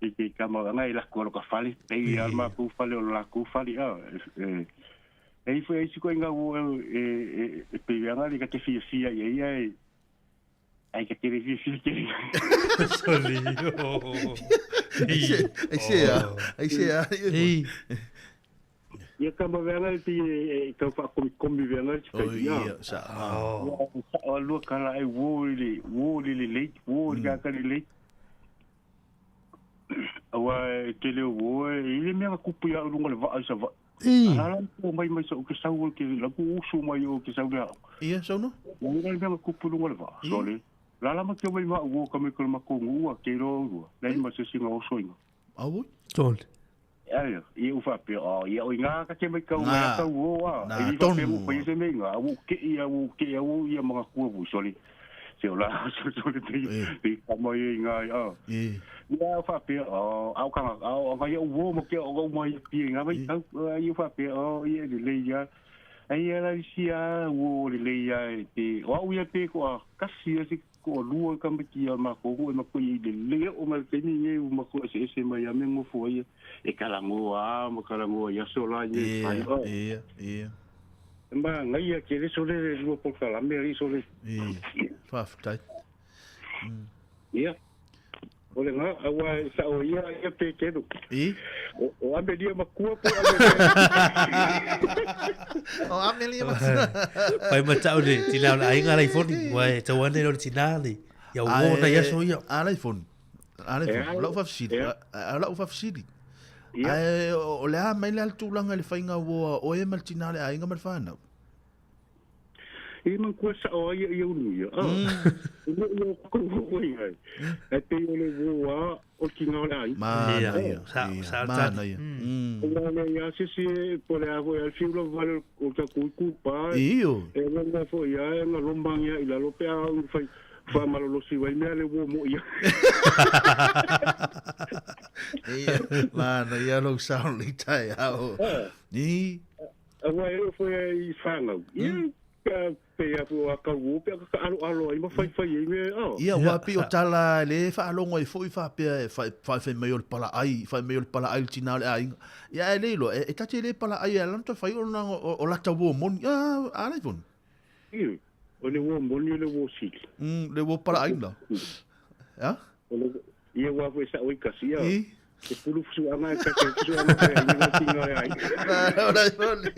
L: i ke kama nga i la ko ka fale pe i alma ku fale o la ku fale a e e i fo e si ko inga o e e pe nga li ka te fia fia ia ia e ai ka te fia fia ke
D: Soli.
A: Ai se a, ai se a.
L: Ia kama veanga le pi e tau whaakomikomi veanga le tika ia.
A: Ia, sa.
L: Sa o lua kala ai wo i le, wo i le late, wo i le kaka le late. Aua e te leo wo e, i le mea kupu ia urunga le vaa i sa vaa. Alala o mai mai sa o ke sau o ke laku usu mai o ke sau lea.
A: Ia, sau no?
L: Ia le mea kupu urunga le vaa. Sole. Lala ma ke mai ma wo ka mai ko ma ko ngua ke ro urua. Nei ma se singa o soinga.
A: Au.
D: Tole.
L: Ia, ia u faapea, oh, ia o i ngā ka te mai kau mai a kau o a. E i faapea mo pai se mei ngā, au ke i au ke au ia mga kua vu soli. Se o la soli te te kama i ngā a. Ia au faapea, oh, au kanga, au anga ia uo mo ke o mai pi ngā mai kau, ia faapea, oh, ia le lei ia. Ai ia la isi a uo le lei ia e te, o au ia te ko a kasi ia se ko lua ka miki ia ma ko e ma ko i le le o ma te ni e ma ko se se mai a me ngofo ia e kalango a ma kalango ia so la ni
A: ai o ia ia
L: ma ngai ia ke le so le lua po kala me ri so le
A: ia faafetai
L: ia o le ngā aua e sa o ia ia pe keru
A: i
L: o Amelia Makua po Amelia
A: o Amelia Makua
D: pai matau le tina o le aiga la ifoni ua e tau ane lo le tina le ia uo na ia so ia
A: a la ifoni a la ifoni lau faafesili a lau faafesili ae o le a mai le a le tulaga i le faiga ua oe ma le tina o le aiga ma le whanau.
L: I man kua sa o ia ia ulu ia. Ah. Ia ia ko ko ia. E te o le wo a o ki ngā ai.
A: Mana ia.
D: Sa sa
A: Mana ia.
M: Ua le ia se isi e po o le a foi a le fiu lava vale o le tatou itupa
A: Io.
M: e lava foi a e na lombangia i lalo pe a au fai faamalolosi ai mea le uo mo'i ai.
A: Ia, manaia lou sao i lenei taeao. I.
M: Aua e oo foi i fanau, ia pe a foi a kau uo pe a kakaaloalo ai ma faifai ai mea, oh.
A: Ia, aua pei o tala e le faalogo ai foi faapea e faifai mai o le palaai, fai mai o le palaai le tina o le aiga. Ia ae le iloa, e ta te le palaai e ala ona toe fai ona o lata uo moni. A, a la ifoni.
M: Ioe, o le uo moni o le uo sili.
A: Le uo palaaina. A?
M: O le, ia ua foi sa'o ai kasi, ia. I? E pulu fusuaga e kasi fusuaga pe ai nga tinga e ai.
A: Ora ifoni.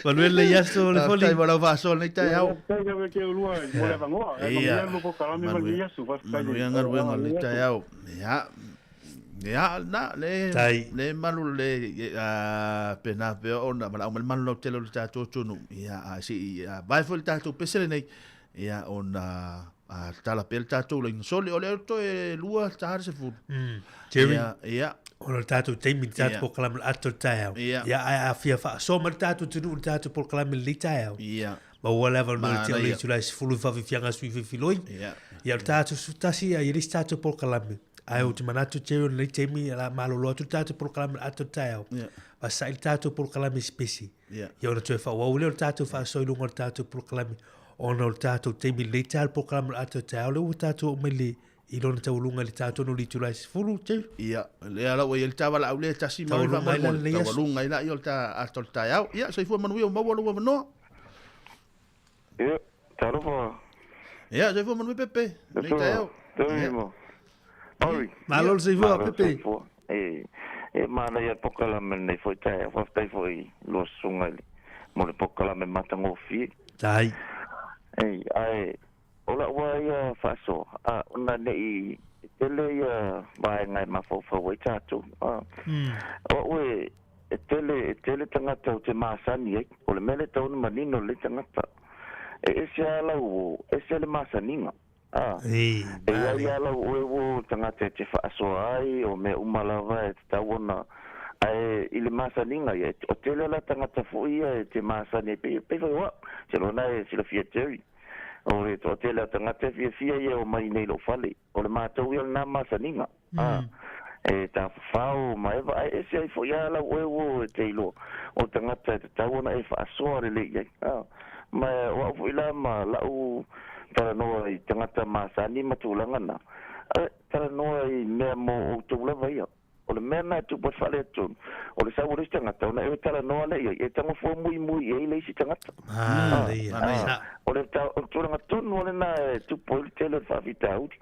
D: Manuel le iaso le foli.
A: Faafetai mo lau faasoa lenei taeao.
M: Faafetai lava ke ulua mo le avanoa. E
A: Ia.
M: manuia lo polokalame ma le iaso. Faafetai.
A: Manuia galuega lenei taeao. Ia. Ia, na, le,
D: Tai.
A: le malu le, a, pe na pea ona, valaau mai le malu lautele o le tatou atunuu. Ia, a, se i, a, vae foi le tatou pese lenei. Ia, ona, a, tala pea le tatou laina soli, o lea toe lua ta le sefulu.
D: Jerry.
A: Ia, ia.
D: Ona o le tatou taimi, le tatou
A: Ia.
D: polokalame o le ato o le taeao.
A: Ia.
D: Ia, ae a fia faasoa mai le tatou atunuu i le tatou polokalame i lenei taeao.
A: Ia.
D: Maua le avanoa i le
A: Manaia.
D: le itula e 10 i faafiafiaga a sui filifiloi.
A: Ia.
D: Ia, o le tatou 11, ia, e le isi tatou polokalame. Ae ou te manatu, Jerry, o lenei taimi, o le a malolo atu le tatou polokalame i le ato o le taeao.
A: Ia.
D: Vasa'i le tatou polokalame i se pese.
A: Ia.
D: Ia ona toe faaauau lea o le tatou faasoa i luga o le tatou polokalame ona o le tatou taimi i lenei taeao, le polokalame o le ato o le taeao lea ua tatou oo mai i le i lona taualuga i le tatou i le itula e 10, Jerry.
A: Ia, lea la ua i ai le tavalaau lea e tasi ma
D: Taualuga ai la
A: faamolemole.
D: lenei aso.
A: Taualuga ai la ia o le ta ato o le taeao. Ia, soifua manuia ua maua lou avanoa.
N: Ia, talofa.
A: Ia, soifua manuia Pepe. Lenei taeao.
N: Ia. Maori.
D: Malo le soifua,
N: Malo le
D: Pepe.
N: soifua. E, e manaia le polokalame lenei foi taeao. Faafetai foi i lua susuga i le mo le polokalame matagofie.
D: Tai.
N: Ei, ae o lau lava ia faasoa, a, ona nei tele ia vaega e mafaufau ai tatou. A, o au e, e tele, e tele tagata ou te masani ai. O le mea lea e tatau ona manino lelei tagata. E ese lava lau uo, ese le masaniga. A,
D: e
N: e i ai lava lau oe uo tagata e te faasoa ai, o mea uma lava e tatau ona ae i le masaniga ia, o tele la tagata foi ia e te masani ai pei pei foi o au. Se lona e silafia Jerry. O le toatele o tagata e fiafia ia o mai nei lou fale. O le matou ia lena masaniga. A, e tafafao ma e vaai ese ai foi lava lau oe uo e te iloa. O tagata e tatau ona e faasoa lelei i ai. A, ma o au foi la ma lau talanoa i tagata masani ma tulaga na. E, talanoa i mea mo outou lava ia. O le mea lena e tupu ai le faaletonu, o le sau o le isi tagata, ona e talanoa lea i ai, e tagofua muimui i ai le isi tagata.
D: Ah,
N: A, o le ta- o le tulaga tonu lena e tupu ai le tele o le faafitauli.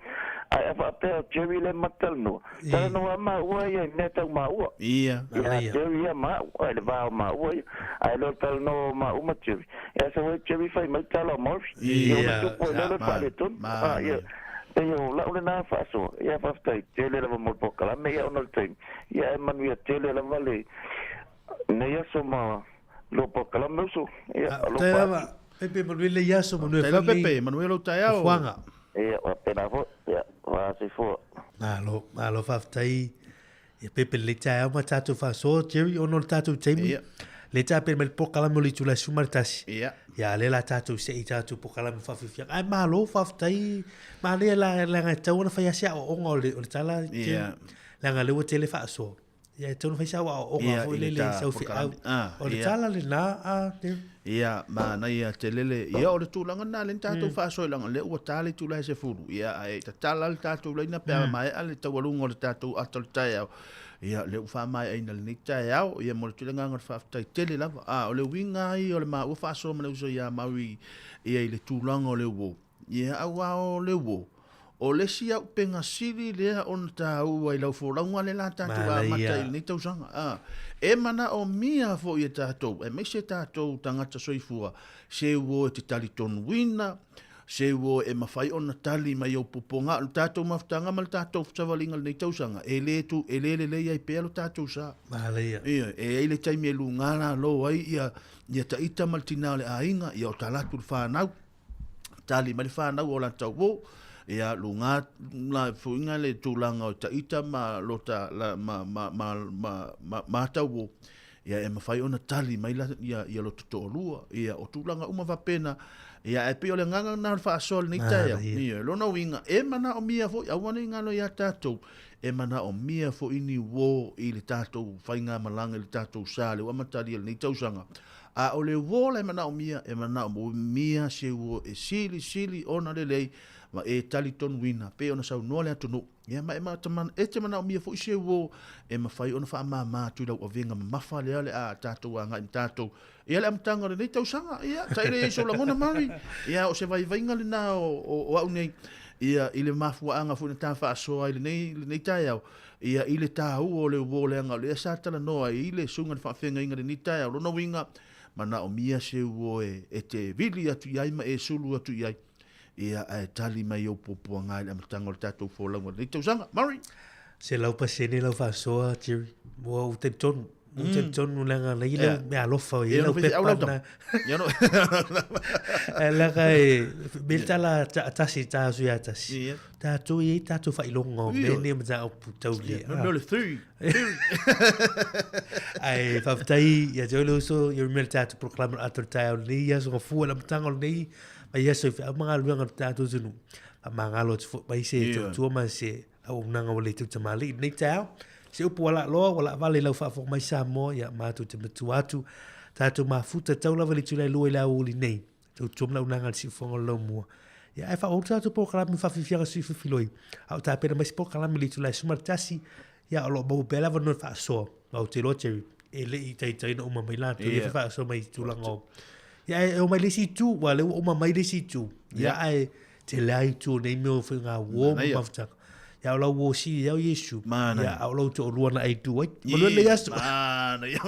N: Ae a faapea o Jerry lea ma talanoa, talanoa maua ia i mea tau maua.
A: Ia.
N: Ia Jerry ia ma au, ai le va o maua ia. Ae le o le talanoa o maua ma Jerry. Ia sau ai Jerry fai mai tala o Maori.
A: Ia.
N: Ia ona tupu ai lea o le faaletonu. A, ia. Pei o lau lena faasoa, ia faafetai tele lava mo le polokalame ia ona o le taimi. Ia e manuia tele lava le nei aso ma lua polokalame uso. Ia,
D: Tai
N: alofa
D: lava,
N: atu.
D: Pepe, manuia lenei aso, manuia
A: Tai
D: foi
A: lava
D: lenei
A: Pepe, manuia lou taeao.
D: nofoaga.
N: Ia, faapena foi. Ia, faasoifua.
D: Malo, malo faafetai. Ia Pepe lenei taeao ma tatou faasoa, Jerry, ona o le tatou taimi.
A: Ia.
D: Lea tapena mai le polokalame o le itula e 11.
A: Ia.
D: Ia, lea la tatou sei i tatou polokalame faafiafiaga. Ae malo, faafetai. Manaia la, leaga e tatau ona fai lava se aoaoga o le, o le tala, Jerry.
A: Ia.
D: Leaga lea ua tele faasoa. Ia, e tatau ona fai se aoaoga
A: Ia,
D: foi
A: i le
D: lele
A: ta
D: i sau feau.
A: polokalame. Ah,
D: O le
A: ia.
D: tala lena, a, Jerry.
A: Ia, manaia tele le, ia o le tulaga lena lea na tatou faasoa i leaga o lea ua ta le itula e 10. Ia, ae tatala le tatou laina pe a maea le taualuga o le tatou ata o le taeao. Ia, lea ua faamaeaina lenei taeao. Ia, mo le tulaga o le faafetai tele lava. A, o le uiga ai o le maua faasoa ma le uso ia Maui, ia i le tulaga o le uo. Ia, aua o le uo, o le isi auupega sili lea ona taua i lau folauga lea la tatou amata
D: Manaia.
A: i lenei tausaga. A, e manaomia foi e tatou, aemaise tatou tagata soifua, se uo e te talitonuina, se uo e mafai ona tali mai au pupuga. O le tatou mafutaga ma le tatou savaliga i lenei tausaga, e le tu, e le lelei ai pea lo tatou sa.
D: Manaia.
A: Ia, e ai le taimi e luga lalo ai ia, ia taita ma le tina o le aiga, ia o talatu le whanau, tali mai le whanau o la tau o. Ia, luga la fuiga le tulaga o taita ma lota la, ma, ma, ma, ma, ma, matau o, ia e mafai ona tali mai la, ia, ia loto toalua, ia o tulaga uma faapena, ia ae pei o le agaga lena o le faasoa i lenei taeao. Ia, lona uiga, e manaomia foi, aua ne i galo ia tatou, e manaomia foi ni uo i le tatou faigamalaga i le tatou sa lea ua amatalia i lenei tausaga. A o le uo la e manaomia, e manaomia se uo e silisili ona lelei ma e talitonuina pei ona saunoa le atunuu. Ia ma e, e te manaomia foi se uo e mafai ona faamama atu i lau avega mamafa lea o le a tatou agai ma tatou ia le amataga o lenei tausaga. Ia, tailo i ai sou lagona, Mari. Ia, o se vaivaiga lena o, o, o au nei, ia, i le mafuaaga foi na ta faasoa ai lenei, lenei taeao, ia, i le tāua o le uo leaga o lea sa talanoa ai i le suiga o le faafeagaiga i lenei taeao. Lona uiga, manaomia se uo e, e te vili atu i ai ma e sulu atu i ai, ia, ae tali mai ou puapuaga i le amataga o le tatou folauga i lenei tausaga. Mari!
D: 100% lau faasoa, Jerry. Ua ou talitonu. Ou talitonu leaga na i lau mea alofa o i lau pepa na. Leaga e, me tala tasi ta asu ia tasi. Tātou i tātou whailoga o mea nei mataupu tau le.
A: No, le three.
D: Ai, whawhitai, ia te ole uso, ia rumea le tātou proklama ato le tae o lenei, ia songa fua la matanga o lenei, ma ia so i whiau mga luanga le tātou tunu. Ma mangalo atu fo, mai se tautua ma se auaunaga ua le tautamalii i lenei taeao. Se upu ua laaloa, ua laavale i lau faafofoga mai Samoa, ia matou te matua atu, tatou mafuta tau lava i le itula e lua i le aoauli nei. Tautua ma le auaunaga a le siufofoga o le laumua. Ia ae faaauau tatou polokalame faafiafiaga sui filifiloi, a o tapena mai se polokalame i le itula e 11, ia o lo o maua pea le avanoa e faasoa. Ma ou te iloa Jerry, e le i taitai ona uma mai latou, ia faasoa mai i tulaga o... Ia ae omai le isi itu, aua o lea ua uma mai le isi itu. Ia ae Tele ai itu o nei mea o whainga uo ma mafutaka. Ia o lau uo si ia o Yesu. Ia a o lau to'olua na ai tu ai. Manuia lenei aso.
A: Manaia.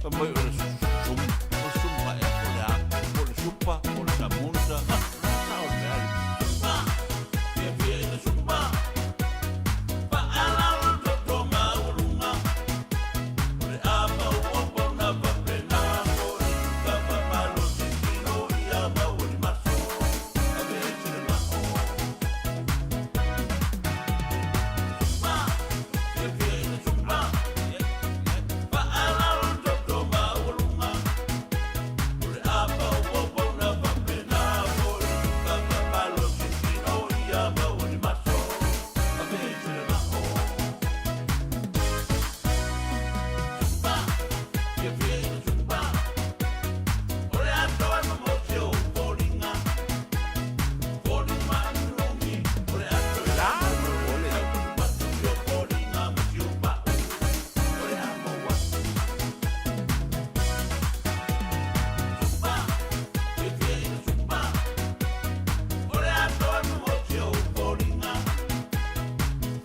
A: Fai mai o le sum, o le sumpa ea po o le a, po o le supa, po o le samosa, ha, o le a sao o le mea le sumpa, fiafia i le sumpa, faalalo le toto maualuga, o le a maua ona faapena foi ka faamalosi tino ia maua ni maso, aveese le mao. Sumpa, fiafia i le sumpa, faalalo le toto maualuga, o le a maua ona faapena foi ka faamalosi tino ia maua ni maso, aveese le mao. Sumpa, fiafia i le sumpa, o le atoa e mamosi ou foliga, foliga maanulumi, o le ato e mamosi ou foliga ma si ou pa'u, o le a maua atu. Sumpa, fiafia i le sumpa, o le atoa e mamosi ou foliga,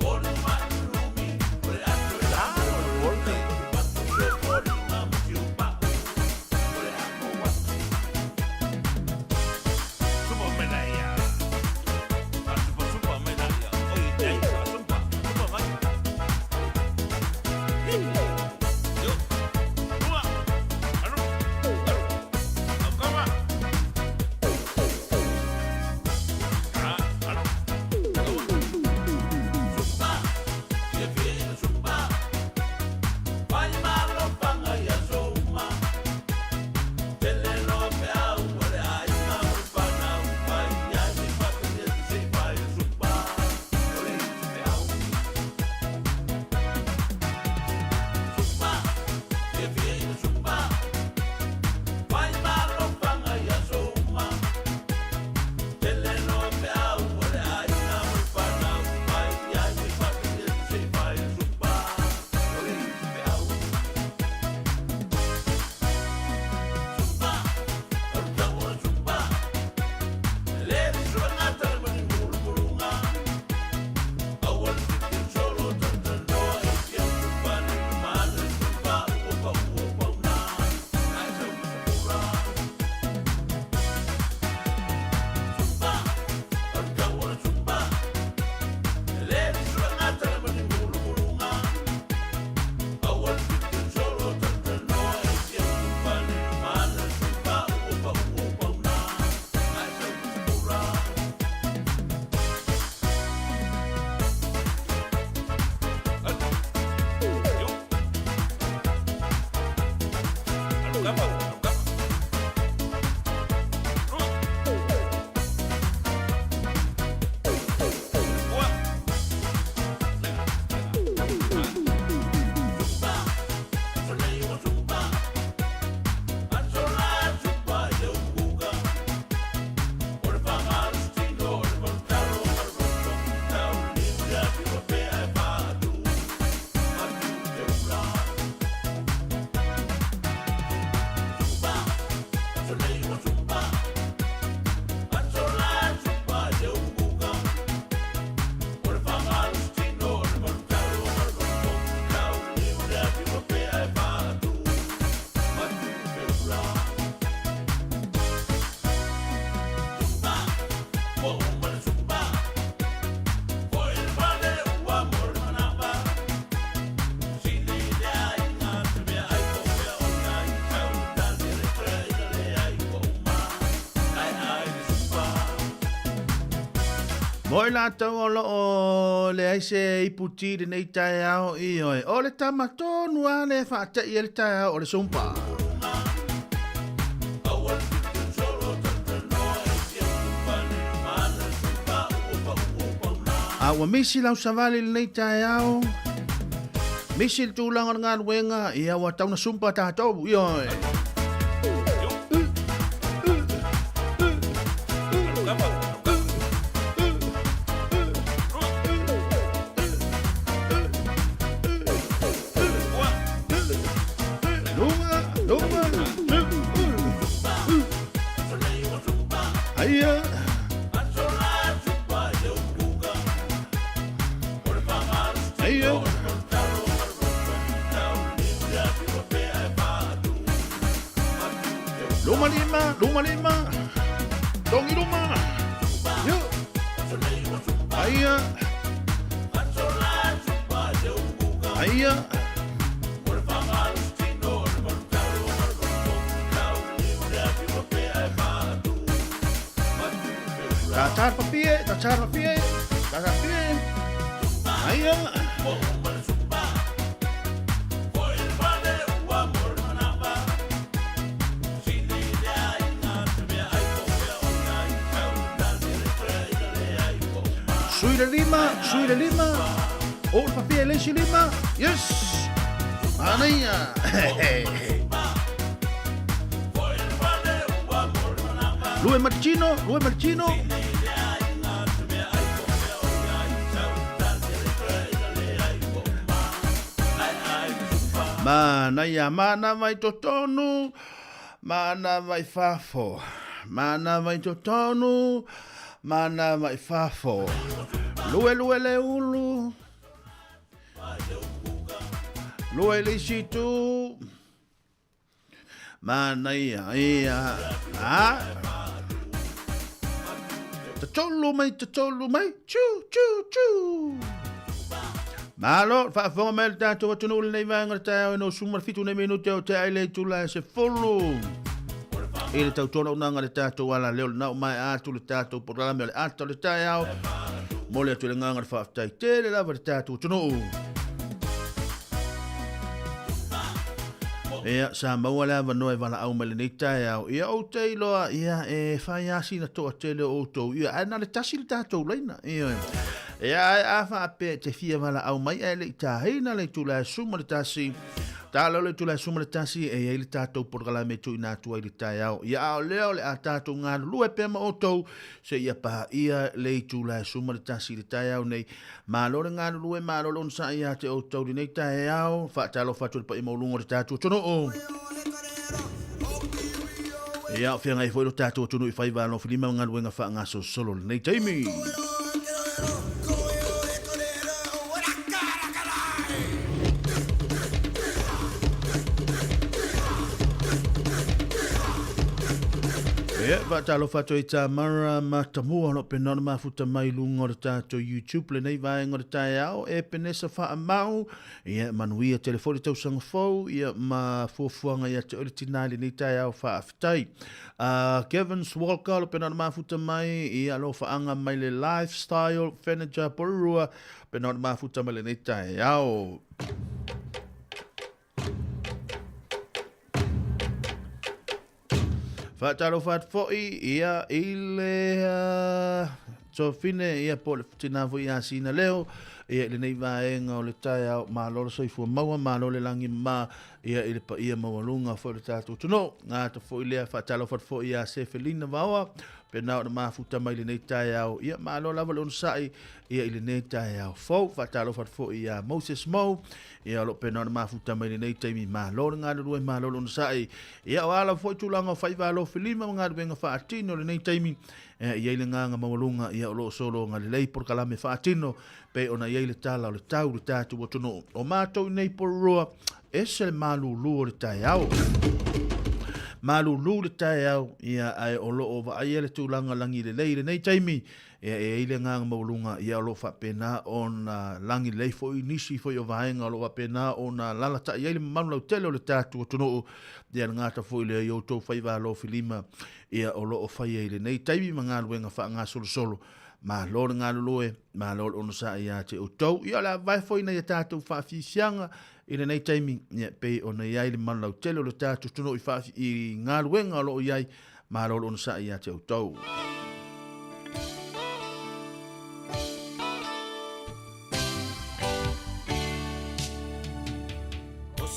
A: foliga maanulumi, o le ato e mamosi ou foliga ma si ou pa'u, o le a maua atu. Supa mai la ia. Ah, supa, supa mai la ia. Oi, dai, ah, supa, supa mai. Yo, lua, alu, alu, au kama. Ah, alu, alu. Supa, fiafia i le supa, fai malofaga ia souma. Tele loa peau o le aiga o le fanau, fai ai se papili atu se i fai le supa, o le isi peau. Supa, fiafia i le supa, fai malofaga ia souma. Tele loa peau o le aiga o le fanau, fai ai se papili atu se i fai le supa, o le isi peau. Supa, o le tau o le supa, le suagata le manimulumuluga. Aua le tilotilo solo talatalanoa e tia supa le lumana le supa ua pau ua pauna ae sau ma sapula. Supa, o le tau o le supa, le suagata le manimulumuluga. Aua le tilotilo solo talatalanoa e tia supa le lumana le supa ua pau ua pauna ae sau ma sapula. Yo. Alu kapa, alu kapa. Lua. Ua. Supa, solei ua supa, asola supa e ukuka. O le faamalositino, o le malutalo ma le loto, tau le liu le afiua pea e faatu, matu te ula. Supa, solei ua supa, asola supa e ukuka. O le faamalositino, o le malutalo ma le loto, tau le liu le afiua pea e faatu, matu te ula. Supa, ua uma le supa, foi le fale ua mo le manava. Sili le aiga te mea ai po pea o le ai, tau le tali le toe ina le ai ua uma, ae ai le supa. Mo i latou o lo o leai se iputi i lenei taeao, ioe, o le tama tonu lava lea e faatai ai le taeao o le sumpa. Aua le tilotilo solo talatalanoa e tia supa le lumana le supa ua pau ua pauna. A ua misi lau savali i lenei taeao, misi le tulaga o le galuega, ia ua tau na sumpa tatou, ioe. Alu kapa, alu kapa. Lua. Ua. Luga, luga, Solei ua supa, aia. asola supa e ukuka. O le faamalositino, Aia. o le malutalo ma le loto, tau le liu le afiua pea e faatu, Luma lima, luma lima. Togi luma. Yo. Aia. Aia. Tatar papie, tatar papie, tatar papie. Aia. Sui le lima, sui le lima. O le papie le isi lima. Yes. Manaia. Lue Martino, Lue Martino. Manaia, mana mai totonu, mana mai fafo. Mana mai totonu, mana mai fafo. Lue lue le ulu. Lue le isi tu. Manaia, ia, a. Tatolu mai, tatolu mai, tchu, tchu, tchu. Malo, faafofoga mai le tatou atunuu lenei vaega o le taeao e no suma le fitu nei minute o te ai le itula e se fulu. I le tautola unaga le tatou ala leo le nau mai atu le tatou polokalame o le ata o le taeao. Mo le atu le nganga le faafetai tele lava le tatou atunuu. Ia, sa maua le avanoa e valaau mai lenei taeao. Ia, ou te iloa, ia, e fai lava sina toatele o outou. Ia, ae na o le tasi le tatou laina. Ioe. Ia, ae a faapea e te fia valaau mai ae le i taina le itula e 11, talo le itula e 11 e i ai le tatou polokalame e tuuina atu ai i le taeao. Ia, a o lea o le a tatou galulue pea ma outou seia paia le itula e 11 i le taeao nei. Malo le galulue, malo le onosai ia te outou i lenei taeao. Faatalofa atu i le paia maualuga o le tatou atunuu. Ia, o feagai foi lo tatou atunuu i faiva alofilima ma galuega faagasolosolo i lenei taimi. Ia, faatalofa atu ai Tamara Matamua o lo o pena ona mafuta mai luga o le tatou YouTube lenei vaega o le taeao e Penesa Faamau. Ia, manuia tele foi le tausaga fou, ia, ma fuafuaga ia te oe le tinā i lenei taeao faafetai. Kevin Swalka o lo o pena ona mafuta mai, ia, lo faaga mai le Lifestyle Furniture Porirua, pena ona mafuta mai lenei taeao. Faatalofa atu foi ia i le Tofine ia po o le tina foi ia Sina Leo ia i lenei vaega o le taeao. Malo le soifua maua, malo le lagi ma ia i le paia maualuga foi o le tatou atunuu. Gata foi lea, faatalofa atu foi ia Sefelina Vaoa pena ona mafuta mai lenei taeao. Ia malo lava le onosai ia i lenei taeao fou. Faatalofa atu foi ia Moses Mo Ia, o lo o pena ona mafuta mai lenei taimi, malo le galulue, malo le onosai. Ia, o a lava foi tulaga o faiva alofilima ma galuega faatino i lenei taimi, e i ai le agaga maualuga, ia, o lo o sologa lelei polokalame faatino, pei ona i ai le tala o le tau i le tatou atunuu. O matou i nei Porirua, ese le malulu o le taeao. Malulu le taeao, ia, ae o lo o vaaia le tulaga lagi lelei i lenei taimi, Ia, e i ai le agaga maualuga, ia o lo o faapena ona lagi lelei foi nisi foi o vaega o lo o faapena ona alaalatai ai le mamalu lautele o le tatou atunuu, ia le gata foi lea i outou faiva alofilima, ia o lo o faia i lenei taimi ma galuega faagasolosolo. Malo le galulue, malo le onosai ia te outou. Ia o le a vae foi nai a tatou faafiafiaga i lenei taimi, ia pei ona i ai le mamalu lautele o le tatou atunuu i, i galuega o lo o i ai, Malo le onosai ia te outou.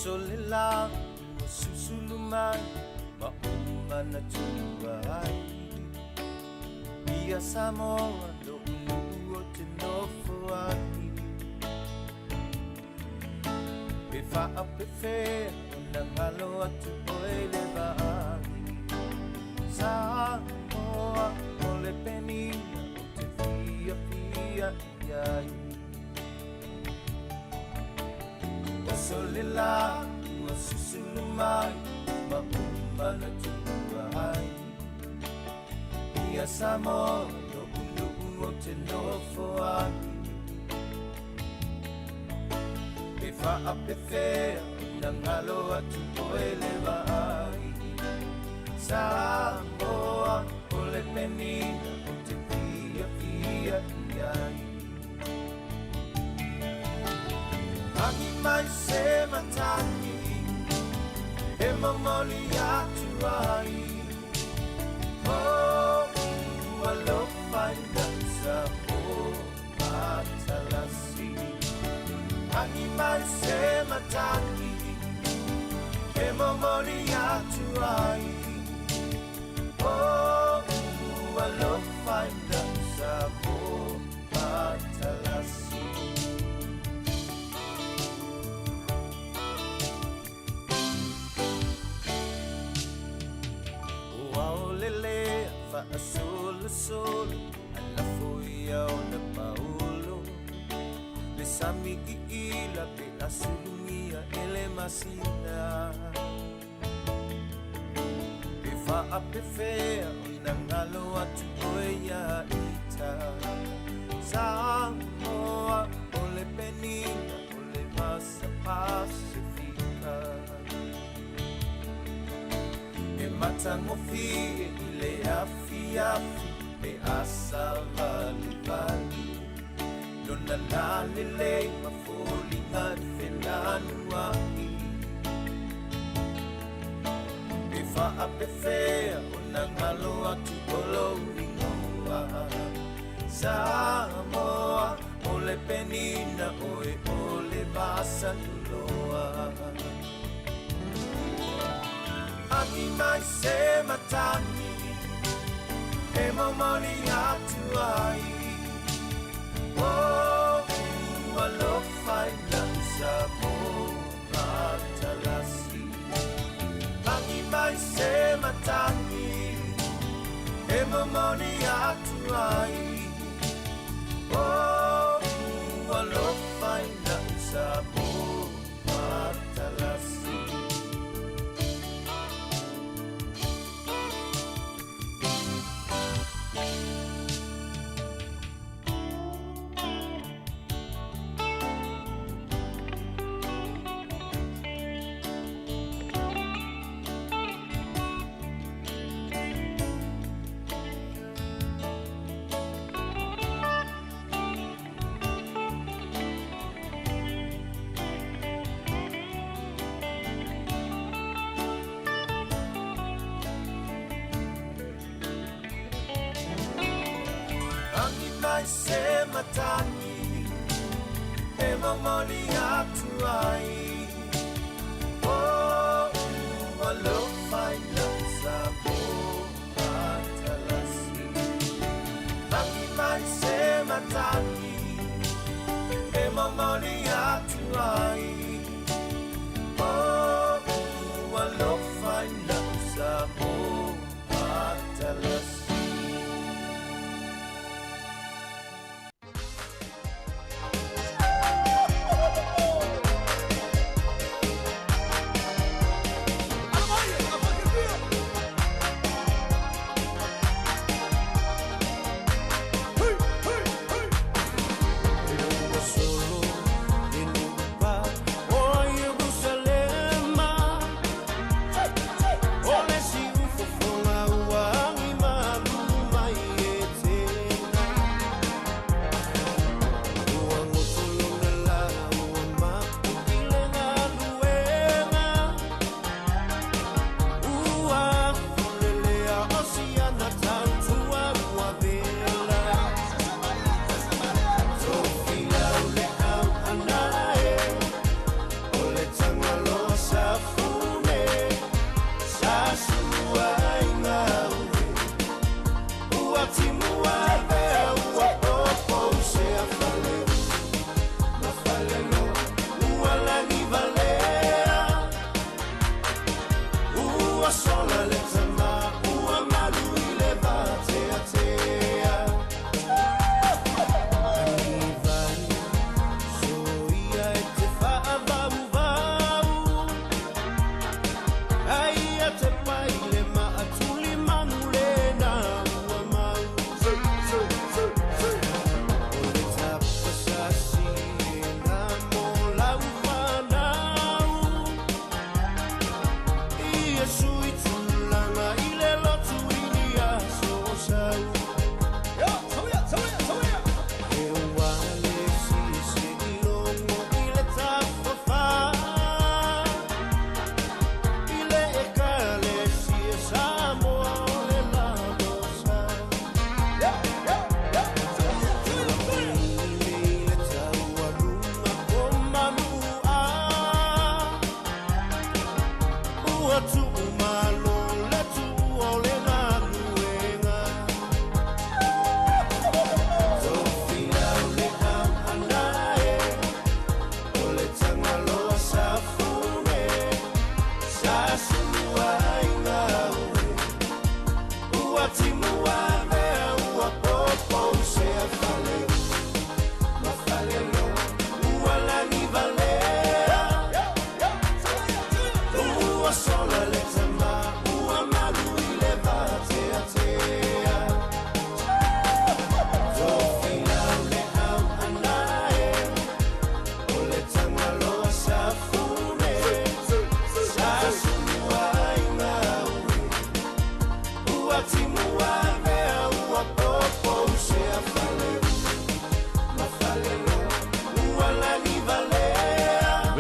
E: Oso le la ua susulu mai ma ou manatua ai Ia Samoa lo'u nuu o te nofo ai Pe faapefea ona galo atu oe le vaai Samoa o le penina o te fiafia i ai Oso le la ua susulu mai ma ou manatua. ia Samoa Lo'u nu'u ou te nofo ai Pe faapefea ona galo atu oe le vaai Samoa o le penina ou te fiafia i ai Agi mai se matagi E momoli atu ai Oh, alofa i lau Samoa matalasi Agi mai se matagi E momoli atu ai Oh, alofa i lau Samoa matalasi O aolele faasolosolo Ae lafo ia ona paolo Le sami iila pe a sulugia e le masina Pe faapefea ona galo atu oe iā ita Samoa o le penina o le masa Pasifika E matagofie i le afiafi pe a savalivali Lona lalelei ma foliga e felanuai Pe faapefea ona galo atu o lou igoa Samoa o le penina oe o le vasa tuloa Agi mai se matagi E momoli atu ai Oh, alofa i lau Samoa matalasi Agi mai se matagi E momoli atu ai Oh, alofa i lau Samoa matalasi Agi mai se matagi E momoli atu ai Oh, alofa i lau Samoa matalasi Agi mai se matagi E momoli atu ai Oh, alofa i lau Samoa matalasi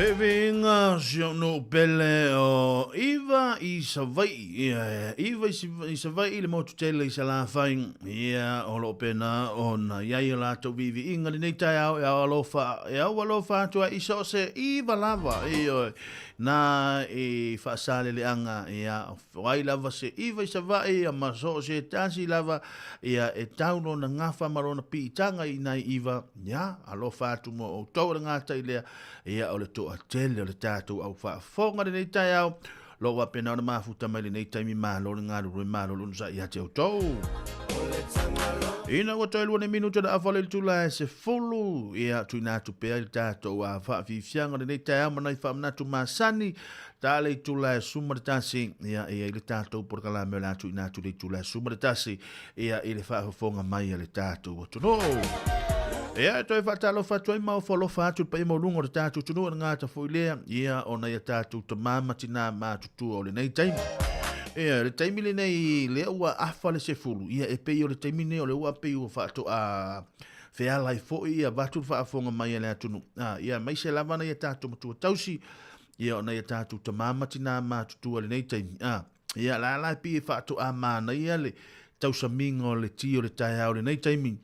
A: Viiviiga si ou nuu pele o Iva i Savaii. Ia, Iva i Savaii le motu tele i Salafai. Ia, o loo pena ona i ai o latou viiviiga lenei taeao e ao alofa, e au alofa atu ai i so o se Iva lava. Ioe, na i faasaleleaga, ia, o ai lava se Iva i Savaii ia ma so o se tasi lava, ia, e tau lona gafa ma lona piitaga i nai Iva, ia, alofa atu mo outou o le gatai lea, Ia, o le toatele o le tatou au faafofoga lenei taeao, lo faapena ona mafuta mai lenei taimi malo le galulue malo le onosai ia te outou. Ina ua toe 2 minuta le afa le itula e 10, ia tuuina atu pea i le tatou faafiafiaga o lenei taeao ma nai faamanatu masani, ta le itula e 11, ia e i ai le tatou polokalame o le a tuuina atu le itula e 11, ia i le faafofoga mai a le tatou atunuu. Ia, e toe faatalofa atu ai ma ofo alofa atu i le paia maualuga o le tatou atunuu e le gata foi lea, ia, ona ia tatou tamā ma tinā matutua o lenei taimi. Ia, le taimi lenei, lea ua afa le 10, ia, e pei o le taimi lenei o lea ua pei ua faatoa feala ai foi, ia, vaeatu le faafofoga mai a le atunuu. A, ia, aemaise lava nai a tatou matua tausi, ia, o nai a tatou tamā ma tinā matutua i lenei taimi. A, Ia, la la e pei e faatoa manaia le tausamiga o le ti o le taeao i lenei taimi,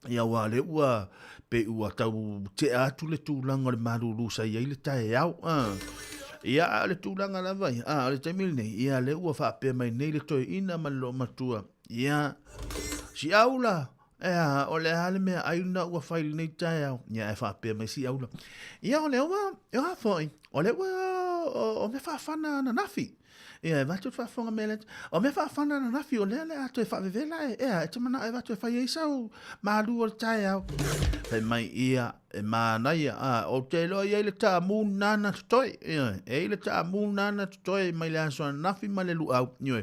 A: ia aua o lea ua pei ua tau tea atu le tulaga o le malulu sa i ai le taeao. Ia, a o le tulaga lava ia, a o le taimi lenei, ia lea ua faapea mai nei le toeaina ma le loomatua, ia, siau la, Ea, o le a le mea ai lena ua fai i lenei taeao? Ia, ae faapea mai si aula. Ia, o lea ua, e a foi, o lea ua, o, o mea faafana ananafi. Ia, e vaeatu le faafofoga mai a le, o mea faafana ananafi, o lea o le a toe faavevela e, ea, e te manao e avatu e fai ai sau malu o le taeao. Fai mai, ia, E manaia, ā, ou te iloa e i ai le taamu nāna totoe, ioe, e i ai le taamu nāna totoe mai le aso ananafi ma le luau, ioe,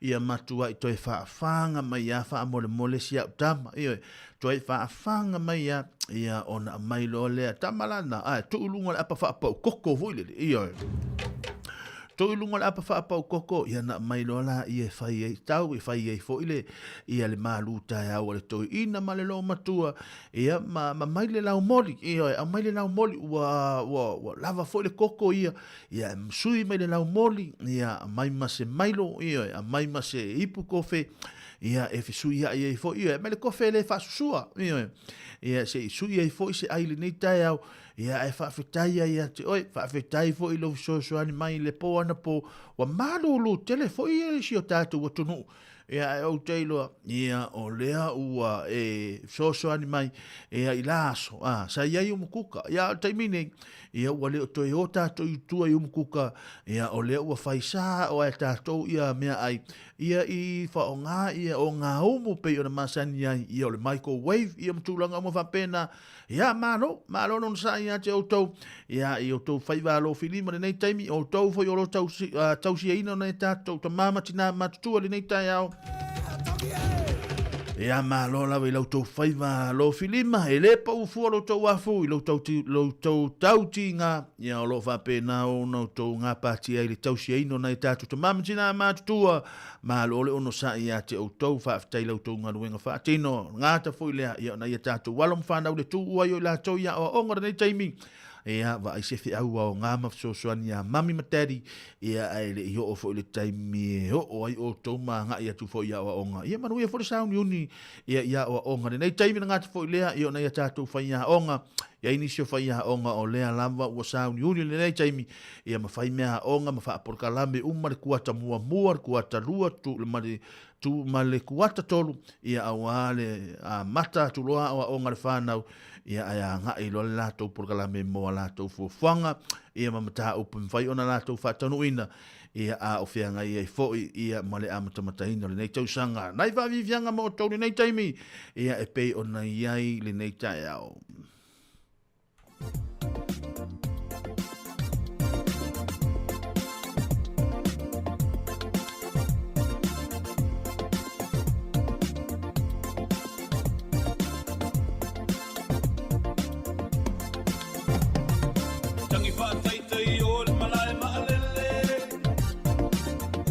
A: ia matuai toe faafaga mai lava faamolemole si au tama, ioe, toe faafaga mai lava, ia, ona aumai loa lea, tama la lena, ā, e tuu i luga o le apa faapaukoko foi lele, ioe. Tuu i luga o le apa faapaukoko, ia na aumai loa laia e fai ai, tau e fai ai foi le, ia le malu taeao a le toeaina ma le loomatua, Ia, ma, ma mai le laumoli, ioe, aumai le laumoli, ua, ua, ua lava foi le koko ia, ia, sui mai le laumoli, ia, aumai ma se mailo, ioe, aumai ma se ipu kofe, ia, e fesuiai ai foi, ioe, aumai le kofe e le faasusua, ioe, ia, se i sui ai foi se ai i lenei taeao, ia, ae faafetai ai ia te oe, faafetai foi i lou fesoasoani mai i le po anapo, ua malulu tele foi si o tatou atunuu, Ia, ae ou te iloa, ia, o lea ua e fesoasoani mai, ia, i la aso, a, sa i ai umukuka. Ia, a o le taimi nei, ia, ua le o toe o tātou i tua i umukuka, ia, o lea ua fai sā o ai tātou ia meaai, ia, i faaaoga ia o ngā umu pei ona masani ai, ia, o le microwave, ia, ma tulaga uma faapena. Ia, malo, malo le onosai ia te outou, ia, i outou faiva alofilima i lenei taimi, o outou foi o lo tausi, tausiaina o nai tātou tamā ma tinā matutua i lenei taeao. Ia malo lava i la outou faiva alofilima, e le pau fua lo outou afu i lo outou tautiga, ia o lo o faapena ona outou gapatia ai i le tausiaina o nai a tatou tama ma tina matutua. Malo le onosai ia te outou, faafetai i la outou galuega faatino. Gata foi lea, ia o nai a tatou alo ma fanau le tuu ai o i latou i aoaoga i lenei taimi, Ia, vaai se feau aoga ma fesoasoani iā Mami ma Daddy, ia, ae le i oo foi le taimi e oo ai outou ma agai atu foi i aoaoga. Ia, manuia foi le sauniuni, ia, i aoaoga. Lenei taimi na gata foi lea, ia, o nai a tatou faiaoga, i ai nisi o faiaoga o lea lava ua sauniuni i lenei taimi, ia, ma fai meaaoga ma faapolokalame uma le kuata muamua, le kuata lua, tu, ma le tu ma le kuata tolu, ia, auā le amata atu loa aoaoga a le whānau, ia ae agai loa le latou polokalame mo a latou fuafuaga, ia ma mataupu e mafai ona latou faataunuuina, ia a o feagai ai foi ia ma le amatamataina o lenei tausaga. Nai faafiafiaga mo outou i lenei taimi, ia e pei ona i ai lenei taeao.
E: Tangi faataitai o le malae maalele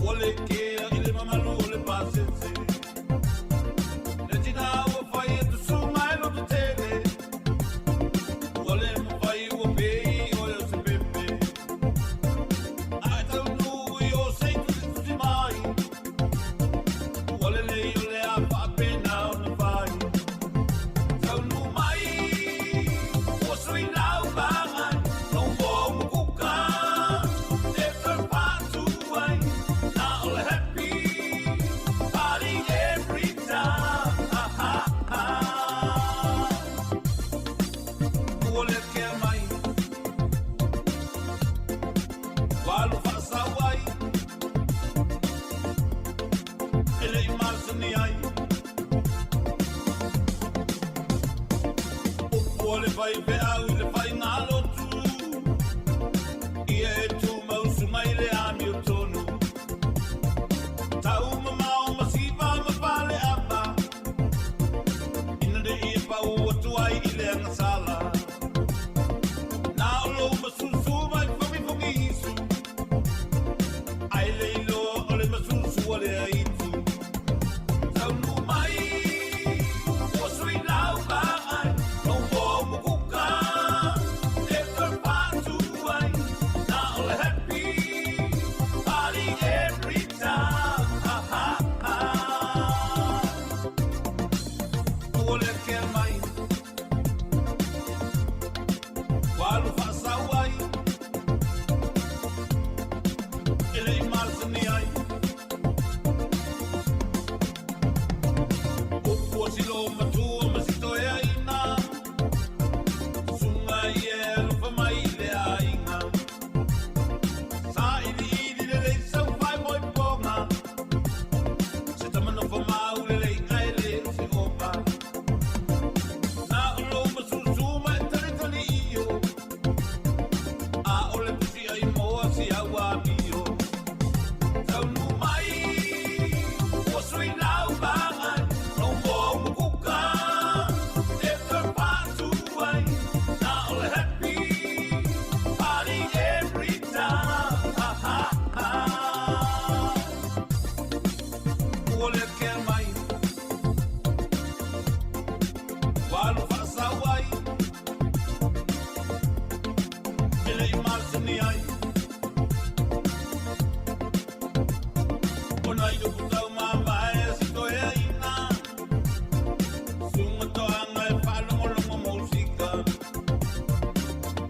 E: Ua le kea i le mamalu o le pasese Le tina ua fai e tusuga e loto tele Ua le mafai ua pei oe o se pepe A e taunuu i o sei tusitusi mai Ua lelei o le a faapena ona fai Taunuu mai ua sui lau vaai Lou moa umukuka e toe patu ai Na o le happy party every time Ua le kea mai Ua alu faasau ai E le i masani ai Upu a le faifeau i le faigalotu Ia e tumau suga i le amiotonu Tau mamao ma siva ma faleava Ina ne i pau atu ai i le agasala Na o lou masusu mai fogifogi isu Ai le iloa o le masusu a le aitu Taunuu mai ua sui lau vaai Lou moa umukuka e toe patu ai Na o le happy party every time Ua le kea mai Ua alu faasau ai E le i masani ai Upu a si loumatua ma si toeaina Susuga ia e alofa mai i le aiga Sailiili lelei sau faimoipoga Se tama nofo mau lelei ae le o se opa Na o lou masusu ma e talitali io A o le pusi ai moa si au amio Taunuu mai ua sui lau vaai Lou moa umukuka e toe patu ai Na o le happy party every time Ua le kea mai Ua alu faasau ai E le i masani ai Ona i upu tau mamae a si toeaina Sunga toaga e faalogologo musika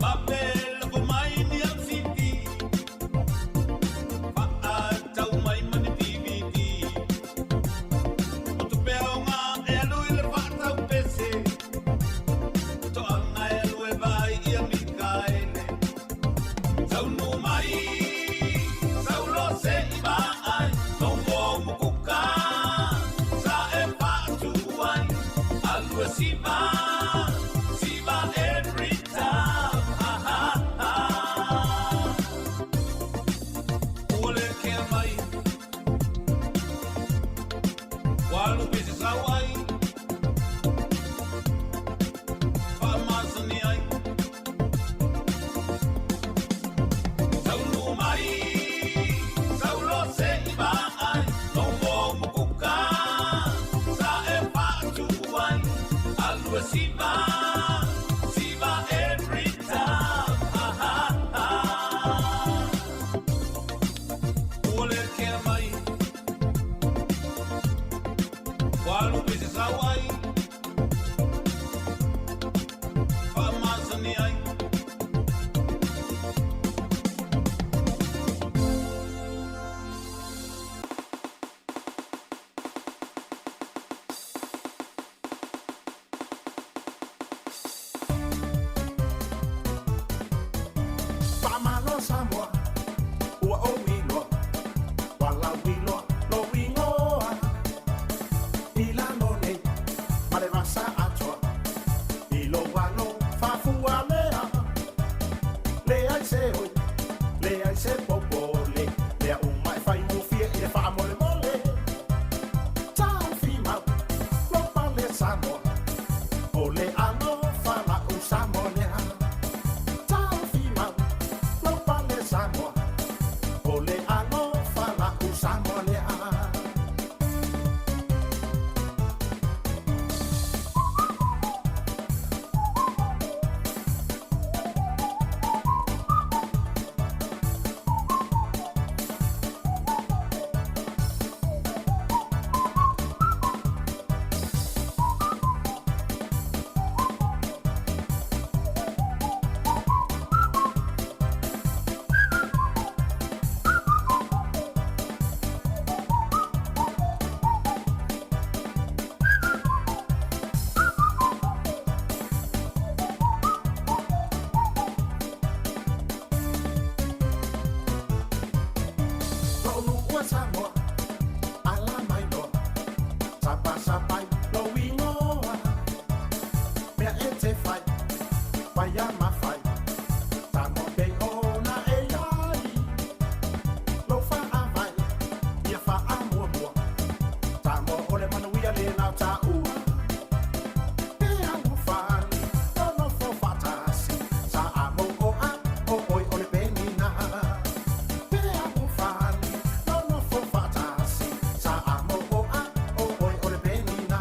E: Pape loko mai ni au CD Faatau mai ma ni DVD O tupe aoga e alu i le faatau pese Toaga e alu e vaai ia Mikaele Taunuu mai, sau loa se i vaai Lou moa. Ua le kea mai Ua alu pe se sau ai Faamasani ai.
C: Faamalo Samoa, ua ou iloa, ua lauiloa lou igoa. I lalo nei ma le vasa atoa, i lou alo faafualea. Leai se oi, leai se popole, mea uma e faigofie i le faamolemole. Taofi mau lou pale Samoa, o le alofa la'u Samoa lea. Taofi mau lou pale Samoa, o le alofa la'u Samoa lea. Lou nuu Samoa, ala mai loa, sapasapai lou igoa. Mea e te fai, faia ma fai, Samoa pei ona e i ai. Lou faavae, ia faamuamua, Samoa o le manuia lena o taua. E alofani, nonofo faatasi, Samoa, o oe o le penina. E alofani, nonofo faatasi, Samoa, o oe o le penina.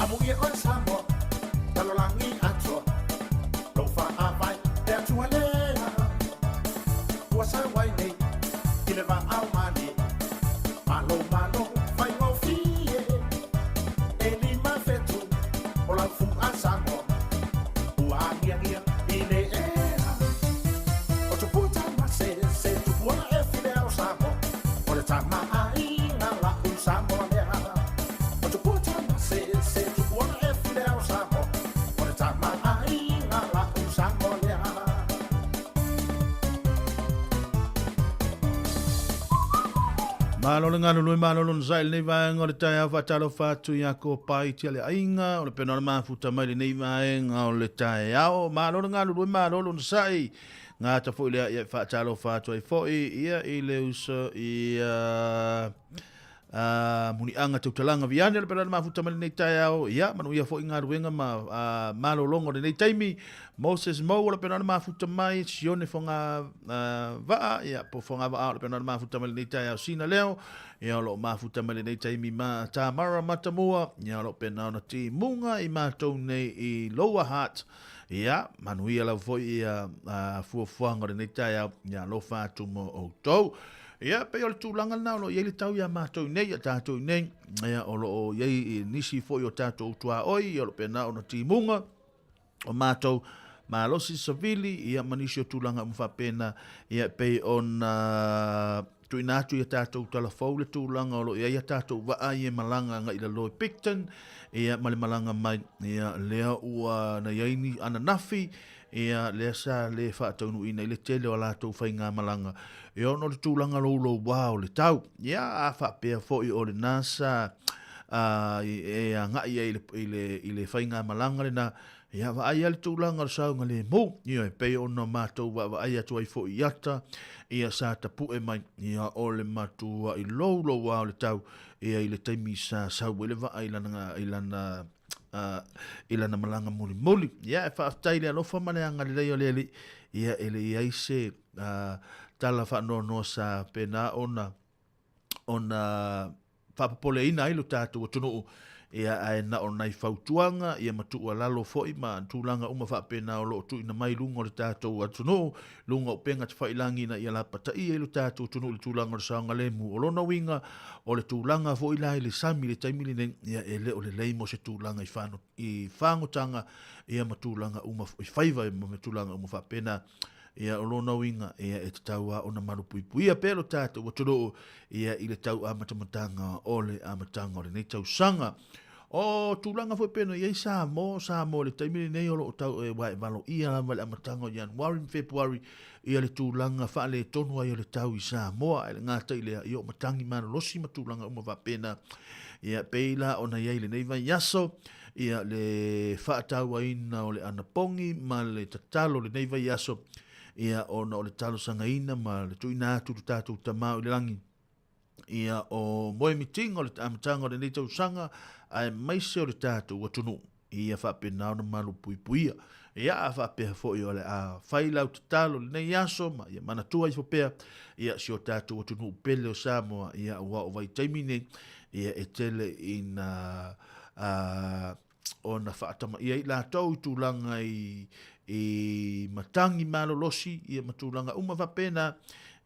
C: Amuia oe Samoa, lalolagi atoa, lou faavae le Atua lea. Ua sau ai nei i le vaao malie, malo malo faigofie. E 5 fetu o lau fu'a Samoa, ua agiagia i le ea. O tupua tamasese, tupua e file ao Samoa, o le tamaaiga la'u Samoa lea. O tupua tamasese, tupua e file ao Samoa, o le tamaaiga la'u Samoa lea.
A: Malo le galulue, malo lona sa'i i lenei vaega o le taeao faatalofa atu ia Kopai Tialeaiga o le pena o le mafuta mai lenei vaega o le taeao. Malo le galulue, malo lona sa'i. Gata foi lea ia faatalofa atu ai foi ia i le uso ia Muniaga Tautalaga Viane o le pena o le mafuta mai lenei taeao. Ia manuia foi galuega ma malologa o lenei taimi. Moses Mou o le pena o le mafuta mai, Sione Foga Vaa, ia po Foga Vaa o le pena o le mafuta mai lenei taeao Sina Leo, ia o lo o mafuta mai lenei taimi ma Tamara Matamua, ia o lo o pena ona timuga i matou nei i Lower Hutt. Ia, manuia lava foi ia fuafuaga o lenei taeao, ia alofa atu mo outou. Ia, pei o le tulaga lena o lo o i ai le tau iā matou nei, ia tatou nei, ia o lo o i ai nisi foi o tatou tuaoi, ia o lo o pena ona timuga o matou malosi savili, ia ma nisi o tulaga uma faapena, ia pei ona tuuina atu ia tatou tala fou le tulaga o lo o i ai a tatou vaa ia e malaga agai i lalo i Picton, ia ma le malaga mai, ia lea ua na i ai ni ananafi, Ia, lea sa le faataunuuina i le tele o a latou faigamalaga e ona o le tulaga loulouā o le tau. Ia, a faapea foi o lena sa e agai ai i le, i le faigamalaga lena, ia, vaai lava le tulaga o le saogalemu. Ioe, pei ona matou vaavaai atu ai foi i ata, ia, sa tapue mai, ia, o le matuai loulouā o le tau, ia, i le taimi sa sau ai le vaa i lana, i lana i lana malaga mulimuli. Ia, e faafetai i le alofa ma le agalelei o le Alii, ia, e le i ai se tala faanoanoa sa pena ona ona faapopoleina ai lo tatou atunuu, ia, ae na o nai fautuaga, ia, ma tuualalo foi ma tulaga uma faapena o lo o tuuina mai i luga o le tatou atunuu, luga o upega tafailagi ina ia lapataia ai lo tatou atunuu i le tulaga o le saogalemu. O lona uiga, o le tulaga foi la i le sami i le taimi lenei, ia e le o lelei mo se tulaga i whano, i whangotaga, ia ma tulaga uma i faiva ma tulaga uma faapena. Ia o lona uiga, ia e tatau lava ona malupuipuia pea lo tatou atunuu, ia i le tau amatamataga o le amataga o lenei tausaga. O tulaga foi pei ona i ai Samoa, o Samoa i le taimi lenei o lo o tau e aua e valoia lava i le amataga o Ianuari ma Fepuari ia le tulaga faaletonu ai o le tau i Samoa. Ae le gata i lea, ia o matagi malolosi ma tulaga uma faapena. Ia pei la ona i ai i lenei vaiaso ia le faatauaina o le anapogi ma le tatalo i lenei vaiaso, ia ona o le talosagaina ma le tuuina atu i lo tatou Tama o i le lagi. Ia o moemitiga o le amataga o lenei tausaga aemaise o le tatou atunuu ia faapena ona malupuipuia. Ia a faapea foi o le a fai lau tatalo i lenei aso ma ia manatua ifo pea ia si o tatou atunuu pele o Samoa, ia aua o vaitaimi nei ia e tele ina ona faatamaia ai latou i tulaga i, i matagi malolosi ia ma tulaga uma faapena,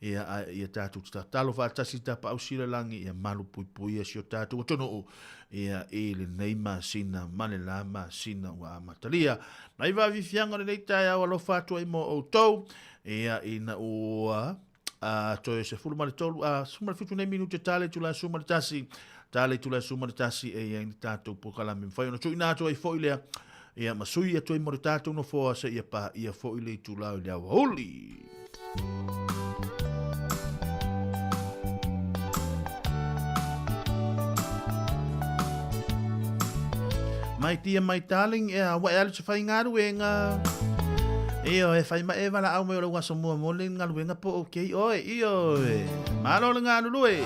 A: ia a ia tatou tatalo faatasi tapaau silalagi ia malupuipuia si o tatou atunuu ia i lenei masina ma le la masina ua amatalia. Nai vaafiafiaga o lenei taeao alofa atu ai mo outou ia ina ua a toe 13 a 17 nei minute tale itula 11 tale itula 11 e iai ni tatou polokalame mafai ona tuuina atu ai foi lea ia ma sui atu ai mo le tatou nofoa seia paia foi le itula o le aoauli. My dear, my darling, e a ua e alu se faigaluega. Ioe, e fai ma e valaau mai o lou aso mua mo le galuega po okay oe. Ioe, malo le galulue.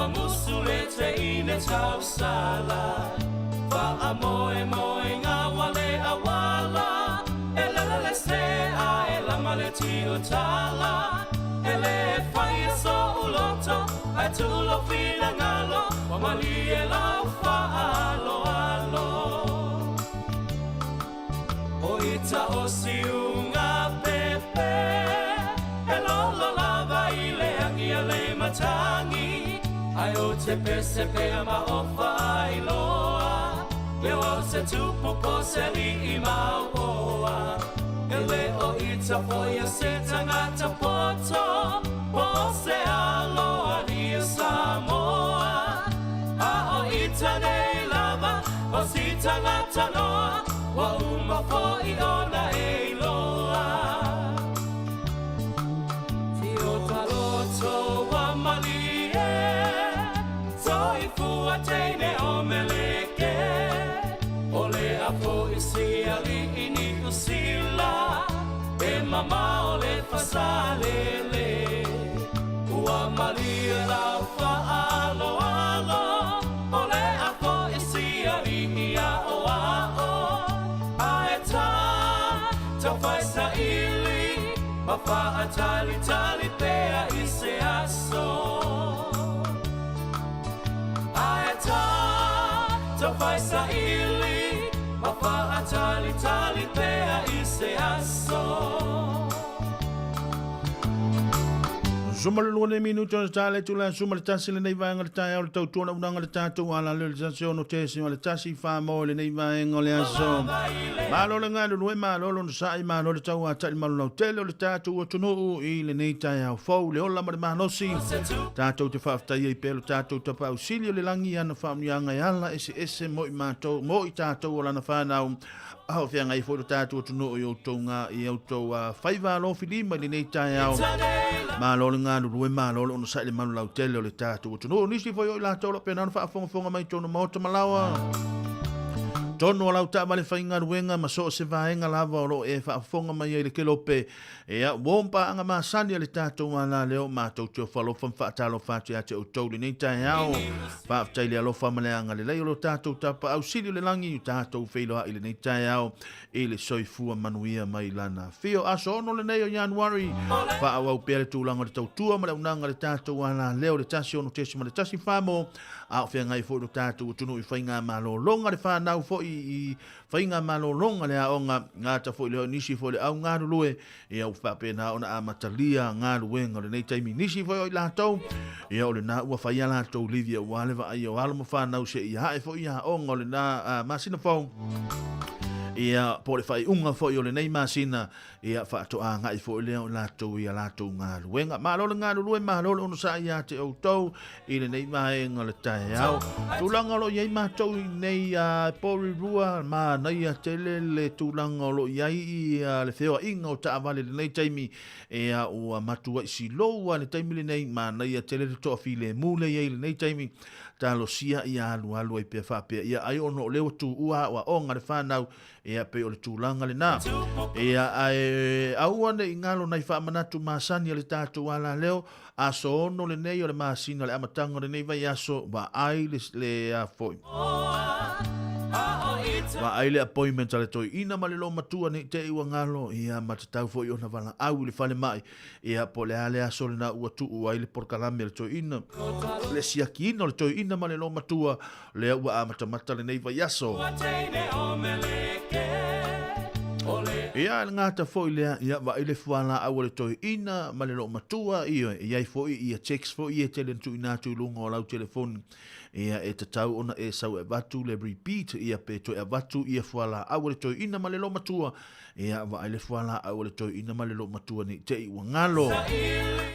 E: ua musu le teine tausala. Faamoemoega ua le auala, e lele le sea e lama le tiutala. E lē faia soʻu loto ae tuu lou finagalo, ua malie lau faaaloalo. O ita o siuga pepe, e lolo lava i le agi a le matagi. Ae ou te pese pea ma ofa ai loa, leo au se tupu po se alii mauoa. E le o ita foi a se tagata poto, po o se aloalii o Samoa. A o ita nei lava o si tagata noa, ua uma foi ona e iloa. Tio loto ua malie, soifua teine o Meleke. O le a foi si alii Niu Sila, e mamao le fasalele. Ua malie lau faaaloalo, o le a foi si alii aoao. Ae tā taufai saili, ma faatalitali pea i se aso. Ae tā taufai saili, ma faatalitali pea i se aso.
A: Suma le lua le minuti o le le tula suma le tasi lenei vaega le taeao le tautua na unaga le tatou ala le 16.1 wha le nei vaega o le aso. Malo le galulue, malo le onosai, malo le tauata'i le malolautele o le tatou atunuu i lenei taeao fou le ola ma le malosi. Tatou te faafetaia ai pea lo tatou tapaau sili o le lagi i ana faamanuiaga e ala eseese mo i matou, mo i tatou o lana fanau. A o feagai foi lo tatou atunuu i outou ga i outou faiva alofilima i lenei taeao. Malo le galulue, malo le onosai le malolautele o le tatou atunuu. Nisi foi o i latou o lo o pena ona faafogafoga mai i totonu o maota ma laoa. Tonu o lau taavale faigaluega ma so o se vaega lava o lo o e faafofoga mai ai i le kelope. Ia, ua o paaga masani a le tatou alaleo, matou te ofo alofa ma faatalofa atu ia te outou i lenei taeao. Faafetai le alofa ma le agalelei o lo tatou Tapaau Sili o le lagi, o tatou feiloai i lenei taeao i le soifua manuia mai lana afio. Aso 6 lenei o Ianuari, faaauau pea le tulaga o le tautua ma le auaunaga a le tatou alaleo, le 16.1 famo, a o feagai foi lo tatou atunuu i faigamalologa, le fanau foi i faigamalologa le aoga, gata foi lea o nisi foi le au galulue, ia ua faapena ona amatalia galuega o lenei taimi. Nisi foi o i latou, ia o lena ua fai a latou livi aua le vaaia o alo ma fanau seia ae foi aoga o lena masina fou, ia po o le faaiuga foi o lenei masina, ia faatoa agai foi lea o latou i a latou galuega. Malo le galulue, malo le onosai ia te outou i lenei vaega o le taeao. Tulaga o lo o i ai matou i nei Porirua, manaia tele le tulaga o lo o i ai i le feoaiga o taavale i lenei taimi. Ea ua matuai silou lava i le taimi lenei, manaia tele le toafilemu lea i ai i lenei taimi. Talosia ia alualu ai pea faapea ia ai ona o lea ua tuua aoaoga le fanau. Ia, pei o le tulaga lena. Ia, ae aua ne i galo nai faamanatu masani a le tatou alaleo, aso 6 lenei o le masina o le amataga o lenei vaiaso, vaai le, le a foi. Vaai le appointment a le toeaina ma le loomatua ne i te i ua galo, ia, ma tatau foi ona valaau i le falemai, ia, po o le a le aso lena ua tuu ai le polokalame a le toeaina, le siakiina o le toeaina ma le loomatua, Lea ua amatamata lenei vaiaso. Ia, le gata foi lea, ia, vaai le fualaau a le toeaina ma le loomatua, ioe, e i ai foi ia text foi ia e tele ona tuuina atu i luga o lau telefoni, ia, e tatau ona e sau e avatu le repeat, ia, pe toe avatu ia fualaau a le toeaina ma le loomatua, Ia, vaai le fualaau a le toeaina ma le loomatua nei te i ua galo.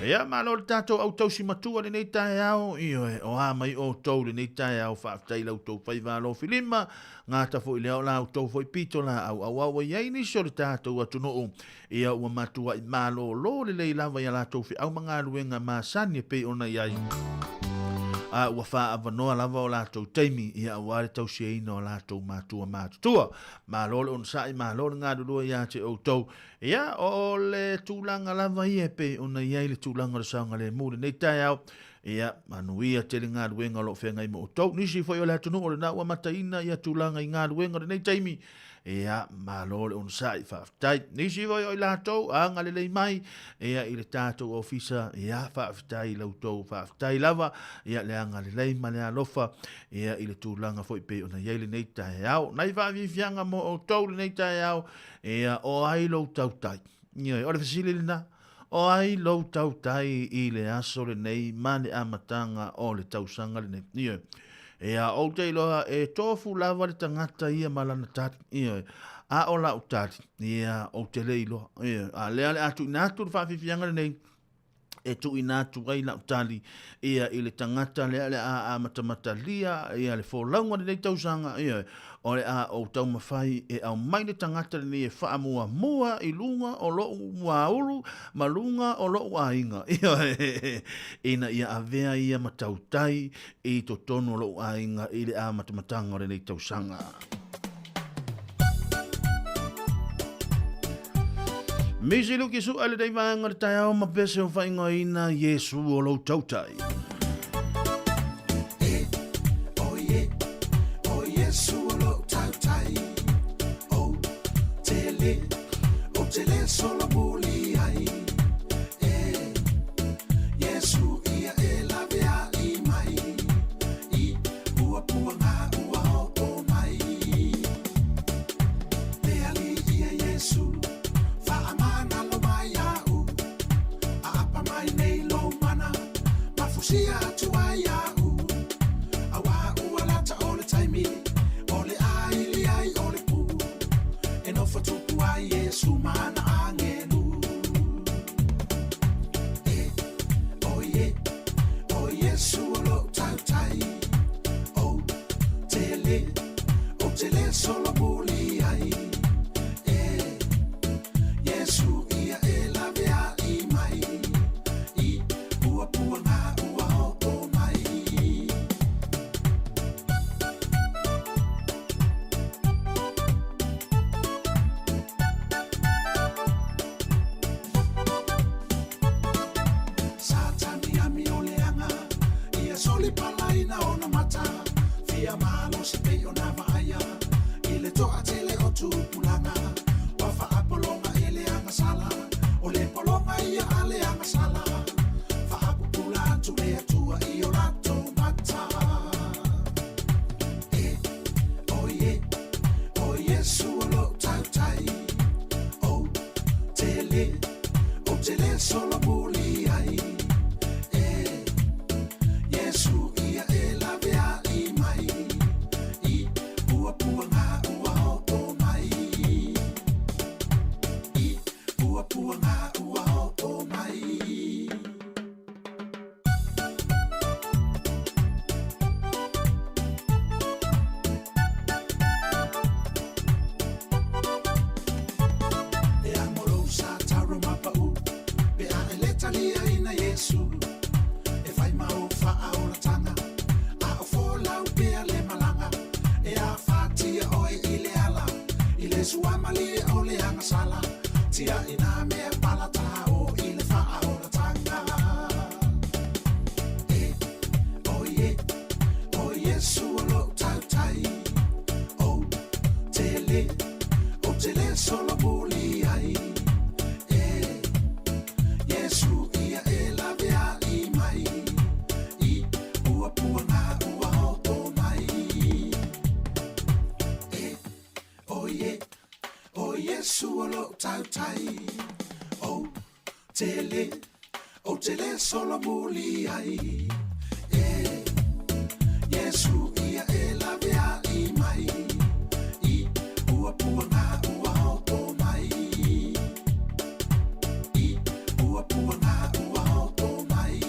A: Ia, malo le tatou au tausi matua lenei taeao. Ioe, o a mai outou lenei taeao, faafetai i la outou faiva alofilima, gata foi lea o la outou foi pito laau auau ai ai nisi o le tatou atunuu. Ia, ua matuai malolo lelei lava i a latou feau ma galuega masani e pei ona i ai. A ua faaavanoa lava o latou taimi, ia, aua le tausiaina o latou matua matutua. Malo le onosai, malo le galulue ia te outou. Ia, o le tulaga lava ia e pei ona i ai le tulaga o le saogalemu i lenei taeao. Ia, manuia tele galuega o lo o feagai ma outou. Nisi foi o le atunuu o lena ua amataina ia tulaga i galuega o lenei taimi. Ia, malo le onosai, faafetai. Nisi foi o i latou, agalelei mai, ia, i le tatou ofisa, ia, faafetai i la outou, faafetai lava, ia, le agalelei ma le alofa, ia, i le tulaga foi pei ona i ai lenei taeao. Nai faafiafiaga mo outou lenei taeao, ia, o ai lou tautai? Ioe, o le fesili lena. O ai lou tautai i le aso lenei ma le amataga o le tausaga lenei? Ioe. Ia, ou te iloa e tofu lava le tagata ia ma lana tali. Ioe. A o lau tali, ia, ou te le iloa. Ioe. A lea le a tuuina atu le faafiafiaga lenei, e tuuina atu ai lau tali ia i le tagata lea le a amatamatalia ia le folauga o lenei tausaga, ioe, o le a ou taumafai e aumai le tagata lenei e faamuamua i luga o lo'u muaulu ma luga o lo'u aiga, ioe, ina ia avea ia ma tautai i totonu o lo'u aiga i le amatamataga o lenei tausaga. Misi Luki Su'a lenei vaega o le taeao ma pese o faaigoaina Iesu o lou tautai.
O: E, o ie, o Iesu o lou tautai. O te le, o te le solomuli ai. E, Iesu ia e lawe ai mai. I puapuaga ua oo mai. Le Alii ia Iesu, faamanalo mai a'u. Aapa mai nei lou mana, mafusia atu ai a'u. Auā ua lata o le taimi, o le a ili ai o le pu. E nofo tupu ai Iesu ma ana agelu. E, o ie, O Iesu o lou tautai, ou te le, ou te le solomuli ai. E, Iesu ia e lawe ai mai, i puapuaga ua oo mai. Satani amioleaga ia solipalaina ona mata fia malosi pei ona vaaia i le toatele o tupulaga ua faapologa e le agasala o le pologa ia a le agasala faapupula atu le Atua i o latou mata. E, o ie, o Iesu o lou tautai, ou te le, ou te le solomuli ai. E, Iesu ia e lawe ai mai, i puapuaga ua oo mai. I puapuaga ua oo mai. E amo lou sa taro ma pa'u pe a e le taliaina Iesu e fai ma ou faaolatanga a o folau pea le malaga e afatia oe i le ala i le suamalie o le agasala tia'i nā mea palata o i le faaolatanga. E, o ie, o Iesu o lou tautai, ou te le, ou te le solomuli ai. E, Iesu ia e lawe ai mai, i puapuaga ua oo mai. E, o ie, o Iesu o lou tautai, ou te le, ou te le solomuli ai. E, Iesu ia e lawe ai mai, i puapuaga ua oo mai. I puapuaga ua oo mai.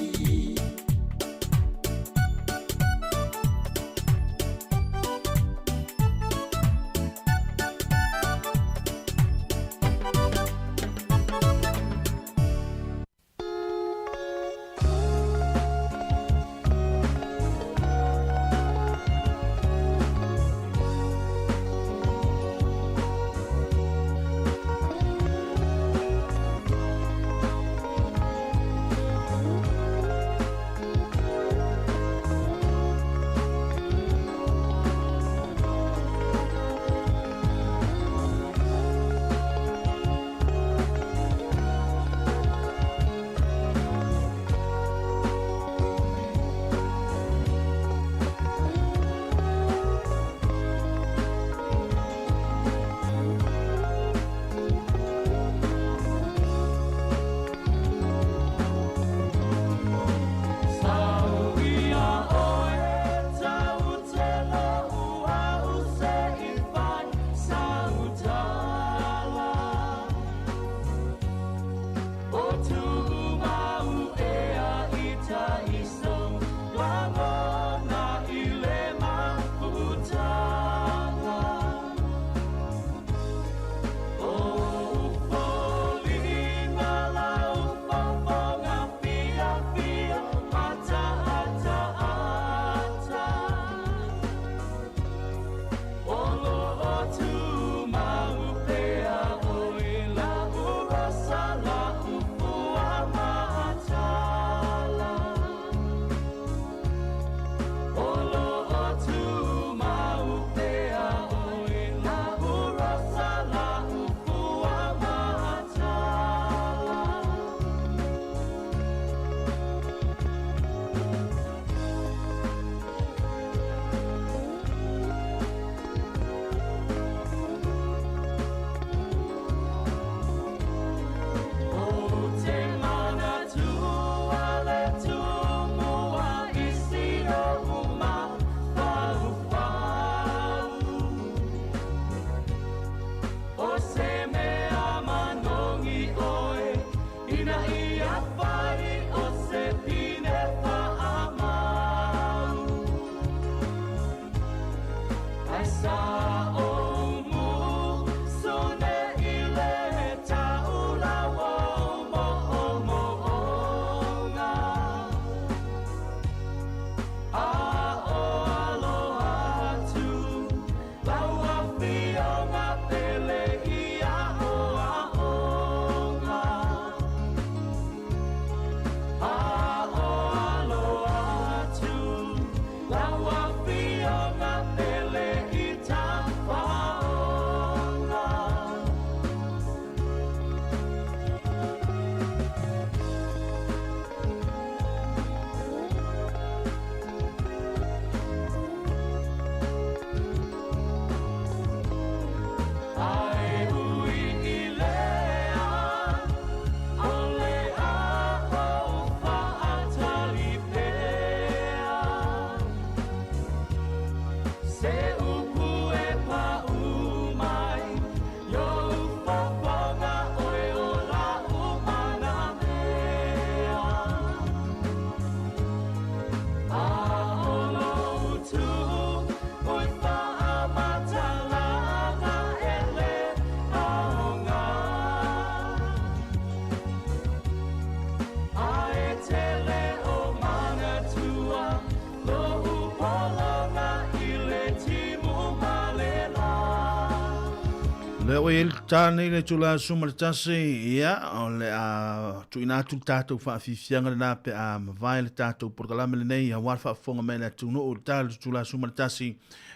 A: Lea ua i ai le tāne i le itula 11, ia, o le a tuuina atu le tatou faafiafiaga lena pe a mavae le tatou polokalame lenei aua le faafofoga mai a le atunuu i le ta i le itula 11,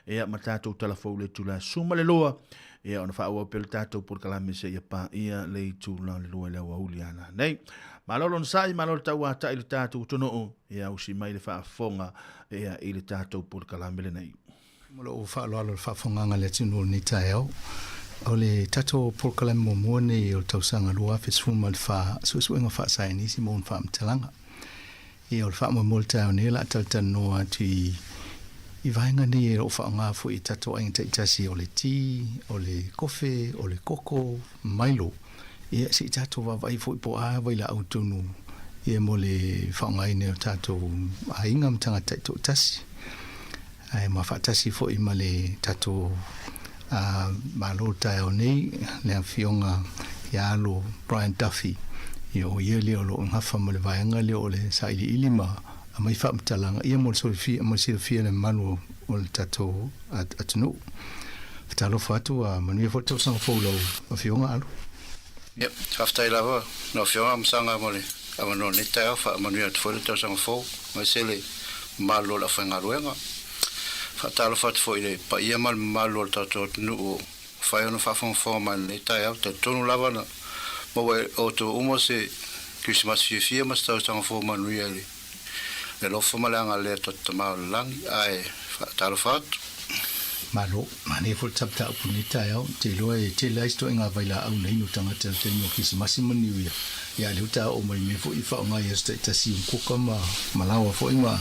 A: ia, ma tatou talafou i le itula 12, ia, ona faaauau pea le tatou polokalame seia paia le itula o le 2 i le aoauli a nanei. Malo le onosai, malo le tauatai i le tatou atunuu, ia, usi mai le faafofoga, ia, i le tatou polokalame lenei.
P: Mo lou faaaloalo i le faafofogaaga a le atunuu i lenei taeao, o le tatou polokalame muamua lenei o le tausaga 2014, Suesuega Faasaienisi ma ona Faamatalaga. Ia, o le faamoemoe o le taeao nei o le a talatalanoa atu i i vaega nei e lo o faaaoga foi e tatou aiga taitasi o le ti, o le kofe, o le koko, mailo. Ia, se i tatou vaavaai foi po o a vailaau tonu ia mo le faaaogaina e o tatou aiga ma tagata taitoatasi. Ae ma faatasi foi ma le tatou Malo taeao nei, le Afioga ia Alo Brian Duffy, ia o ia lea o lo o gafa ma le vaega lea o le sailiili ma aumai faamatalaga ia mo le soifia, mo le silafia e le mamalu o le tatou atunuu. Fatalofa atu a manuia foi le tausaga fou i lau Afioga Alo.
Q: Ia, faafetai lava lau Afioga Masaga mo le avanoa o lenei taeao, faamanuia atu foi le tausaga fou aemaise le mamalu o le aufaigaluega. Faatalofa atu foi i le paia ma le mamalu o le tatou atunuu o mafai ona faafogafoga mai i lenei taeao. Talitonu lava na maua e outou uma se Kerisimasi fiafia ma se tausaga fou manuia i le alofa ma le agalelei a le tatou Tama o le Lagi. Ae faatalofa atu.
P: Malo, manaia foi le taputapu i lenei taeao. Ou te iloa e tele ai se toaiga vailaau na inu tagata i le taimi o Kerisimasi ma Niu Ia. Ia a lea ua ta oo mai i mea foi e faaaoga i aso taitasi i kuka ma malaoa foi ma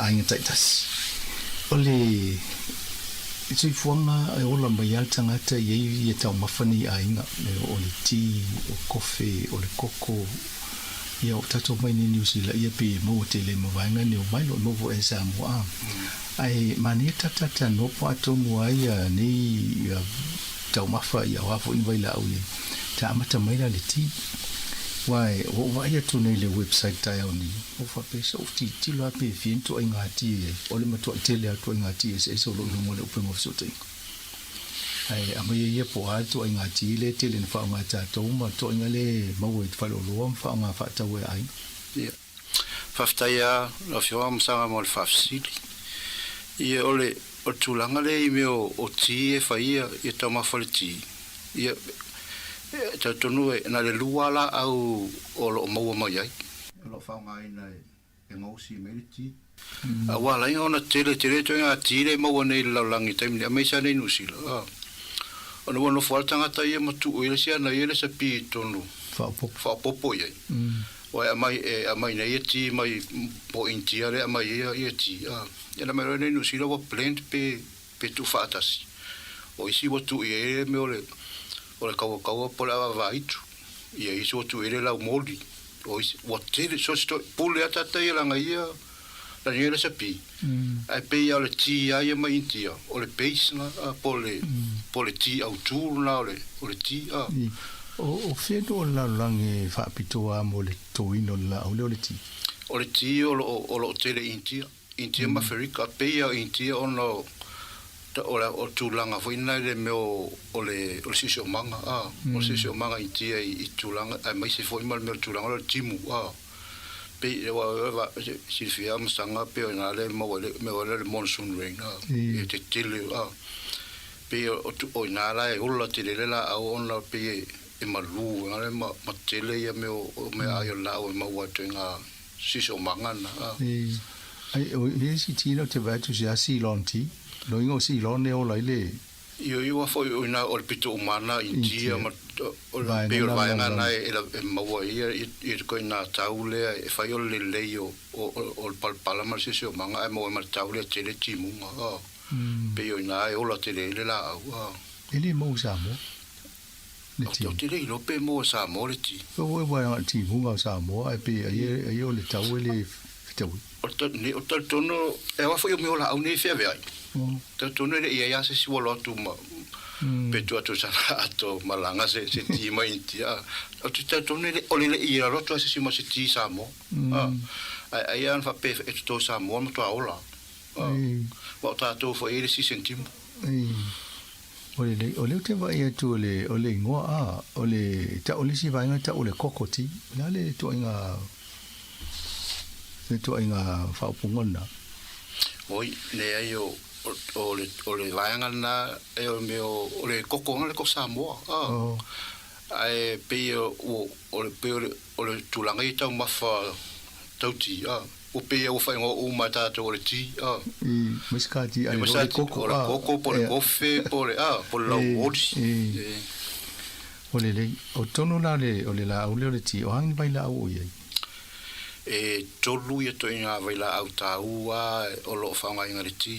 P: aiga taitasi. O le soifuaga e ola mai lava le tagata e i ai ia taumafa nei i aiga, o le ti, o kofe, o le koko, ia o tatou mai nei i Niu Sila ia pei e maua tele ai ma vaega nei o Milo, e maua foi i Samoa. Ae manaia talatalanoa po o atonu ai ia nei taumafa ia o a foi ni vailaau nei, ta amata mai la le ti. Aua ua ou vaai atu nei i le website taeao nei, ua ou faapea se ou tilotilo lava pe fia ni tuaiga ti e i ai. O le matuai tele lava o tuaiga ti eseese o lo o i luga o le upega o fesootaiga. Ae aumai ai ia po o a le tuaiga ti lea e tele ina faaaoga e tatou ma le tuaiga lea e maua i faleoloa ma faaaoga faatau e aiga.
Q: Ia. Faafetai a lau Afioga Masaga mo le faafesili. Ia o le o le tulaga lea i mea o ti e fai ia ia taumafa le ti, ia e talitonu e na o le lua lava laau o lo o maua mai ai. O lo o faaaogaina e gaosi mai le ti. A ua ala ai ona tele tele ituaiga ti lea e maua nei i le lalolagi i le taimi nei, aemaise lava nei i Niu Sila. Ona ua nofo lava le tagata ia ma tuu i ai le isi ana ia le sapi i totonu faaopoopo i ai. Ua e aumai, e aumai nei ia ti mai po India lea e aumai ai ia ti, a. Ia na mai loa nei Niu Sila ua blend pe, pe tuufaatasi. O isi ua tuu i ai le mea o le, o le kauakaua po o le avaavaaitu. Ia isi ua tuu i ai le laumoli. O isi, ua tele, so se pule lava tagata ia leaga ia lani ai le sapi. Ae pei lava o le ti lava ia mai Initia, o le base lena, a, po o le, po o le ti autu lena o le, o le ti, a.
P: O, o fea nuu o le lalolagi e faapitoa mo le totoina o le laau lea o le ti?
Q: O le ti o lo o, o lo o tele i Initia. Initia ma Aferika, pei lava o Initia ona o, o le, o le tulaga foi lena i le mea o, o le, o le siosiomaga, a, o le siosiomaga Initia i, i tulaga, aemaise foi ma le mea o le tulaga lea o le timu, a. Pei, aua e silafia lava masaga pei o i ina lea e maua ai le mea foi lea o le monsoon rain, a, e tetele, a. Pei o, o i ina la e ola tele ai le laau ona pei e, e malu ai ma, ma tele ia mea o, o meaai o le laau e maua atu i ngā siosiomaga na, a.
P: Ai, o le isi ti lea ou te vaai atu se a Ceylon tea. Loiga o Ceylon e ola ai le.
Q: Io io a foi o ina o le pito uma ana India ma o le pei o le vaega na e e maua ai ia ia koe ina tau lea e fai o le lelei o o o le palapala ma le siosiomaga ae maua ai ma le tau lea tele timuga a pei o ina e ola tele ai le laau a.
P: E le maua i Samoa le ti.
Q: Ou te le iloa pe maua i Samoa le ti.
P: O e wae timuga o Samoa ae pei ai ai o le tau e le fetaui.
Q: O le o talitonu e aua foi o mea o laau nei e feaveai. Talitonu e le i ai a se isi ua alo atu ma pe tuu atu i sana ato malaga se se ti mai Initia. Ou te talitonu e le o le le i alo atu a se isi ma se ti i Samoa. Ae ai a na faapea e toto i Samoa matua ola. Aua o tatou foi e i ai le season timu.
P: O le, o lea ou te vaai atu o le, o le igoa a, o le, tau o le isi vaega tau o le kokoti, o le a le ituaiga, le ituaiga faaupuga lena?
Q: Oi, leai o, o le, o le vaega lena e o le mea o, o le koko le koko Samoa, a. Oh. Ae pei o, o le, pei o le, o le tulaga ia taumafa tauti, a. Ua pei ua faaigoa uma e tatou o le ti, a.
P: I, mai se ka ti ai o le koko, a.
Q: O le koko, po o le kofe, po o le, a, po o le lauoli.
P: E. O le lei, o tonu la le, o le laau lea o le ti, o a ni vailaau o i ai?
Q: E tolu ia ituaiga vailaau taua o lo o faaaogaina le ti.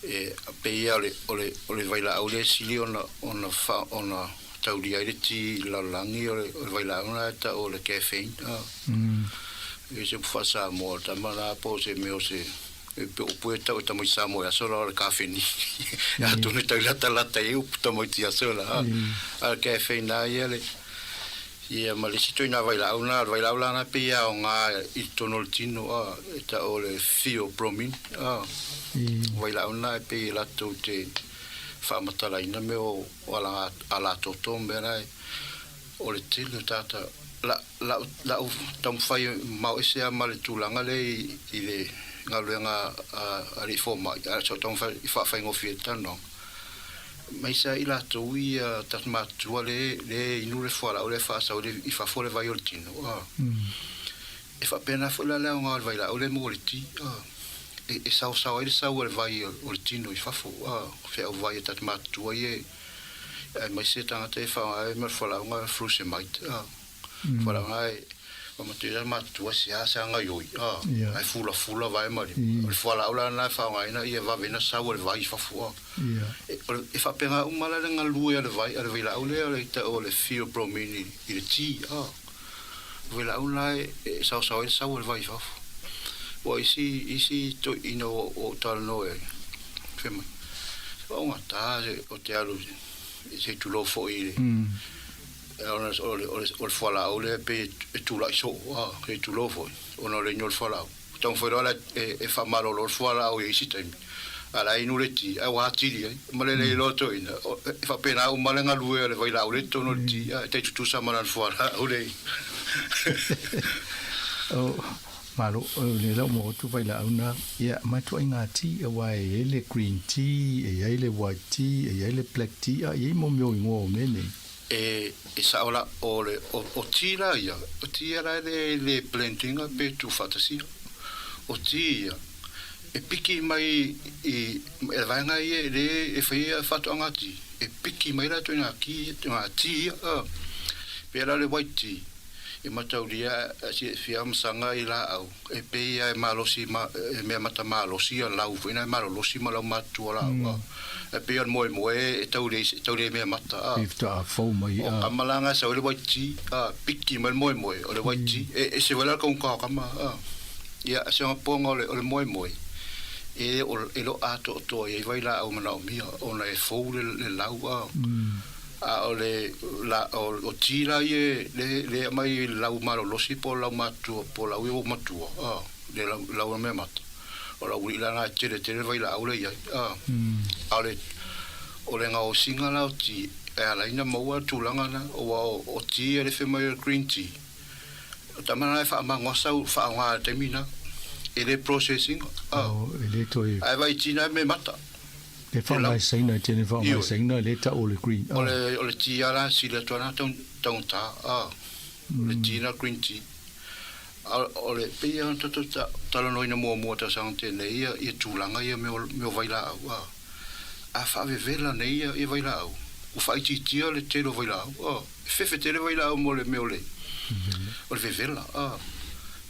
Q: E pei ia o le, o le, o le vailaau lea e sili ona, ona, ona taulia ai le ti i le lalolagi, o le, o le vailaau lena e tau o le caffeine. A. E se upu faa-Samoa, o le tama la po o se mea o se, e pei o upu e tau e tamaiti Samoa i aso la o le kafeni. Atonu e tau latalata i ai upu tamaiti aso la. A o le caffeine lava ia le, ia ma le isi ituaiga vailaau lena, o le vailaau la lena e pei e aoga i totonu o le tino, a, e tau o le theobromine, a. O vailaau lena e pei e latou te faamatalaina mea o alatoto ma mea la e, o le tele o tagata, la, la'u, la'u taumafai e mamao ese lava ma le tulaga lea i, i le galuega a alii fomai, ae sa ou taumafai i faafaigofie ai le talanoaga. Mai sa i latou ia tagata matutua lea, lea e inu le fualaau lea e faasau ai i fafo le vai o le tino, a. E faapena foi la le aoga o le vailaau lea e maua i le ti, a. E, e saosao ai le sau a le vai o le tino i fafo, a, feau vai a tagata matutua ia e, aemaise tagata e faaaoga ai ma le fualaau frusemide, a. Fualaau e whamatu matutua se a se anga ioi, a. Ae fulafula vae ma lima. O le fualaau la lena e faaaogaina ia vave na sau a le vai i fafo, a. E, e faapena uma la le galue a le vai, a le vailaau lea o le tau o le theobromine i le ti, a. O vailaau lena e, e saosao ai le sau a le vai i fafo. Ua isi, isi toeaiina ua ou talanoa i ai, fai mai, se vaogata o te alu se i tulou foi i le, ona o le, o le, o le fualaau lea pei e tulai soo, a, se i tulou foi, ona o le inu o le fualaau. Taumafai loa la e, e faamalolo le fualaau i isi taimi, a la e inu le ti, ae ua atili ai. Ma le lei loa toeaina, e faapena uma le galue a le vailaau lea i totonu o le ti, a e tai tutusa ma lana fualaau lea i.
P: O, malo, o le lau mo atu vailaau na, ia, matuaiga ti, aua e i ai le green tea, e i ai le white tea, e i ai le black tea, a e i ai mo mea o igoa o mea nei.
Q: E, e sao la, o le, o, o ti la ia, o ti ia la e le, le blend ina pe tuufaatasia. O ti ia, e piki mai i, e vaega ia e le e whaia whatoanga ti, e piki mai ratou i ngā ki, ngā ti ia, a. Pērā le white tea, e matauria e whia masanga i laau, e pei ia e malosi ma, e mea mata malosi ia lau foi na e malolosi ma lau matua laau, a. E pei o le moemoe e tau le, tau le mea mata, a.
P: E faatoa fou mai,
Q: a. O kama la nga sau le white tea, a, piki mai le moemoe o le white tea, e ese foi la le kaunga o kama, a. Ia, si ona poga o le, o le moemoe, e le o, e le o atoatoa i ai vailaau manaomia ona e fou le, le lau a. A o le la, o, o ti la ia le, le aumai i le lau malolosi po o lau matua po o lau ia ua matua a, le lau, lau mea mata. O lau uli'i la na e tele tele le vailaau lea i ai a. A o le, o le gaosiga la o ti e ala ai ona maua le tulaga lena, aua o, o ti ia le fai mai o le green tea, O tama na e faamagoa sau faaaoga i le taimi na. E le process ina.
P: Oh, e le toe.
Q: Ae vai tina e me mata.
P: E faamaesaina, e tele faamaesaina le tau o le green.
Q: O le, o le tea la e sili atu ana taugata. O le tea na green tea. A o le, pei lava ona tatou talanoaina muamua tausaga tenei ia, ia tulaga ia mea o, mea o vailaau. A faavevela nei ia, ia vailaau, ua faaitiitia le tele o vailaau. E fefe tele vailaau mo le mea o le o le vevela a.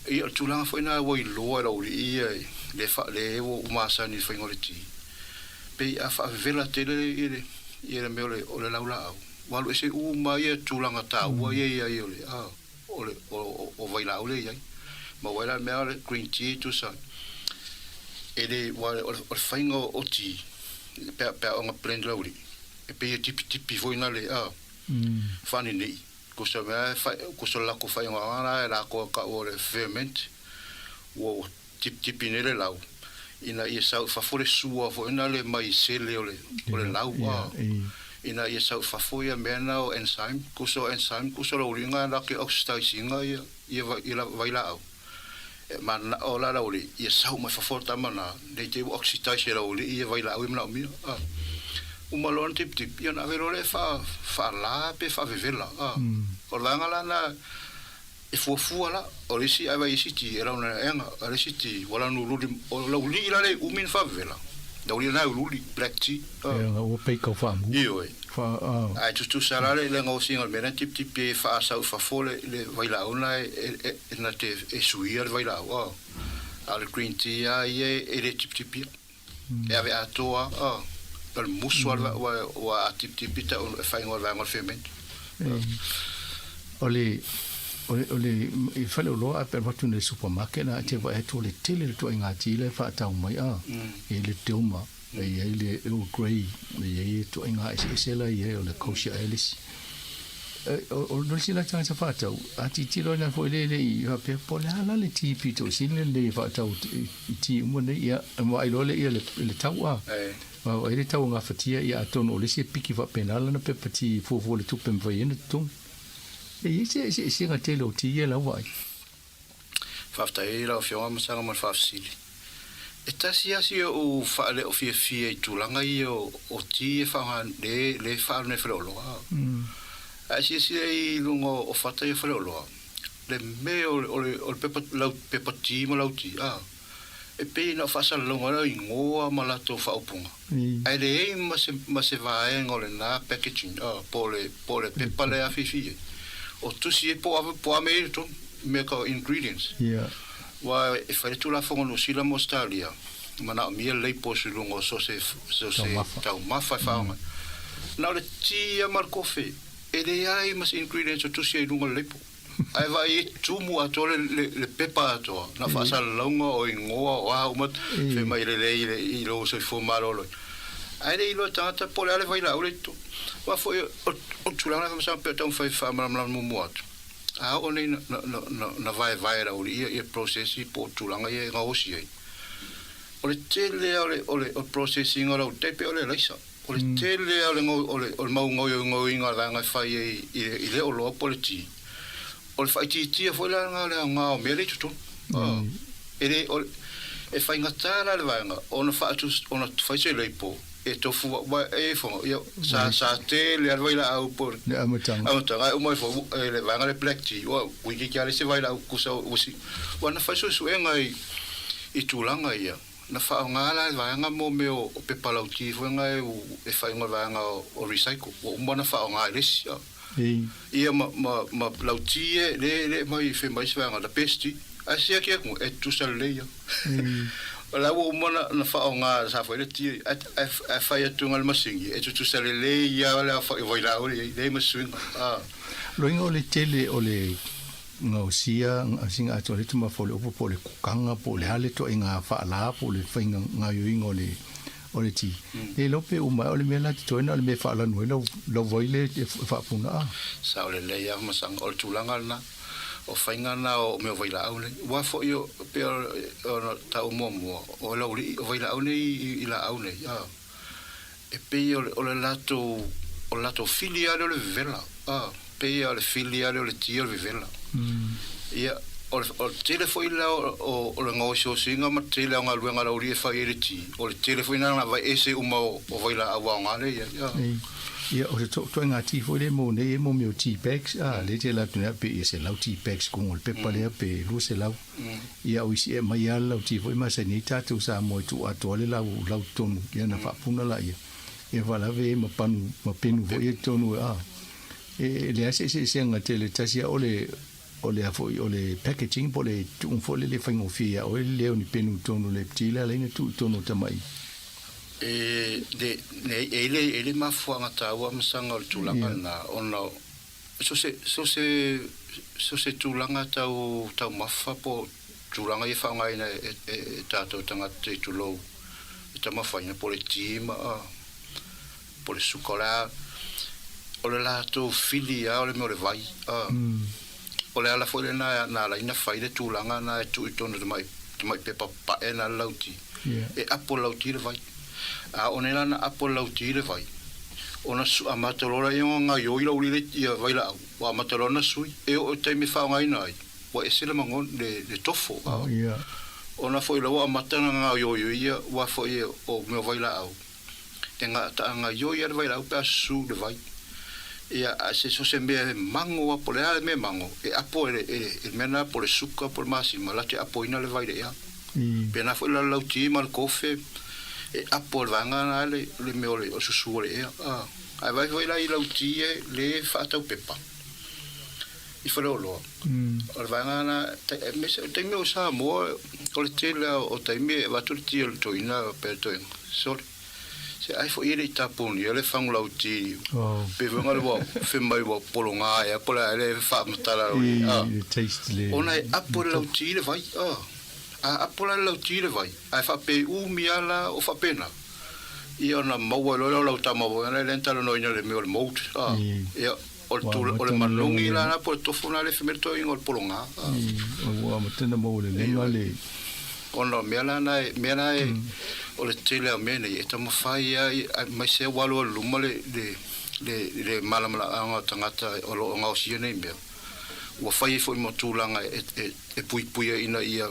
Q: Ia o le tulaga foi na ua iloa e lau alii ia le fa le ua masani i le faiga o le ti. Pei a faavevela tele ia le ia le mea o le o le laulaau, ua alu ese uma ia tulaga taua ia i ai o le a o le o o vailaau lea i ai. Maua ai la le mea o le green tea tusa e le ua o le faiga o ti pe a pe a ona blend lau alii e pei e tipitipi foi na le a. Faanini'i, ko se mea e whai, ko se lako whaingoa la e lako ka o le ferment, ua tipitipi nei le lau, ina ia sau i fafo le sua foi na le mai sele o le, o le lau, a, ina ia sau i fafo ia mea na o enzyme, ko se o enzyme, ko se lau linga la ke oxidize inga ia, ia, ia vailaau. E mananao la lau alii, ia sau mai fafo le tama na, nei te i ua oxidize e lau alii ia vailaau ia manaomia, a. Uma loa ona tipitipi, ia ona ave loa lea e faa, faalā pe faavevela, a. O le vaega la na e fuafua la, o le isi, ae vaai i isi ti, e launa ega, a le isi ti, ua lanu luli, o lau alii la lea i umi ona faavevela, lau alii lena e ululi, black tea, a.
P: Ia, ua pei kau faamu.
Q: Ioe. Ae tutusa la le gaosiga o le mea lea na tipitipi ai e faasau i fafo le vailaau lena e na te e suia le vailaau a. A o le green tea lava ia e le tipitipia. E ave atoa lava a. O le musu lava ua a tipitipi tau e faaigoa e le vaega o le ferment.
P: O le o le i faleoloa a pe alu atu nei i le supermarket na te vaai atu o le tele o le ituaiga tea la e faatau mai a e le Dilmah. E i ai le Earl Grey, e i ai ituaiga eseese la e i ai, o le Kosher Alice. O le isi la tagata faatau, a tilotilo ina foi le le i faapea, po o le a la le ti pito sili lelei e faatau i ti uma nei, ia, e vaai loa lea i le tau a. Vaai le tau o gafatia, ia atonu o le isi e piki faapena lana pepa ti e fuafua i le tupe e mafai ai ona totogi. E i ai se eseesega tele o ti ia i lau vaai?
Q: Faafetai i lau Afioga Masaga mo le faafesili. E tasi lava si ou faaleo fiafia i tulaga ia o ti e faaaoga le le faaalu nei faleoloa. A e silasila i luga o fata ia faleoloa, le mea o le o le o le pepa lau pepa ti ma lau ti, a, e pei na o faasalalauga lea o igoa ma latou faaupuga. Ae leai ma se ma se vaega o lena packaging, a, po o le po o le pepa lea e afiafi ai. O tusi ai po o po o a mea ia i totonu, mea tau ingredients. Aua e fai le Tulafono Niu Sila ma Ausetalia, e manaomia labels i luga o so o se so o se taumafa e faaaoga. Na o le ti ia ma le kofe, e leai ma se ingredients o tusi ai i luga o le label. Ae vaai ai tumu atoa le le le pepa atoa, na o faasalalauga o igoa o a uma, fai mai e lelei i le i lou soifua maloloina. Ae le iloa e tagata po o le a le vailaau lea i totonu. Aua foi o le tulaga lea faamasalo pei o taumafai e faamalamalama muamua atu. A oo nei na vaevae e le aualii ia process po o tulaga ia e gaosi ai, o le tele lava o le process ina o le aualii, tai pei o le alaisa, o le tele lava o le mau gaoioiga o le vaega e fai ai i le oloa po o le ti, o le faaitiitia foi la lena o le aoga o mea lea i totonu. E le, e faigata la le vaega ona ona fai se label e tofu wa e fono ia sa sa tele le vailaau po
P: le amataga
Q: amataga e uma ifo e le vaega le black tea ua toeitiiti lava le isi vailaau kusa ua si ua na fai suesuega i i tulaga ia na faaaoga la le vaega mo mea o pepa lauti foi na e e faaigoa le vaega o recycle ua uma ona faaaoga e le isi ia ma ma ma lauti e le le mai fai mai se vaega the best tea ae siaki atu e tutusa lelei ia. O la ua uma ona faaaoga sa fai le ti ae fai atu le masini e tutusa lelei lava le aofai o vailaau lea i ai, leai ma se suiga.
P: Loiga o le tele o le gaosia sina atoa le taumafa o le opo po o le kukaga po o le a le ituaiga faalā po o le faiga gaoioiga o le o le ti. Le iloa pe uma ea o le mea la e totoe na o le mea e faalanu ai lau lau vai le e faapuna a.
Q: Sao lelei lava Masaga, o le tulaga lena, o faiga na o mea o vailaau nei. Aua foi o pei ona taua muamua, o lau alii, o vailaau nei i laau nei, a, e pei o le o le latou o le latou fili lava lea o le vevela, a, pei lava o le fili lava lea o le ti o le vevela. Ia, o le o le tele foi la o o le gaosiosiga ma le tele o galuega a le aualii e fai ai le ti, o le tele foi lena na aveese uma o o vailaau aoga lea i ai, a.
P: Ia, o se ituaiga ti foi lea e maua nei e mo mea o tea bags, a, lea e te alu atu nei pe ia 100 tea bags i kuga o le pepa lea pe 200. Ia, o isi e aumai lava le lau ti foi masani ai tatou Samoa e tuu atoa le lau lau totonu, ia ona faapuna laia. Ia faalave ai ma panu ma penu foi ia i totonu, a. E leai se eseesega tele, tasi lava o le o le a foi o le packaging po o le tuuga foi lele e faigofie ia oe le leo ni penu i totonu o le ti le ala ai ona tuu i totonu o tamai.
Q: E le, e i le, e i le mafuaaga taua masaga o le tulaga lena, ona so se, so se, so se tulaga tau taumafa po o tulaga ia e faaaogaina e, e, e tatou tagata i tulou e taumafaina po o le ti ma, po o le suka, o le a, o le latou fili lava o le mea o le vai, a. O le ala foi lena na ala ai ona fai le tulaga na e tuu i totonu o tamai, tamai pepa papae na le lauti, e apo le lauti i le vai. A o nei la na apo le lauti i le vai, ona su, amata loa lea ona gaioi lau lile ia vailaau, ua amata loa ona sui. E oo i le taimi e faaaogaina ai, ua ese le magona, le, le tofo, a. Ona foi la ua amata ona gaoioioi ia, aua foi o mea o vailaau, E gaoioi lava le vailaau pe a susu le vai. Ia, a se so se mea e mago lava, po o le a le mea e mago, e apo e le, e le mea lena po o le suka po o le masima, la te apoina le vai i le ea. Pēnā foi la le lauti ma le kofe, e apo e le vaega lena le, le mea o le, o le susu o le ea. A, ae vaai foi la i lauti e le faatau pepa i faleoloa. O le vaega lena, aemaise o le taimi o Samoa, o le tele lava o taimi e avatu le ti o le toeaina pe le toeaina, sole, se ai foi e le i tapunia le fagu lauti, pei foi ona le ua fai mai ua pologa ea po o le a ea le faamatala a, ona e apo le lauti i le vai, a, a apo la le lauti i le vai, ae faapei umi lava la o faapena, ia ona maua ai loa lea o lau tama foi lea na talanoaina i le mea o le mould, a, ia. O le tula, o le manogi la na po o le tofu na le fai mai le toeaina o le pologa.
P: Ua amata maua le lega le.
Q: Ona o mea la na e, mea la e, o le tele o mea nei e taumafai ai aemaise ua alu alu luma le, le, le, le malamalamaga o tagata o lo o gaosia nei mea. Ua fai ai foi ma tulaga e, e, e puipui ai ina ia,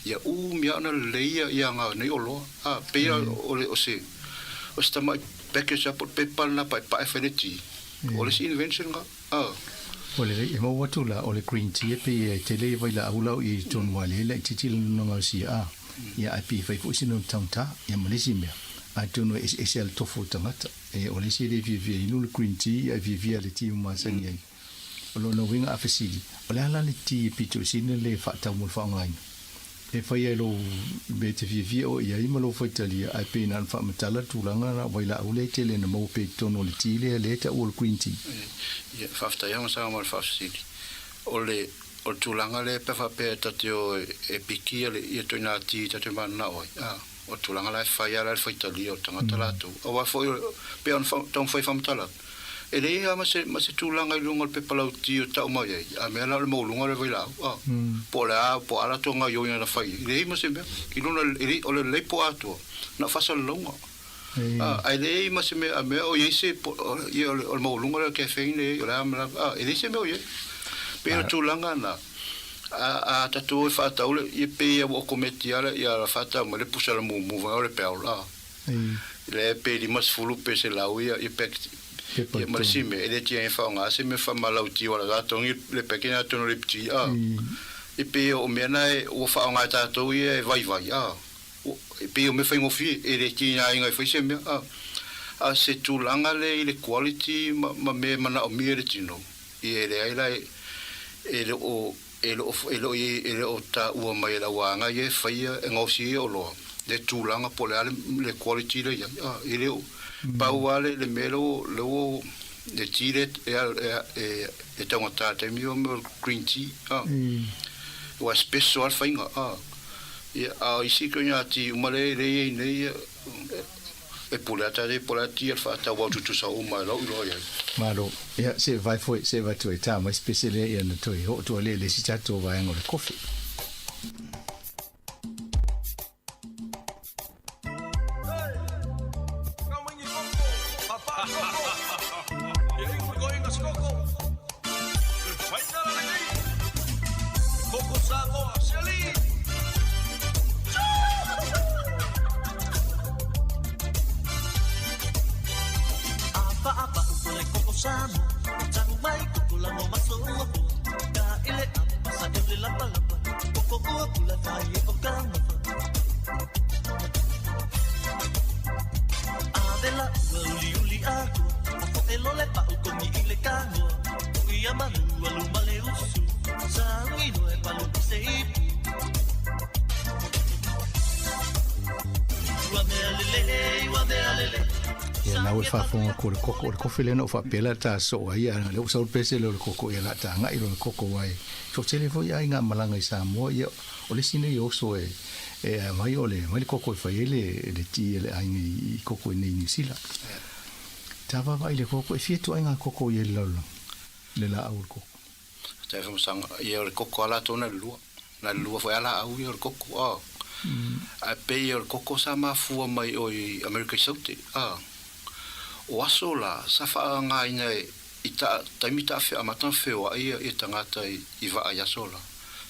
Q: ia umi lava ona lelei ia, ia nei oloa. A, pei o le, o se, o se tamai package lava po o le pepa lena paepae fai le ti. O le isi invention nga, a.
P: O le e maua atu la, o le green tea e pei e tele i vailaau lau i tonu a le laitiiti le nononga o sia a. Ia ae pei e fai foi sina taugata, ia ma le isi mea. Atonu e eseese a le tofu o le tagata. E o le isi e le fiafia inu le green tea, ae fiafia le tea ua masani ai. O lona uiga a fesili, o le a la le tea e pito i sina le faatau mo le faaaogaina? E fai ai lou mea e te fiafia oe i ai ma lou faitalia, ae pei na ona faamatala le tulaga la vailaau lea e tele ina maua pea i totonu o le tea lea, lea e taua o le green tea.
Q: Ia, faafetai lava Masaga mo le faafesili. O le, o le tulaga lea pe a faapea ta te o e piki ia le, ia ituaiga tea ta te mananao ai, a, o le tulaga la e fai lava la le faitalia o le tagata latou. Aua foi o le, pei ona taumafai faamatala atu, E leai lava ma se, ma se tulaga i luga o le pepa lauti o tau mai ai, a mea la o le maualuga o le vailaau, a, po o le a, po o a latou gaoioiga na fai ai, e leai ma se mea. I luna, e leai, o le label atoa, na o faasalalauga. A, ae leai ma se mea, a mea o i ai se, po, ia o le, o le maualuga lea o le caffeine e i ai, o le a ma le a, a, e leai se mea o i ai. Pei o le tulaga lena, a, a tatou o e faatau le, ia pei lava ua okometi lava le, ia faatau mai le pusa lamumu foi o le bell, a. Lea pe 50 pe 100 ia ia pack ia ma le isi mea e le tia e faaaoga se mea faamalauti wala la tongi le pack ina atonu le pti a e pei o mea na e ua faaaoga e tatou ia e vaivai a e pei o mea faigofie e le tia ina e fai se mea a a se tulaga lea i le quality ma ma mea e manaomia e le tino ia e leai la e le o E le o, e le o i, e le o taua mai e le auaga ia e faia, e gaosia ia oloa, le tulaga po o le a le, le quality lea e i ai. A, e le o, pau lava le, le mea lea ua, lea ua, Le tea lea e e e taugata i le taimi o mea o le green tea a. Ua special lava le faiga a. Ia a o isi ituaiga tea uma lea lea i ai nei ia e pule lava tatou po o le a tea le faatau au tutusa uma e lou iloa i ai.
P: Malo. Ia se vae foi se vae toe tā mai se lea ia na toe oo atu ai lea i le isi tatou vaega o le kofi. Ia na ua faafofoga ko le koko o le kofi lea na ou faapea la ta soo ai ia lea ua sau le pese lea o le koko ia la ta agai loa le koko ai toatele foi aiga malaga i Samoa ia o le isi nei oso e e aumai o le aumai le koko e fai ai le le ti a le aiga i koko i nei Niu Sila. Ta vaavaai i le koko e fia ituaiga koko i ai le lalolagi le laau o le koko.
Q: Tai whamasaga, ia o le koko a latou na le lua. Na le lua foi a laau ia o le koko, a. Ae pei ia o le koko sa mafua mai o i Amerika i Saute, a. O aso la, sa whaangaina e i ta taimi ta awhea amata na wheoai ia ia tangata i i vaa i aso la.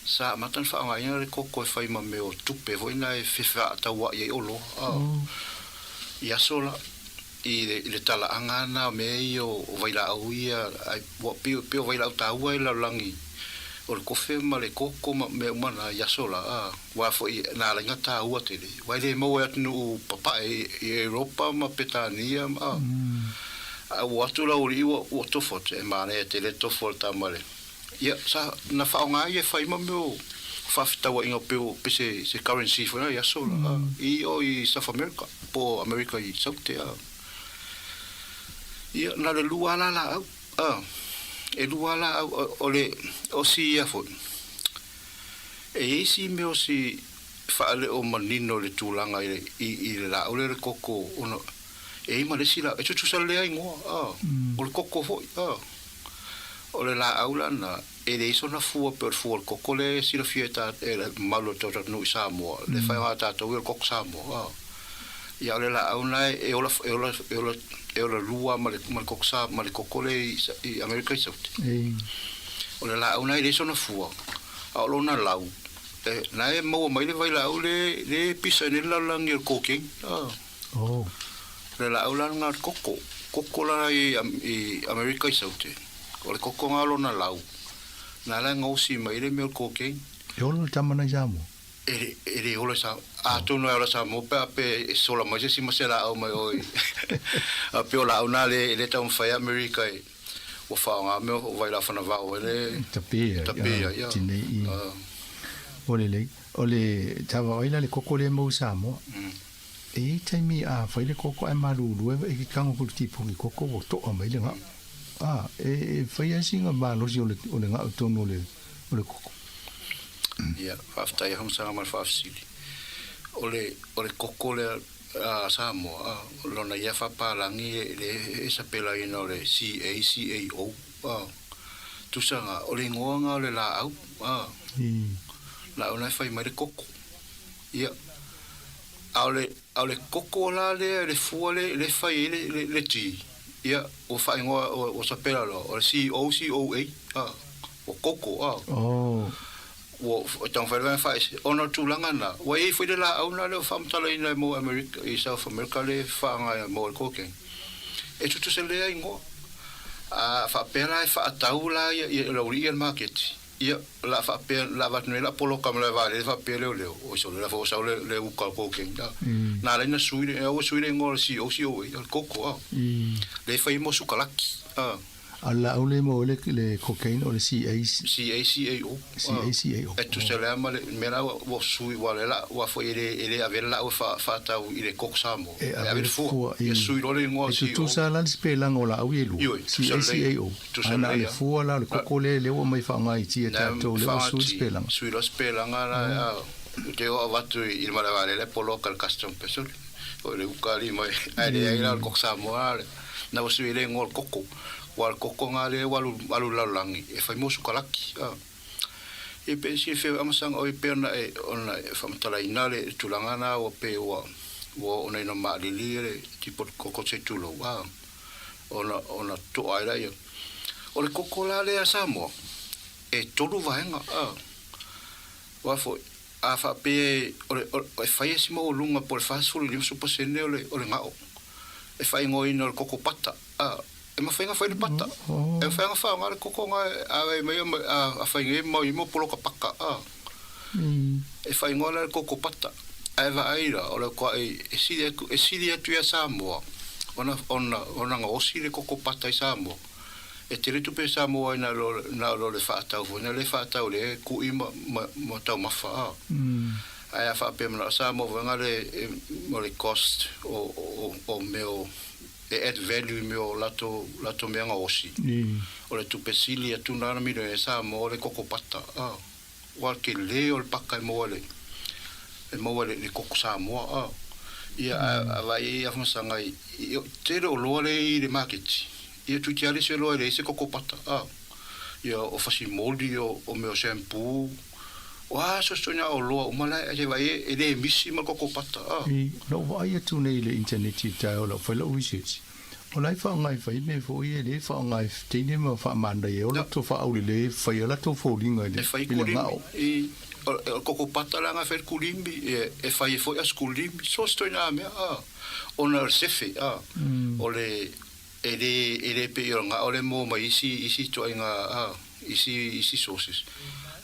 Q: Sa amata na whaangaina le koko e whai ma mea o tupe foi na e whewheatauai ai oloa, a. I aso la. I le, i le talaaga na o mea ia o, o vailaau ia, ai, ua pei, pei o vailaau taua i le lalolagi, o le kofe ma le koko ma mea uma na i aso la, a, ua foi na ala ai na taua tele, ua e le maua i atunuu papae i, i Europa ma Petania ma, a, a ua atu lau alii ua, ua tofo atu, e manaia tele le tofo o le tama le, ia, sa, na faaaoga ai e fai ma mea o faafetauaiga pei o, pei se, se currency foi na i aso la, a, i o i South America. Po o Amerika i Saute, a. Ia, na le lua la laau, a. E lua laau, o le, o si ia foi. E i ai si mea o si faaleo manino i le tulaga i le, i, i le laau lea o le koko, ona, e i ai ma le isi laau, e tutusa lelei lava igoa, a. O le koko foi, a. O le laau la na, E leai sona fua pei o le fua o le koko lea e silafia e ta, e le mamalu o le tatou atunuu i Samoa, le faigā tatou ia o le koko Samoa, a. Ia o le laau na e ola, e ola, e ola, e ola lua ma le, ma le koko sa, ma le koko lea i, i Amerika i Saute. O le laau na e leai sona fua, a o lona lau, e, na e maua mai le vailaau le, le pisa i nei le lalolagi o le cocaine, a.
P: Oh.
Q: Le laau la lena o le koko, koko la i, i Amerika i Saute. O le koko nga o lona lau, na la e gaosi mai ai le mea o le cocaine.
P: E ola le tama na i Samoa?
Q: E, e le ola i Samoa. Atonu e ola i Samoa pe a pe e sola mai se isi ma se laau mai oi. A pe o laau na le, le taumafai a Amerika e, ua faaaoga mea o vailaau fanavao ai le
P: Tape ai,
Q: tape ai, ia.
P: Tinei i. Ua lelei. O le tava ai la le koko lea e maua i Samoa. E i ai taimi a fai le koko ae malulu e ke kago ku le tipogi koko ua to'a mai le ga'u. A, e, e fai ai sina malosi o le, o le ga'u tonu o le, o le koko.
Q: Ia, faafetai a Hamasanga ma le faafesili. O le, o le koko lea a Samoa, a, lona ia faapalagi e le e sapelaina o le C-A-C-A-O, a, tusa nga, o le igoa nga o le laau, a, laau na e fai mai le koko. Ia, A o le, a o le koko la lea, le fua le, le fai ai le, le, le ti, ia, ua faaigoa, ua, ua sapela loa, o le C-O-C-O-A, a, ua koko, a.
P: Oh.
Q: Ua, ua taumafai lava e faaese, ona o le tulaga lena, ua i ai foi le laau lena lea ua faamatalaina e mo Amerika, i South America le faaaoga e mo le cocaine. E tutusa lelei lava igoa. A faapea la e faatau la ia, ia le aualii ia i le maketi, Ia, o le a faapea, o le a avatu nei la poloka ma le vaalele faapea leoleo, oi sole la foi ua sau le, le uka o cocaine, a. Na ala ai na sui le, ua sui le igoa o le COCOA, o le koko, a. Lea e fai ai mo sukalaki, a.
P: A le laau lea e maua ai le cocaine o le CA.
Q: CACAO.
P: CACAO.
Q: E tusa lea ma le mea la ua sui ua le la ua foi e le e le avea le laau e faatau i le koko Samoa.
P: E ave le fua.
Q: Ia sui loa le igoa
P: E
Q: CO.
P: tutusa la le sipelaga o laau ia e lua.
Q: Ioe, tutusa lelei.
P: CACAO.
Q: Tutusa
P: Ae na o
Q: lelei
P: le
Q: lava.
P: fua la o le koko lea lea ua aumai faaaoga i ti a
Q: Na
P: tatou lea ua sui le
Q: faaaoga ti,
P: sipelaga.
Q: sui loa sipelaga la a ou te oo avatu i le malae vaalele poloka le custom pesole. O le uka alii mai ae leai la o le koko Samoa la na ua sui ai le igoa o le koko. Ua o le koko na lea ua alu alu i le lalolagi e fai mo sukalaki a. Ia pe silafia foi Amasaga oi pei ona e ona e faamatalaina le tulaga na ua pei ua ua oo nei ina maalili le tipo o le koko se tulou a ona ona toa ai laia. O le koko la lea a Samoa e tolu vaega a. Aua foi a faapea o le e fai e si maualuga po o le 45 pasene o le o le gao e faaigoaina o le koko pata a. E mafai ona fai le pata. E mafai ona faaaoga le koko na a mai a fai nei mau i mo poloka paka a. E faaigoa la le koko pata. Ae vaai la o le koaʻi e sili atu e sili atu ia Samoa ona ona ona gaosi le koko pata i Samoa. E tele tupe Samoa ai na lo na lo le faatau foi na le faatau le kuʻi ma ma ma taumafa a. Ae a faapea manao Samoa foi na le o le cost o o o mea o e add value i mea o latou latou mea gaosi. O le tupe sili atu na na miliona e Samoa o le koko pata a. Ua tele o le paka e maua le e maua le le koko Samoa a. Ia a a vaai ai a famasaga i i tele o loa le i le maketi. Ia tuitiale se loa e leai se koko pata a. Ia o fasimoli o o mea o shampoo o a sosoina oloa uma la e vaai e le misi ma le koko pata a.
P: I lou vaai atu nei i le internet i le taeao lau fai lau research, o la e faaaoga e fai mea foi ia le faaaoga e teine ma faamanaia o latou faaulelei e fai a latou foliga i le
Q: E fai
P: i le
Q: kulimi
P: gao.
Q: i o le koko pata leaga e fai le kulimi e e fai ai foi aso kulimi so se ituaiga mea a ona o le sefe a o le E le, e le pei o le gao le mo mai isi, isi ituaiga, a, isi, isi sources.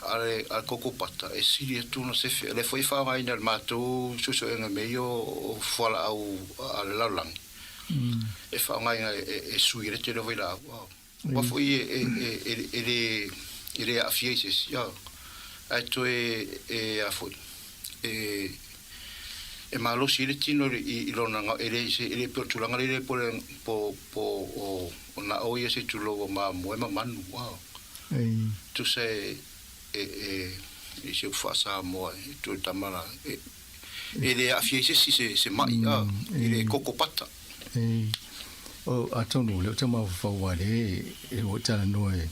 Q: A le, a le koko pata, e sili atu ona sefe. O lea foi e faaaogaina e le matou suesuega mea ia o, o fualaau a le lalolagi, e faaaogaina e, e, e sui ai le tele o vailaau, a. Aua foi e, e, e, e, e le, e le aafia i se isi, a. Ae toe, e, a foi, e, e malosi ai le tino i lona e le se e le pei o le tulaga lea po le po po o o na o ia se tulou o mamoe ma manu a tusa e e e i se upu faa-Samoa e toe tama la e e le aafia ai se isi se se maʻi a i le koko pata.
P: O atonu o lea ou te mafaufau aua lea e ua talanoa e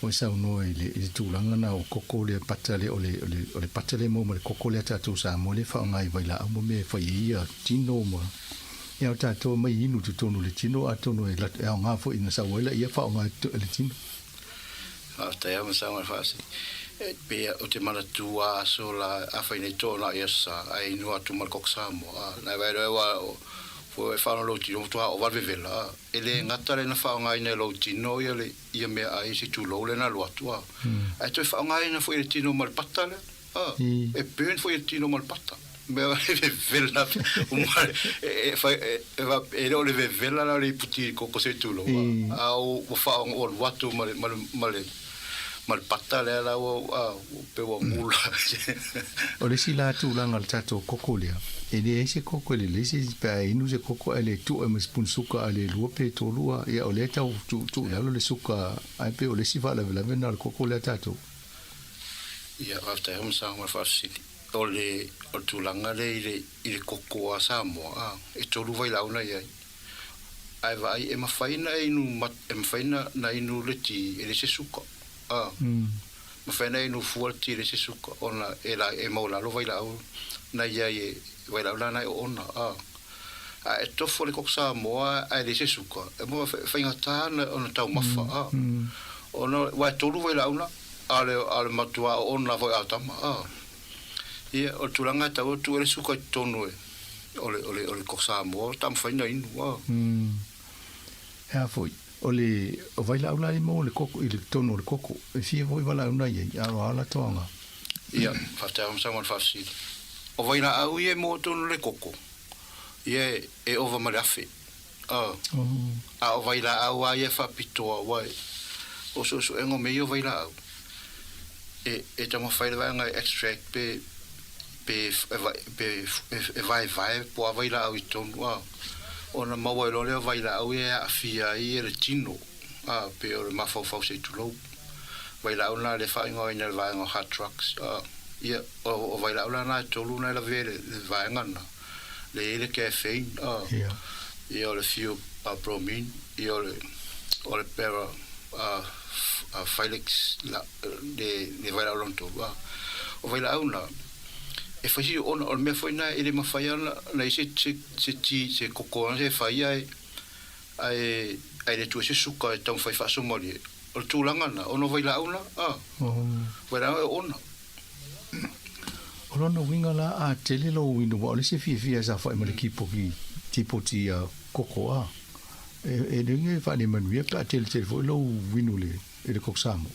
P: Ua saunoa i le, i le tulaga na o koko lea pata lea, o le, o le, o le pata lea e maua ma le koko lea a tatou Samoa lea e faaaoga i vailaau ma mea e fai ai ia tino ma, ia o tatou mai inu i totonu o le tino atonu e, e aoga foi ina sau ai laia faaaoga i le tino.
Q: Faafetai lava Masaga Faasili. E pei ou te manatua aso la afai nei tona i aso sa ae inu atu ma le koko Samoa. A na vaai loa ua ua e faalogo lou tino matua ova le vevela a. E le gata le na faaaogaina e lou tino ia le ia mea ai se tulou lea na alu atu a. Ae toe faaaogaina foi e le tino ma le pata lea a. E burn foi e le tino ma le pata. Mea e vevela uma e fai e e le o le vevela la o le iputi koko se tulou a. A ua faaaoga ua alu atu ma le ma le ma le ma le pata lea la ua a pei ua gula.
P: O le isi la tulaga o le tatou koko lea, e leai se koko e lelei se pe a inu se koko ae le tuu ai ma se puni suka a le lua pe tolu a, ia o lea e tau tuu i lalo le suka ae pei o le isi faalavelave lena o le koko lea a tatou.
Q: Ia, faafetai lava Masaga mo le faafesili. O le, o le tulaga lea i le, i le koko a Samoa, a, e tolu vailaau na i ai. Ae vaai, e mafai na inu, e mafai na, na inu le ti e leai se suka, a. Mafai ona inu fua le ti e leai se suka, ona e la, e maualalo vailaau na i ai e, vailaau la na e oona, a. A e tofo le koko Samoa ae leai se suka, e moa e faigata ona, ona taumafa, a. Ona, aua e tolu vailaau na, a o le, a o le matua oona foi a tama, a. Ia, o le tulaga e tatau ona tuu ai le suka i totonu e, o le, o le, o le koko Samoa, taumafai ona inu, a.
P: He aha foi? O le o vailaau la e maua le koko i le totonu o le koko. E fia foi valaau na i ai, a o a latou aoga.
Q: Ia, faafetai lava Masaga mo le faafesili. O vailaau ia e maua tonu le koko, ia e ova ma le afe. A o vailaau lava ia e faapitoa aua o suesuega o mea ia o vailaau e e taumafai le vaega e extract pe pe pe e vaevae po o a vailaau i totonu a ona maua ai loa lea o vailaau ia e aafia ai le tino a pei o le mafaufau se i tulou. Vailaau lena lea e faaigoaina e le vaega o hard drugs a ia o vailaau la na e tolu na e lavea i le vaega lena. Le i ai le caffeine a ia o le theobromine ia o le o le para a phylix la le le vailaau lona tolu a. O vailaau na e fai si ona o le mea foi na e le mafai lava ona i ai se se se ti se koko se fai ae ae ae le tuu ai se suka e taumafai faasomalie. O le tulaga lena, ona o vailaau la, a. Vailaau e oona.
P: O lona uiga la, a tele lou inu, aua o le isi e fiafia e saofai ma le kipoti, tipoti a koko, a. E, e le faalemanuia pe a teletele foi lou inu i le, i le koko Samoa.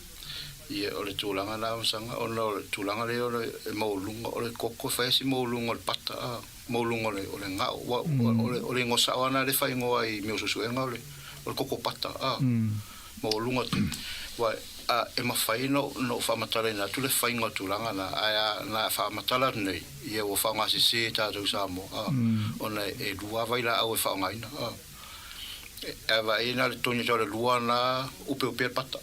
Q: Ia, o le tulaga lena, Masaga, ona o le tulaga lea o le maualuga, o le koko e fai lava si maualuga o le pata, a. Maualuga o le, o le gao. Ua, o le, o le igoa sao lava lena lea e faaigoa ai i mea o suesuega o le, o le koko pata, a. Maualuga tele. Ua, a, e mafai ona, ona ou faamatalaina atu le faiga o le tulaga lena, ae a na faamatala atu nei, ia ua faaaogasese e tatou i Samoa, a, ona e lua lava vailaau e faaaogaina, a. E, a vaai na o le togi atu lava o le lua lena, upeupea le pata.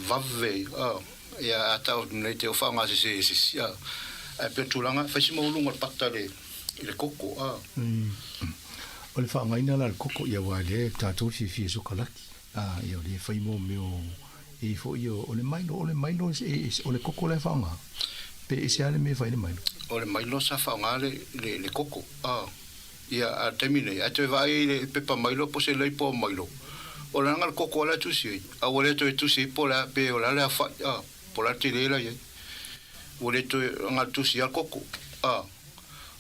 Q: Vave, a, ia a tau atu nei te o faaaogasese e se isi, a. Ae pei o le tulaga, fai si maualuga o le pata i le, i le koko, a.
P: O le faaaogaina la o le koko, ia aua o lea tatou e fiafia i sokalaki. A, ia o lea e fai mo mea o e foi ia o le mailo, o le mailo o le koko la e faaaoga, pe ese lava le mea e fai ai le mailo?
Q: O le mailo sa faaaoga le, le, le koko, a, ia, a le taimi nei, ae toe vaai i le pepa mailo po o se leipo mailo, o le aga le koko la e tusi ai, a ua le toe tusi ai po o le a, pe o le a le aofai, a, po o le a le tele la i ai. Ua le toe aga le tusi a le koko, a.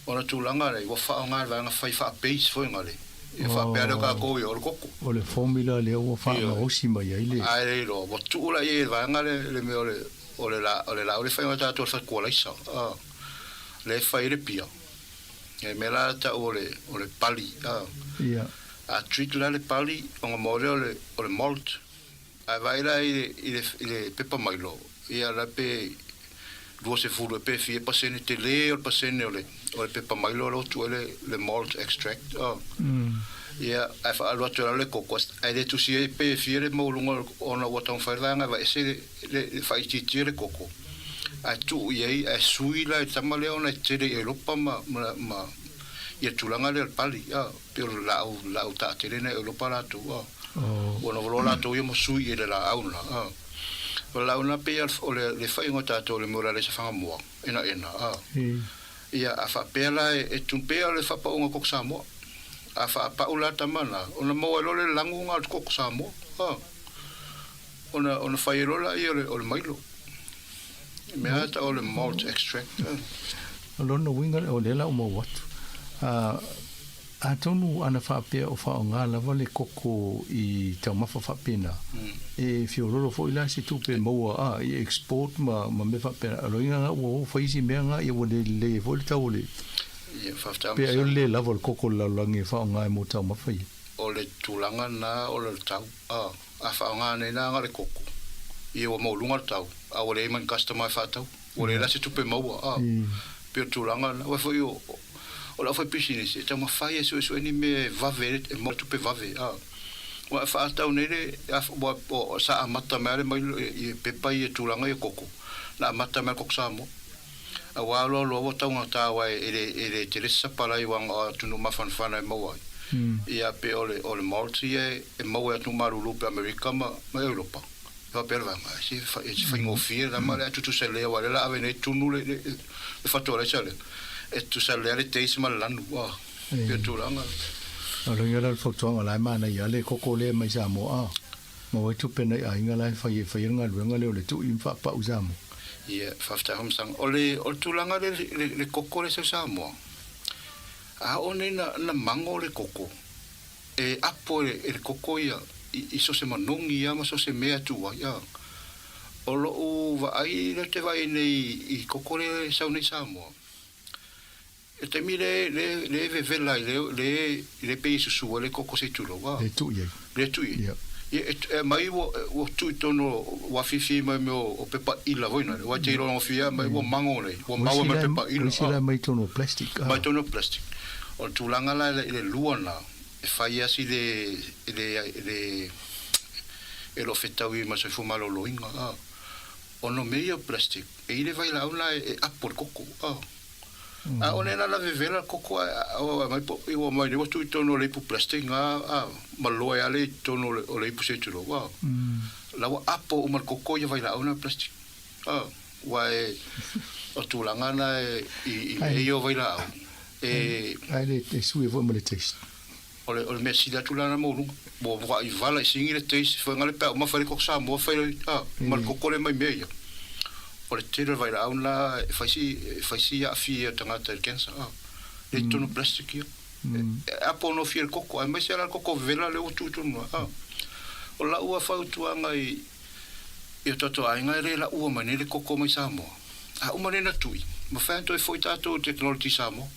Q: O le tulaga lea, ua faaaoga e le vaega fai faa-base foi nga le, ia faapea lea o tatou ia, o le koko.
P: O le formula lea ua faagaosi mai ai le.
Q: Ae le iloa, ua tuu la i ai e le vaega le, le mea o le, o le la, o le laau lea e fai mai tatou o le fatualaisa, a, lea e fai ai le pia. E mea la tau o le, o le pali, a.
P: Ia.
Q: A treat la le pali, ona maua lea o le, o le malt. Ae vaai la i le, i le, i le pepa mailo, ia la pe 20 e pe fia pasene tele o le pasene o le, o le pepa mailo la ua tuu ai le, le malt extract. Oh. Ia, ae faaalu atu e lalo le koko, ae le tusi ai pe fia le maualuga ona ua taumafai le vaega e vaese le, le, le faaitiitia le koko. Ae tuu i ai, ae sui la i le tama lea ona e tele i Europa ma, ma, ma ia tulaga lea o le pali. Ah. Pei o le laau, laau taatele na i Europa latou, a. Ua nofo loa latou ia ma sui i le laau na, a. O le laau na pei o le, le faiga o tatou i le mea o le alaisa fangamoa, enaena, a. Ia, a faapea la e, e tu pea le faapauga koko Samoa. A faapau la tama na, ona maua ai loa le lagu na o le koko Samoa, a. Ona, ona fai ai loa laia o le, o le mailo. I mea a tau o le malt extract.
P: O lona uiga o lea la ua maua atu. A, atonu ana faapea o faaaoga lava le koko i taumafa faapena, e fiololo foi la se tupe maua a, i export ma, ma mea faapena. O lona uiga la ua o fai isi mea nga, ia ua le lelei ai foi le tau o le,
Q: Ia, faafetai
P: pe ai o le le lava o le koko i le lalolagi e faaaoga ai mo taumafa ia.
Q: O le tulaga lena o le tau, a. A faaaoga nei la le koko, ia ua maualuga le tau, a ua leai ma ni customer e faatau. Ua leai la se tupe maua, a. Pei o le tulaga lena. Aua foi o, o le aufaipisinisi, e taumafai e suesue ni mea e vave ai, e maua tupe vave, a. Aua e faatau nei le, a, ua, o, sa amata mai lava le mai i pepa ia tulaga ia koko, na amata mai le koko Samoa. Aua loa loa ua taugata aua e le, e le tele se sapalai aua o atunuu mafanafana e maua ai. Ia pe o le, o le malt ia e maua e atunuu malulu pe Amerika ma, ma Europa. E faapea le vaega, e se, e se faigofie la ma le a tutusa lelei aua o lea la ave nei tunu le, le, le fatualaisa lea, e tutusa lelei le taste ma le lanu, a, pei o le tulaga lea.
P: O le uiga la o le fautuaga o la e manaia lava le koko lea mai Samoa a. Maua ai tupe nai aiga la e fai e fai ai le galuega lea o le tui ma faapau i Samoa.
Q: Ia, faafetai Holmes-san. O le, o le tulaga lea, le, le koko lea sau Samoa, a oo nei na, na mago le koko, e apo e, e le koko ia, i, i so o se manogi lava ma so o se mea e tuu ai, a. O lou vaai lea ou te vaai nei i koko lea e sau nei Samoa, E taimi le le le vevela ai le le le pei e susu ai le koko se i tulou a.
P: Le tuu i ai.
Q: Le tuu i ai.
P: Ia.
Q: Ia e e aumai ua ua tuu i totonu o ua afifi mai mea o pepa ila foi na aua e te iloa gofie lava mai ua mago nei, ua maua mai pepa ila.
P: O isi la e aumai i totonu o plastic a.
Q: Mai totonu o plastic. O le tulaga la i le lua na, e fai lava si le le le e le o fetaui ma le soifua maloloina a. Ona o mea ia o plastic, e i le vailaau la e apo i le koko a. A o lena la vevela le koko ae a mai po ua mai nei ua tuu i totonu o le ipu plastic nga a ma loa ai le i totonu o le ipu sei tulou a. La ua apo uma le koko ia vailaau na plastic a. Ua e o tulaga na e i mea ia o vailaau e.
P: Ae le e sui foi ma le taste.
Q: O le o le mea sili atu la na maualuga ua ua i vala i sigi le taste fai nga le pea uma fai le koko Samoa fai le a ma le koko le mai mea ia. O le tele o le vailaau lena e fai si e fai si aafia o tagata i le cancer a. Lea i totonu o plastic ia. E apo nofie le koko aemaise lava la le koko vevela lea ua tuu i totonu a. O lau lava fautuaga i i o tatou aiga e le laua mai nei le koko mai Samoa. A uma nei ona tui, mafai ona toe foi tatou i technology Samoa.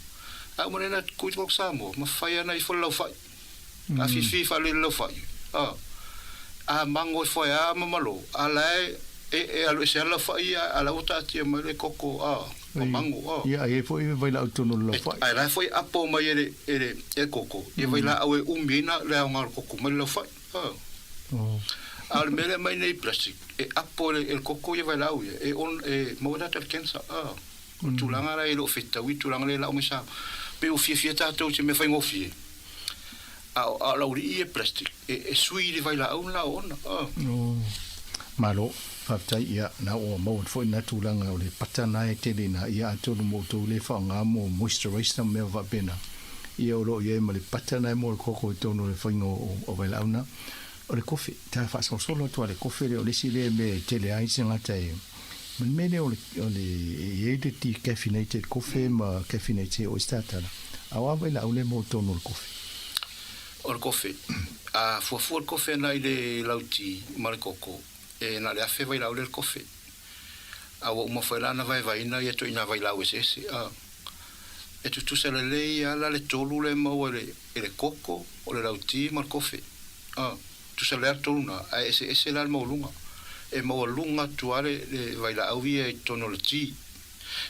Q: A uma nei ona kui le koko Samoa, mafai ona ifo le laufai. A fifi faalelei le laufai, a, a mago ifo ai a ma malo, a la e, e, e alu ese lava le laufai ia, a la ua taatia mai le koko, a, ua mago, a.
P: Ia, a i ai foi vailaau totonu o le laufai.
Q: Ae la e foi apo mai e le, e le, e le koko, ia vailaau e umi ai na, le aoga o le koko mai le laufai, a. A o le mea lea e aumai nei plastic, e apo e le, e le koko ia vailaau ia, e on, e maua ai tatou i le cancer, a. O le tulaga la e le o fetaui le tulaga lea e lau mai sa pei ua fiafia tatou i se mea faigofie a o a o laulii ia plastic e e sui i le vailaau lena o ona a.
P: Oh malo faafetai ia na ua maua atu foi lena tulaga o le pata na e tele ina ia atonu mo outou le faaaoga mo moisturizer ma mea faapena ia o lo o i ai ma le pata na e mo le koko i totonu o le faiga o vailaau na o le kofe ta faasolosolo atu a le kofe lea o le isi lea mea e tele ai se gata e Ma le mea lea o le, o le, e i ai le decaffeinated kofe ma caffeinated o isi tātala. A o a vailaau lea mo totonu o le kofe?
Q: O le kofe, a fuafua le kofe ana i le lauti ma le koko, e na o le afe vailaau lea i le kofe. A ua uma foi la ona vaevaeina ia ituaiga vailaau eseese, a. E tutusa lelei lava la le tolu lea e maua i le, i le koko, o le lauti ma le kofe, a. Tusa lea tolu na, ae eseese la le maualuga. E maualuga atu lava le, le vailaau ia i totonu o le ti.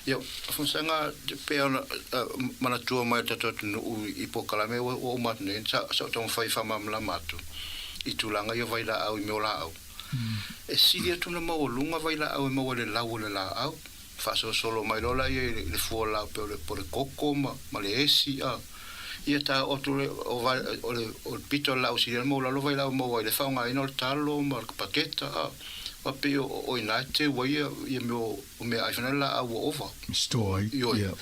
Q: Ia, Famasaga, pei ona manatua mai e le tatou atunuu i polokalame ua uma atu nei, sa, sa ou taumafai e faamalamalama atu i tulaga ia o vailaau i mea o laau. E sili atu ona maualuga vailaau e maua i le lau o le laau, faasolosolo mai loa laia i le fua o le laau pei o le, po o le koko ma, ma le esi, a. Ia ta oo atu le, o vai, o le, o le pito o le laau sili ona maualalo vailaau e maua ai le faaaogaina o le talo ma le paketa, a. Aua pei o, o i ina e teu ai ia, ia mea o, o meaai foi na le laau ua ova.
P: Store ai,
Q: Ioe.
P: ia.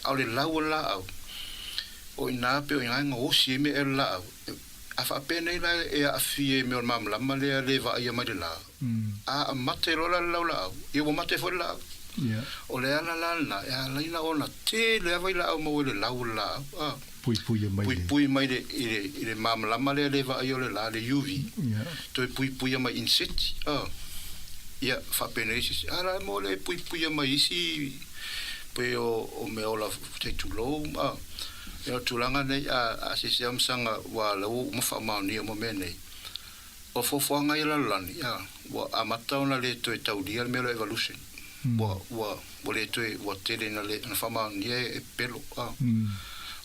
Q: A o le lau o le laau, o i ina pei o i ina e gaosi ai meaai o le laau. A faapea nei la e aafia i mea o le malamalama lea le vaaia mai le la, a mate loa la le laulaau, ia ua mate foi le laau. O le ala la lena e ala ai ona tele lava vailaau maua i le lau o le laau, a.
P: Puipuia mai le.
Q: Puipui mai le, i le, i le malamalama lea le vaaia o le la, le UV. Toe puipuia mai insect, a. Ia, faapenei se isi, a la e mo le puipuia mai isi pei o, o mea ola tai tulou, a. Ia o le tulaga nei, a, a silasila masaga ua la ua uma faamaonia uma mea nei. O fuafuaga ia lalolagi, a, ua amata ona le toe taulia le mea lea o evolution. Ua, ua, ua le toe, ua tele ina le, ina faamaonia e pepelo, a.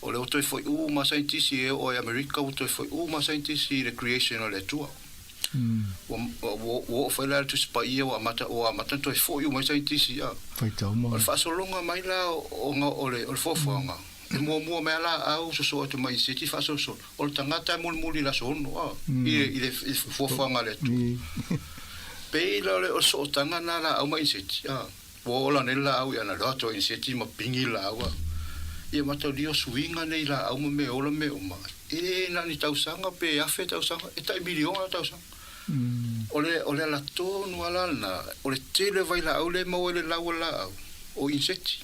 Q: O lea ua toe foi uma saienitisi e oo ai Amerika, ua toe foi uma saienitisi i le creation a le Atua. Ua, ua, ua oo foi la i le Tusi Paia ua amata, ua amata ona toe foi uma ai saienitisi, a.
P: Faitau ma.
Q: O le faasologa mai la o, o le, o le fuafuaga, e muamua mai lava laau sosoo atu mai inisieti faasolosolo. O le tagata e mulimuli i le aso ono, a, i le fuafuaga a le Atua. Pei la o le sootaga lena laau ma inisieti, a, ua ola nei le laau i ana loa atu a inisieti ma pigi le laau, a. Ia mataulia o suiga nei laau ma mea ola ma mea uma, e le na o ni tausaga pe afe tausaga, e tai miliona tausaga. O le, o le ala tonu lava la lena, o le tele o vailaau lea e maua i le lau o le laau, o inisieti.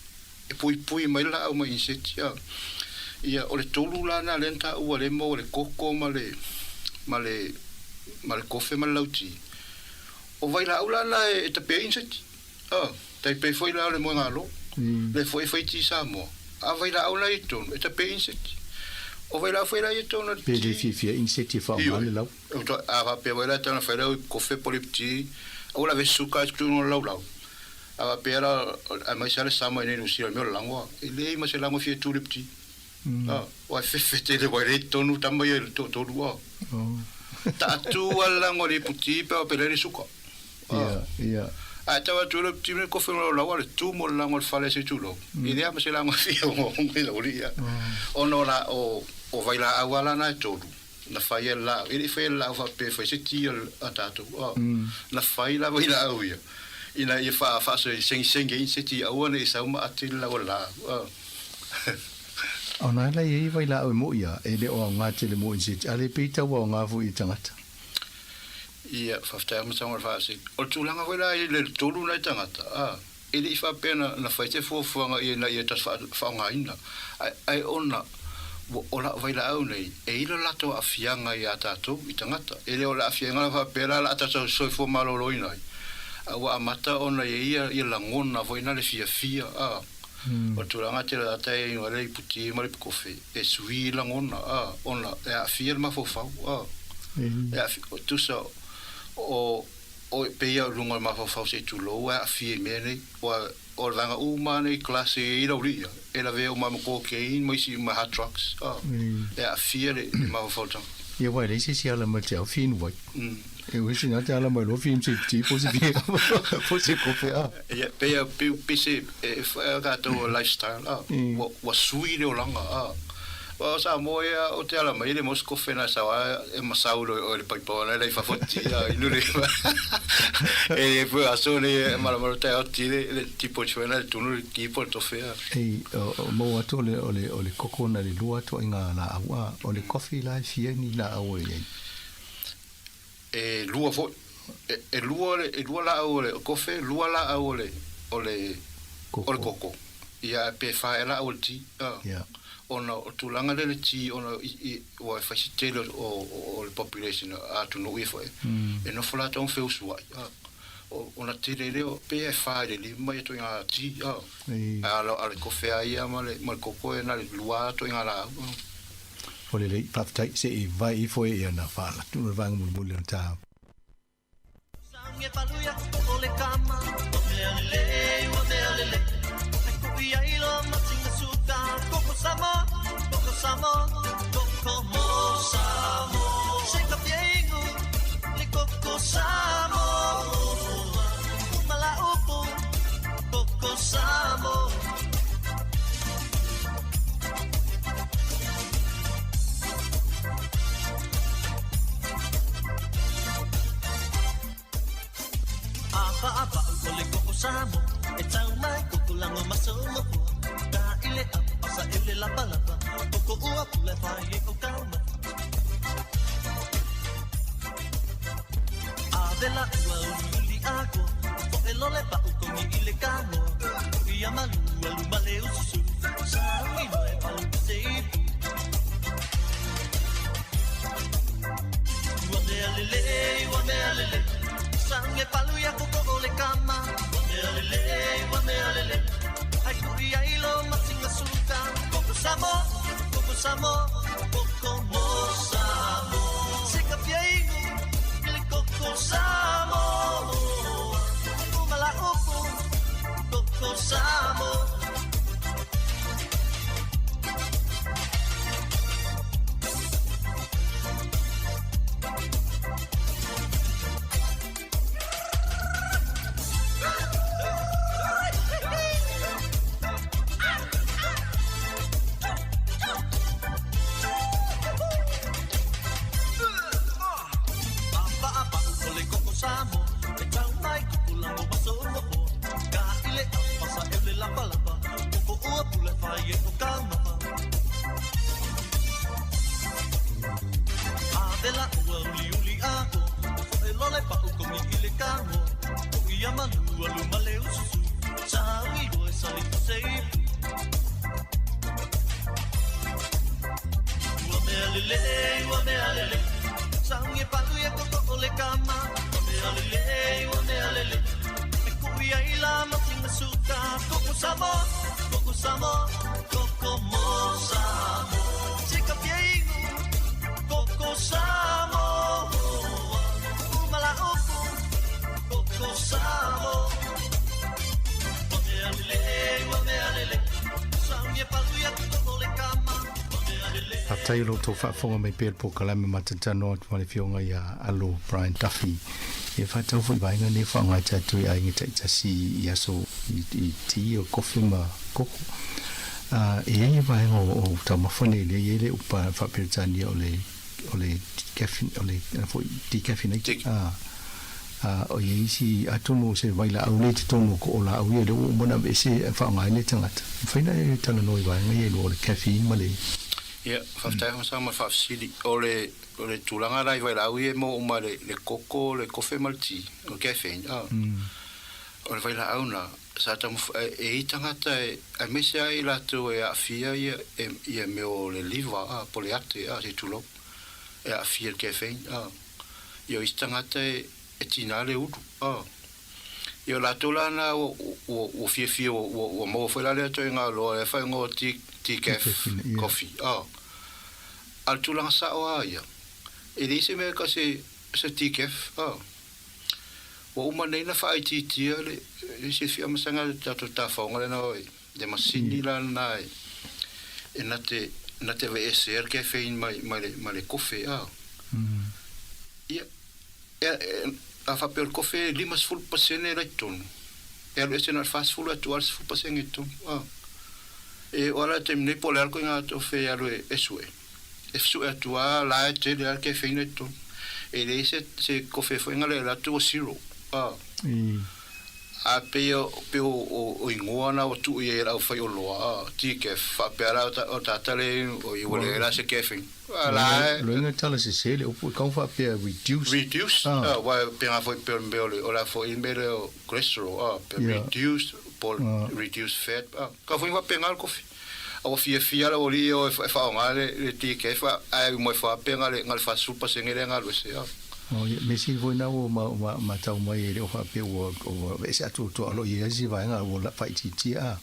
Q: E puipui mai le laau mai insect a. Ia, o le tolu la na lea na taua lea e maua le koko ma le, ma le, ma le kofe ma le lauti. O vailaau la na e tape ai insect a. Tai pei foi la o le moegalo, lea foi e fai ti i Samoa. A vailaau la i totonu, e tape iniseti. O vailaau foi la ia i totonu o le
P: Pe le
Q: ti.
P: fiafia iniseti e faaaoga
Q: Ioe.
P: le lau.
Q: A faapea foi la e tatau ona fai lau kofe po o le iputi, aua la ave suka i totonu o le laulau. A faapea la, aemaise lava le sama i inei i Niu Sila i le mea o le lago a. E leai ma se lago e fia tu i le iputi. A, ua fefe tele ua le i totonu tama ia i le toatolu a. Taatu lava le lago a le iputi pe a faapea e leai le suka.
P: Ia, ia.
Q: Ae tau atu le ti me kofe mo lau ale tu mo le lago le fale se tulou. I lea ma se lago fia o ngai lau li ia. Ona o la o o vailaau lava la na e tolu na fai e le laau. E le i faia e le laau faapea e fai se ti a tatou. Na fai la vailaau ia ina ia faa faasegisegi ai se ti aua ne i sau ma ati le lau o le laau.
P: Ona ala e i ai vailaau e mo'i a, e le o aoga tele mo inset, a le pei tau aoga foi i tagata.
Q: Ia, faafetai lava Matango i le faasegi. O le tulaga foi la i le tolu nai tagata, a, e le i faapea na, na fai se fuafuaga ina ia ta faaaogaina, ae, ae ona ua, o lau vailaau nei, e i lo latou aafiaga ia tatou i tagata. E le o le aafiaga la faapea la o le a tatou soifua maloloina ai, a ua amata ona i ai ia, ia lagona foi na le fiafia, a. O le tulaga tele o ata e igoa le iputi ma le ipukofe, e sui lagona, a, ona e aafia le mafaufau, a. E aafia, tusa, o, o, pei lava o luga o le mafaufau se i tulou e aafia i mea nei. Ua, o le vaega uma lava nei class e i ai lau alii ia, e lavea uma lava ma cocaine ma isi ma hard drugs, a. E aafia le, le mafaufau o le tagata.
P: Ia aua e leai se isi ala ma te ao finu ai. E ui sina te ala mai loa finu se iputi po o se po o se kofe, a.
Q: Ia, pei a, pei, pei se, e, e a tatou lifestyle, a. Ua, ua sui le olaga, a. Aua o Samoa ia, o te ala mai e le maua se kofe na e sao a e masau loa e oe i le paipa ona e la i fafo ti, a, inu le, e le pue aso nei e malamala taeao ti le, le tipo foi na le tunu le ki po le tofe, a.
P: Ei, o, o maua atu o le, o le, o le koko na le lua ituaiga laau, a, o le coffee la e fia ni laau e i ai?
Q: E lua foi. E lua le, e lua laau o le kofe, lua laau o le, o le, o le koko. Ia, pe fa ea laau o le ti, a. Ona o tulaga lea le ti, ona i, i, ua e fai se tele o, o, o le population a atunuu ia foi. E nofo latou ma feusuai, a. O, ona tele lea, pe e fa i le lima ia ituaiga ti, a. A o le kofe lava ia ma le, ma le koko e na le lua ituaiga laau, a.
P: O lelei, faafetai, se i vae ifo e ia na faalatu le vaega mulimuli o le ta. Faafetai i lo outou faafofoga mai pea i le polokalame matatanoa atu ma le Afioga ia Alo Brian Duffy. E faatau foi vaega nei faaaoga e tatou i aiga taitasi i aso i ti o kofe ma koko. E i ai le vaega o taumafa nei lea e i ai le upa faa-Peretania o le o le caffeine o le foi decaffeinated a o i ai isi atonu o se vailaau lea i totonu o ko o laau ia lea ua uma ona aveese e faaaoga ai le tagata. Mafai ona e talanoa i vaega ia e lua o le caffeine ma le.
Q: Ia, faafetai Afamasaga mo le faafesili. O le o le tulaga la i vailaau ia e maua uma i le koko, le kofe ma le ti, o le caffeine, a. O le vailaau na, sa taumafai, e i ai tagata e, aemaise lava i latou e aafia ia, ia mea o le liver, a, po o le ate, a, se i tulou, e aafia i le caffeine, a. Ia o isi tagata e, e tiga le ulu, a. Ia o latou la na ua, ua, ua fiafia, ua, ua, ua maua foi la lea ituaiga oloa lea e faaigoa o decaf coffee, a. A o le tulaga sao lava ia, e leai se mea e tau se, se decaf, a. Ua uma nei ona faaitiitia le silafia masani a le tatou tafaoga lena o le masini la lena e na te na te aveesea le caffeine mai mai le mai le kofe a. Ia e a faapea o le kofe e 50% la i totonu, e alu ese na o le 40 atu lava le 10% i totonu a. E oo lava la i le taimi nei po o le a le ituaiga tofe e alu e sue. E sue atu lava la e tele lava le caffeine i totonu. E leai se se kofe foi na le alu atu ua zero a. A pei o pei o o igoa na ua tuu i ai e le aufaioloa a, decaf, faapea la o tagata le oi ua leai la se caffeine. A la e.
P: Loiga tala sese le upu e kau faapea reduce.
Q: Reduce a, aua e pena foi pei o le mea o le o le a foi le mea lea o cholesterol a, pe reduce po o reduce fat a, kau foi faapena le kofi. A ua fiafia le aualii e o e faaaoga le decaf ae uma ifo lava pe na o le 40% lea na alu ese a.
P: Oh ia, mea sili foi na ua matau mai e le o faapea ua aveese atoatoa o lo o i ai se vaega ua faaitiitia a.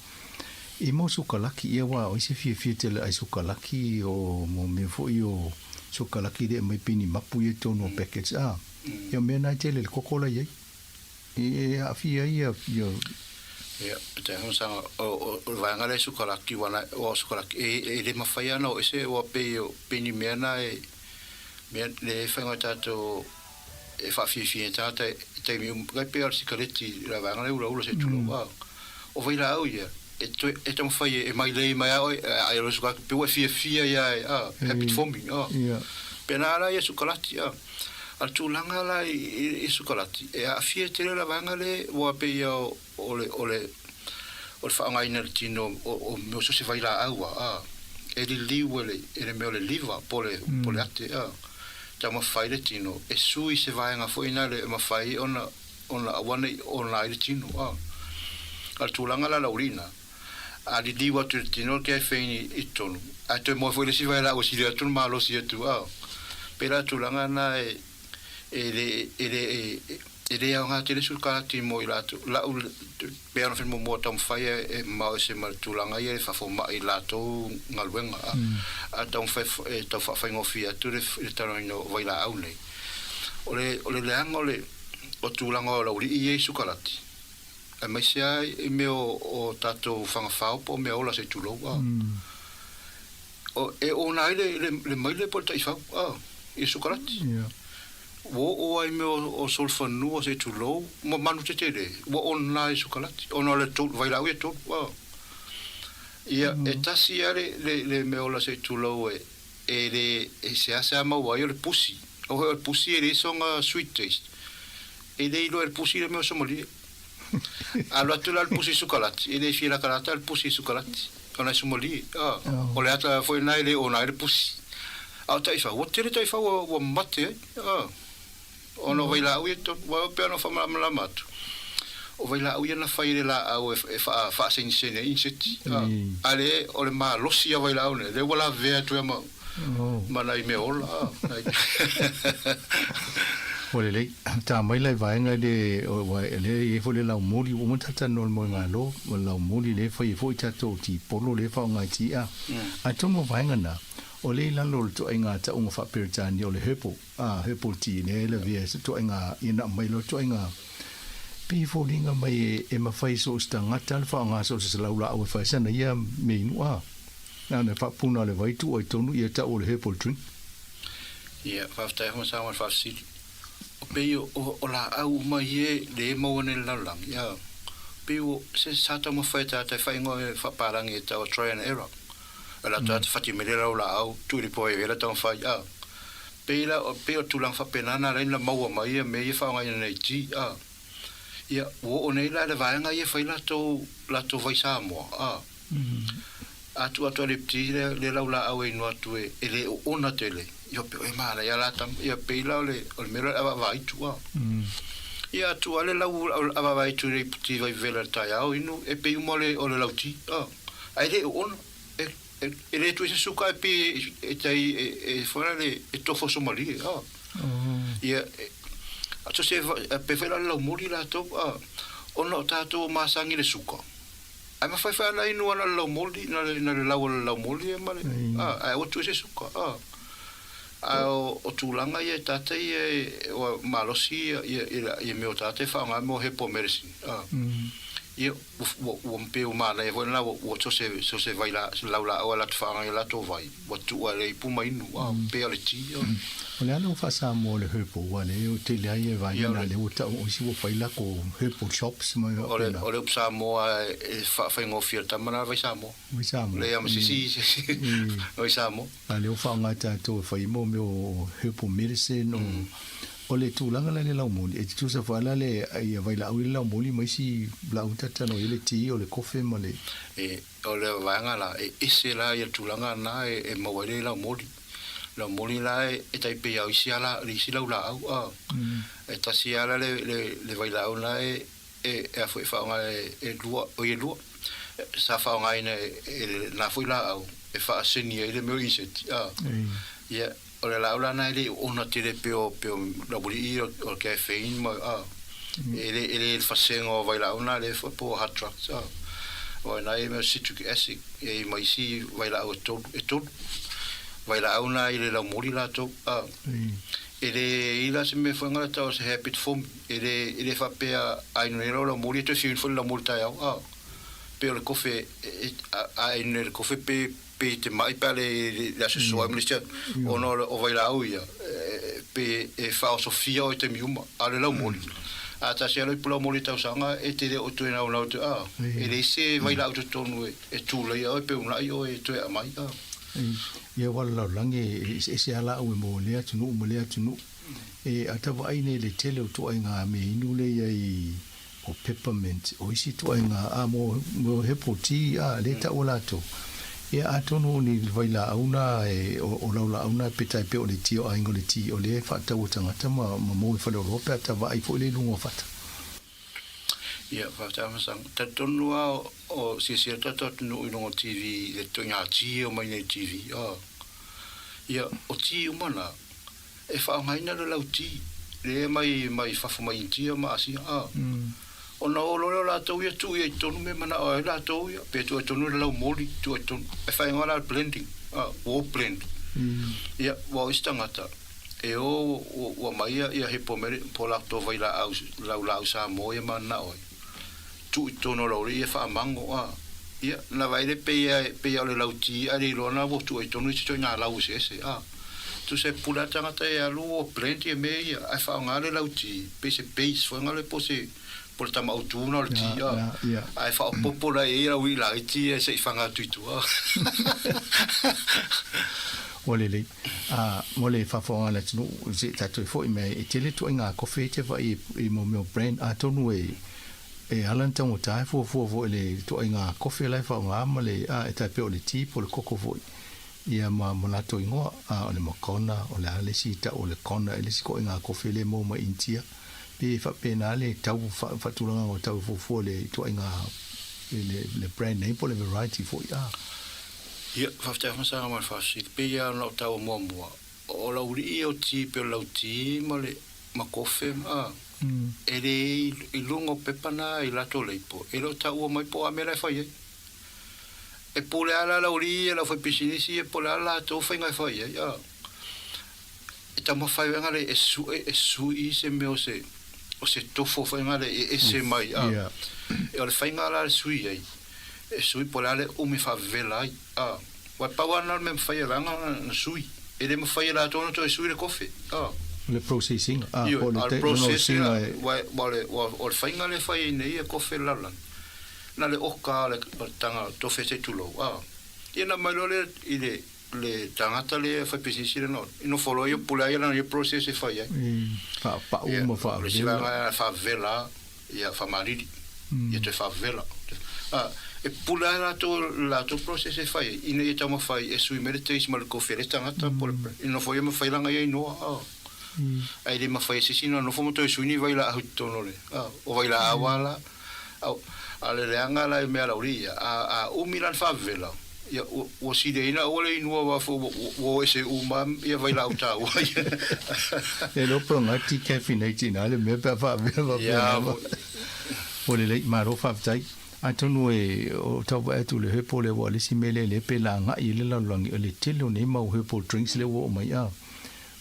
P: I mau sukalaki ia aua o ai se fiafia tele ai sukalaki o mo mea foi o sukalaki lea e aumai pei ni mapu ia i totonu o packets a. Ia o mea na e tele le koko la i ai. E aafia ai ia.
Q: Ia, te ahusaga, o le vaega lea e sukalaki, ua o sukalaki, e le mafai lava ona o ese, ua pei o, pei ni mea na e, mea lea e fai mai tatou e faafiafia ai tagata i taimi uma, tai pei lava o le sikareti i le vaega lea ulaula se i tulou, a o vailaau ia, e toe, e taumafai e mailei mai lava oe, a e alu sukalaki, pei ua e fiafia ia, a, habit forming, a, pena la ia sukalaki, a. A le tulaga la i sukalati, e aafia tele le vaega lea ua pei ia o le o le o le faaaogaina e le tino o mea o so o se vailaau a, e liliu e le e le mea o le liver po o le po o le ate a. Taumafai le tino e sui se vaega foi lena e mafai ona ona aua ne i ona ai le tino a. A le tulaga la laulina, a liliu atu i le tino le caffeine i totonu, ae toe moe foi le isi vaelau e sili atu le malosi atu, a. Pei la tulaga na e, e le, e le, e le aoga tele sukalati mo i latou. Lau, pei ona fai muamua taumafai e mamao ese ma le tulaga ia e faafomai i latou galuega, a, a taumafai e tau faafaigofie atu le, le talanoaina o vailaau nei. O le, o le leaga o le, o tulaga o laulii ia i sukalati, aemaise lava i mea o tatou fagafao po o mea ola se i tulou, a. O, e ona ai le, le, le maile po o le taifau, a, i sukalati.
P: Yeah.
Q: Ua oo ai mea o, o solofanua se i tulou, ma manu tetele, ua ona ai sukalati, ona o le tolu, vailaau ia tolu, a. Ia, e tasi lava le, le, le mea ola se i tulou e, e le, e seasea maua ai o le pusi. O le pusi e leai sona sweet taste. E le iloa e le pusi le mea o somalie. Alu atu la le pusi sukalati, e le fia latalata le pusi sukalati, ona e somalie. A, o le ata foi lena e le ona ai le pusi. A o taifau, ua tele taifau ua, ua mate ai. A, ona o vailaau ia tonu, ua pei ona faamalamalama atu, o vailaau ia na fai e le laau e, e faa, faaseniseni ai iniseti. A, a le, o le malosi a vailaau nei, lea ua lavea atu ai ma, ma nai mea ola.
P: Ua lelei. Ta mai la i vaega le, ua lea e i ai foi le laumoli, ua uma ona talanoa i le moegalo, o le laumoli lea e fai ai foi tatou tipolo lea e faaaoga i ti'a. Atonu o vaega na, o lea i lalo o le ituaiga tauga faa-Peretania o le herbal, a, herbal tea lea e lavea e se ituaiga, ia na aumai loa ituaiga pei e foliga mai e mafai e so o se tagata le faaaoga so o se laulaau e fai ai sana ia mea inu, a. Na ona faapuna o le vai tuu ai tonu ia tau o le herbal drink.
Q: Ia, faafetai Afamasaga ma le faafesili. O pei o, o laau uma ia e le maua nei i le lalolagi, a, pei ua, se sa taumafai e tagata e faaigoa e faapalagi e tau o try and error. O la tagata fati mai le lau laau, tuu i le po e vela taumafai, a. Pei la, pei o tulaga faapena na ala ai ona maua mai ia mea ia e faaaogaina nei i ti, a. Ia, ua oo nei la i le vaega ia e fai latou, latou vai Samoa, a. A tuu atu a le ti le, le laulaau e inu atu e, e le oona tele, ia pe e manaia la tama, ia pei la o le, o le mea lea o le avaavaaitu, a. Ia a tuu a le lau avaavaaitu i le iputi vai vevela i le taeao inu, e pei uma o le, o le lauti, a. Ae le oona, e, e, e le tuu i se suka e pei e tai, e, e foi la le, e tofu aso malie, a. Ia, e, a so se, pe foi la le laumoli latou, a. Ona o tatou o masani i le suka. Ae mafai foi ana inu ana le laumoli, na le, na le lau o le laumoli ia ma le, a, ae aua tuu i se suka, a. A o, o tulaga ia e tātai ia e, ua malosi ia, ia, ia, ia mea o tātai e faaaoga ai mo herbal medicine, a. Ia, ua, ua, ua pei ua manaia foi lena ua, ua so se, so se vai la, se lau laau a latou faaaoga i a latou vai, ua tuu a le ipu ma inu, a, pei o le ti, a.
P: O le a le ua faa-Samoa o le herbal aua lea e tele ai e vaega na lea ua tau o isi ua fai lako herbal shops ma mea faapena.
Q: O le upu Samoa e faafaigofie le tama lena vai Samoa.
P: Vai Samoa.
Q: Leai ma se isi vai Samoa.
P: A lea ua faaaoga e tatou e fai ai mo mea o herbal medicine o o le tulaga la i le laumoli e tutusa foi la le ia vailaau i le laumoli ma isi laau tatalo i le ti o le kofe ma le.
Q: E o le vaega la e ese la ia tulaga na e maua ai le laumoli. Laumoli la e tai pei a o isi ala, le isi laulaau a. E tasi ala le le le vailaau na e e e a foi e faaaoga e e lua, oi e lua. Sa faaaogaina e e lena foi laau e faaseni ai le mea o insect a. Ia o le laau la na e le oona tele pei o pei o laualii o o le caffeine ma a. E le e le fasega o vailaau na le po o hard drugs a. O ina e mea citric acid e ma isi vailaau e tolu e tolu. Vailaau na i le laumoli latou a. E le i la se mea foi ngala tau o se habit form e le e le faapea a inu nei lau laumoli e toe fiu foi le laumoli taeao a. Pei o le kofe e a inu nei le kofe pe pe te mai pe a le le aso soa ma le isi ona o vailaau ia pe e faaosofia oe i taimi uma a o le laumoli a tasi a le ipu laumoli tausaga e te le o toe naunau te a e leai se vailaau totonu e tulaia oe pe unai oe e toe aumai a.
P: Ia ua lalolagi e eseese lava laau e maua i lea atunuu ma lea atunuu. E ata vaai nei i le tele o ituaiga mea inu lea i ai o peppermint, o isi ituaiga a mo mo herbal tea a lea e taua latou. Ia atonu o ni vailaau na e o laulaau na pe tai pea o le tea o aiga o le tea o lea e faataua tagata ma ma maua i faleoloa pe a ta vaai foi lea i luga o fata.
Q: Ia, faafetai Masang. Talitonu lava o silasila tatou atunuu i luga o TV i le ituaiga tea e omai nei i le TV. Ia, o tea uma na, E faaaogaina le lauti lea mai mai fafo mai Initia ma Asia a ona o loa lea o latou ia tuu ia i totonu mea manao ai latou ia pe tuu ai totonu le laumoli tuu ai totonu e faaigoa la le blending a ua blend ia ua o isi tagata e o ua aumai ia ia he pomere po latou vailaau laulaau Samoa ia mananao ai tuu i totonu o lau alii ia faamago a ia na vaai le pei a pei a o le lauti ae le iloa na ua tuu ai totonu isi ituaiga lau eseese a tusa e pule a tagata e alu ua blend ia mea ia ae faaaoga le lauti pei se base foi ngale po se po le tama autu na o le ti a ae faaopoopo la i ai lau alii laiti ia se i faga atu i tua.
P: Ua lelei. A, mo le faafofoga a le atunuu, se i tatou foi mai, e tele ituaiga kofe e te vaai i mo mea o brand, atonu e, e ala ona taugata e fuafua foi i le ituaiga kofe la e faaaoga ma le, a, e tai pei o le tea po o le koko foi, ia ma, ma latou igoa, a, o le Moccona, o le a le isi tau o le Kona, e le isi ituaiga kofe lea e maua mai Initia, pe e faapena le tau faatulagaga o tau e fuafua i le ituaiga, le, le brand name po o le variety foi, a.
Q: Ia, faafetai Afamasaga mo le faafesili. Pei lava ona ou taua muamua, o lau alii ia o ti pei o le lauti ma le ma kofe a, e le i luga o pepa na i latou leipo, e le o taua mai po o a mea la e fai ai. E pule lava la lau alii ia le aufaipisinisi ia po o le a le latou faiga e fai ai, a. E taumafai ai le e sue e sui se mea o se o se tofo foi le e ese mai a. E o le faiga la le sui ai, e sui po o le a le umi faavevela ai a. Ua e pau lava lena o le mea e mafai e leaga ona sui. E le mafai e latou ona toe sui le kofe. A.
P: O le process ina, a,
Q: po
P: o le
Q: Ioe, a o le process ina, ua, ua o le, ua, o le faiga lea e fai ai nei e kofe le lalolagi, na le oka lava o le taga tofe se i tulou, a. Ia ona aumai loa lea i le, le tagata lea e faipisinisi lana order, i nofo loa ia pule lava ia lana ia process e fai ai.
P: Faapau ma
Q: faavela. O le isi vaega e faavela lava. ia faamalili, ia toe faavela. A, e pule lava latou i le latou process e fai ai, ina ia taumafai e sui mai le taste ma le kofi a le tagata po o le, i nofo ia ma fai lana ia inoa, a. Ae le mafai e se isi ona nofo ma toe sui ni vailaau i totonu o le, a, o vailaau lava la, a, a o le leaga la i mea lauli ia, a, a umi la ona faavela, Ia, ua siliaina aua le inua aua foi ua o ese uma ia vailaau taua ia.
P: E iloa pe o nga decaffeinate ina le mea pe a faavea faapena. Ua lelei, malo faafetai. Atonu e o tau vaai atu i le herbal lea aua o le isi mea lea lea pe lagai ai le lalolagi o le tele o nei mau herbal drinks lea ua oo mai a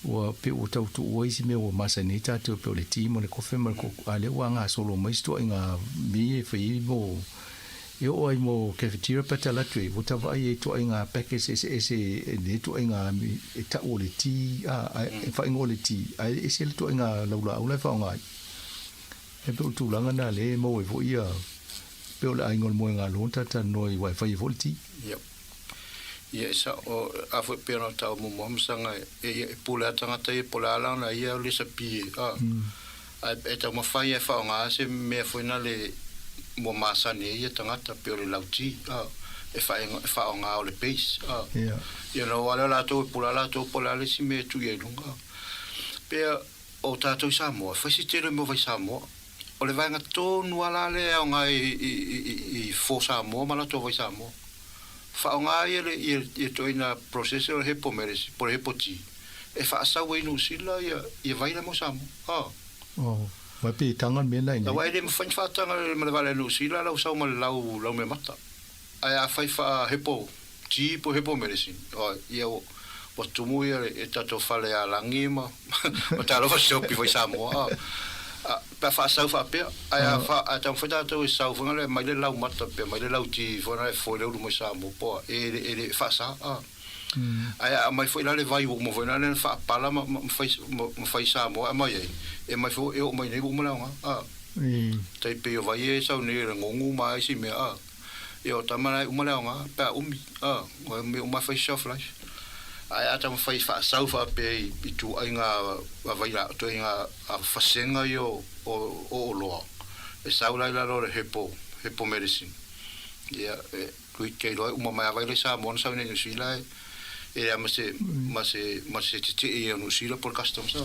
P: ua pei ua tau tuua isi mea ua masani ai tatou pei o le ti ma le kofe ma le koko a lea ua gasolo mai isi ituaiga mea ia e fai ai mo E oo ai mo cafeteria pe tala atu ai, ua ta vaai ai ituaiga packets eseese e nei ituaiga e tau o le ti, a, e faaigoa o le ti, ae ese le ituaiga laulaau la e faaaoga ai. E pei o le tulaga lena lea e maua ai foi ia, pei o le aiga o le moegalo na talatalanoa ai aua e fai ai foi le ti.
Q: Yep. Ia e sao, a foi pei ona tau muamua masaga e, e pule a tagata ia po o le a lana ia lesapi e, a. Ae e taumafai e faaaoga se mea foi na le ua masani ai ia tagata pei o le lauti a e faaaoga o le base a. Ia ona o lea o latou e pula latou po o le a le isi mea e tuu i ai i luga a. Pea o tatou i Samoa e fai se tele o mea o vai Samoa. O le vaega tonu a la lea e aoga ai i for Samoa ma latou vai Samoa. Faaaoga ia le ia ituaiga process o le hepo medicine po o le hepo tea e faasau ai i Niu Sila ia ia vai la mo Samoa. Ha.
P: Oh, mai pe tanga le mea na inei.
Q: Aua e le mafai ona faataga ma le vale a Niu Sila lau sau ma le lau lau mea mata. Ae a fai faa hepo tea po hepo medicine, oh, ia ua tumu ia e tatou fale alagi ma ma talofa sioki foi Samoa a a pe a faasau faapea ae a fa a taumafai tatou e sau foi lea mai le laumata pe mai le lauti foi lea e foe le ulu mai Samoa po e le e le faasa a ae a aumai foi la le vai ua uma foi lea na faapala ma ma fai ma fai Samoa e aumai ai e aumai foi e oo mai nei ua uma le aoga a tai pei o vai e sau nei e le gogu ma isi mea a Ia o tama la e uma le aoga pe a umi, a, o mea uma e fai shelf life. Ae a taumafai faasau faapea i ituaiga a vaila, ituaiga a fasega ia o o oloa, e sau la i lalo o le hepo, hepo medicine. Ia, e, ke iloa e uma mai lava i le Samoa na sau i nei Niu Sila e, E lea ma se, ma se, ma se tetee o Niu Sila po o le Customs.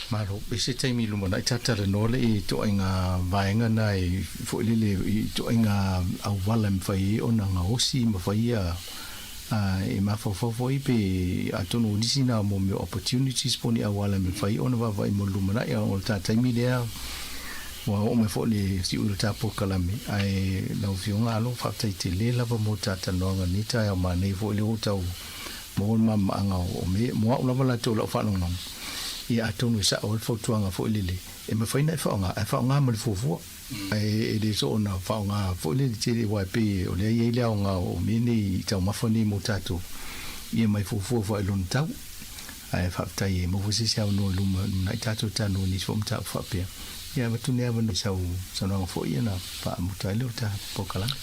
P: Malo, i se taimi i lumanai talatalanoa le i ituaiga vaega na e foi lele i ituaiga auala e mafai ai ona gaosi ma fai ia e mafaufau foi pe atonu o nisi na mo mea o opportunities po o ni auala e mafai ona vaavaai mo le lumanai a o le ta taimi lea ua oo mai foi le siui o le ta polokalame ae lau Afioga Alo faafetai tele lava mo le talatalanoaga i lenei taeao manaia foi lea ua tau maua le malamalamaaga o mea mo au lava latou i lau faalogologo ia atonu e sao ai le fautuaga foi lele e mafai ona e faaaoga ae faaaoga ma le fuafua ae e le soona faaaoga foi lele tele aua e pei o lea e i ai le aoga o mea nei i taumafa nei mo tatou ia mai fuafua foi i lona tau. Ae faafetai e maua se isi avanoa i luma lumanai tatou talanoa i nisi foi mataupu faapea. Ia avatu nei avanoa i sau saunoaga foi ia ona faamuta ai lea o le ta polokalame.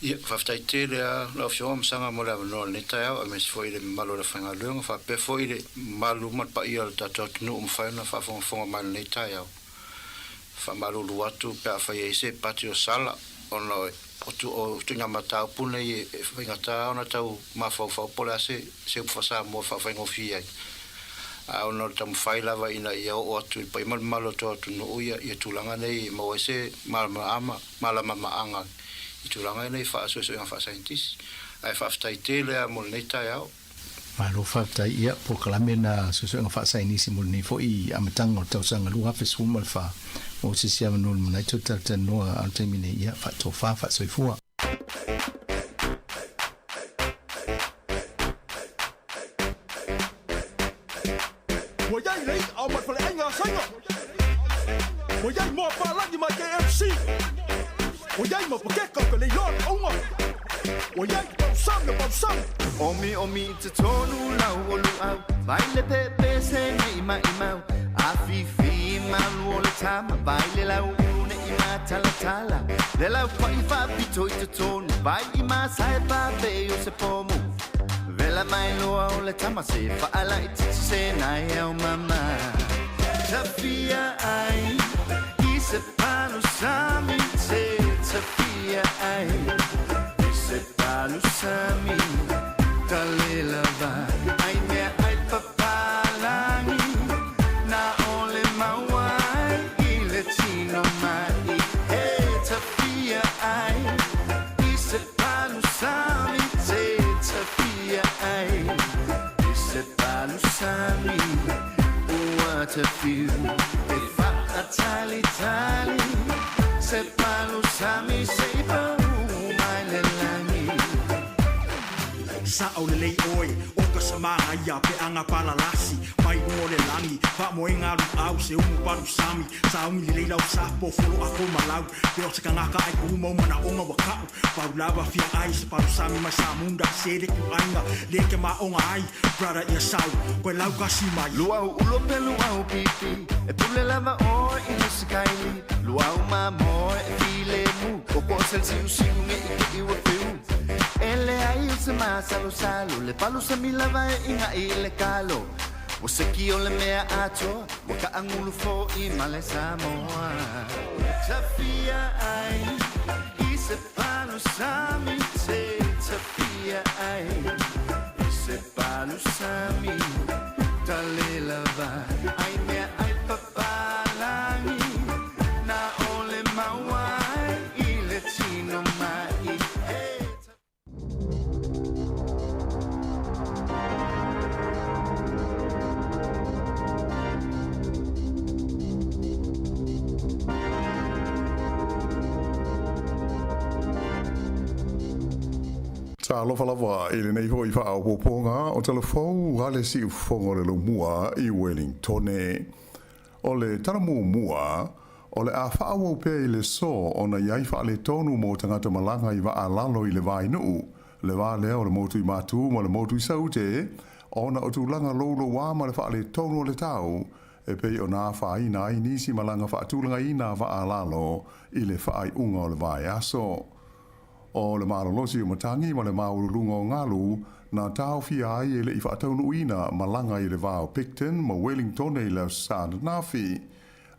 Q: Ia, faafetai tele a lau Afioga Masaga mo le avanoa o lenei taeao aemaise foi le mamalu o le aufaigaluega faapea foi le mamalu ma le paia o le tatou atunuu ua mafai ona faafogafoga mai i lenei taeao. Faamalulu atu pe afai e i ai se pati o sala ona o tuuina mataupu nei e faigata ona tau mafaufau po o le a se se upu faa-Samoa e faafaigofie ai. A ona o le taumafai lava ina ia oo atu i le paia ma le mamalu o le tou atunuu ia tulaga nei e maua ai se malamalamaaga i tulaga nei faa-suesuega faa-saienitisi. Ae faafetai tele lava mo lenei taeao.
P: Malo faafetai. Ia, polokalame na suesuega faasainisi mo lenei foi amataga o le tausaga 2014. Mo se isi avanoa lumanai toe talatalanoa a o le taimi nei, ia, faatofa, faasoifua.
E: Ua iai le i'a o mai faleaiga a Saina. Ua iai moa palagi mai KFC. Ua iai ma pakeka o ka leiloa le auga. Ua iai pausami o pausami. Omi omi i totonu lau o luau Vai le pepe se nei maimau Afifi malu o le tama Vai le lau ulu nei matalatala Le lau pa'i faapito i totonu Vai i masae pape o se pomu Vela mai loa o le tama se faalaitiiti se nai au mama Tafia ai i se palusami te tafia ai i se palusami talela vai ai mea ai papalangi na ole maua ai i le tino mai e tafia ai i se palusami te tafia ai i se palusami ua tafiu e faatalitali se palusami se i pau mai le lagi.
R: Sa'o lelei oe o ka samaga ia peaga palalasi mai luga o le lagi faamoega aluau se umu palusami saogi lelei lau sapo folo ako malau pe o se kagaka ai ku'u mau manaʻoga ua ka'u pau lava fia ai se palusami mai samunda se le ku'aiga le ke maʻoga ai brother ia sau koe lau kasi mai.
E: Luau ulo pe luau pipi E pule lava oe i le sakaili Luau mamoe e filemu O ko sel siu siu nge i ke iwa fiu E le ai o se masalosalo Le palu sa mila vai inga i le kalo O se ki o le mea atoa Ua kaangulu fo'i ma le Samoa Tafia ai i se palusami te tafia ai i se palusami talela vai ai mea ai papalangi na ole maua ai i le tino mai e
F: Talofa lava i lenei foi faaopoopoga o Talafou a le Siufofoga o le Laumua i Wellingtone. O le tala muamua, o le a faaauau pea i le so ona i ai faaletonu mo tagata malaga i vaa lalo i le vainuu, le va lea o le motu i Matu ma le motu i Saute, ona o tulaga louloua ma le faaletonu o le tau, e pei ona afaina ai nisi malaga faatulagaina vaa lalo i le faaiuga o le vaiaso. O le malolosi o matagi ma le maualuluga o galu na taofia ai e le i faataunuuina malaga i le va o Picton ma Wellingtone i le Aso Sa ananafi.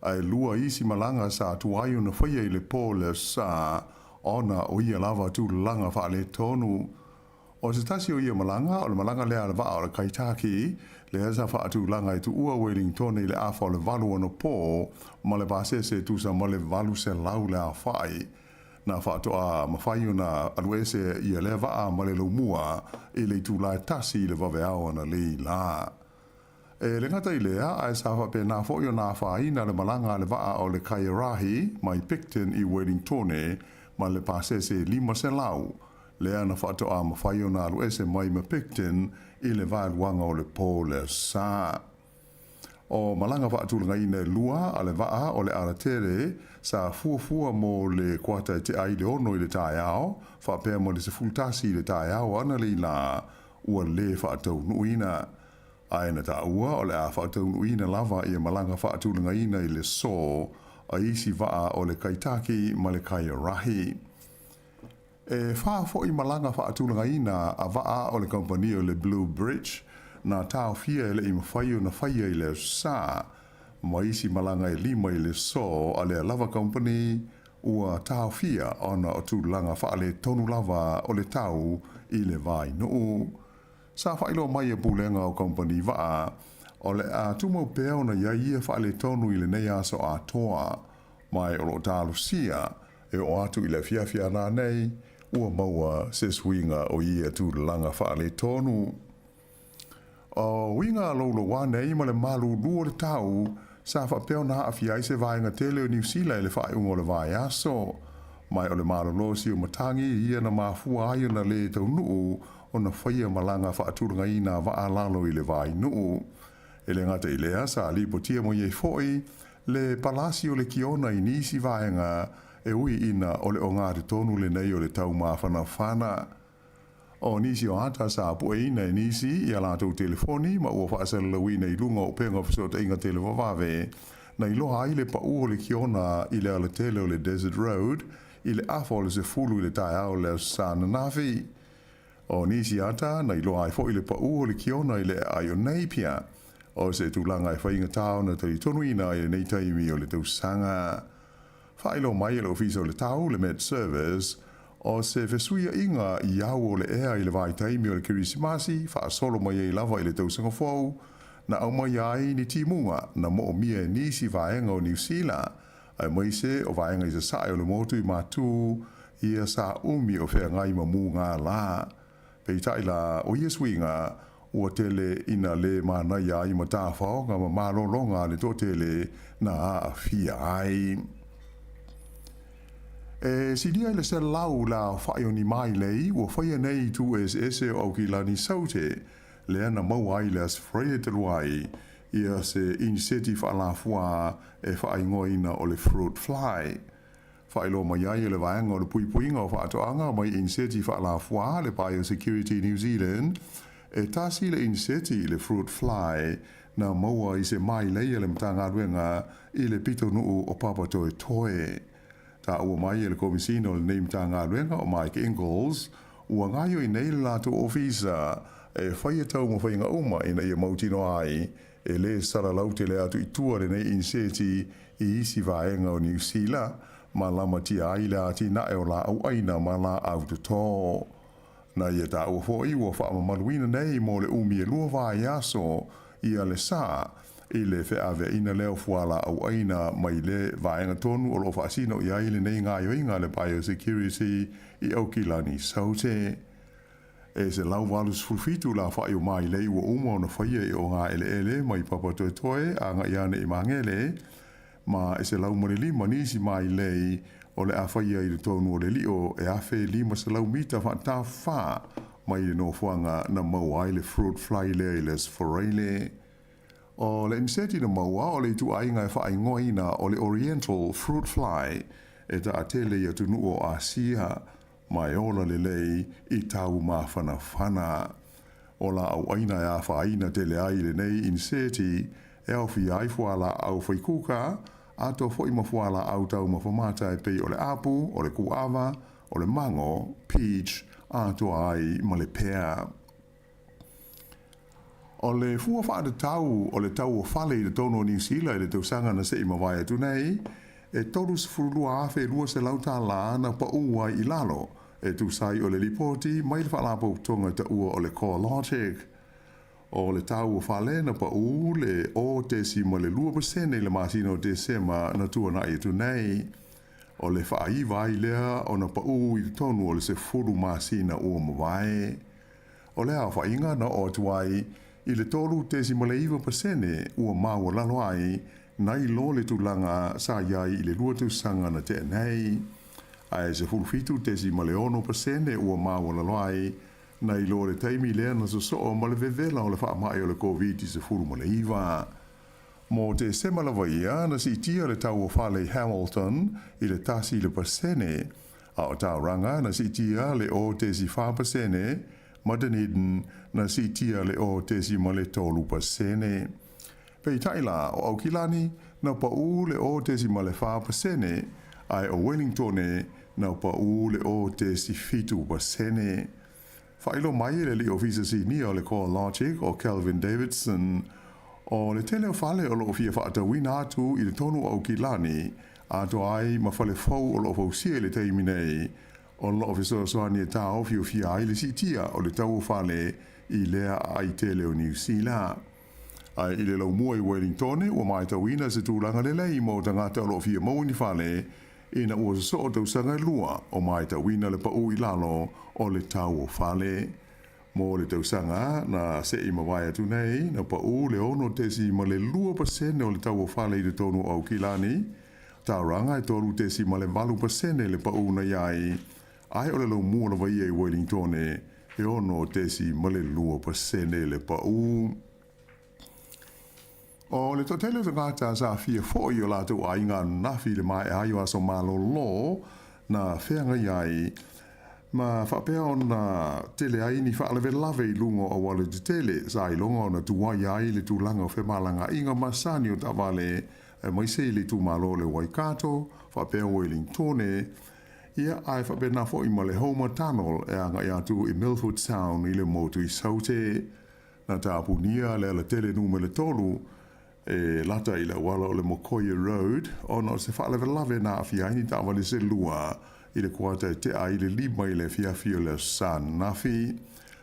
F: Ae lua isi malaga sa tuai ona faia i le po o le Aso Sa ona o ia lava tulaga faaletonu. O se tasi o ia malaga, o le malaga lea a le vaa o le Kaitaki, lea sa faatulaga e tuua Wellingtone i le afa o le 8 anapo ma le pasese e tusa ma le 800 le aofai. Na faatoa mafai ona aluese ia lea vaa ma le laumua i le itula e tasi i le vaveao analeī la. E le gata i lea, ae sa faapena foi ona afaina le malaga a le vaa o le Kaiarahi mai Picton i Wellingtone ma le pasese 500, lea na faatoa mafai ona aluese mai ma Picton i le vaeluaga o le po le Aso Sa. O malaga faatulagaina e lua a le vaa o le Aratere sa fuafua mo le kuata e tea i le 6 i le taeao, faapea ma le 11 i le taeao analeila ua lē faataunuuina. Ae na taua o le a faataunuuina lava ia malaga faatulagaina i le so a isi vaa o le Kaitaki ma le Kaiarahi. E faafoi malaga faatulagaina a vaa o le kamupani o le Blue Bridge na taofia e le i mafai ona faia i le Aso Sa, ma isi malaga e lima i le so a lea lava kamupani ua taofia ona o tulaga faaletonu lava o le tau i le vainuu. Sa faailoa mai e Pulega o Kamupani Vaa o le a tumau pea ona i ai ia faaletonu i lenei aso atoa, ma o lo o talosia e oo atu i le afiafi a nanei ua maua se suiga o ia tulaga faaletonu. O uiga louloua nei ma le malūlū o le tau sa faapea ona aafia ai se vaega tele o Niu Sila i le faaiuga o le vaiaso. Ma o le malolosi o matagi ia na mafua ai ona lē taunuu ona faia malaga faatulagaina vaa lalo i le vainuu. E le gata i lea, sa lipotia mai ai foi le palasi o le kiona i nisi vaega e ui ina o le ogatotonu lenei o le tau mafanafana. O nisi o ata sa pueina e nisi i a latou telefoni ma ua faasalalauina i luga o upega o fesootaiga televavave na iloa ai le paʻu o le kiona i le alatele o le Desert Road i le afa o le 10 i le taeao o le Aso Sa ananafi. O nisi ata na iloa ai foi le paʻu o le kiona i le aai o Napier. O se tulaga e faigata ona talitonuina i lenei taimi o le tausaga. Faailoa mai e le Ofisa o le Tau, le Met Service, o se fesuiaiga i au o le ea i le vaitaimi o le Kerisimasi faasolo mai ai lava i le tausaga fou, na aumaia ai ni timuga na moomia e nisi vaega o Niu Sila, aemaise o vaega i sasae o le motu i Matū ia sa umi o feagai ma muga la. Peitai la, o ia suiga, ua tele ina lē manaia ai matafaoga ma malologa a le toatele na aafia ai. E silia i le 100 le aofai o ni mailei ua faia nei i itu eseese o Aukilani Saute, lea na maua ai le Aso Faraile talu ai ia se iniseti faalafuā e faaigoaina o le fruit fly. Faailoa mai ai e le Vaega o le Puipuiga o Faatoaga mai Iniseti Faalafuā le Biosecurity New Zealand, e tasi le iniseti i le fruit fly na maua i se mailei a le Matagaluega i le pitonuu o Papatoetoe. Taua mai e le Komisina o lenei Matagaluega o Mike Ingles, ua gaoioi nei le latou ofisa e faia taumafaiga uma ina ia mautinoa ai e lē salalau tele atu i tua lenei iniseti i isi vaega o Niu Sila, ma lamatia ai le atinae o laau ʻaina ma laau totō. Na ia taua foʻi ua faamamaluina nei mo le umi e lua vaiaso ia le sa i le feaveaina lea o fualaau ʻaina mai le vaega tonu o loo faasino i ai lenei gaoioiga a le Biosecurity i Aukilani Saute. E 187 le aofai o mailei ua uma ona faia i ogaeleele mai Papatoetoe agai ane i Magele, ma e 105 nisi mailei o le a faia i totonu o le lio e 1,500 mita faatafā mai le nofoaga na maua ai le fruit fly lea i le Aso Faraile. O le iniseti na maua o le ituaiga e faaigoaina o le Oriental fruit fly e taatele i atunuu o Asia, ma e ola lelei i tau mafanafana. O laau ʻaina e afaina tele ai lenei iniseti e aofia ai fualaau faikuka, atoa foʻi ma fualaau taumafa mata e pei o le apu, o le kuava, o le mango, peach, atoa ai ma le pea. O le fua faatatau o le tau o fale i totonu o Niu Sila i le tausaga na seʻi mavae atu nei, e $32,200 tālā na paʻū ai i lalo, e tusa ai o le lipoti mai le Faalapotopotoga taua o le CoreLogic. O le tau o fale na paʻū le 0.2% i le masina o Tesema na tuanaʻi atu nei. O le faaiva ai lea ona paʻū i totonu o le 10 masina ua mavae. O le aofaiga na oo atu ai i le 3.9% ua maualalo ai nai lo le tulaga sa i ai i le lua tausaga na tea nei. Ae 17.6% ua maualalo ai nai lo le taimi lea na sosoo ma le vevela o le faamai o le Koviti-19. Mo Tesema lava ia, na siitia le tau o fale i Hamilton i le 1%, a o Tauranga na siitia le 0.4%, ma Dunedin na siitia le 0.3%. Peitai la, o Aukilani na paʻū le 0.4%, ae o Wellingtone na paʻū le 0.7%. Faailoa mai e le alii ofisa sinia o le CoreLogic o Kelvin Davidson, o le tele o fale o loo fia faatauina atu i totonu o Aukilani, atoa ai ma fale fou o loo fausia i le taimi nei, o loo fesoasoani e taofiofia ai le siitia o le tau o fale i lea aai tele o Niu Sila. Ae i le laumua i Wellingtone, ua matauina se tulaga lelei mo tagata o loo fia maua ni fale ina ua sosoo tausaga e lua o matauina le paʻū i lalo o le tau o fale. Mo le tausaga na seʻi mavae atu nei, na paʻū le 6.2% o le tau o fale i totonu o Aukilani, Tauranga e 3.8% le paʻū na i ai, ae o le laumua lava ia i Wellingtone e 6.2% le paʻū. O le toatele o tagata sa aafia foʻi i o latou aiga ananafi i le maea ai o aso malōlō na feagai ai. Ma faapea ona tele ai ni faalavelave i luga o auala tetele, sa iloga ona tuai ai le tulaga o femalagaaiga masani o taavale aemaise i le itumalo o le Waikato faapea Wellingtone, ia ae faapena foi ma le Homer Tunnel e agai atu i Milford Sound i le motu i Saute. Na tapunia le alatele numera 3 e lata i le auala o le Mokoia Road ona o se faalavelave na aafia ai ni taavale se lua i le kuata e tea ai le 5 i le afiafi o le Aso Sa ananafi.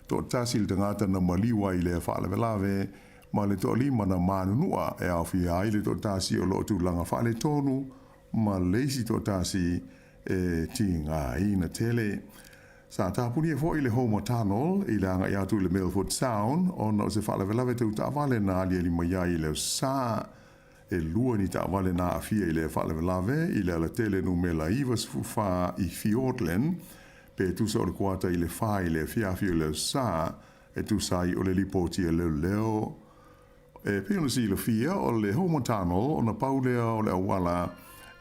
F: Toatasi le tagata na maliu ai i lea faalavelave ma le toalima na manunua e aofia ai le toatasi o lo o tulaga faaletonu ma le isi toatasi e tigaina tele. Sa tapunia foi le Homer Tunnel i le agai atu i le Milford Sound ona o se faalavelave tau taavale na aliali mai ai i le Aso Sa. E lua ni taavale na aafia i lea faalavelave i le alatele numela 94 i Fiordland, pe tusa o le kuata i le 4 i le afiafi o le Aso Sa, e tusa ai o le lipoti a leoleo. E pei ona silafia, o le Homer Tunnel ona pau lea o le auala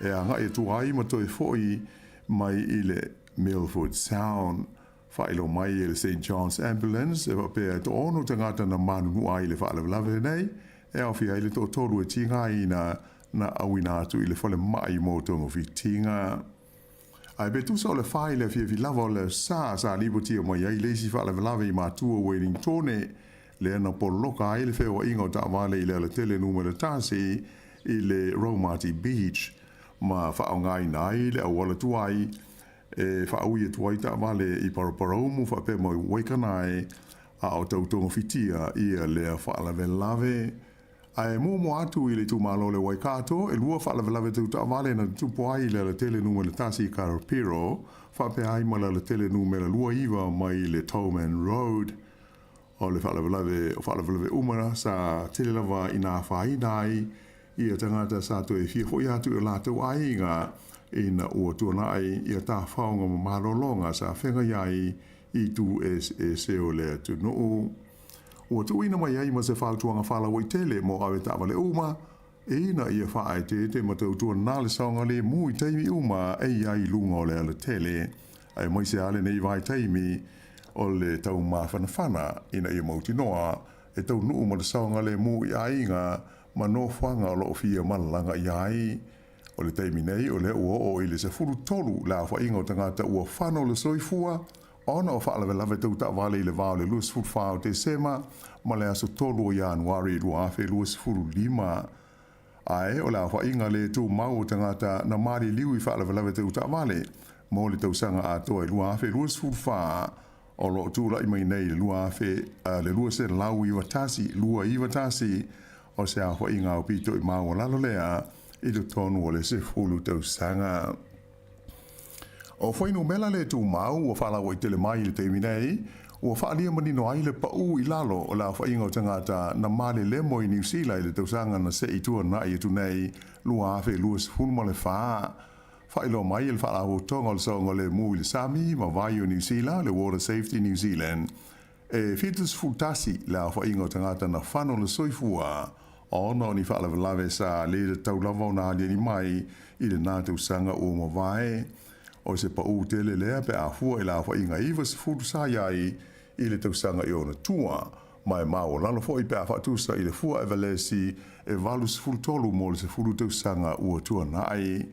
F: e agai atu ai ma toe foi mai i le Milford Sound. Faailoa mai e le Saint John's Ambulance e faapea e toaono tagata na manunua ai i le faalavelave lenei, e aofia ai le toatolu e tigaina na auina atu i le falemai mo togafitiga. Ae pe tusa o le fa i le afiafi lava o le sa sa lipotia mai ai le isi faalavelave i matua Wellingtone, lea na poloka ai le feoaiga o taavale i le alatele numera 1 i le Raumati Beach ma faaaogaina ai le auala tuai e faaui atu ai taavale i Paraparaumu faapea ma Waikanae a o tau togafitia ia lea faalavelave. Ae muamua atu i le itumalo o le Waikato, e lua faalavelave tau taavale na tutupu ai i le alatele numera 1 i Karapiro, faapea ai ma le alatele numera 29 mai i le Tolman Road. O le faalavelave o faalavelave uma sa tele lava ina afaina ai ia tagata sa toe fia foi atu i o latou aiga ina ua tuanai ia tafaoga ma malologa sa feagai ai i itu eseese o le atunuu. Ua tuuina mai ai ma se fautuaga faalauaitele mo ave taavale uma, ina ia faaeteete ma tautuana le saogalemu i taimi uma e i ai i luga o le alatele, aemaise lava lenei vaitaimi o le taumafanafana ina ia mautinoa e taunuu ma le saogalemu i aiga ma nofoaga o lo o fia malaga i ai. O le taimi nei, o lea ua oo i le 13 le aofaiga o tagata ua fano le soifua ona o faalavelave tau taavale i le va o le 24 o Tesema ma le aso 3 o Ianuari 2025. Ae o le aofaiga le tumau o tagata na maliliu i faalavelave tau taavale mo le tausaga atoa i 2024 o lo o tulai mai nei i le 2000 le 291 291 o se aofaiga aupito i maualalo lea i totonu o le 10 tausaga. O fuainumera le tumau ua faalauaitele mai i le taimi nei, ua faaalia manino ai le paū i lalo o le aofaiga o tagata na malelemo i Niu Sila i le tausaga na se i tuanai atu nei 2024. Faailoa mai e le Faalapotopotoga o le Saogalemu i le Sami ma Vai o Niu Sila, le Water Safety New Zealand, e 71 le aofaiga o tagata na fano le soifua ona o ni faalavelave sa le tatau lava ona aliali mai i lena tausaga ua mavae. O se paū tele lea pe a fua i le aofaiga 90 sa i ai i le tausaga i ona tua, ma e maualalo foi pe a faatusa i le fua Evalesi e 83 mo le 10 tausaga ua tuanai.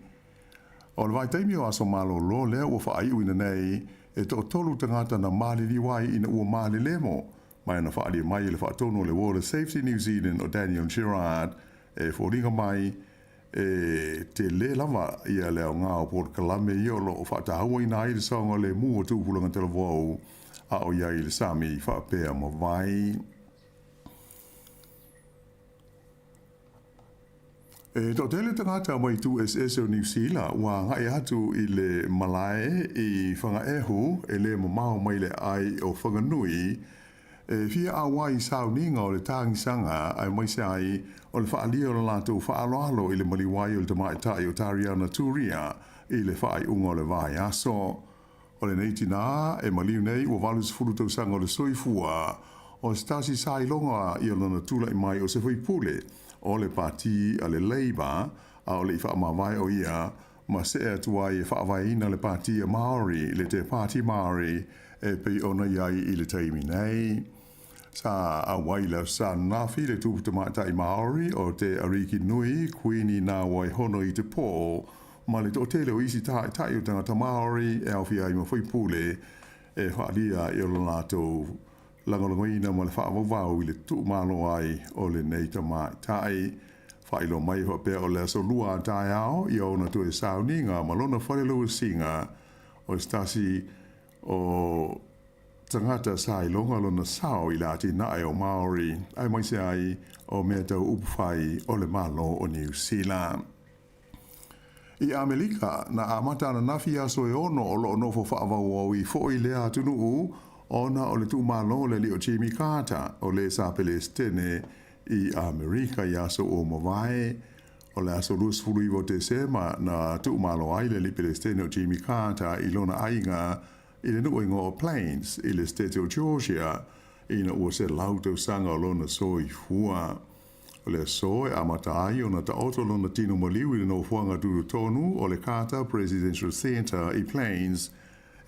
F: O le vaitaimi o aso malolo lea ua faaiuina nei, e toatolu tagata na maliliu ai ina ua malelemo, ma na faaalia mai e le faatonu o le Water Safety New Zealand o Daniel Gerrard e foliga mai e tele lava ia le aoga o polokalame ia o lo o faatauaina ai le saogalemu o tupulaga talavou a o i ai i le sami faapea ma vai. E toatele tagata mai itu eseese o Niu Sila ua agai atu i le malae i Fagaehu e le mamao mai le aai o Whanganui e fia auai i sauniga o le tagisaga aemaise ai o le faaalia o le latou faaaloalo i le maliu ai o le tamaitai o Tariana Turia i le faaiuga o le vaiaso. O lenei tinā e maliu nei ua 80 tausaga o le soifua, o se tasi sa iloga i lona tulai mai o se faipule o le pati a le Labour a o le i faamavae o ia ma seʻe atu ai e faavaeina le Pātia Māori, le Te Pāti Māori, e pei ona i ai i le taimi nei. Sa auai le Aso Sa ananafi le Tupu Tamaitai Māori o te Ariki Nui, Kuini Nā Waihono i te pō, ma le toatele o isi tāʻitaʻi o tagata Māori e aofia ai ma faipule e faaalia i o latou lagolagoina ma le faavauvau i le tuumalo ai o lenei tamaitai. Faailoa mai e faapea o le aso lua a taeao ia ona toe sauniga ma lona fale lauasiga o se tasi o tagata sa iloga lona sao i le atinae o Maori aemaise ai o mea tau upufai o le Malo o Niu Sila. I ʻAmelika, na amata ananafi aso e ono o loo nofo faavauaui foʻi lea atunuu ona o le tuumalo o le alii o Jimmy Carter o le sa Pelesitene i ʻAmerika i aso ua mavae. O le aso 29 o Tesema na tuumalo ai le alii Pelesitene o Jimmy Carter i lona aiga i le nuu igoa o Plains i le Setete o Georgia ina ua 100 tausaga o lona soifua. O le aso e amata ai ona taoto lona tino maliu i le nofoaga tutotonu o le Carter Presidential Center i Plains,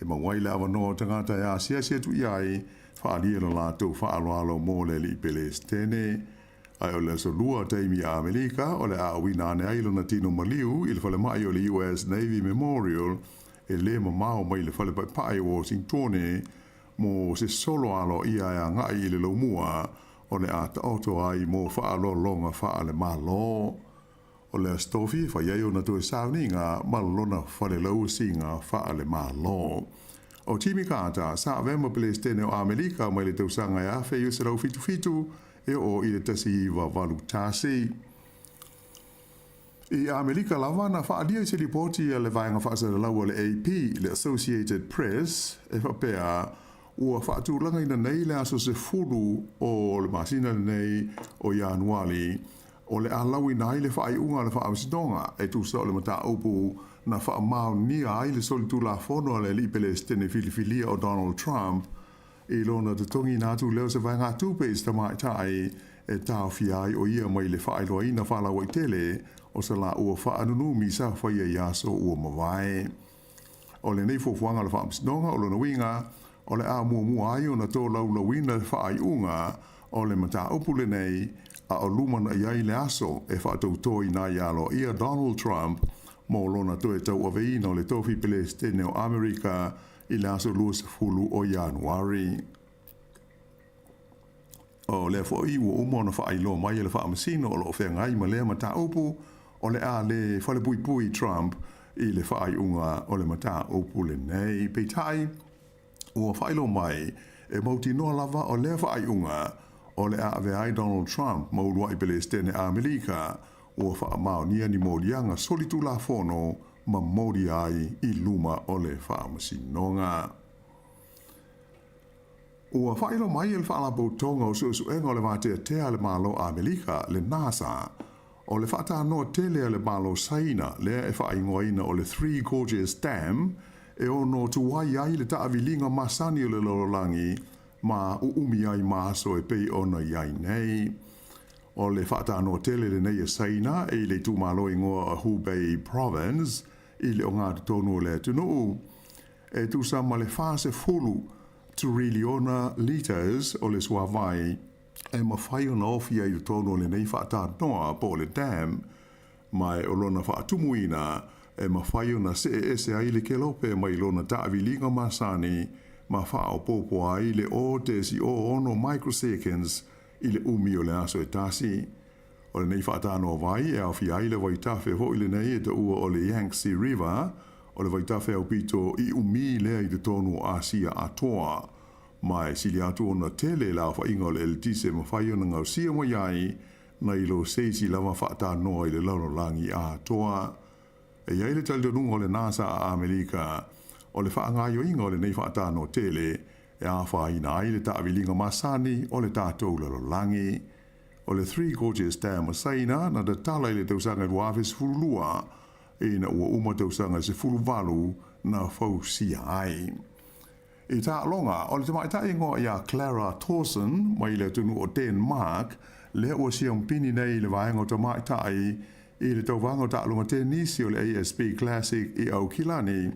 F: e maua ai le avanoa o tagata e asiasi atu i ai, faaalia lo latou faaaloalo mo le alii Pelesitene. Ae o le aso lua taimi a Amerika, o le a auina ane ai lona tino maliu i le falemai o le US Navy Memorial e le mamao mai le fale paepae o Washingtone mo se solo aloaia e agai i le laumua o le a taoto ai mo faaaloaloga faale-Malo. O le Aso Tofi e fai ai ona toe sauniga ma lona fale lauasiga faale-Malo. O Jimmy Carter sa avea ma Pelesitene o Amerika mai le tausaga e 1977 e oo i le 1981. I Amerika lava, na faaalia i se lipoti a le vaega faasalalau a le AP, le Associated Press, e faapea, ua faatulagaina nei le aso 10 o le masina lenei o Ianuali, o le a lauina ai le faaiuga a le Faamasinoga e tusa o le mataupu na faamaonia ai le solitulafono a le alii Pelesitene filifilia o Donald Trump I lona totogiina atu lea o se vaegatupe i se tamaitai e taofia ai o ia mai le faailoaina faalauaitele o se laua faanunumi sa faia i aso ua mavae. O lenei fuafuaga o le Faamasinoga o lona uiga, o le a muamua ai ona tolaulauina le faaiuga o le mataupu lenei a o lumanai ai le aso e faatoutoina ai aloaia Donald Trump mo lona toe tauaveina o le tofi Pelesitene o Amerika i le aso 20 o Ianuari. O lea foi ua uma ona faailoa mai e le Faamasino o lo o feagai ma lea mataupu, o le a le falepuipui Trump i le faaiuga o le mataupu lenei. Peitai, ua faailoa mai e mautinoa lava o lea faaiuga o le a avea ai Donald Trump ma uluai Pelesitene Amerika ua faamaonia ni moliaga solitulafono ma molia ai i luma o le Faamasinoga. Ua faailoa mai e le Faalapotopotoga o Suesuega o le Vateatea a le Malo Amerika, le NASA, o le faatanoa tele a le Malo Saina lea e faaigoaina o le Three Gorges Dam e ono tuai ai le taaviliga masani o le lalolagi ma uumi ai ma aso e pei ona i ai nei. O le faatanoa tele lenei e Saina e i le itumalo igoa o Hubei Province i le ogatotonu o le atunuu. E tusa ma le 40 tiriliona litres o le suavai e mafai ona ofi ai i totonu o lenei faatanoa po o le dam, ma e o lona faatumuina e mafai ona see ese ai le kelope mai lona taaviliga masani ma faaopoopo ai le 0.06 microseconds i le umi o le aso e tasi. O lenei faatanoa vai e aofia ai le vaitafe foi lenei e taua o le Yangtze River, o le vaitafe aupito i umi lea i totonu o Asia atoa. Ma e sili atu ona tele le aofaiga o le eletise e mafai ona gaosia mai ai nai lo se isi lava faatanoa i le lalolagi atoa. E i ai le talitonuga o le NASA a Amerika, o le faagaoioiga o lenei faatanoa tele e afaina ai le taaviliga masani o le tatou lalolagi. O le Three Gorges Dam o Saina na tatala i le tausaga 2012 ina ua uma tausaga 18 na fausia ai. I taaloga, o le tamaitai igoa ia Clara Tauson mai le atunuu o Denmark lea ua siampini nei i le vaega o tamaitai i le tauvaga o taaloga tenisi o le ASB Classic i Aukilani,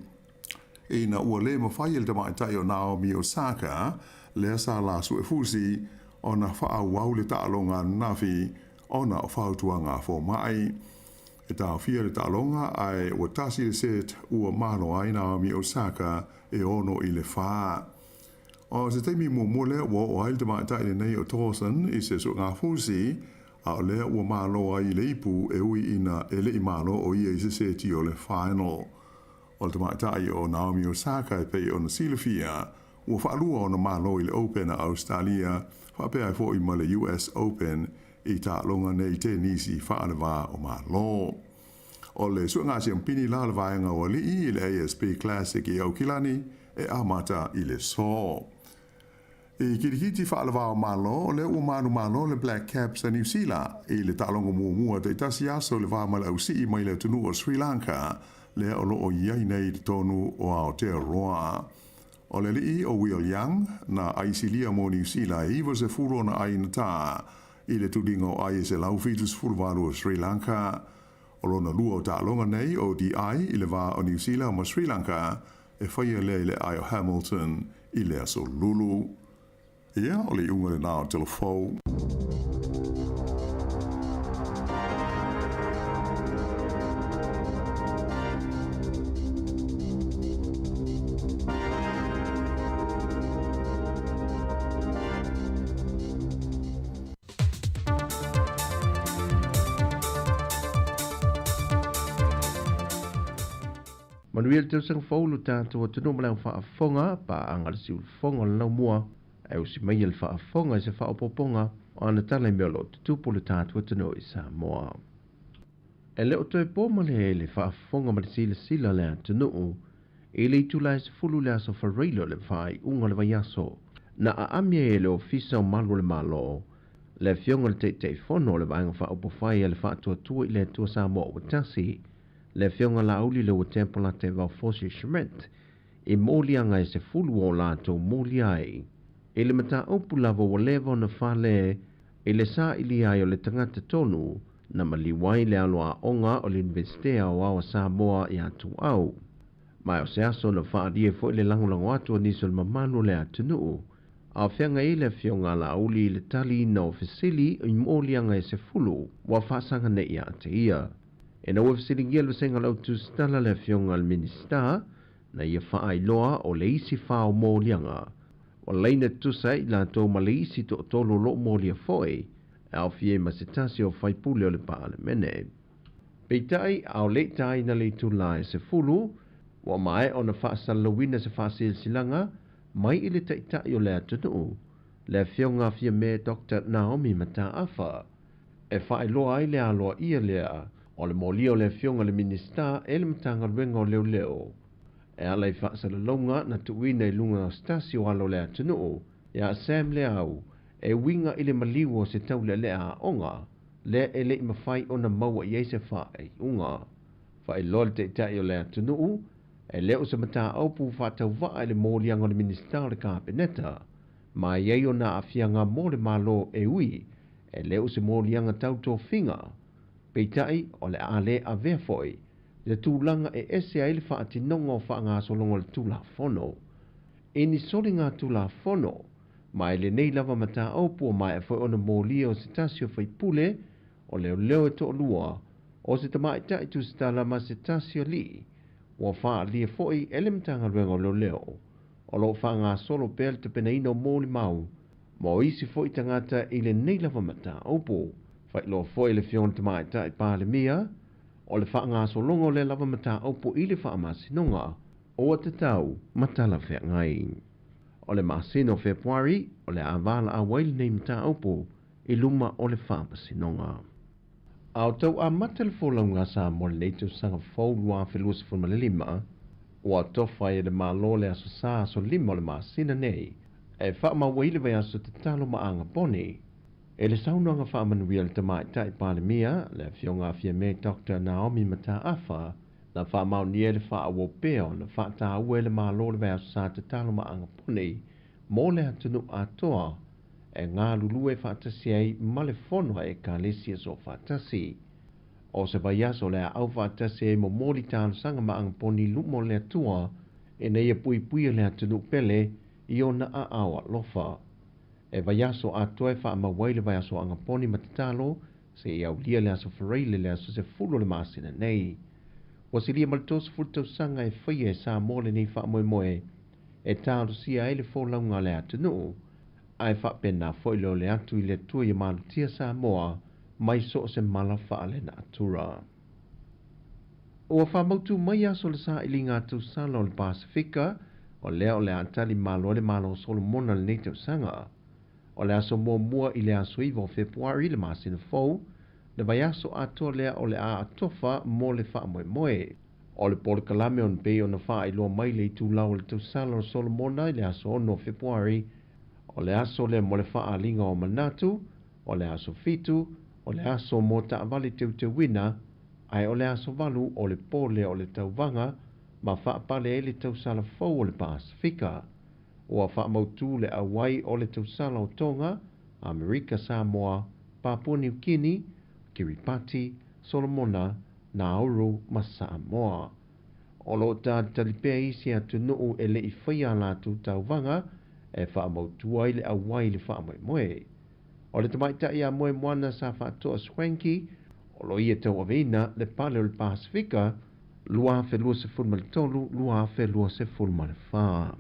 F: ina ua le mafai e le tamaitai o Naomi Osaka, lea sa la suefusi, ona faaauau le taaloga ananafi ona o fautuaga a fomai. E taofia le taaloga ae ua tasi le set ua malo ai Naomi Osaka e 6-4. O se taimi muamua lea ua oo ai le tamaitai lenei o Tauson i se suegafusi, a o lea ua malo ai i le ipu e ui ina e le i malo o ia i se seti o le final. O le tamaitai o Naomi Osaka e pei ona silafia, ua faalua ona malo i le Open a Ausetalia faapea ai foi ma le US Open i taaloga nei tenisi faaleva o Malo. O le suega siampini la o le vaega o alii i le ASB Classic i Aukilani e amata i le aso. I kirikiti faaleva o Malo, o lea ua manumalo le Black Caps a Niu Sila i le taaloga muamua taitasi aso i le va ma le ausii mai le atunuu o Sri Lanka, lea o lo o i ai nei i totonu o Aotearoa. O le alii o Will Young, na aisilia mo Niu Sila e 90 ona ai na tā i le tuliga o ai e 178 o Sri Lanka. O lona lua o taaloga nei ODI i le va o Niu Sila ma Sri Lanka e faia lea i le ae o Hamilton i le aso Lulu. Ia, o le iuga lena o Telefou.
G: Manuia le tausaga fou lo tatou atunuu ma le au faafofoga, paaga le siufofoga o le laumua, ae usi maia le faafofoga i se faaopoopoga o ana tala i mea o lo o tutupu le tatou atunuu i Samoa. E le o toe po ma le le faafofoga ma le silasila a le atunuu i le itula e 10 le aso Fareilo le faaiuga o le vaiaso na aami ai e le Ofisa o Malu o le Malo le Afioga i le Taitaifono o le Vaega Faaupufai a le Faatuatua i le Atua Samoa ua Tasi, le Afioga Laauli Leuatepo Latevao Fosi Schmidt, i moliaga e 10 o latou molia ai. I le mataupu lava ua leva ona fale i le sailia ai o le tagata tonu na maliu ai le alo aoga o le Iunivesite Aoao a Samoa ia Tuau. Ma o se aso na faalia foi le lagolago atu a nisi o le mamalu o le atunuu. A o feagai ai le Afioga a Laauli i le taliina o fesili i moliaga e 10 ua faasaga nei ia te ia. Ina ua fesiligia le vasega o le autusitala le Afioga a le Minisita na ia faailoa o le isi fa o moliaga ua laina tutusa ai i latou ma le isi toatolu o lo o molia foi e aofia ai ma se tasi o faipule o le Palemene. Peitai, a o le i taina le itula e 10, ua maea ona faasalalauina se faasilasilaga mai i le taitai o le atunuu, le Afioga a Fiame Dr Naomi Mataafa, e faailoa ai le aloaia lea o le molia o le Afioga i le Minisita e le Matagaluega o Leoleo e ala i faasalalauga na tuuina i luga o se tasi o alo o le atunuu ia Sam Leau e uiga i le maliu o se taulealea aoga lea e le i mafai ona maua i ai se faaiuga. Faailoa le taitai o le atunuu e le o se mataupu faatauvaa i le moliaga o le Minisita o le Kapeneta ma i ai ona aafiaga mo le Malo e ui e le o se moliaga tau tofiga. Peitai o le a le avea foi le tulaga e ese ai le faatinoga o faagasologa o le Tulafono. I ni soliga Tulafono, ma e lenei lava mataupu ua maea foi ona molia o se tasi o faipule o leoleo e toalua, o se tamaitai tusitala ma se tasi o alii, ua faaalia foi e le Matagaluega o Leoleo o lo o faagasolo pea le tapenaina o molimau ma o isi foi tagata i lenei lava mataupu. Faailoa foi e le Afioga i le Tamaitai Palemia o le faagasologa o lea lava mataupu i le faamasinoga ua tatau ma talafeagai. O le masina o Fepuari o le a valaau ai lenei mataupu i luma o le faamasinoga. A o tau amata le folauga a Samoa i lenei tausaga fou 2025, ua tofa ai e le Malo le aso Sa aso 5 o le masina nei e faamau ai le vaiaso tatalo ma agapone e le saunoaga faamanuia a le Tamaitai Palemia, le Afioga a Fiame Dr Naomi Mataafa, na faamaonia ai le faaauau pea ona faataua e le Malo le vaiaso Sa tatalo ma agapone mo le atunuu atoa e galulue faatasi ai ma le fono a Ekalesia Soofaatasi. O se vaiaso o le a aufaatasi ai e momoli talosaga ma agaponi i luma o le Atua ina ia puipuia le atunuu pele i ona aao alofa. E vaiaso atoa e faamau ai le vaiaso agaponi ma tatalo seia aulia le aso Faraile le aso 10 o le masina nei. Ua silia ma le 30 tausaga e faia e Samoa lenei faamoemoe e talosia ai le folauga a le atunuu, ae faapena foi le ole atu i le Atua ia malutia Samoa mai so o se mala faalenatura. Ua faamautu mai aso o le sailiga tausala o le Pasefika, o lea o le a tali malo ai le Malo o Solomona i lenei tausaga. O le aso muamua i le aso 9 o Fepuari le masina fou, le vaiaso atoa lea o le a atofa mo le faamoemoe. O le polokalame ona pei ona faailoa mai le itulau o le tausala o Solomona i le aso 6 o Fepuari, o le aso lea mo le faaaliga o manatu, o le aso 7, o le aso mo taavale teuteuina, ae o le aso 8 o le po lea o le tauvaga ma faapale ai le tausala fou o le Pasefika. Ua faamautu le auai o le tausala o Tonga, Amerika Samoa, Papua Niu Kini, Kiribati, Solomona, Nauru ma Samoa. O lo o talitali pea isi atunuu e le i faia a latou tauvaga e faamautu ai le auai i le faamoemoe. O le tamaitai a Moemoana sa faatoa Swanky, o lo o ia tauaveina le pale o le Pasefika 2023, 2024.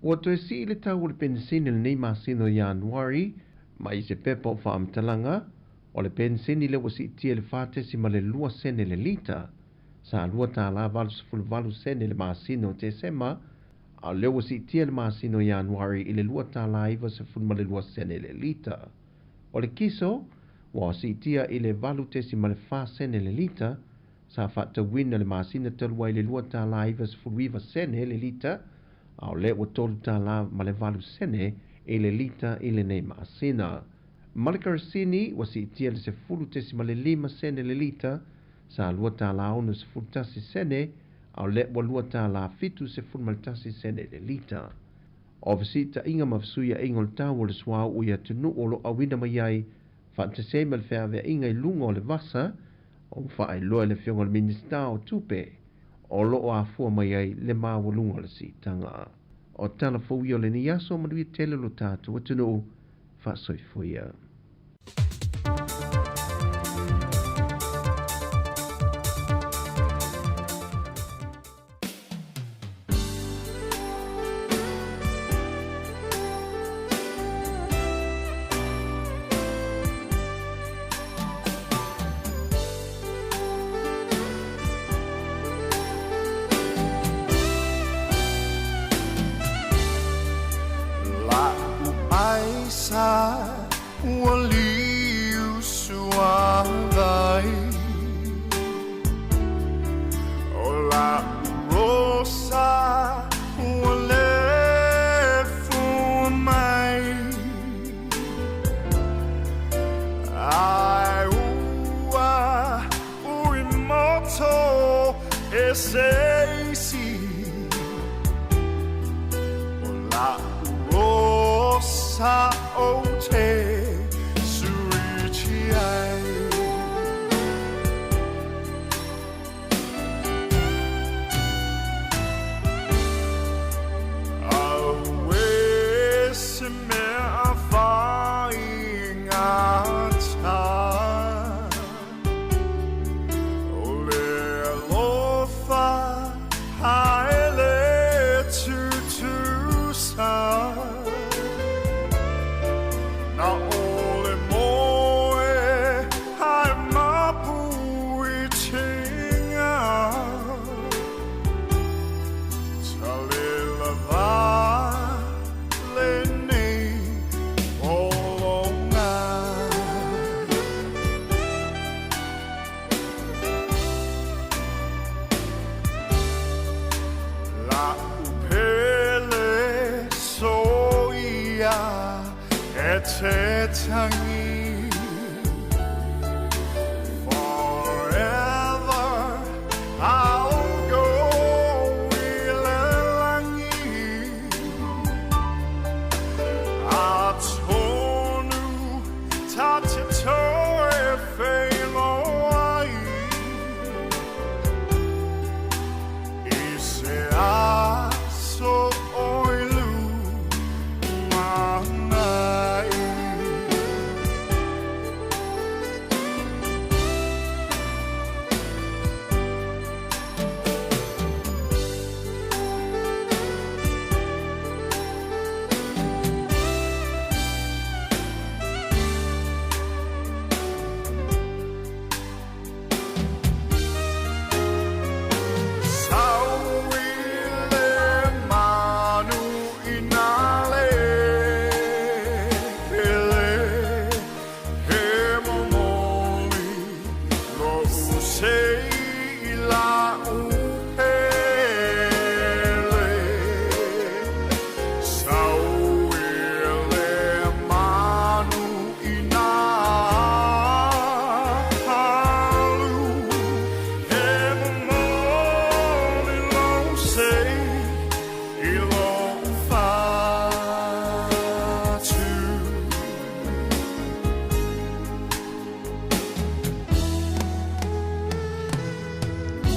G: Ua toe sii le tau o le penisini i lenei masina o Ianuari mai se pepa o faamatalaga, o le penisini lea ua siitia i le 4.2 sene le lita, sa $2.88 sene i le masina o Tesema, a o lea ua siitia i le masina o Ianuari i le $2.92 sene le lita. O le kiso, ua siitia i le 8.4 sene le lita, sa faatauina i le masina talu ai i le $2.99 sene le lita, a o lea ua $3.08 sene i le lita i lenei masina. Ma le kerosene, ua siitia i le 10.5 sene le lita, sa $2.61 sene, a o lea ua $2.71 sene le lita. O fesiitaiga ma fesuiaiga o le tau o le suauu i atunuu o lo o auina mai ai faatasi ai ma le feaveaiga i luga o le vasa, ua faailoa e le Afioga i le Minisita o Tupe o lo o afua mai ai le maualuga o le siitaga. O tala fou ia o lenei aso, manuia tele lo tatou atunuu. Faasoifua.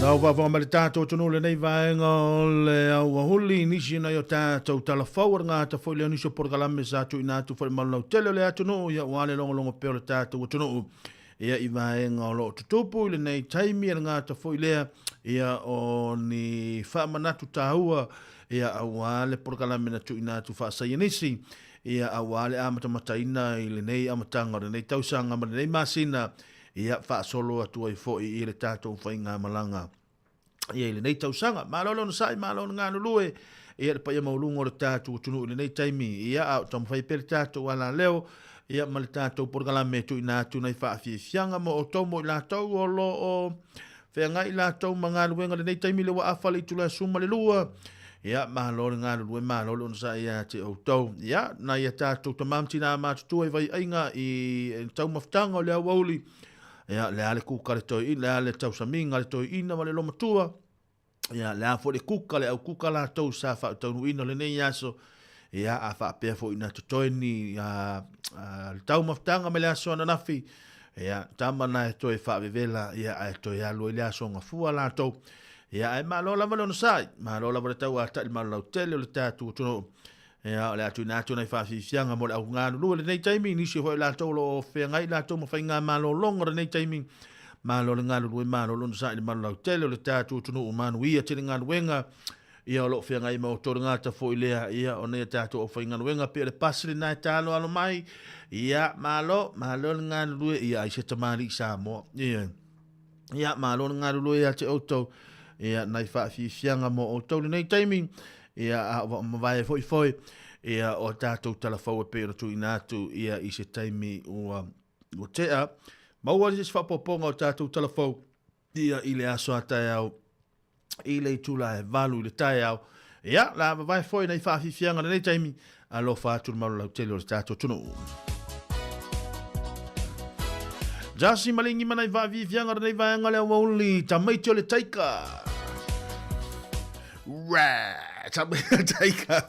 A: Lau faafofoga mai le tatou atunuu lenei vaega o le auahuli nisi nai o tatou tala fou o le gata foi lea nisi o polokalame sa tuuina atu foi malu lautele o le atunuu ia ua le logologo pea o le tatou atunuu ia i vaega o lo o tutupu i lenei taimi e le gata foi lea ia o ni faamanatu taua ia aua le polokalame na tuuina atu faasaienisi ia aua le amatamataina i lenei amataga o lenei tausaga ma lenei masina ia faasolo atu ai foi i le tatou faigamalaga ia i lenei tausaga. Malo le onosai, malo le galulue, ia le paia maualuga o le tatou atunuu i lenei taimi, ia a o taumafai pea le tatou alaleo, ia ma le tatou polokalame e tuuina atu nai faafiafiaga mo outou mo i latou o lo o feagai latou ma galuega i lenei taimi le ua afa le itula e 12. Ia, malo le galulue, malo le onosai ia te outou. Ia, nai a tatou tama ma tina matutua i vaiaiga i taumafataga o le aoauli, ia, le a le kuka le toeaina, le a le tausamiga le toeaina ma le lomatua, ia, le a foi le kuka, le au kuka latou sa faataunuuina lenei aso, ia, a faapea foi na totoe ni a, a, le taumafataga mai le aso ananafi, ia, tama na e toe faavevela, ia, ae toe alu ai le aso gafua latou. Ia, ae malo lava le onosai, malo lava le tauatai le malo lautele o le tatou atunuu. Ia, o le a tuuina atu nai faafiafiaga mo le au galulue i lenei taimi, nisi foi o latou o lo o feagai latou ma faiga malologa i lenei taimi. Malo le galulue, malo le onosai le malo lautele o le tatou atunuu, manuia tele galuega. Ia, o lo o feagai ma outou le gata foi lea, ia, o nei a tatou aufaigaluega, pei o le pasi lena e taaloalo mai. Ia, malo, malo le galulue, ia, ai se tamalii Samoa. Ia. Ia, malo le galulue ia te outou. Ia, nai faafiafiaga mo outou lenei taimi. Ia, a o mavae foi foi, ia, o tatou talafou e pei ona tuuina atu, ia, i se taimi ua, ua tea. Maua se isi faaopoopoga o tatou talafou, ia, i le aso a taeao i le itula e 8 i le taeao. Ia, la vavae foi nei faafiafiaga lenei taimi, alofa atu le malo lautele o le tatou atunuu. Jasi malingi mana i faafiafiaga lenei vaega le awauli, tamaiti o le taika. Ra, tamaiti o le taika.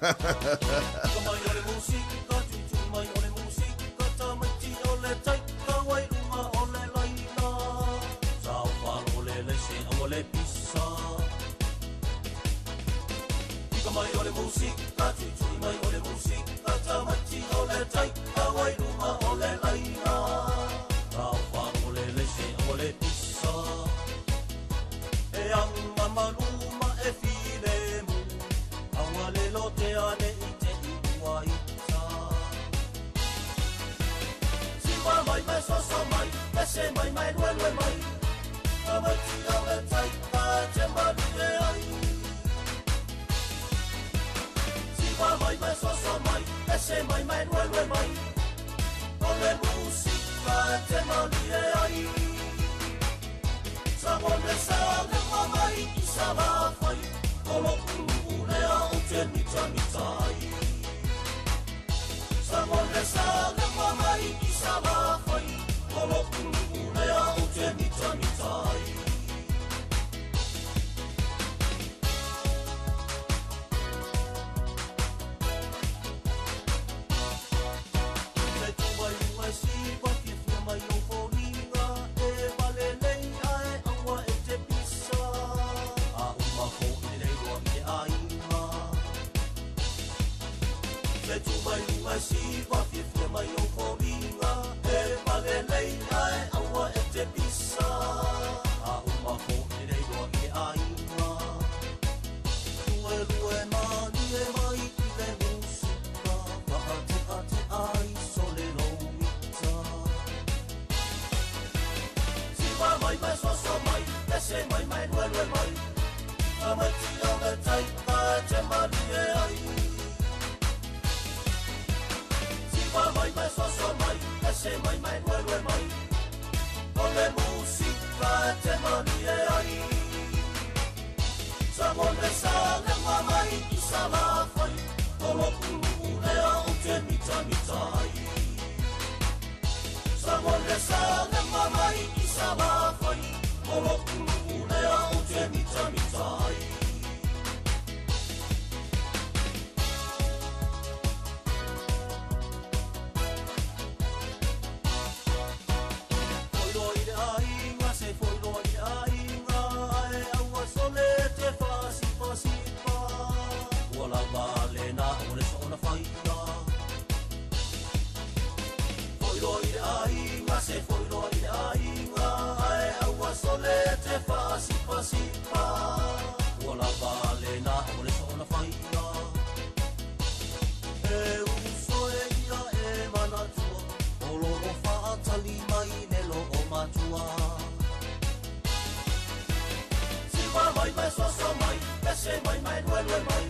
E: mai luelue mai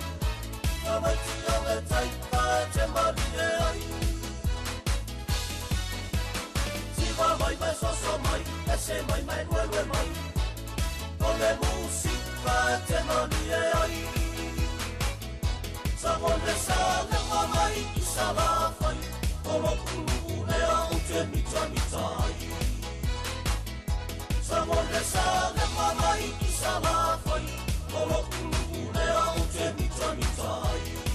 E: Tamaiti o le taita e te malie ai Siva mai mai soso mai Ese mai mai luelue mai O le musika e te malie ai Sa le sa lepa mai i sa lafai O lo kulu lea o te mita mita ai Sa le sa lepa mai i sa lafai O lo kulu lea o te mita mita ai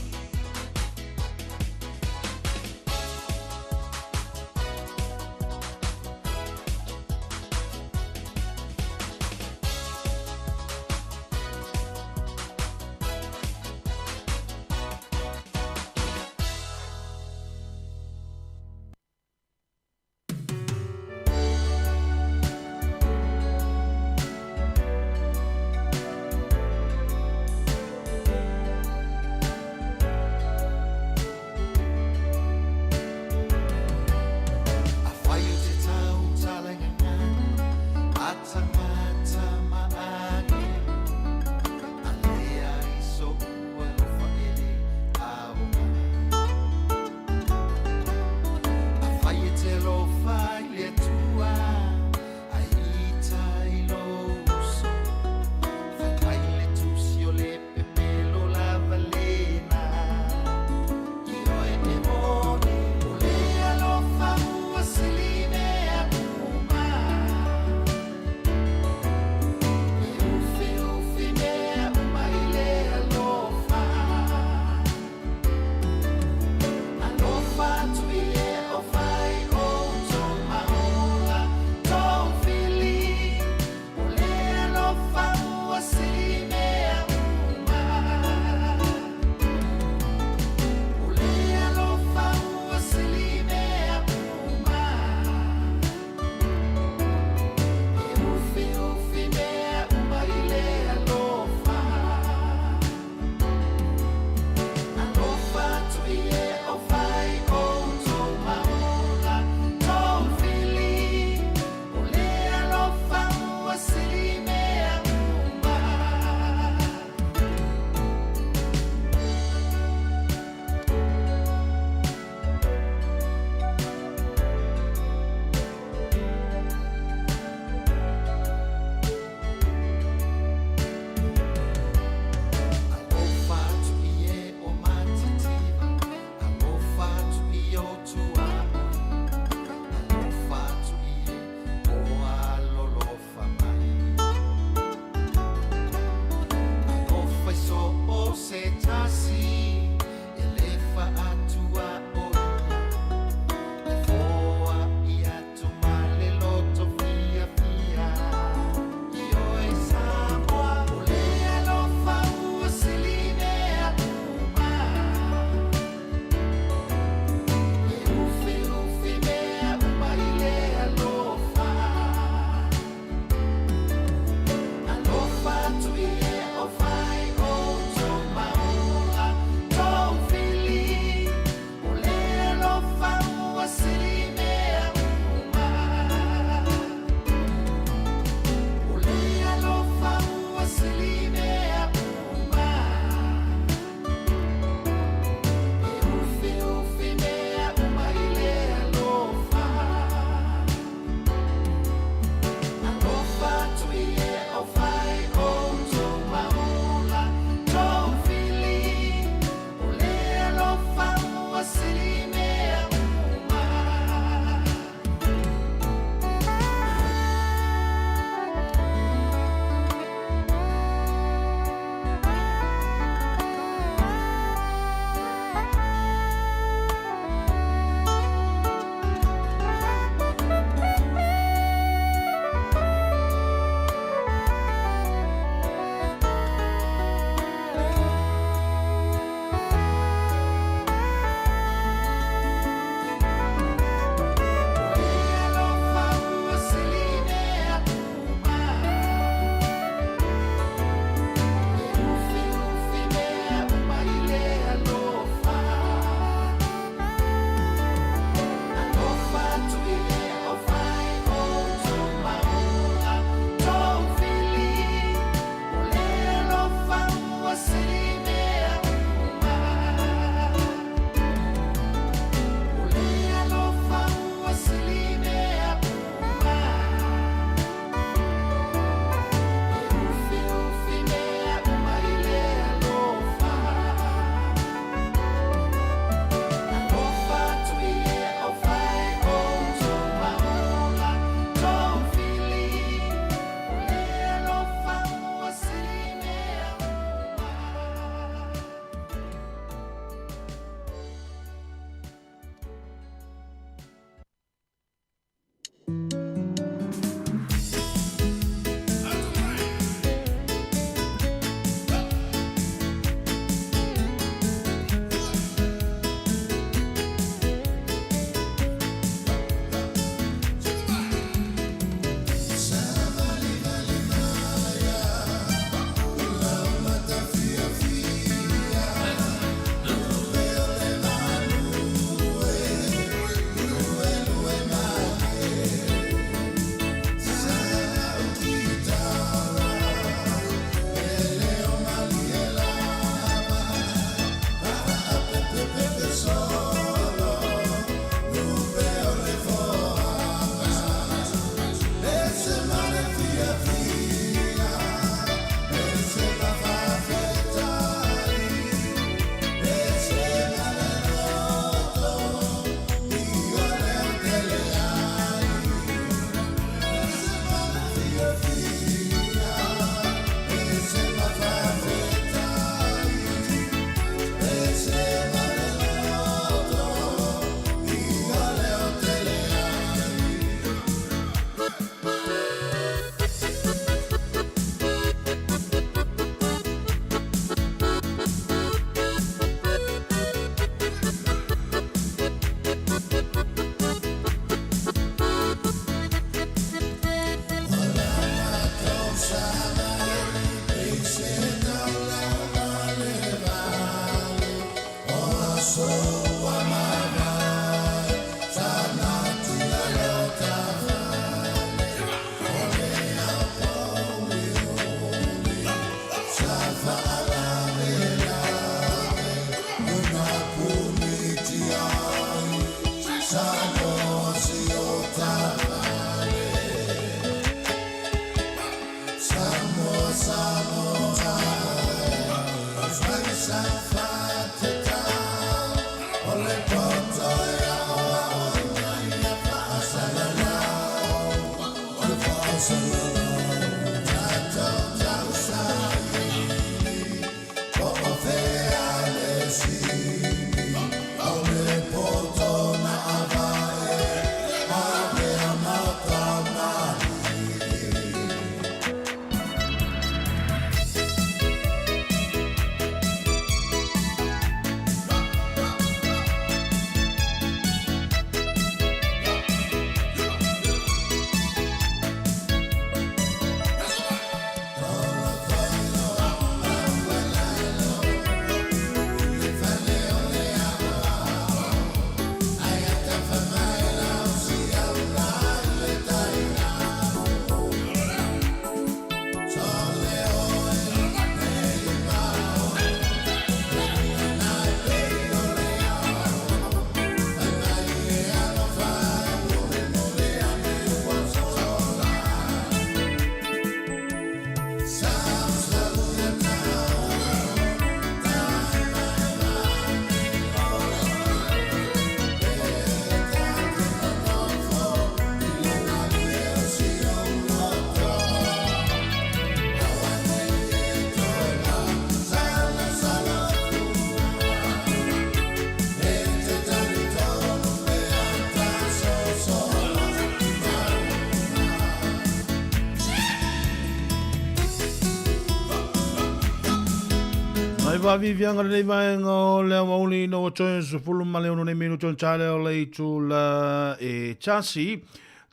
A: Mai faafiafiaga lenei vaega o le aoauli ina ua toe 16 nei minuto ona ta lea o le itula e tasi.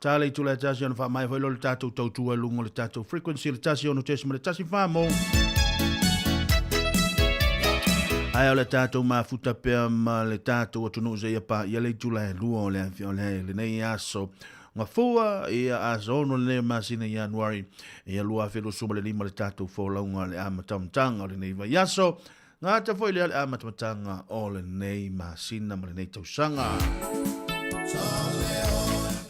A: Ta le itula e tasi ona faamaea foi lea o le tatou tautua i luga o le tatou frequency o le 106.1 mo. Ae o le tatou mafuta pea ma le tatou atunuu seia paia le itula e lua o le o le lenei aso. Gafua, ia aso 6 lenei o masina Ianuari, ia 2025 le tatou folauga o le amatamataga o lenei vaiaso. Gata foi lea le amatamataga o lenei masina ma lenei tausaga.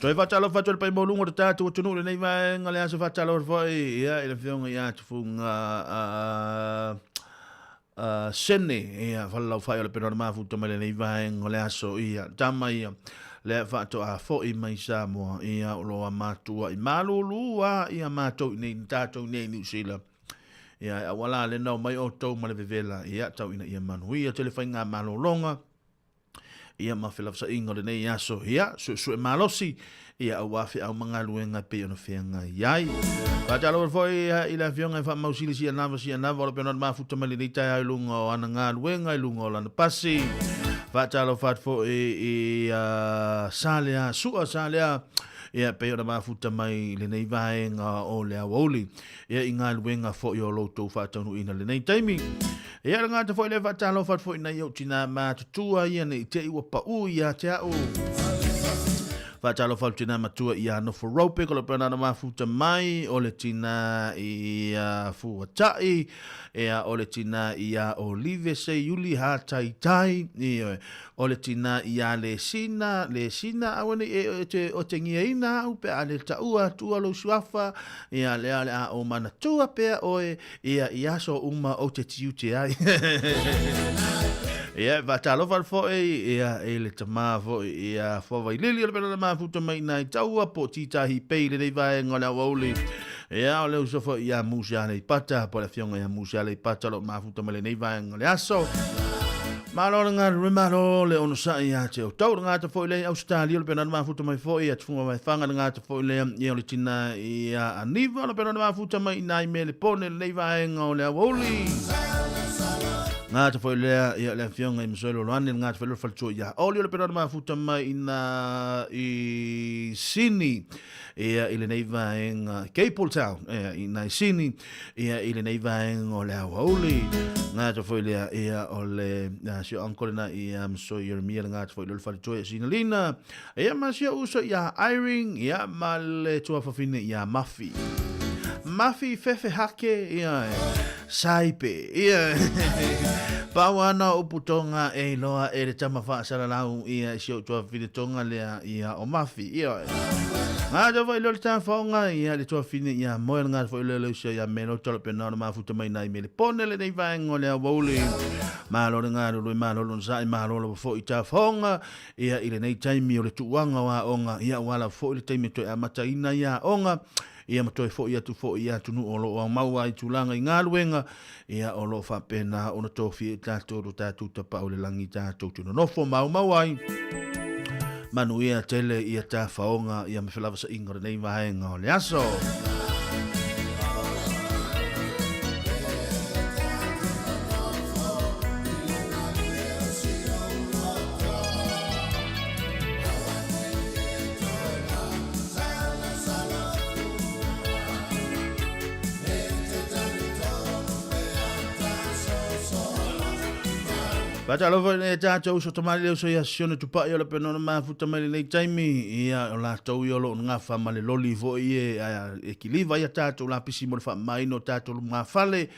A: Toe faatalofa atu i le pai maualuga o le tatou atunuu i lenei vaega le aso faatalofa foi ia i le afioga ia Tufuga Sene ia falelaufai o le pena o le mafuta mai lenei vaega o le aso ia tama ia lea faatoa foi mai Samoa ia o lo o matua i malulu a ia matou i nei tatou nei Niu Sila ia e auala le nao mai outou ma le vevela ia tau ina ia manuia tele faiga malologa ia ma felafosaiga o lenei aso, ia, suesue malosi, ia aua feau ma galuega e pei ona feagai ai. Faatalofa foi i le afioga i Faamausili Sianava Sianava o lo pena mafuta mai lenei taeao i luga o ana galuega i luga o lana pasi. Faatalofa atu foi i Salea Sua Salea ia pei ona mafuta mai i lenei vaega o le aoauli ia i galuega foi o lo outou faataunuuina i lenei taimi. Ia le gata foi lea faatalofa atu foi nai ou tina matutua ia nei te i ua pau ia te au. Faatalofa atu tina matua ia nofo rope ko le pena na mafuta mai o le tina ia fuatai ia o le tina ia Olive Seiuli Hataitai ia o le tina ia Lesina Lesina aua nei e te o te ngiaina au pe a le taua atua lou suafa ia lea le a o manatua pea oe Ia, i aso uma ou te tiute ai. Ia, faatalofa atu foi, ia, i le tama foi, ia, Fuavailili o le pena na mafuta mai nai taua po o Titahi Pei lenei vaega o le aoauli. Ia, o le uso foi ia Musa Aleipata, po o le afioga ia Musa Aleipata o lo o mafuta mai lenei vaega o le aso. Malo le galulue, malo le onosai ia te outou. Le gata foi lea i Ausetalia, o le pena na mafuta mai foi, ia Tufuga Vaefaga, le gata foi lea, ia o le tina ia Aniva, o le pena na mafuta mai i nai Melepone, lenei vaega o le aoauli. Gata foi lea, ia le afioga i Masoe Loloane, le gata foi lea o le faletua ia Oli, o le pena na mafuta mai i na i Sini, ia i lenei vaega Capletown, ia i nai Sini, ia i lenei vaega o le aoauli. Gata foi lea, ia o le si o uncle lena ia Masoe Ieremia, le gata foi lea o le faletua ia Sinalina, Ia ma si ou uso ia Irene, ia ma le tuafafine ia Mafi. Mafi fefe hake, ia e, saipe, ia e. Pau ana upu tonga e iloa e le tama faasalalau, ia i si ou tuafafine tonga lea, ia o Mafi, ia e. Ngā tau whai leo le tāwhaonga, ia le tuafafine ia moe, ngā tau whai leo le uso ia melo tolo pena o le mafuta mai nai mele pone le nei vaenga o le awauli. Malo le galulue, malo lona sa'i, malo lava foi tāwhaonga, Ia, i lenei taimi o le tuuaga o aoga, ia ua ala foi le taimi e toe amataina ai aoga, ia ma toe foi atu foi i atunuu o lo o maua ai tulaga i galuega, ia o lo o faapena ona tofia i tatou lo tatou Tapaau i le Lagi tatou te nonofo maumau ai. Manuia tele ia tafaoga ia ma felavasaiga o lenei vaega o le aso. Faatalofa i le tatou uso tamalii le uso ia Sione Tupai o le pena ona mafuta mai lenei taimi ia o latou ia o lo o gafa ma le loli foi e, e kiliva ia tatou lapisi mo le faamamaina o tatou lumafale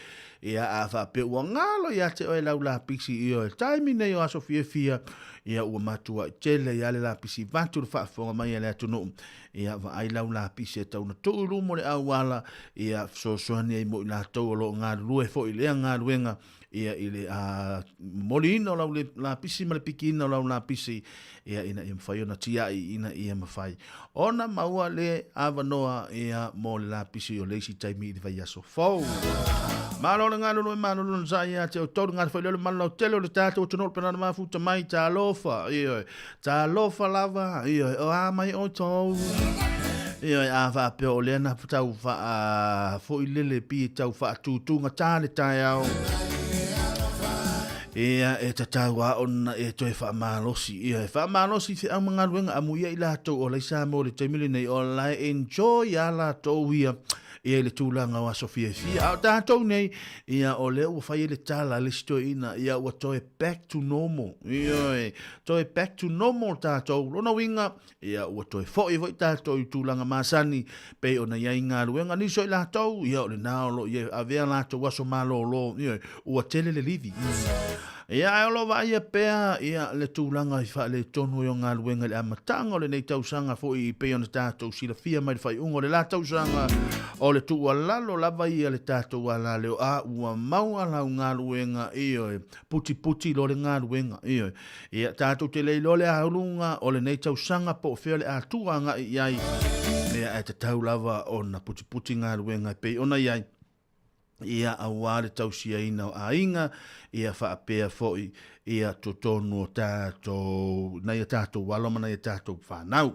A: Ia, a faapea ua galo ia te oe lau lapisi i oe taimi nei o aso fiafia, ia ua matuai tele ia le lapisi vatu le faafofoga mai a le atunuu. Ia, vaai lau lapisi e tau na tuu i luma o le auala, ia fesoasoani ai mo i latou o lo o galulue foi i lea galuega, ia i le momoliina o lau lapisi ma le pikiina o lau lapisi, ia ina ia mafai ona tiai ina ia mafai ona maua le avanoa ia mo le lapisi o le isi taimi i le vaiaso fou. Malo le galulue, malo le onosai ia te outou, le gata foi lea o le malu lautele o le tatou atunuu, le penana mafuta mai, talofa, ioe, talofa lava, ioe, o a mai outou. Ioe, a faapea o lea na tau faa foi lele pi tau faatutugata le taeao. Ia, e tatau lava ona e toe faamalosi. Ia, e faamalosi i feau ma galuega amuia i latou o la i Samoa i le taimi lenei, o la e enjoy lava latou ia, ia i le tulaga o aso fiafia. A o tatou nei, ia, o lea ua fai ai le tala a le isi toeaina, ia, ua toe back to normal. Ioe, toe back to normal tatou. Lona uiga, Ia, ua toe foi foi tatou i tulaga masani, pei ona i ai galuega. Nisi o i latou, ia, o lena o lo o i ai, avea latou aso malolo, ioe, ua tele le livi. Ia, ae o lo o vaaia pea, ia, le tulaga i faaletonu ai o galuega i le amataga o lenei tausaga foi, pei ona tatou silafia mai le faaiuga o le la tausaga, o le tuualalo lava ia le tatou alaleo, a ua maua lau galuega, ioe, putiputi loa le galuega, ioe. Ia, tatou te le iloa le auluga o lenei tausaga po o fea le atua agai i ai, ia, ae tatau lava ona putiputi galuega e pei ona i ai, ia, aua le tausiaina o aiga, ia faapea foi ia totonu o tatou, nai a tatou alo ma nai a tatou fanau.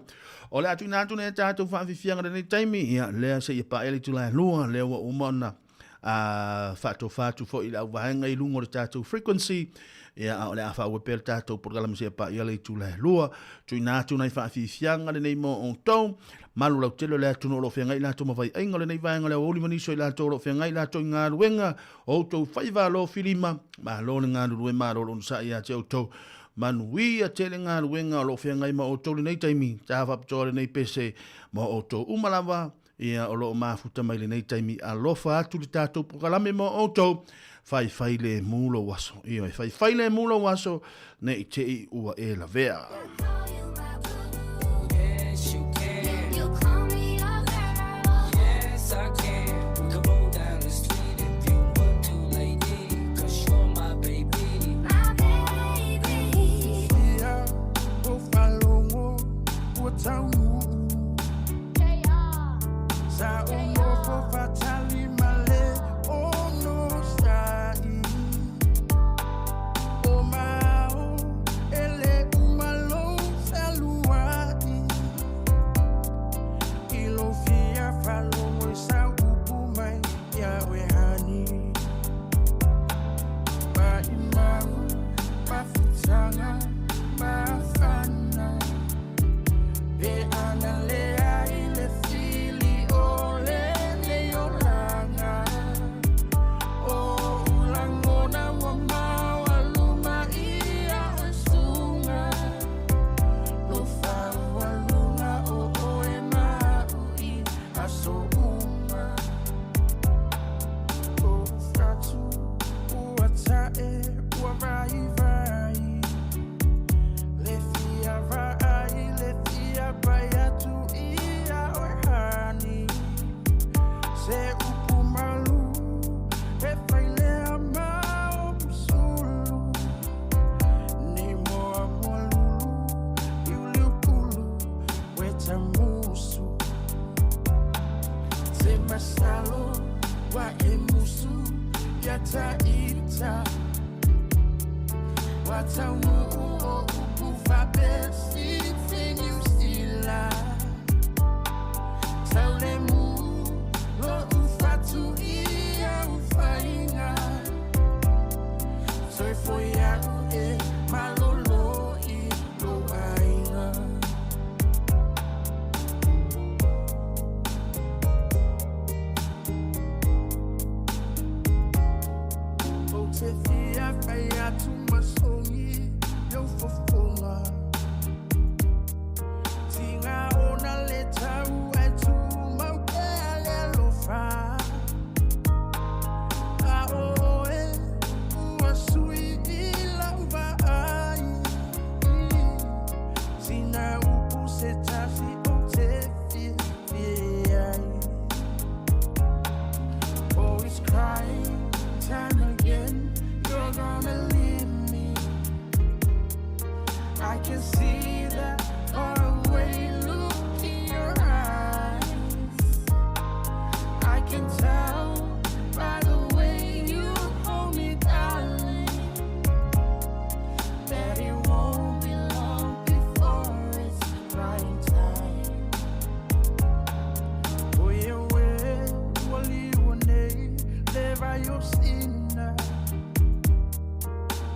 A: O le a tuuina atu nei a tatou faafiafiaga i lenei taimi, ia, lea seia paia le itula e 2, lea ua uma ona a faatofa atu foi i le auvaega i luga o le tatou frequency, ia, a o le a faaauau pea le tatou polokalame seia paia le itula e 2. Tuuina atu nai faafiafiaga lenei mo outou, malu lautele o le atunuu o lo o feagai latou ma vaiaiga o lenei vaega o le aoauli ma nisi o i latou o lo o feagai latou i galuega, o outou faiva alofilima, malo le galulue, malo le onosai ia te outou. Manuia tele galuega o lo o feagai ma outou lenei taimi, ta faapitoa lenei pese mo outou uma lava. Ia, o lo o mafuta mai lenei taimi, alofa atu le tatou polokalame mo outou, faifai lemu lou aso. Ioe, faifai lemu lou aso, ne i te i ua e lavea.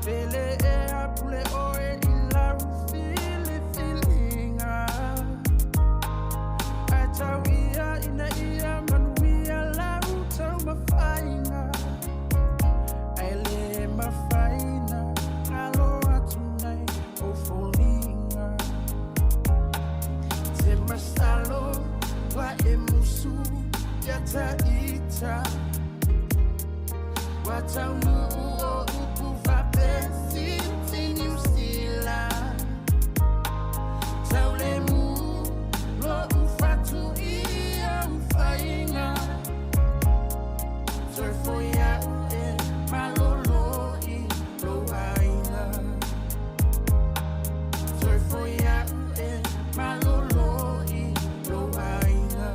S: Pele e a pule oe i lau filifiliga. Ae tau ia ina ia manuia lau taumafaiga. Ae lē mafaina galo atu nei ou foliga. Te masalo ua e musu ia taita. Ua taunuu o upu faapefiti Niu Sila. Taulemu lo'u fatu i au faiga. Toe foi a'u e malolo i lou aiga. Toe foi a'u e malolo i lou aiga.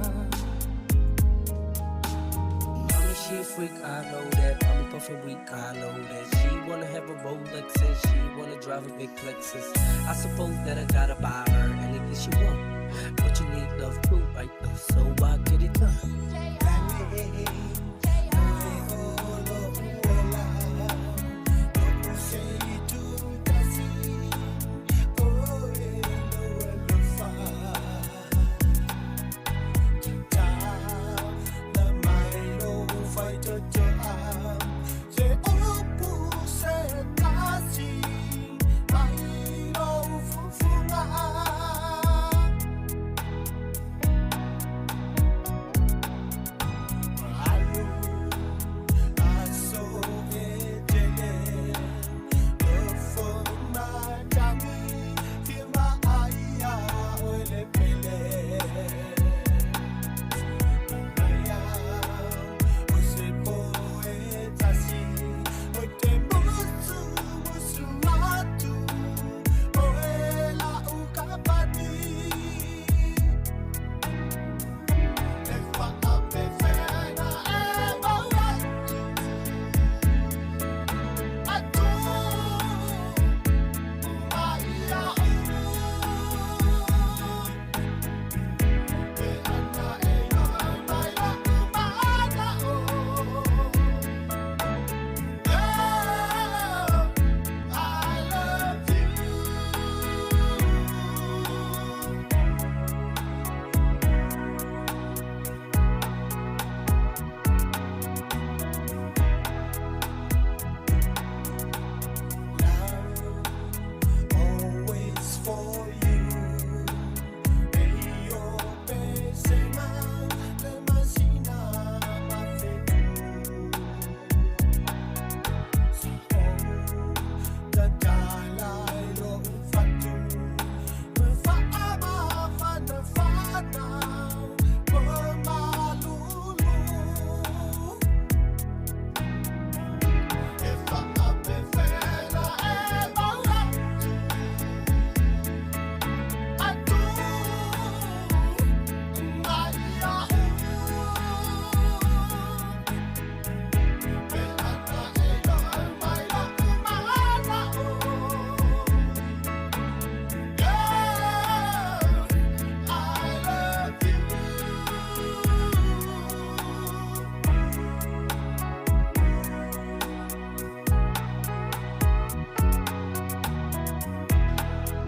T: Mommy, she a freak, I know that. Mommy puffin' weak, I know that. She wanna have a Rolex and she wanna drive a big Lexus. I suppose that I gotta buy her anything she want. But you need love too, right? So I get it done.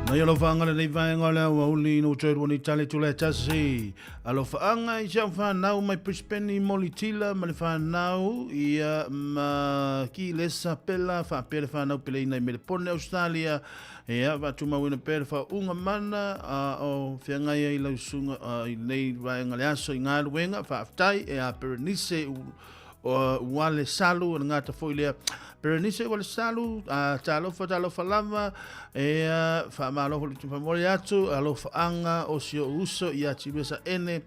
A: Mai alofaanga lenei vaega o le aoauli ina ua toe lua nei tale tula e tasi. Alofaanga i si au whanau mai Brisbane i Molitila ma le whanau ia ma ki lesa pela whaapea le whanau peleina i Melepone, Australia. Ia whaatumauina pea le whaunga mana a o whiangai ai lau sunga i nei vaega le aso i ngā whaaftai e a Berenice ua le salu o le gata foi lea. Berenice ua le salu, talofa talofa lava, e faamalo foi le tufaamoli atu, alofaaga o si o'u uso ia Tivesa ene,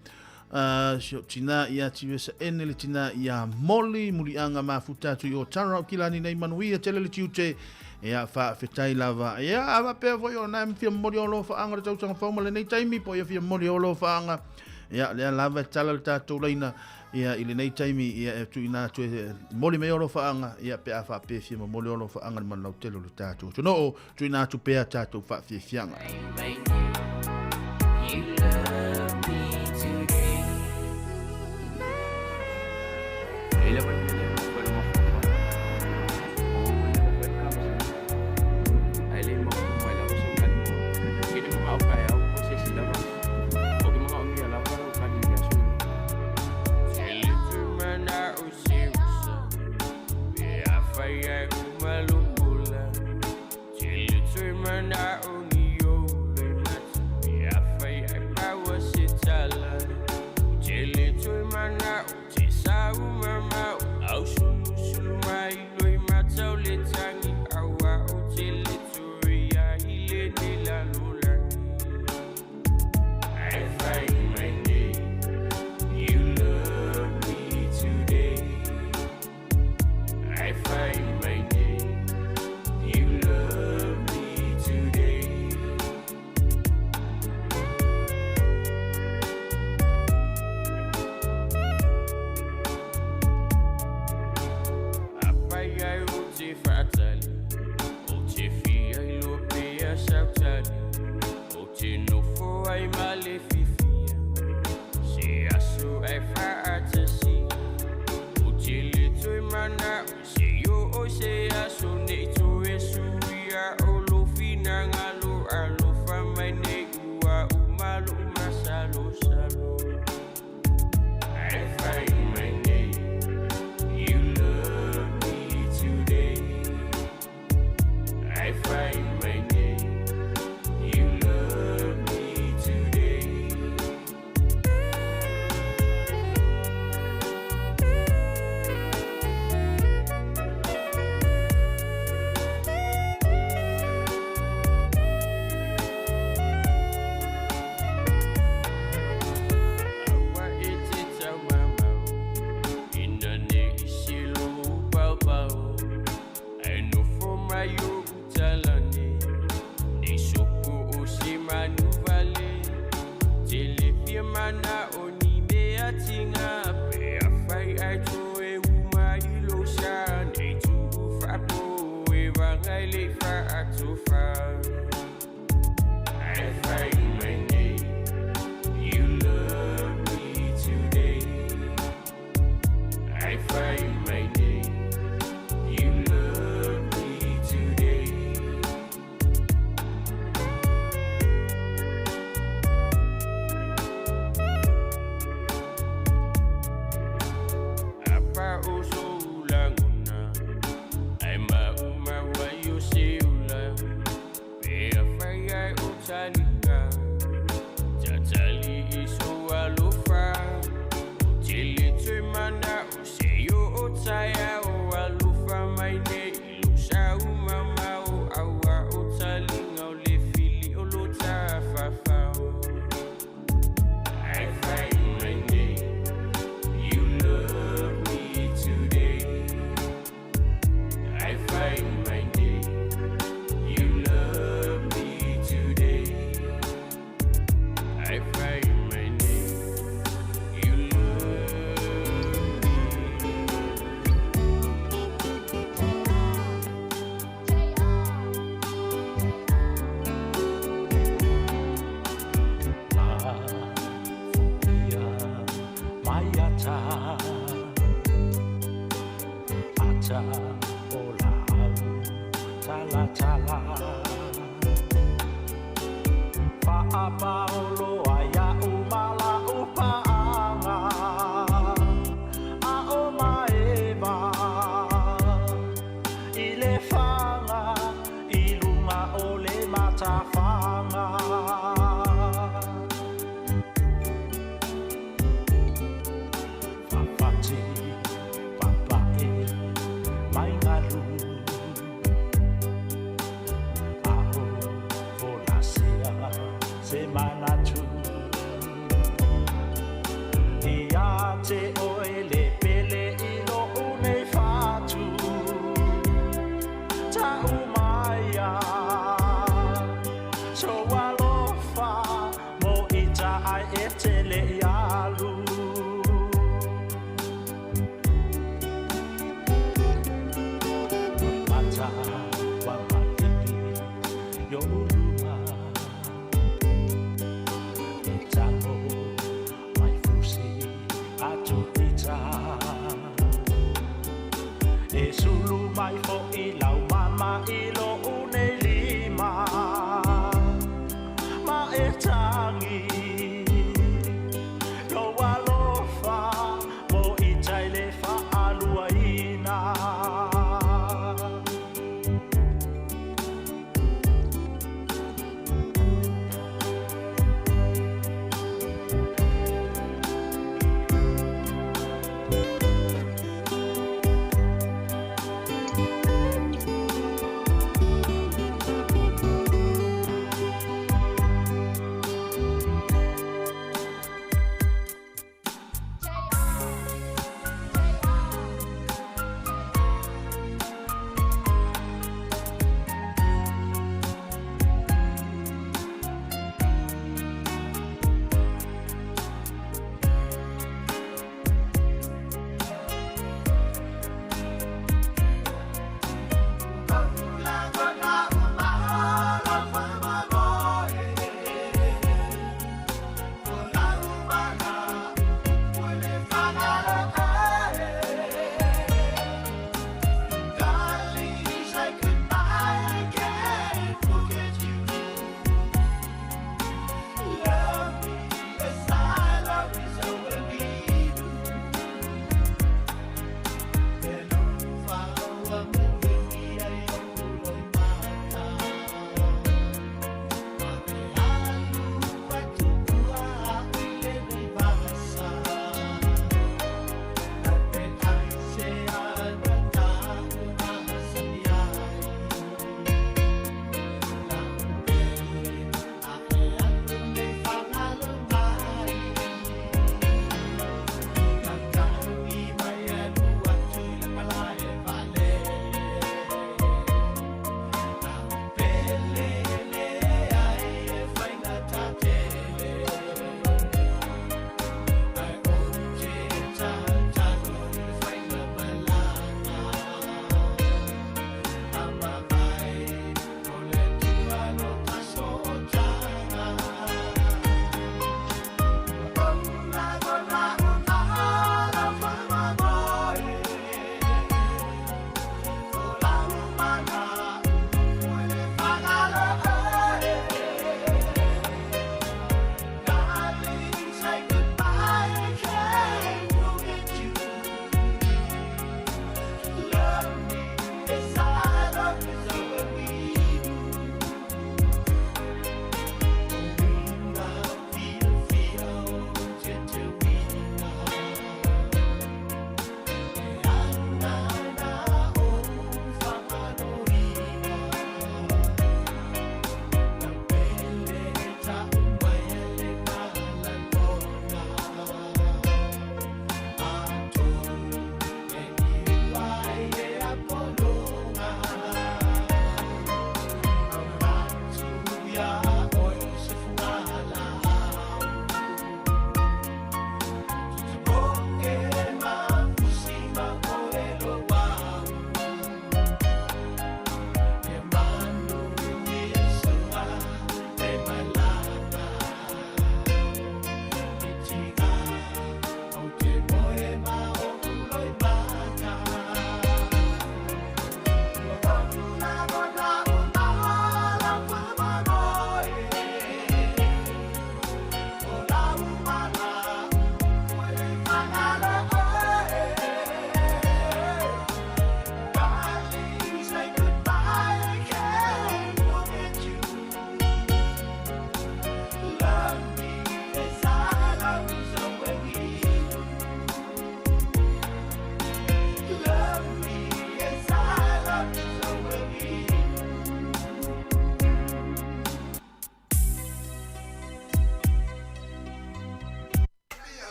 A: si o'u tinā ia Tivesa ene le tinā ia Moli, muliaga mafuta atu i o tara o kilani nei manuia tele le tiute, ia faafetai lava. Ia a faapea foi o na fia momoli o alofaaga o le tausaga fou ma lenei taimi, po ia fia momoli o alofaaga, ia lea lava e tala le tatou laina, ia i lenei taimi ia e tuuina atu e moli mai o alofaaga, ia pe a faapea fia momoli o alofaaga le manulautele o le tatou atunuu, tuuina atu pea tatou faafiafiaga.
S: You love me today.
U: E lava le mea lea e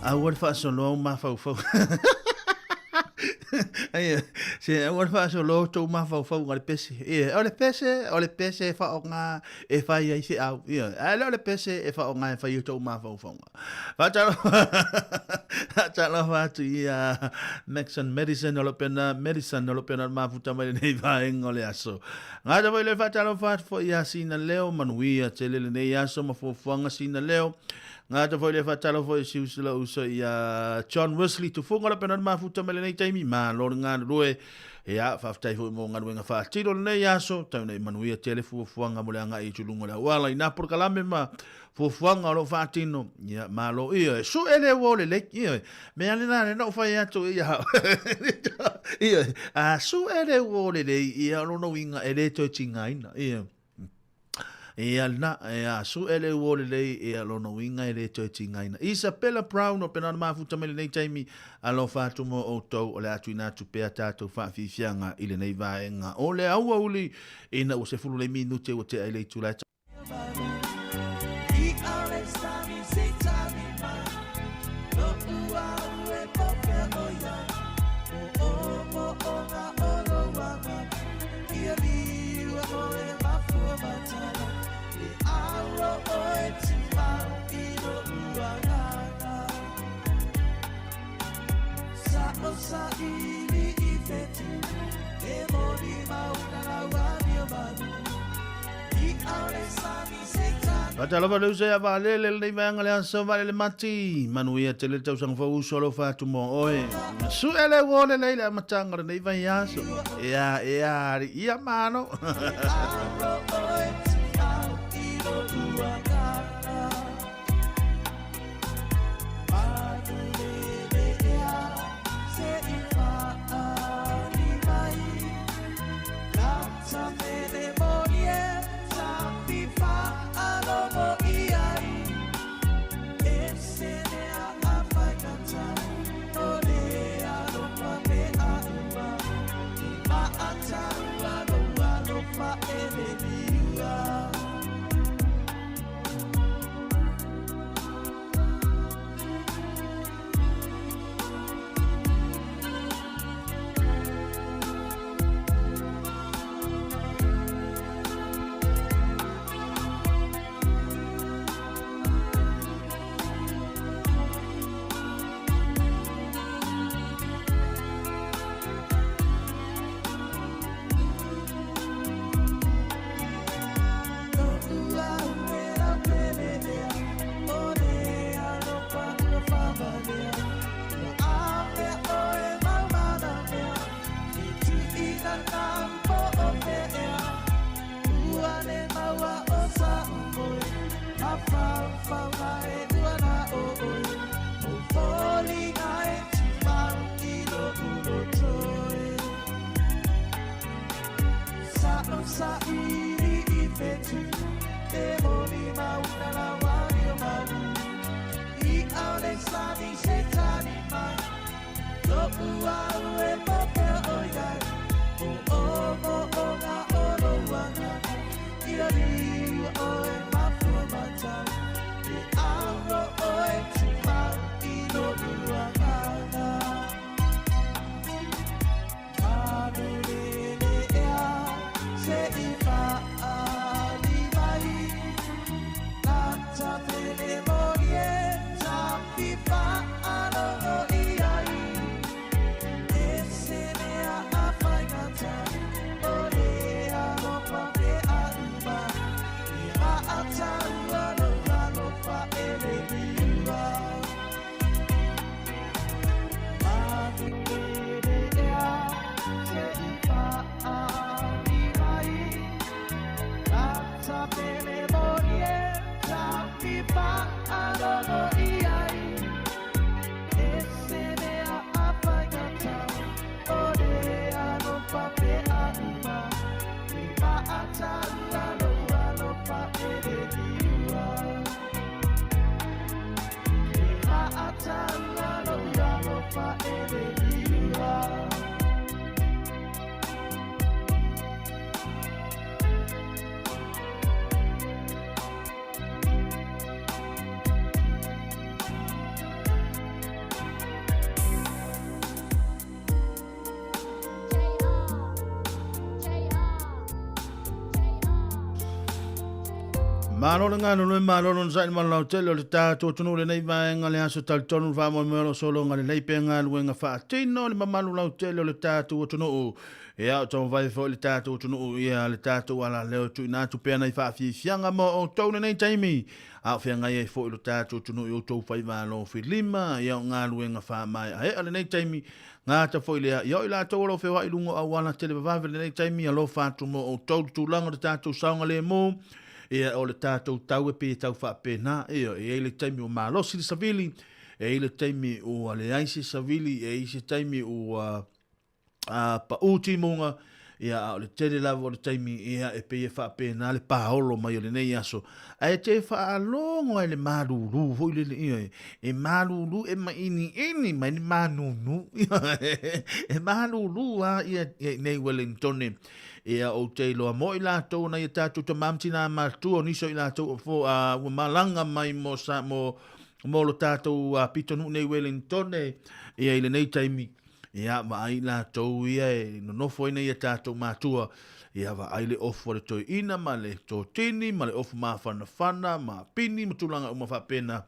A: Aua le faasoloa ou mafaufau. Ai, se aua le faasoloa outou mafaufauga i le pese. Ia, o le pese, o le pese e faaaoga e fai ai feau. Ia, ae le o le pese e faaaoga e fai ai outou mafaufauga. Faatalofa, faatalofa atu i a Maxon Madison o lo pena, Madison o lo pena mafuta mai lenei vaega o le aso. Gata foi le faatalofa atu foi ia Sina Leo, manuia tele lenei aso ma fuafuaga Sina Leo. Gata foi le faatalofa foi si uso la uso ia John Wesley Tufunga la pena mafuta mai lenei taimi, malo le galulue. Ia, faafetai foi mo galuega faatino lenei aso, tau nei manuia tele fuafuaga mo le agai i tuluga o le auala i nā polokalame ma fuafuaga o lo o faatino, ia, malo, ioe, suʻe le uo lelei, ioe, mea lena lea na ou fai atu ia, ioe, a suʻe le uo lelei, ia, o lona uiga e le toe tigaina, ioe. Ia lena, ia, suʻe le uo lelei, ia, lona uiga e le toe tigaina. Isabella Brown o pena na mafuta mai lenei taimi, alofa atu mo outou, o le a tuuina atu pea tatou faafiafiaga i lenei vaega o le aoauli, ina ua 10 lei minute ua tea i le itula e Faatalofa le uso ia Vaalele lenei vaega le aso Vaalele Mati. Manuia tele le tausaga fou uso alofa atu mo oe. Suʻe le uo lelei le amataga o lenei vaiaso. Ea, ea, ia malo. Malo le galulue, malo le onosai i le malolautele o le tatou atunuu i lenei vaega le aso talitonu le faamoemoe o lo o sologa lelei pea galuega faatino le mamalu lautele o le tatou atunuu. Ia o taumafai foi le tatou atunuu ia le tatou alaleo e tuuina atu pea nai faafiafiaga mo outou lenei taimi a o feagai ai foi lo tatou atunuu i outou faiva alofilima ia o galuega faamaeaea lenei taimi Gata foi lea, ia o i latou o lo o feoai i luga o auala televavave i lenei taimi, alofa atu mo outou le tulaga o le tatou saogalemu, ia o le tatou tau e pei e tau faapena, ia e i ai le taimi ua malosi le savili, e i ai le taimi ua leai se savili, e i ai se taimi ua pau timuga, ia a o le tele lava o le taimi, ia e pei e faapena le paolo mai o lenei aso. Ae te faalogo ai le malulu foi lele, ia e malulu e mainiini mai le manunu, ia e malulu lava ia i nei Wellingtone. Ia ou te iloa mo i latou nai a tatou tama ma tina matua, o nisi o i latou ua malaga mai mo sa mo mo lo tatou pitonuu nei Wellingtone, ia i lenei taimi. Ia, vaai latou ia e nonofo ai nei a tatou matua, ia vaai le ofu a le toeaina ma le totini ma le ofu mafanafana ma pini ma tulaga uma faapena.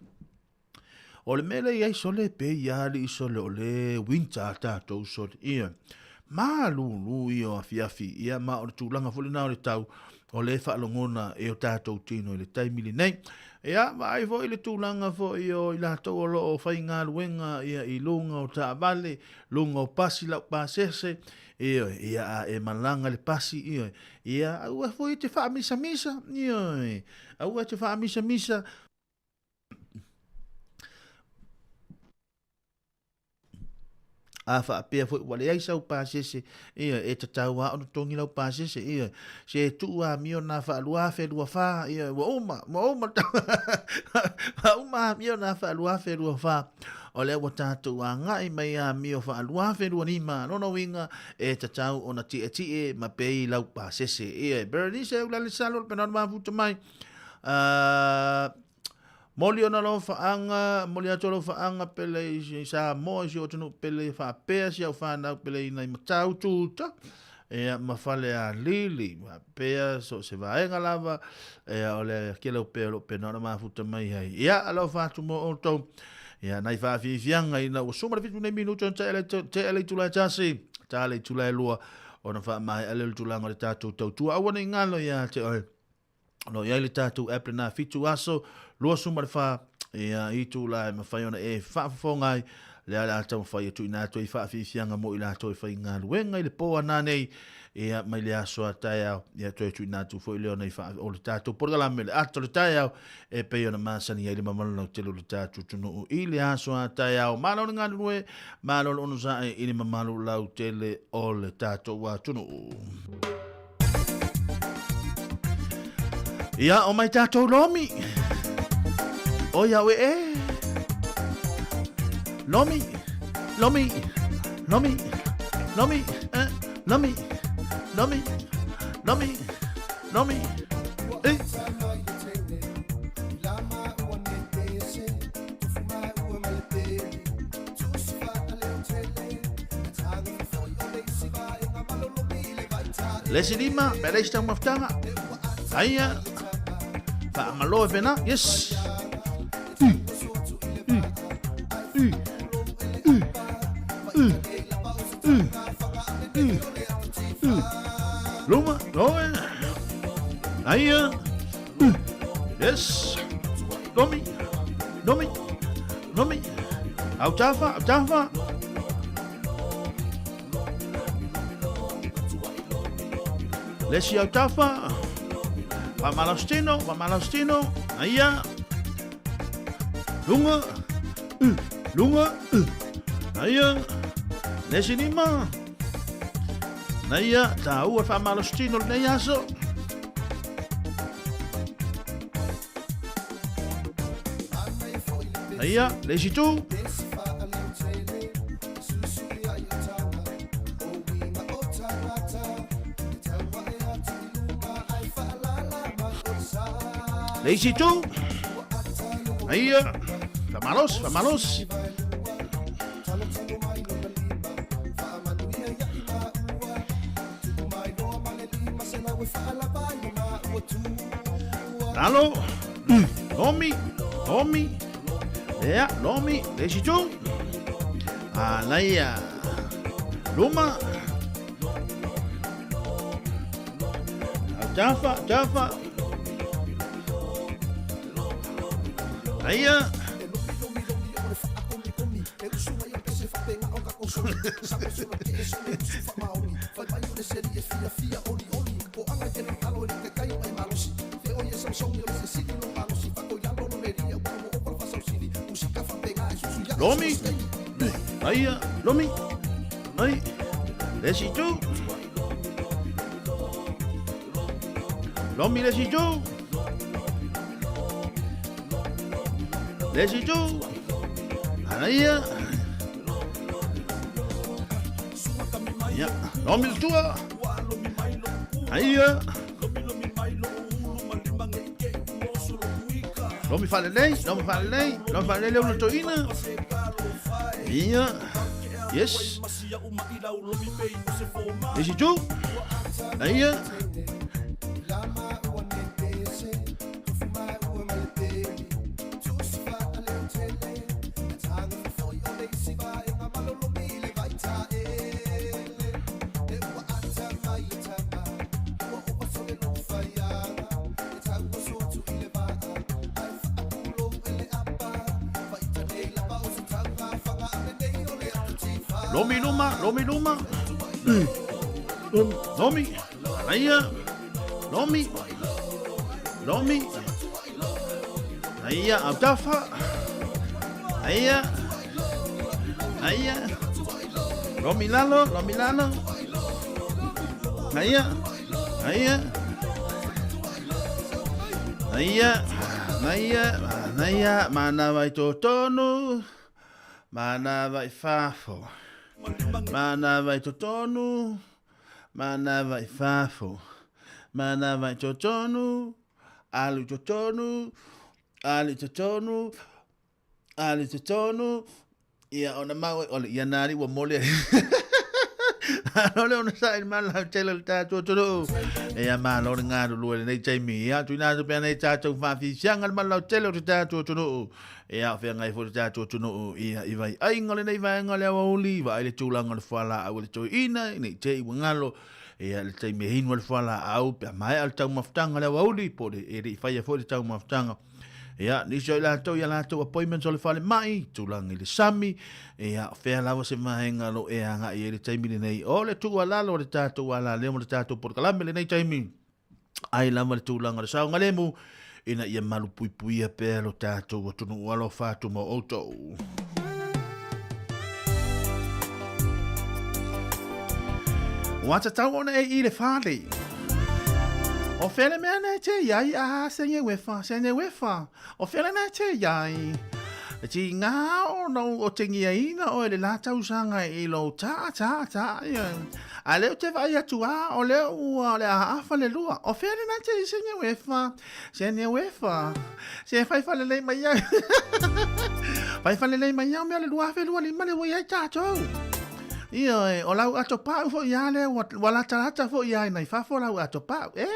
A: O le mea lea i ai sole pe ia alii sole o le winter a tatou sole. Ia, malulu ia o afiafi, ia ma o le tulaga foi lena o le tau, o lea e faalogona e o tatou tino i le taimi lenei. Ia, vaai foi le tulaga foi o i latou o lo o faigaluega ia, i luga o taavale, luga o pasi laupasese, ioe, ia a e malaga le pasi, ioe, ia aua foi e te faamisamisa, ioe, aua e te faamisamisa. A faapea foi ua leai sau pasese, ia, e tatau lava ona totogi lau pasese, ia, se tuu amio na faalua afe lua fa, ia, ua uma, ua uma, ua uma amio na 2024. O lea ua tatou agai mai amio 2025, lona uiga, e tatau ona tietie ma pei lau pasese. Ia, Berenice Ulalesalo, le pena o le mafuta mai. Moli ona alofaaga, moli atu alofaaga pele i Samoa i si ou atunuu pele faapea si au fanau pele ina i Matautu uta ia ma Falealili faapea so o se vaega lava ia o le kele o pea o lo o pena ona mafuta mai ai. Ia alofa atu mo outou. Ia nai faafiafiaga ina ua suma le 7 nei minuti ona tea le itula e tasi, ta le itula e lua ona faamaea lea o le tulaga o le tatou tautua. Aua ne i galo ia te oe. O lo o i ai le tatou app lena 7 aso, 24 ia, itula e mafai ona e faafofoga ai, lea o le a taumafai e tuuina atu ai faafiafiaga mo i latou e faigaluega i le po a nanei, ia, mai le aso a taeao, ia, toe tuuina atu foi lea o nei faa, o le tatou polokalame le ata o le taeao, e pei ona masani ai le mamalu lautele o le tatou atunuu i le aso a taeao. Malo le galulue, malo le onosai i le mamalu lautele o le tatou atunuu. Ia, o mai tātou lomi. O ia oe e. Lomi, lomi, lomi, lomi, eh, lomi, lomi, lomi, lomi. Eh. Le isi lima, pe le isi taumafataga. Aia, faamalo e pena, yes. U, u, u, u, u, u, u, u. Luma, loe. Aia, u, yes. Lomi, lomi, lomi. Autafa, autafa. Le isi autafa. Faamalositino, faamalositino. Aia. Luga. Luga. Aia. Le isi lima. Naia, taua faamalositino lenei aso. Aia, le isi tu. Le isi tu. Aia, faamalosi, faamalosi. Lalo. Lomi. Lomi. Lea, lomi. Le isi itu. Manaia. Luma. Tafa, tafa. Aia. Lomi. Aia, lomi. Ai. Le isi itu. Lomi le isi itu. Le isi itu. Aia. Ia, lomi le tua. Aia. Lomi faalelei, lomi faalelei, lomi faalelei le una toeaina. Ia. Yes. Le isi itu. Aia. Lomi luma, lomi luma. Lomi. Aia. Lomi. Lomi. Aia, autafa. Aia. Aia. Lomi lalo, lomi lalo. Aia. Aia. Aia. Aia. Aia. Manawa i totonu. Manawa i fafo. Manawa i totonu. Manawa i fafo. Manawa i totonu. Alu i totonu. Alu i totonu. Alu i totonu. Ia ona mau o le ia nari ua mole. Malo le onosai i le malalautele o le tatou atunuu. Ia malo le galulue i lenei taimi. Ia tuuina atu pea nei tatou faafifiaga le malalautele o le tatou atunuu. Ia o feagai foi le tatou atunuu ia i vaiaiga o lenei vaega o le aoauli, vaai le tulaga o le fualaau a le toeaina ne i te i ua galo ia le taimi e inu ai le fualaau pe a maea le taumafataga o le aoauli po o le e le i faia foi le taumafataga. Ia, nisi o i latou i a latou appointments o le falemai, tulaga i le sami, ia, o fea lava se vaega o lo o e agai ai i le taimi lenei. O le tuualalo a le tatou alaleo ma le tatou polokalame i lenei taimi, ai lava le tulaga o le saogalemu, ina ia malupuipuia pea lo tatou atunuu alofa atu mo outou. Ua tatau ona e i le fale. O fea le mea na e te iai a senge wefa, senge wefa. O fea le na e te iai. Ti ngā o no o te ngia ina o le la tausaga i lo ta ta ta ia. A leo te vai atu a o leo ua o le a afa le lua. O fea le na te i senge wefa, senge wefa. Se fai fale lei mai ai. Fai fale lei mai au mea le 2025 le ua iai tatou. Ioe, o lau ato pau foi ia lea ua, ua latalata foi ia i fafo lau ato pau. E.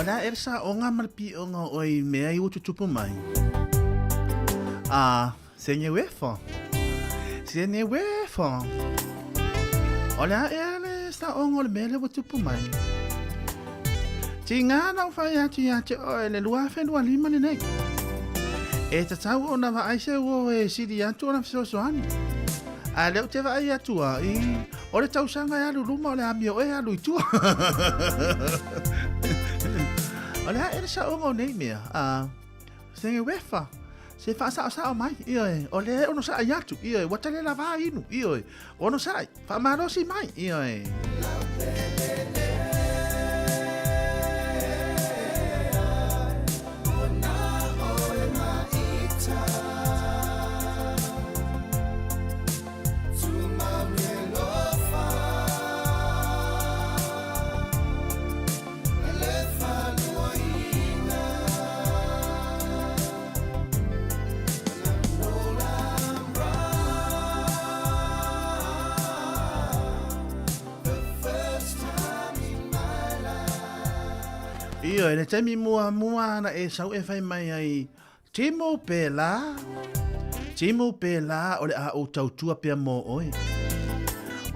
A: O le a e le saoga ma le pioga o oe i mea i ua tutupu mai. A, se neuefo. Se neuefo. O le a ea le saoga o le mea lea ua tupu mai. Tigā na ou fai atu ia te oe le 2025 lenei. E tatau ona vaai se uo e sili atu ona fesoasoani. A lea ou te vaai atu a i o le tausaga e alu luma o le amio oe e alu i tua. O le a e le saoga o nei mea. A, se uefa, se faasaosao mai, ioe, o lea e onosai atu, ioe, ua tale lava inu, ioe, onosai, faamalosi mai, ioe. Ioe, le taimi muamua ana e sau e fai mai ai, Timu pēlā, timu pēlā o le a ou tautua pea mō oe.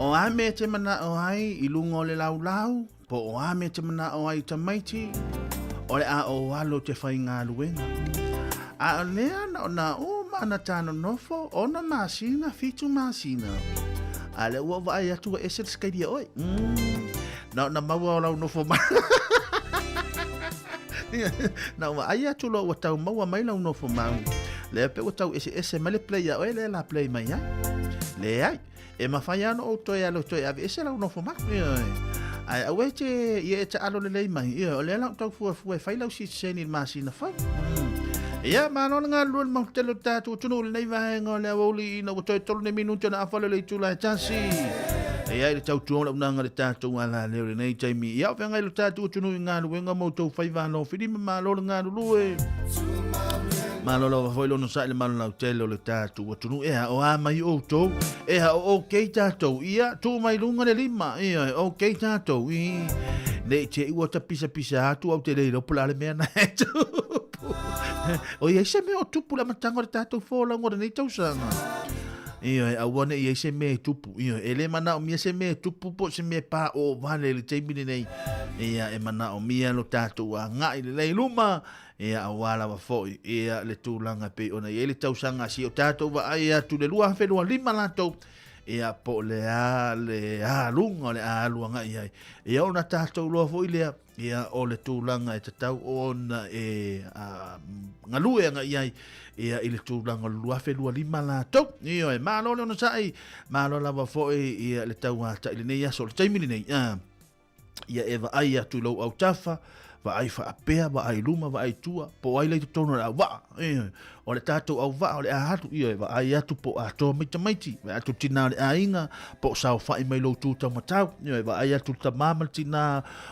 A: O a mea te manao ai i lunga o le laulau, po o a mea te manao ai i tamaiti, o le a ou alo te whaingaluenga. A o lea na o nā uma ana tānonofo, 6 masina, 7 masina. A lea ua vaai atu ua ese le skaidia oe. Na o na maua o lau nofo mai. Na ua ai atu loa ua tau maua mai lau nofo mau. Lea pe ua tau eseese mai le play a oe lea la play mai ai. Leai. E mawhai ano ou toe alo toe ave ese lau nofo mau. Ioe. Ai aua e te ia e taalo lelei mai. Ioe, o lea la ou tau fuafua e fai lau sitiseni i le masina fou. Ia, malo le galulue le mahu tele o le tatou atunuu i lenei vaega o le aoauli ina ua toe 3 nei minute ona afale o le itula e tasi. Ia, i le tautua o le auaunaga i le tatou alaleo i lenei taimi. Ia, o feagai lo tatou atunuu i galuega ma outou faiva alofilima, malo le galulue. Malo lava foi le onosai i le malo lautele o le tatou atunuu. Ea, o a mai outou? Ea, o okay tatou. Ia, tuu mai luga le lima. Ia, okay tatou. I, ne i te i ua tapisapisa atu au te le iloa po o le a le mea na e tupu. O i ai se mea o tupu i le amataga o le tatou folauga o lenei tausaga. Ioe, aua ne i ai se mea e tupu. Ioe, e le manaomia se mea e tupu po o se mea e paoo vale i le taimi lenei. Ia, e manaomia lo tatou agai lelei i luma, ia, aua lava foi, ia, le tulaga e pei ona i ai le tausaga si o tatou vaai atu i le 2025 latou, ia, po o le a le aluga o le a alu agai ai. Ia, ona tatou iloa foi lea, Ia, o le tulaga e tatau ona e galue agai i ai, ia, i le tulaga o le 2025 latou. Ioe, malo le onosai, malo lava foi ia le tauata'i i lenei aso. O le taimi lenei, a, ia e vaai atu i lou autafa, vaai faapea, vaai luma, vaai tua, po o ai la i totonu o le auvaa. Ioe, o le tatou auvaa o le a alu, ioe, vaai atu po o atoa mai tamaiti, vaai atu le tinā o le aiga, po o saofai mai lou tu taumatau, ioe, vaai atu le tamā ma le tinā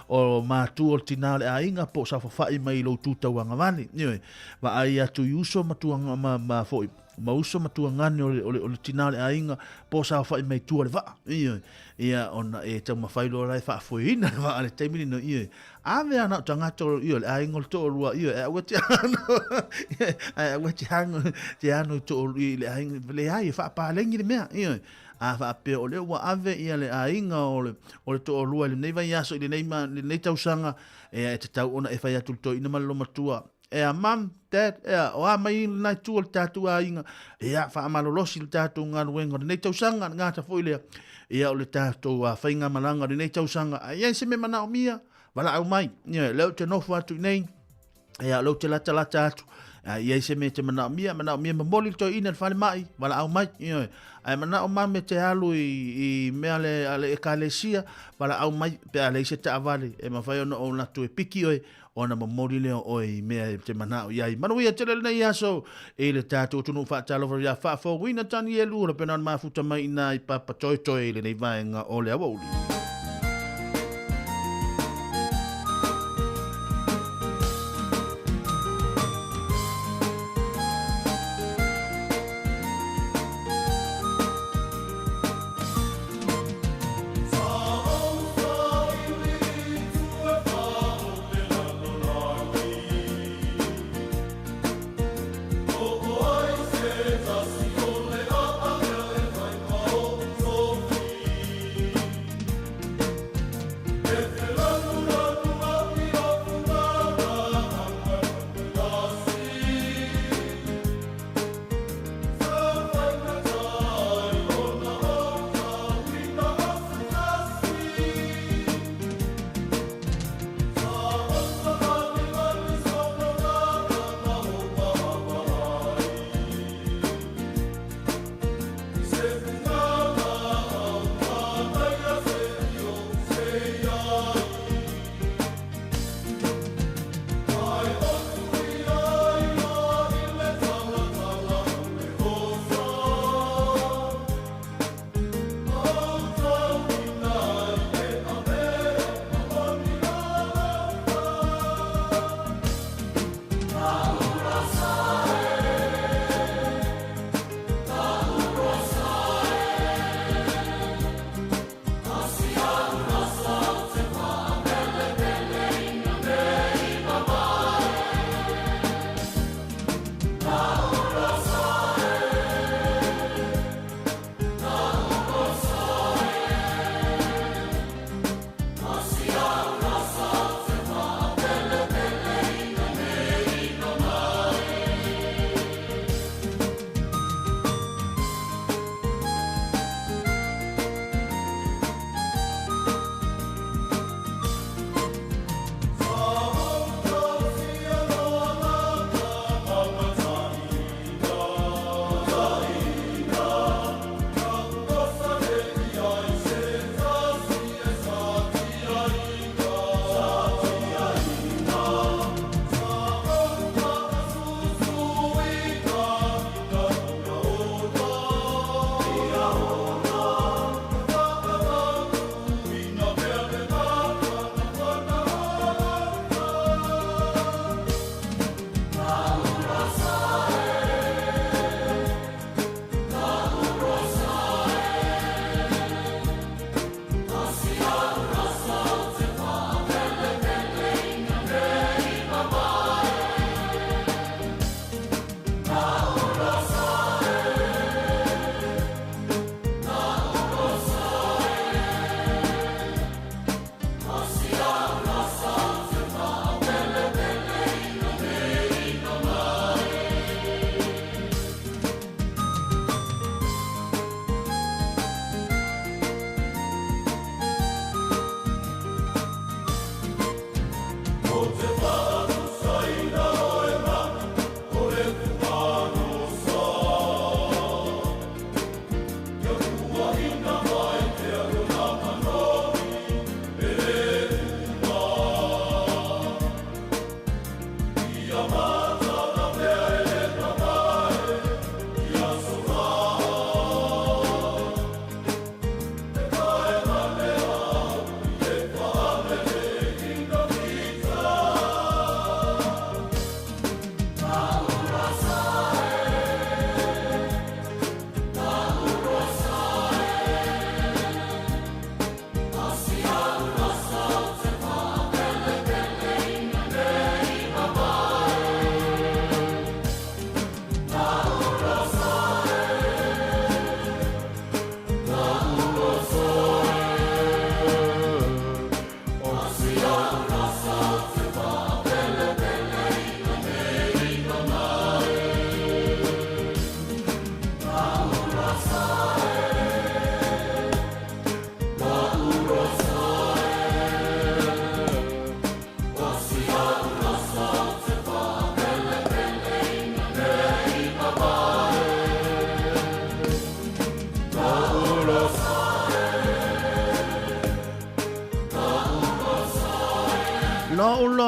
A: o matua o le tinā o le aiga, po o saofafai mai lou tu tauagavale, ioe, vaai atu i uso ma tuaga, ma, ma foi, ma uso ma tuagane o le, o le, o le tinā o le aiga, po o saofai mai tua o le vaa, ioe, ia, ona e taumafai loa la e faafoeina le vaa i le taimi lenei, ioe. Ave ana o tagata o ioe, le aiga o le toalua, ioe, ae aua te ano, ae aua te ano, te ano i to i le aiga, leai, e faapaleni le mea, ioe. A faapea o lea ua ave ia le aiga o le, o le toalua i lenei vaiaso, i lenei, ma, lenei tausaga, ea, e tatau ona e fai atu le toeaina ma le lomatua, ea, mum, dad, ea, o a mai lena itu o le tatou aiga, ea, faamalolosi le tatou galuega o lenei tausaga, le gata foi lea, ia o le tatou faigamalaga o lenei tausaga, a i ai se mea manaomia, valaau mai, ia, lea ou te nofo atu i nei, ia, lea ou te latalata atu, a i ai se mea e te manaomia, manaomia momoli le toeaina i le falemai, valaau mai, ioe, ae manao mame te alu i, i mea le, a le ekalesia, valaau mai, pe a leai se taavale, e mafai ona ou alu atu e piki oe, ona momoli lea o oe i mea e te manao i ai. Manuia tele lenei aso i le tatou atunuu faatalofa ia faafouina Tanielu o le pena o le mafuta mai ina i Papatoetoe i lenei vaega o le aoauli.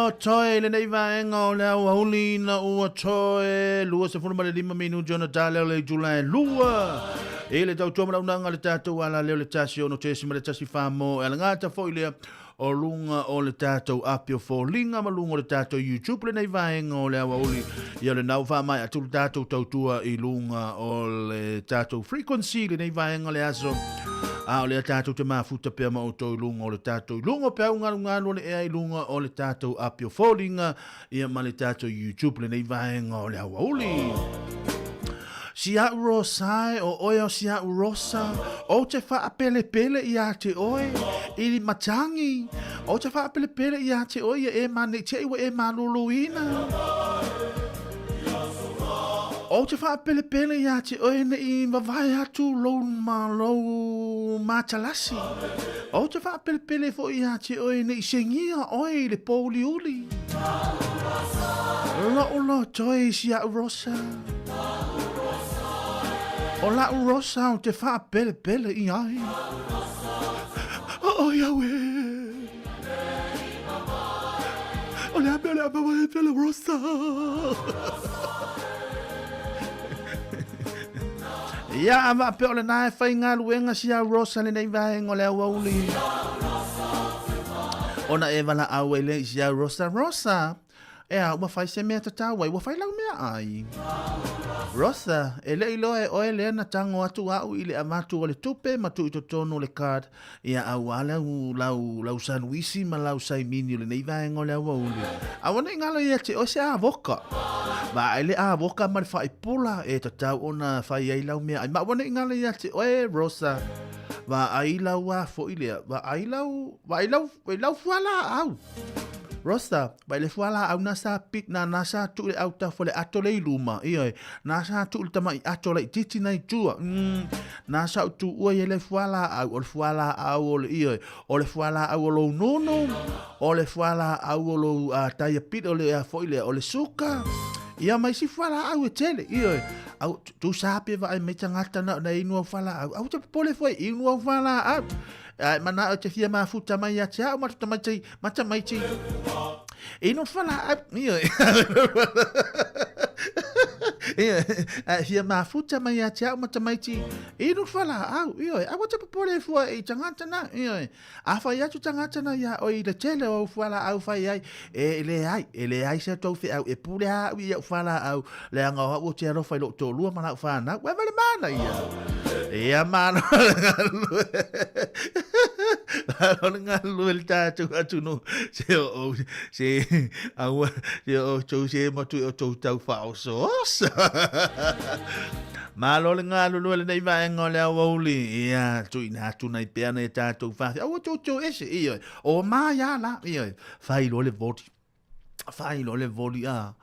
A: loto e lenei vaega o le aoauli ina ua toe 25 minuti ona tala o le itula e 2 i le tautua malaunaga le tatou alaleo le 1.14 mo e alagata foi lea o luga o le tatou api o foliga ma luga o le tatou YouTube lenei vaega o le aoauli. Ia o lenau faamaea atu le tatou tautua i luga o le tatou frequency lenei vaega o le aso. A o lea tatou te mafuta pea ma outou i luga o le tatou i luga o peau galugalu o le ea i luga o le tatou api o foliga ia ma le tatou YouTube lenei vaega o le aoauli. Si a'u Rosa e, o oe o si a'u Rosa, ou te faapelepele iā te oe, i li matagi, ou te faapelepele iā te oe ia e ma nei te ua e maluluina. Ou te faapelepele iā te oe nei vavae atu lou ma lou matalasi. Ou te faapelepele foi iā te oe nei segia oe i le pōuliuli. Lo'u loto e si a'u Rosa. O la'u Rosa ou te faapelepele i ai. O au e. O le a mea o le a maua e pele Rosa. Ia a faapea o lena e faigaluega si au Rosa lenei vaega o le aoauli. Ona e valaau ai lea i si au Rosa, Rosa, Ea, ua fai se mea tatau ai, ua fai lau mea ai. Rosa, e le iloa e oe lea na tago atu au i le avatu o le tupe ma tuu i totonu o le card, ia auā lau, lau, lau sanuisi ma lau saimini o lenei vaega o le aoauli. Aua ne i galo ia te oe se avoka. Vaai le avoka ma le faipula e tatau ona fai ai lau mea ai. Ma aua ne i galo ia te oe, Rosa. Vaai lau a foi lea, vaai lau, vaai lau, vaai lau fualaau. Rosa, vai le fualaau na sa pit na na sa tuu le autafa le ato le i luma, ioe, na sa tuu le tama'i ato laitiiti na i tua, mm, na sa ou tuua i ai le fualaau, o le fualaau o le, ioe, o le fualaau o lou nunu, o le fualaau o lou uh, taiapili, o le a foi lea, o le suka, ia ma isi fualaau e tele, ioe, au, tusa pe vaai mai tagata na, na inu au fualaau, aua te popole foi, inu au fualaau, Ae manao te fia mafuta mai ia te au ma tamaiti, ma tamaiti. Inu whala au, io. Io, ae fia mafuta mai ia te au ma tamaiti. Inu whala au, io. Aua te popole fua i tangata na, io. A whai atu tangata na ia oi le tele o whala au whai ai, e le ai, e le ai se tau wheau, e pule a au i au whala au, le anga o au o te alofa i lou toalua ma lau whanau, ua vale mana ia. Ia malo le galulue. Malo le galulue le tātou atunuu. Se o o se aua se o tou se matu o tou tau whaososa. Malo le galulue lenei vaega o le aoauli. Ia, tuuina atu nai pea nei tātou whawhi. Aua tou tou ese, ia. O mā ia la, ia. Whai loa le voli. Whai loa le voli a.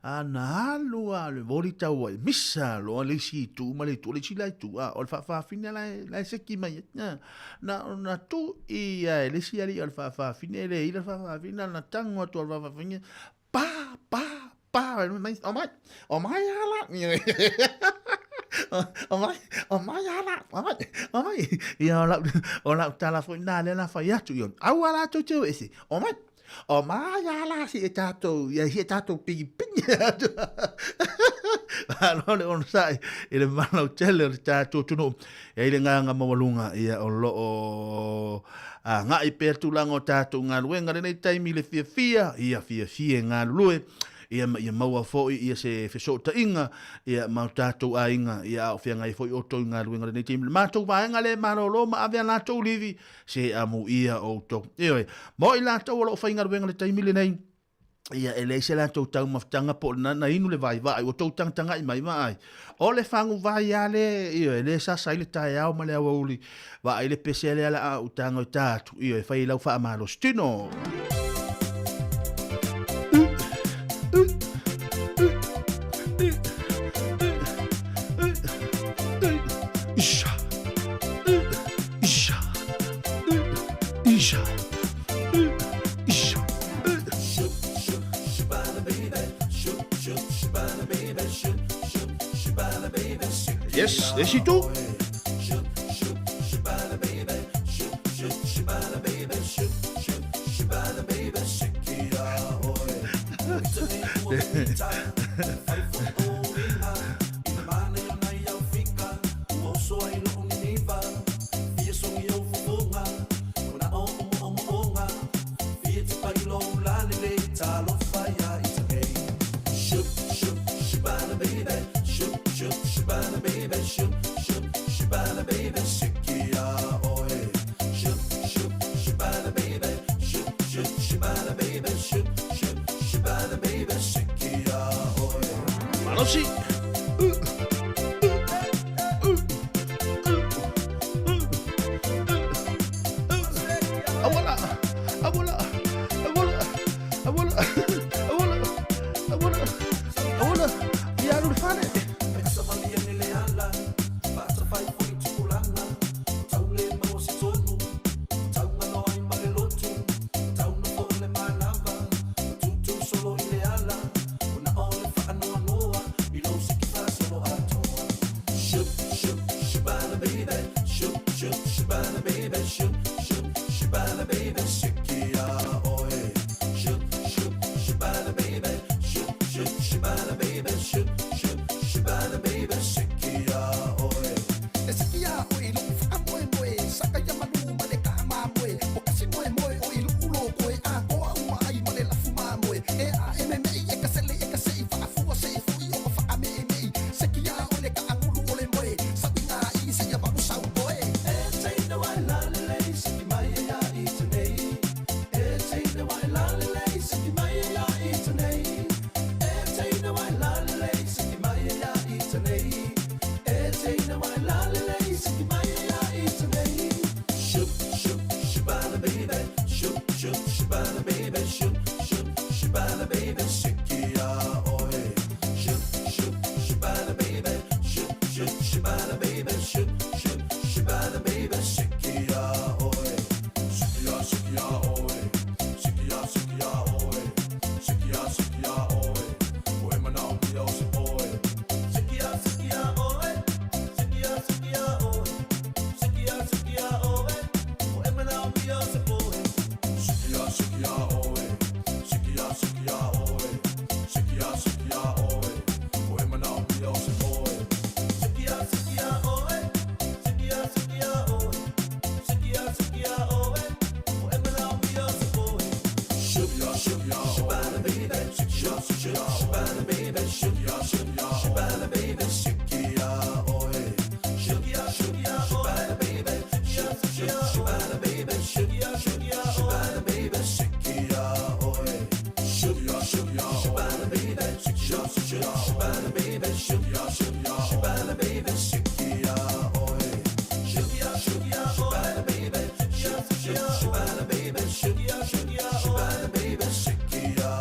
A: A na alu a le voli tau ai. Misa loa le isi itu ma le itu, le isi la itu. A, o le whaawhaawhine la e, la e seki mai. Na, na, na tu i a e le isi ali o le whaawhaawhine, le ila whaawhaawhine, na tango atu o le whaawhaawhine. Pa, pa, pa, mai, o mai, o mai ala. O mai, o mai ala, o mai, o mai. Ia o lau, o lau tala foi nā lea na whai atu. Ia, au ala atu te ese. O mai, O maia la si e tātou, ia si e tātou pingi pingi atu. Malo le onosai i le malau tele o le tātou atunuu. E i le nganga maualuga ia o loo a ngai pea tulaga o tātou galuega lenei taimi le fiafia, ia fiafia e galulue ia ma ia maua foi ia se fesootaiga ia ma o tātou aiga ia a o feagai foi outou i galuega lenei taimi. Le matou vaega le malolo ma ave a latou livi Se amuia outou. Ioe, mo i latou o lo o faigaluega i le taimi lenei, ia e leai se latou taumafataga po o na, na inu le vai vaai, ua tou tagatagai mai vaai. O le fagu vai lava le, ioe, le sasa ai le taeao ma le aoauli, vaai le pese lea la a ou tago i ta atu, ioe, fai ai lau faamalosi tino. Yes, esi tu? Malosi! Awala! Awala! Awala! Awala! Awala! Awala! Awala! Ia alu le fale!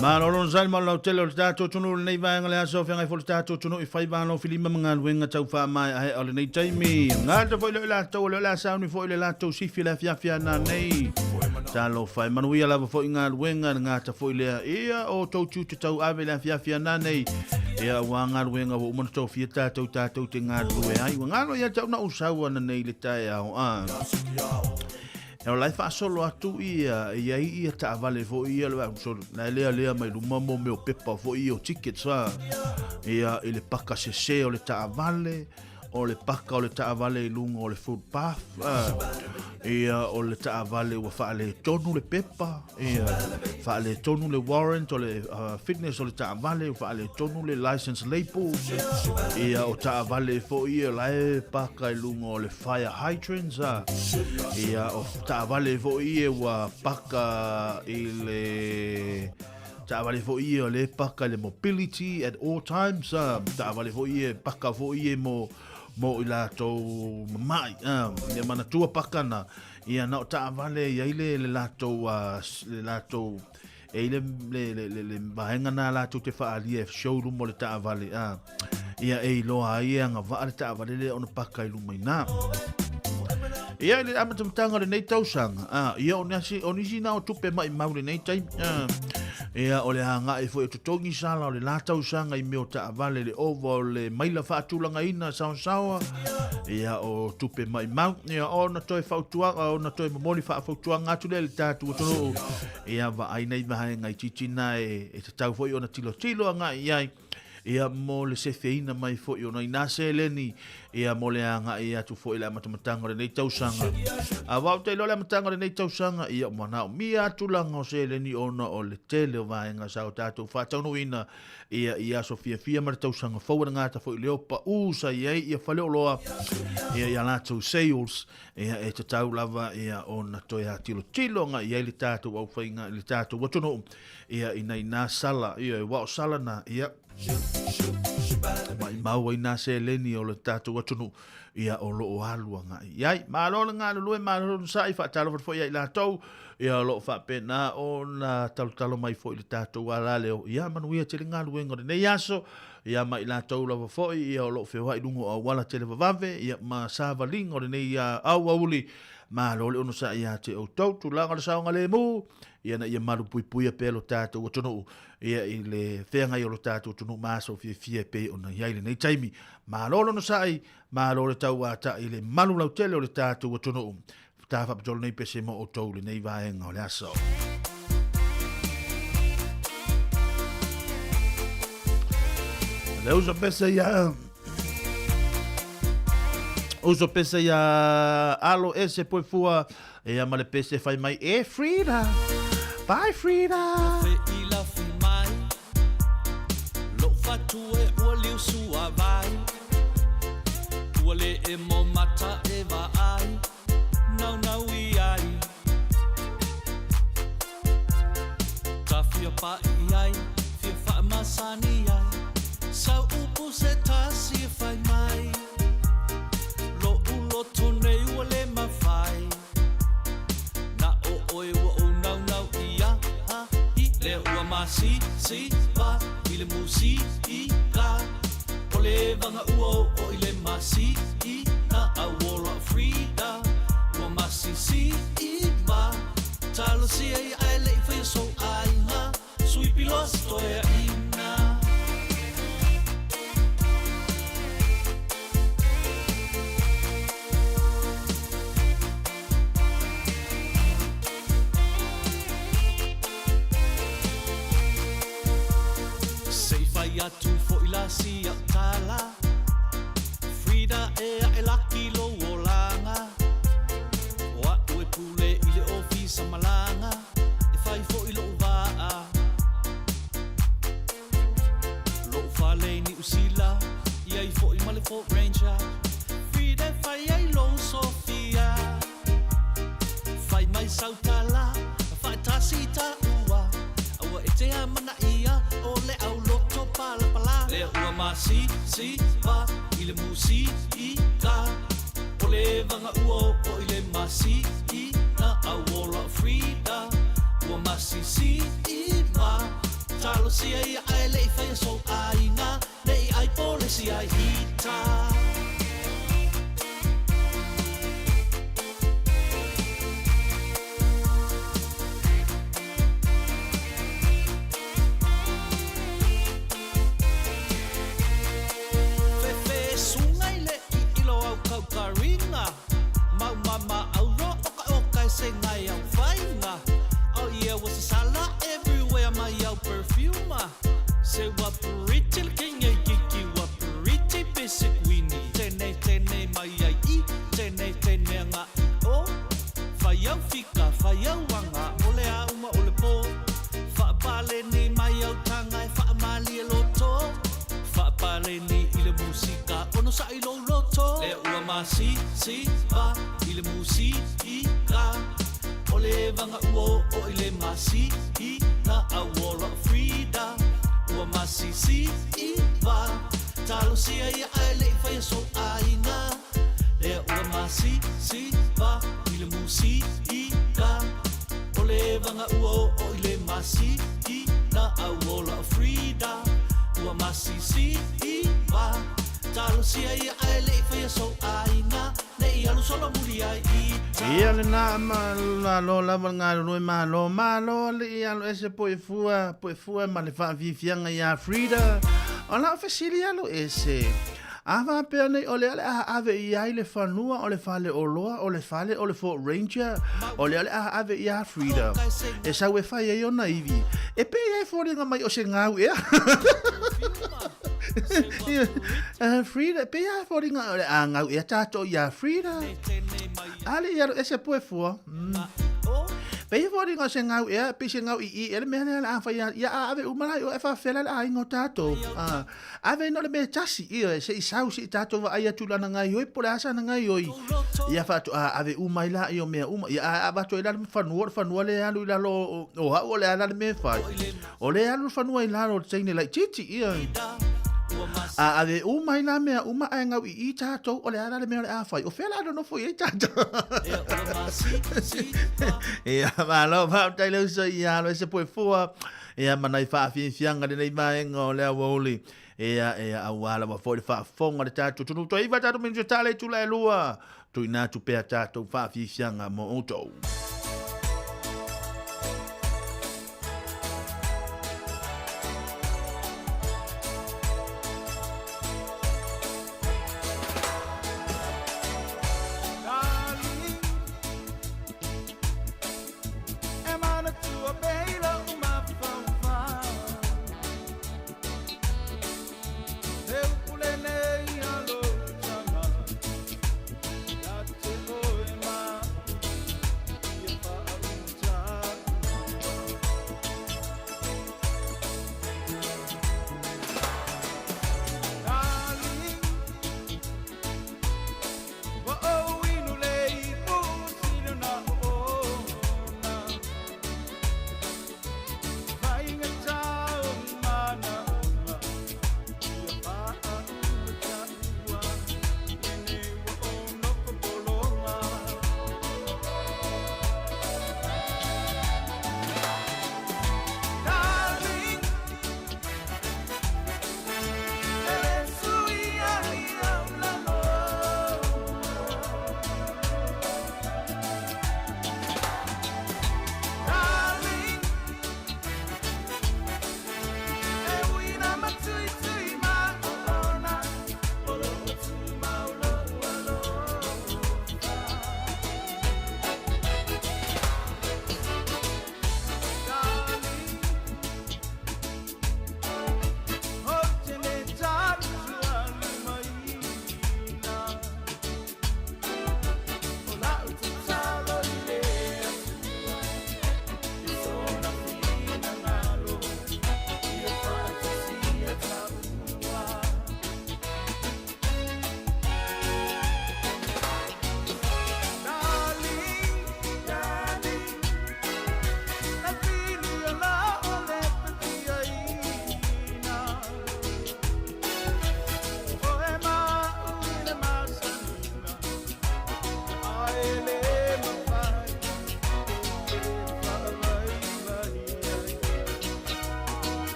A: Malolo na sali malo tele o le tātou tunu o lenei vaega le aso feagai foi le tātou tunu i whai vālo filima ma galuega tau whaamae ahe o lenei taimi. Ngata foi le o latou o le o la sauni foi le latou sifi le afiafi ana nei. Talofa e manuia lava foi galuega le gata foi lea ia o tou tiute tau ave le afiafi ana nei. Ia ua galuega ua uma na tofia tātou tātou te galulue ai. Ua galo ia tau na usau ana nei le taeao a. E o lai faasolo atu ia i ai ia taavale foi ia le so na lea lea mai luma mo mea o pepa foi ia o tickets a ia i le paka sese o le taavale o le paka o le taavale i luga o le footpath a ia o le taavale ua faaletonu le pepa ia faaletonu le warrant o le uh, fitness o le taavale ua faaletonu le license label ia o taavale foi ia la e paka i luga o le fire hydrants a ia o taavale foi ia ua paka i le taavale foi ia o le paka i le mobility at all times a taavale foi ia paka foi ia mo mo i latou mamai a ia manatua paka na ia na o taavale i ai le le latou uh, le latou E i le, le, le, le, le vaega nā latou te whaalia e showroom o le taavale, a, ia e iloa ai e agavaa le taavale lea ona paka i luma i nā. Ia, i le amatamataga o lenei tausaga, a, ia, o nisi, o nisi na o tupe maimau lenei taimi, a, ia, o le agai foi o totogi sala o le la tausaga i mea o taavale le ova o le maila faatulagaina saosaoa, ia, o tupe maimau, ia, ona toe fautuaga, ona toe momoli faafautuaga atu lea i le tatou atunuu, ia, vaai nai vaega itiiti na e, e tatau foi ona tilotilo agai i ai, ia mo le sefeina mai foi o nai nā seleni ia mo le agai atu foi i le amatamataga o lenei tausaga. A wau te iloa le amataga o lenei tausaga, ia manaomia atu tulaga o seleni ona o le tele o vaega sa o tatou faataunuuina ia i aso fiafia ma le tausaga fou e le gata foi i leo paʻū sa i ai ia faleoloa ia i a latou sales ia e tatau lava ia ona toe atilotilo agai i ai le tatou aufaiga i le tatou atunuu ia ina ina sala, ia e wao sala na, ia maimau ai nā seleni o le tatou atunuu, ia o loo alu agai i ai. Malo le galulue, malo le onosai, faatalofa atu foi ia i latou, ia o loo faapena ona talotalo mai foi i le tatou alaleo, ia manuia tele galuega o lenei aso, ia ma i latou lava foi, ia o loo feoai i luga o auala televavave, ia ma savaliga o lenei aoauli, malo le onosai ia te outou, tulaga o le saogalemu, Ia na ia malupuipuia pea lo tatou atunuu, ia i le feagai o lo tatou atunuu ma aso fiafia e pei ona i ai lenei taimi. Malo le onosai, malo le tauata'i i le malu lautele o le tatou atunuu. Ta faapitoa lenei pese mo outou i lenei vaega o le aso. Le uso pese ia Uso pese ia alo ese poefua Ea ma le pese fai mai, e Frida, bye Frida. Fe i lafi mai,
E: lou fatu e ua liu sua vai. Ua le e mo mata e vaai, naunau i ai. Ta fia pa'i ai, fia faamasani ai, sau upu se tasi e fai mai. Lo'u loto nei ua le mafai, Na o oe ua ou naunau ia ai. Lea ua masisiva i le musika, O le vaga ua oo i le masina. Auola o Frida ua masisiva, Talosia ia ae le i faia sou aiga. Sui pilos toeaina. Se i fai atu foi la sia tala, Frida e ae laki lou olaga. O a'u e pule i le ofisa malaga. E fai foi lo'u vaa. Lo'u fale i Niu Sila, i ai foi ma le Ford Ranger. Frida e fai ai lou Sofia. Fai mai sau tala, faatasi i taua. Aua e te amanaia o le au loto palapala. Lea ua masisiva i le musika. O le vaga ua oo i le masina. Auola o Frida ua masisiva. Talosia ia ae le i faia sou aiga, ne i ai polesi ai ita. Fefe suga i le iilo au kaukariga, Mau mama auro oka oka e se ngai au faiga. Oh yeah ua sasala everywhere mai au perfume. Se ua pretty le king e kiki ua pretty pe se kuini. Tenei tenei mai ai i, tenei tenei anga i o. Fai au fika, fai au anga, o le a uma o le po. Faapaleni mai au taga e faamalie loto. Faapaleni i le musika ono sa'i lou loto. Lea ua masisiva i le musika. O le vaga ua oo i le masina. Auola o Frida ua masisiva. Talosia ia ae le i faia sou aiga. Lea ua masisiva i le musika. O le vaga ua oo i le masina. Auola o Frida ua masisiva. Talosia ia ae le i faia sou aiga. Ne i alu
A: Ia lena ma la lo lava le galulue malo malo alii alo ese po e fua po e fua ma le faafiafiaga iā Frida. O lau fesili alo ese a faapea nei o lea o le a ave i ai le fanua o le fale oloa o le fale o le Fort Ranger o lea o le a ave iā Frida e sau e fai ai ona ivi e pei e foliga mai o se gau ea. Frida, pei a foliga o le a gau ea tātou iā Frida. Ale ia ese poe fua. Pei e foliga o se gau ea, pei se gau i i, ele mea lea le a fai ia a ave uma la i o e whawhela le aiga o tātou. Ave ina o le mea tasi, ia, se i sau se i tātou vaai atu lana ngai oi, po le asa na ngai oi. Ia whaatu, a ave uma i la i o mea uma. Ia a avatu ai la le fanua, o le fanua le alu i lalo o hau o le ala le mea whai. O le alu le fanua i lalo o le teine laitiiti, ia. A ave uma i la mea uma ae gau i i tātou, o le ala le mea o le a whai. O whea la nonofo i ai tātou. Ia, malo, faafetai le uso i alo e se poe fua. Ia, ma nai faafiafiaga lenei vaega o le aoauli. Ia, ia, auā lava foi le faafofoga a le tatou atunuu. Toe iva tatou minute tala i tula e lua. Tuuina atu pea tatou faafiafiaga mo outou.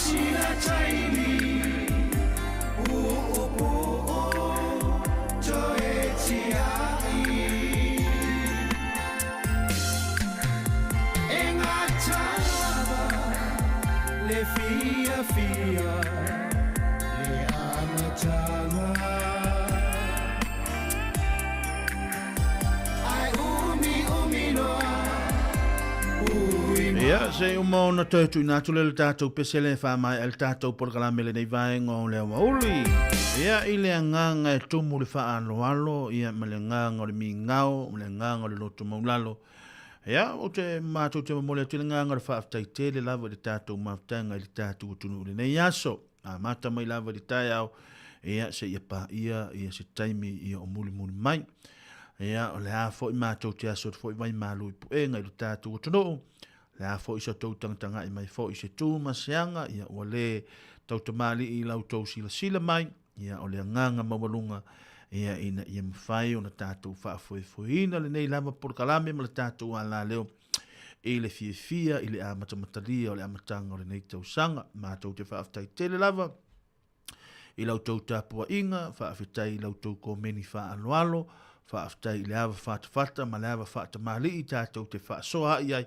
O: sina taimi Uupu'u toe tia'i E gatava le fiafia le amataga Ae umiumi loa
A: Ia, se uma ona toe tuuina atu lea i le tatou pesele e faamaea ai le tatou polokalame i lenei vaega o le aoauli. Ia, i le agaga e tumu le faaaloalo, ia, ma le agaga o le migao, ma le agaga o le loto maulalo. Ia, ou te, matou te momoli atu i le agaga o le faafetai tele lava i le tatou mafutaga i le tatou atunuu i lenei aso. Amata mai lava i le taeao, ia, seia paia ia se taimi ia o mulimuli mai. Ia, o le a foi matou te aso atu foi vai malu i puega i lo tatou atunuu, le a foi so tou tagatagai mai foi i se tu ma se aga, ia, ua le tautamalii i la outou silasila mai, ia, o le agaga maualuga, ia, ina ia mafai ona tatou faafoefoeina lenei lava polokalame ma le tatou alaleo i le fiafia i le amatamatalia o le amataga o lenei tausaga. Matou te faafetai tele lava i la outou tapuaiga, faafetai i la outou komeni faaaloalo, faafetai i le ava fatafata ma le ava faatamalii tatou te faasoa ai ai,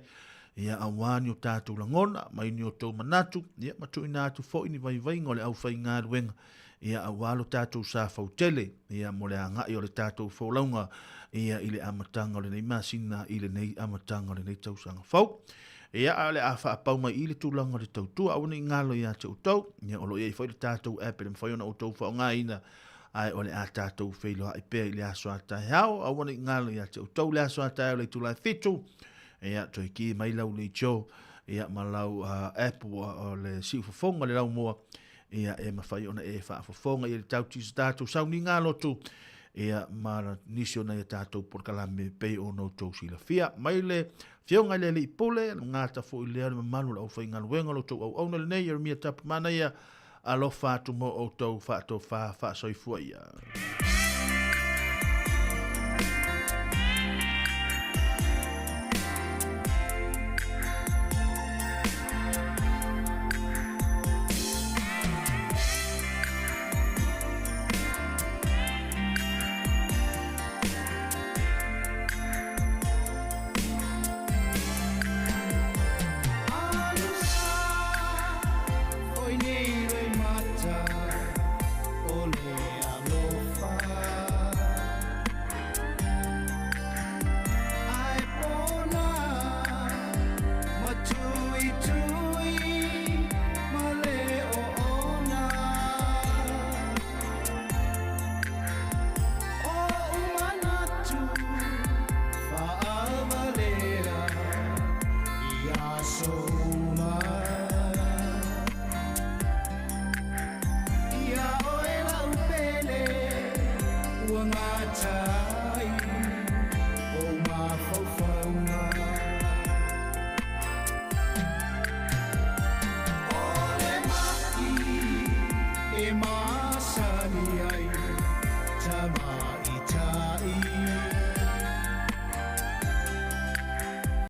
A: ia aua ni o tatou lagona mai ni o outou manatu, ia ma tuuina atu foi ni vaivaiga o le aufaigaluega, ia aua lo tatou sa fautele, ia mo le agai o le tatou folauga, ia i le amataga o lenei masina, i lenei amataga o lenei tausaga fou. Ia, a o le a faapau mai i le tulaga o le tautua, aua ne i galo ia te outou, ia o lo o i ai foi le tatou app e le mafai ona outou faaaogaina, ae o le a tatou feiloai pea i le aso a taeao, aua ne i galo ia te outou le aso a taeao i le itula e 7, ia, toe ki mai lau leitio, ia, ma lau app o le siufofoga o le laumua, ia, e mafai ona e faafofoga i le tauti se tatou sauniga lotu, ia, ma nisi o nai a tatou polokalame pei ona outou silafia. Mai le Afioga i le Alii Pule, le gata foi lea o le mamalu o le aufaigaluega o lo outou auauna lenei, Ieremia Tapumanaia, alofa atu mo outou faatofa faasoifua ia.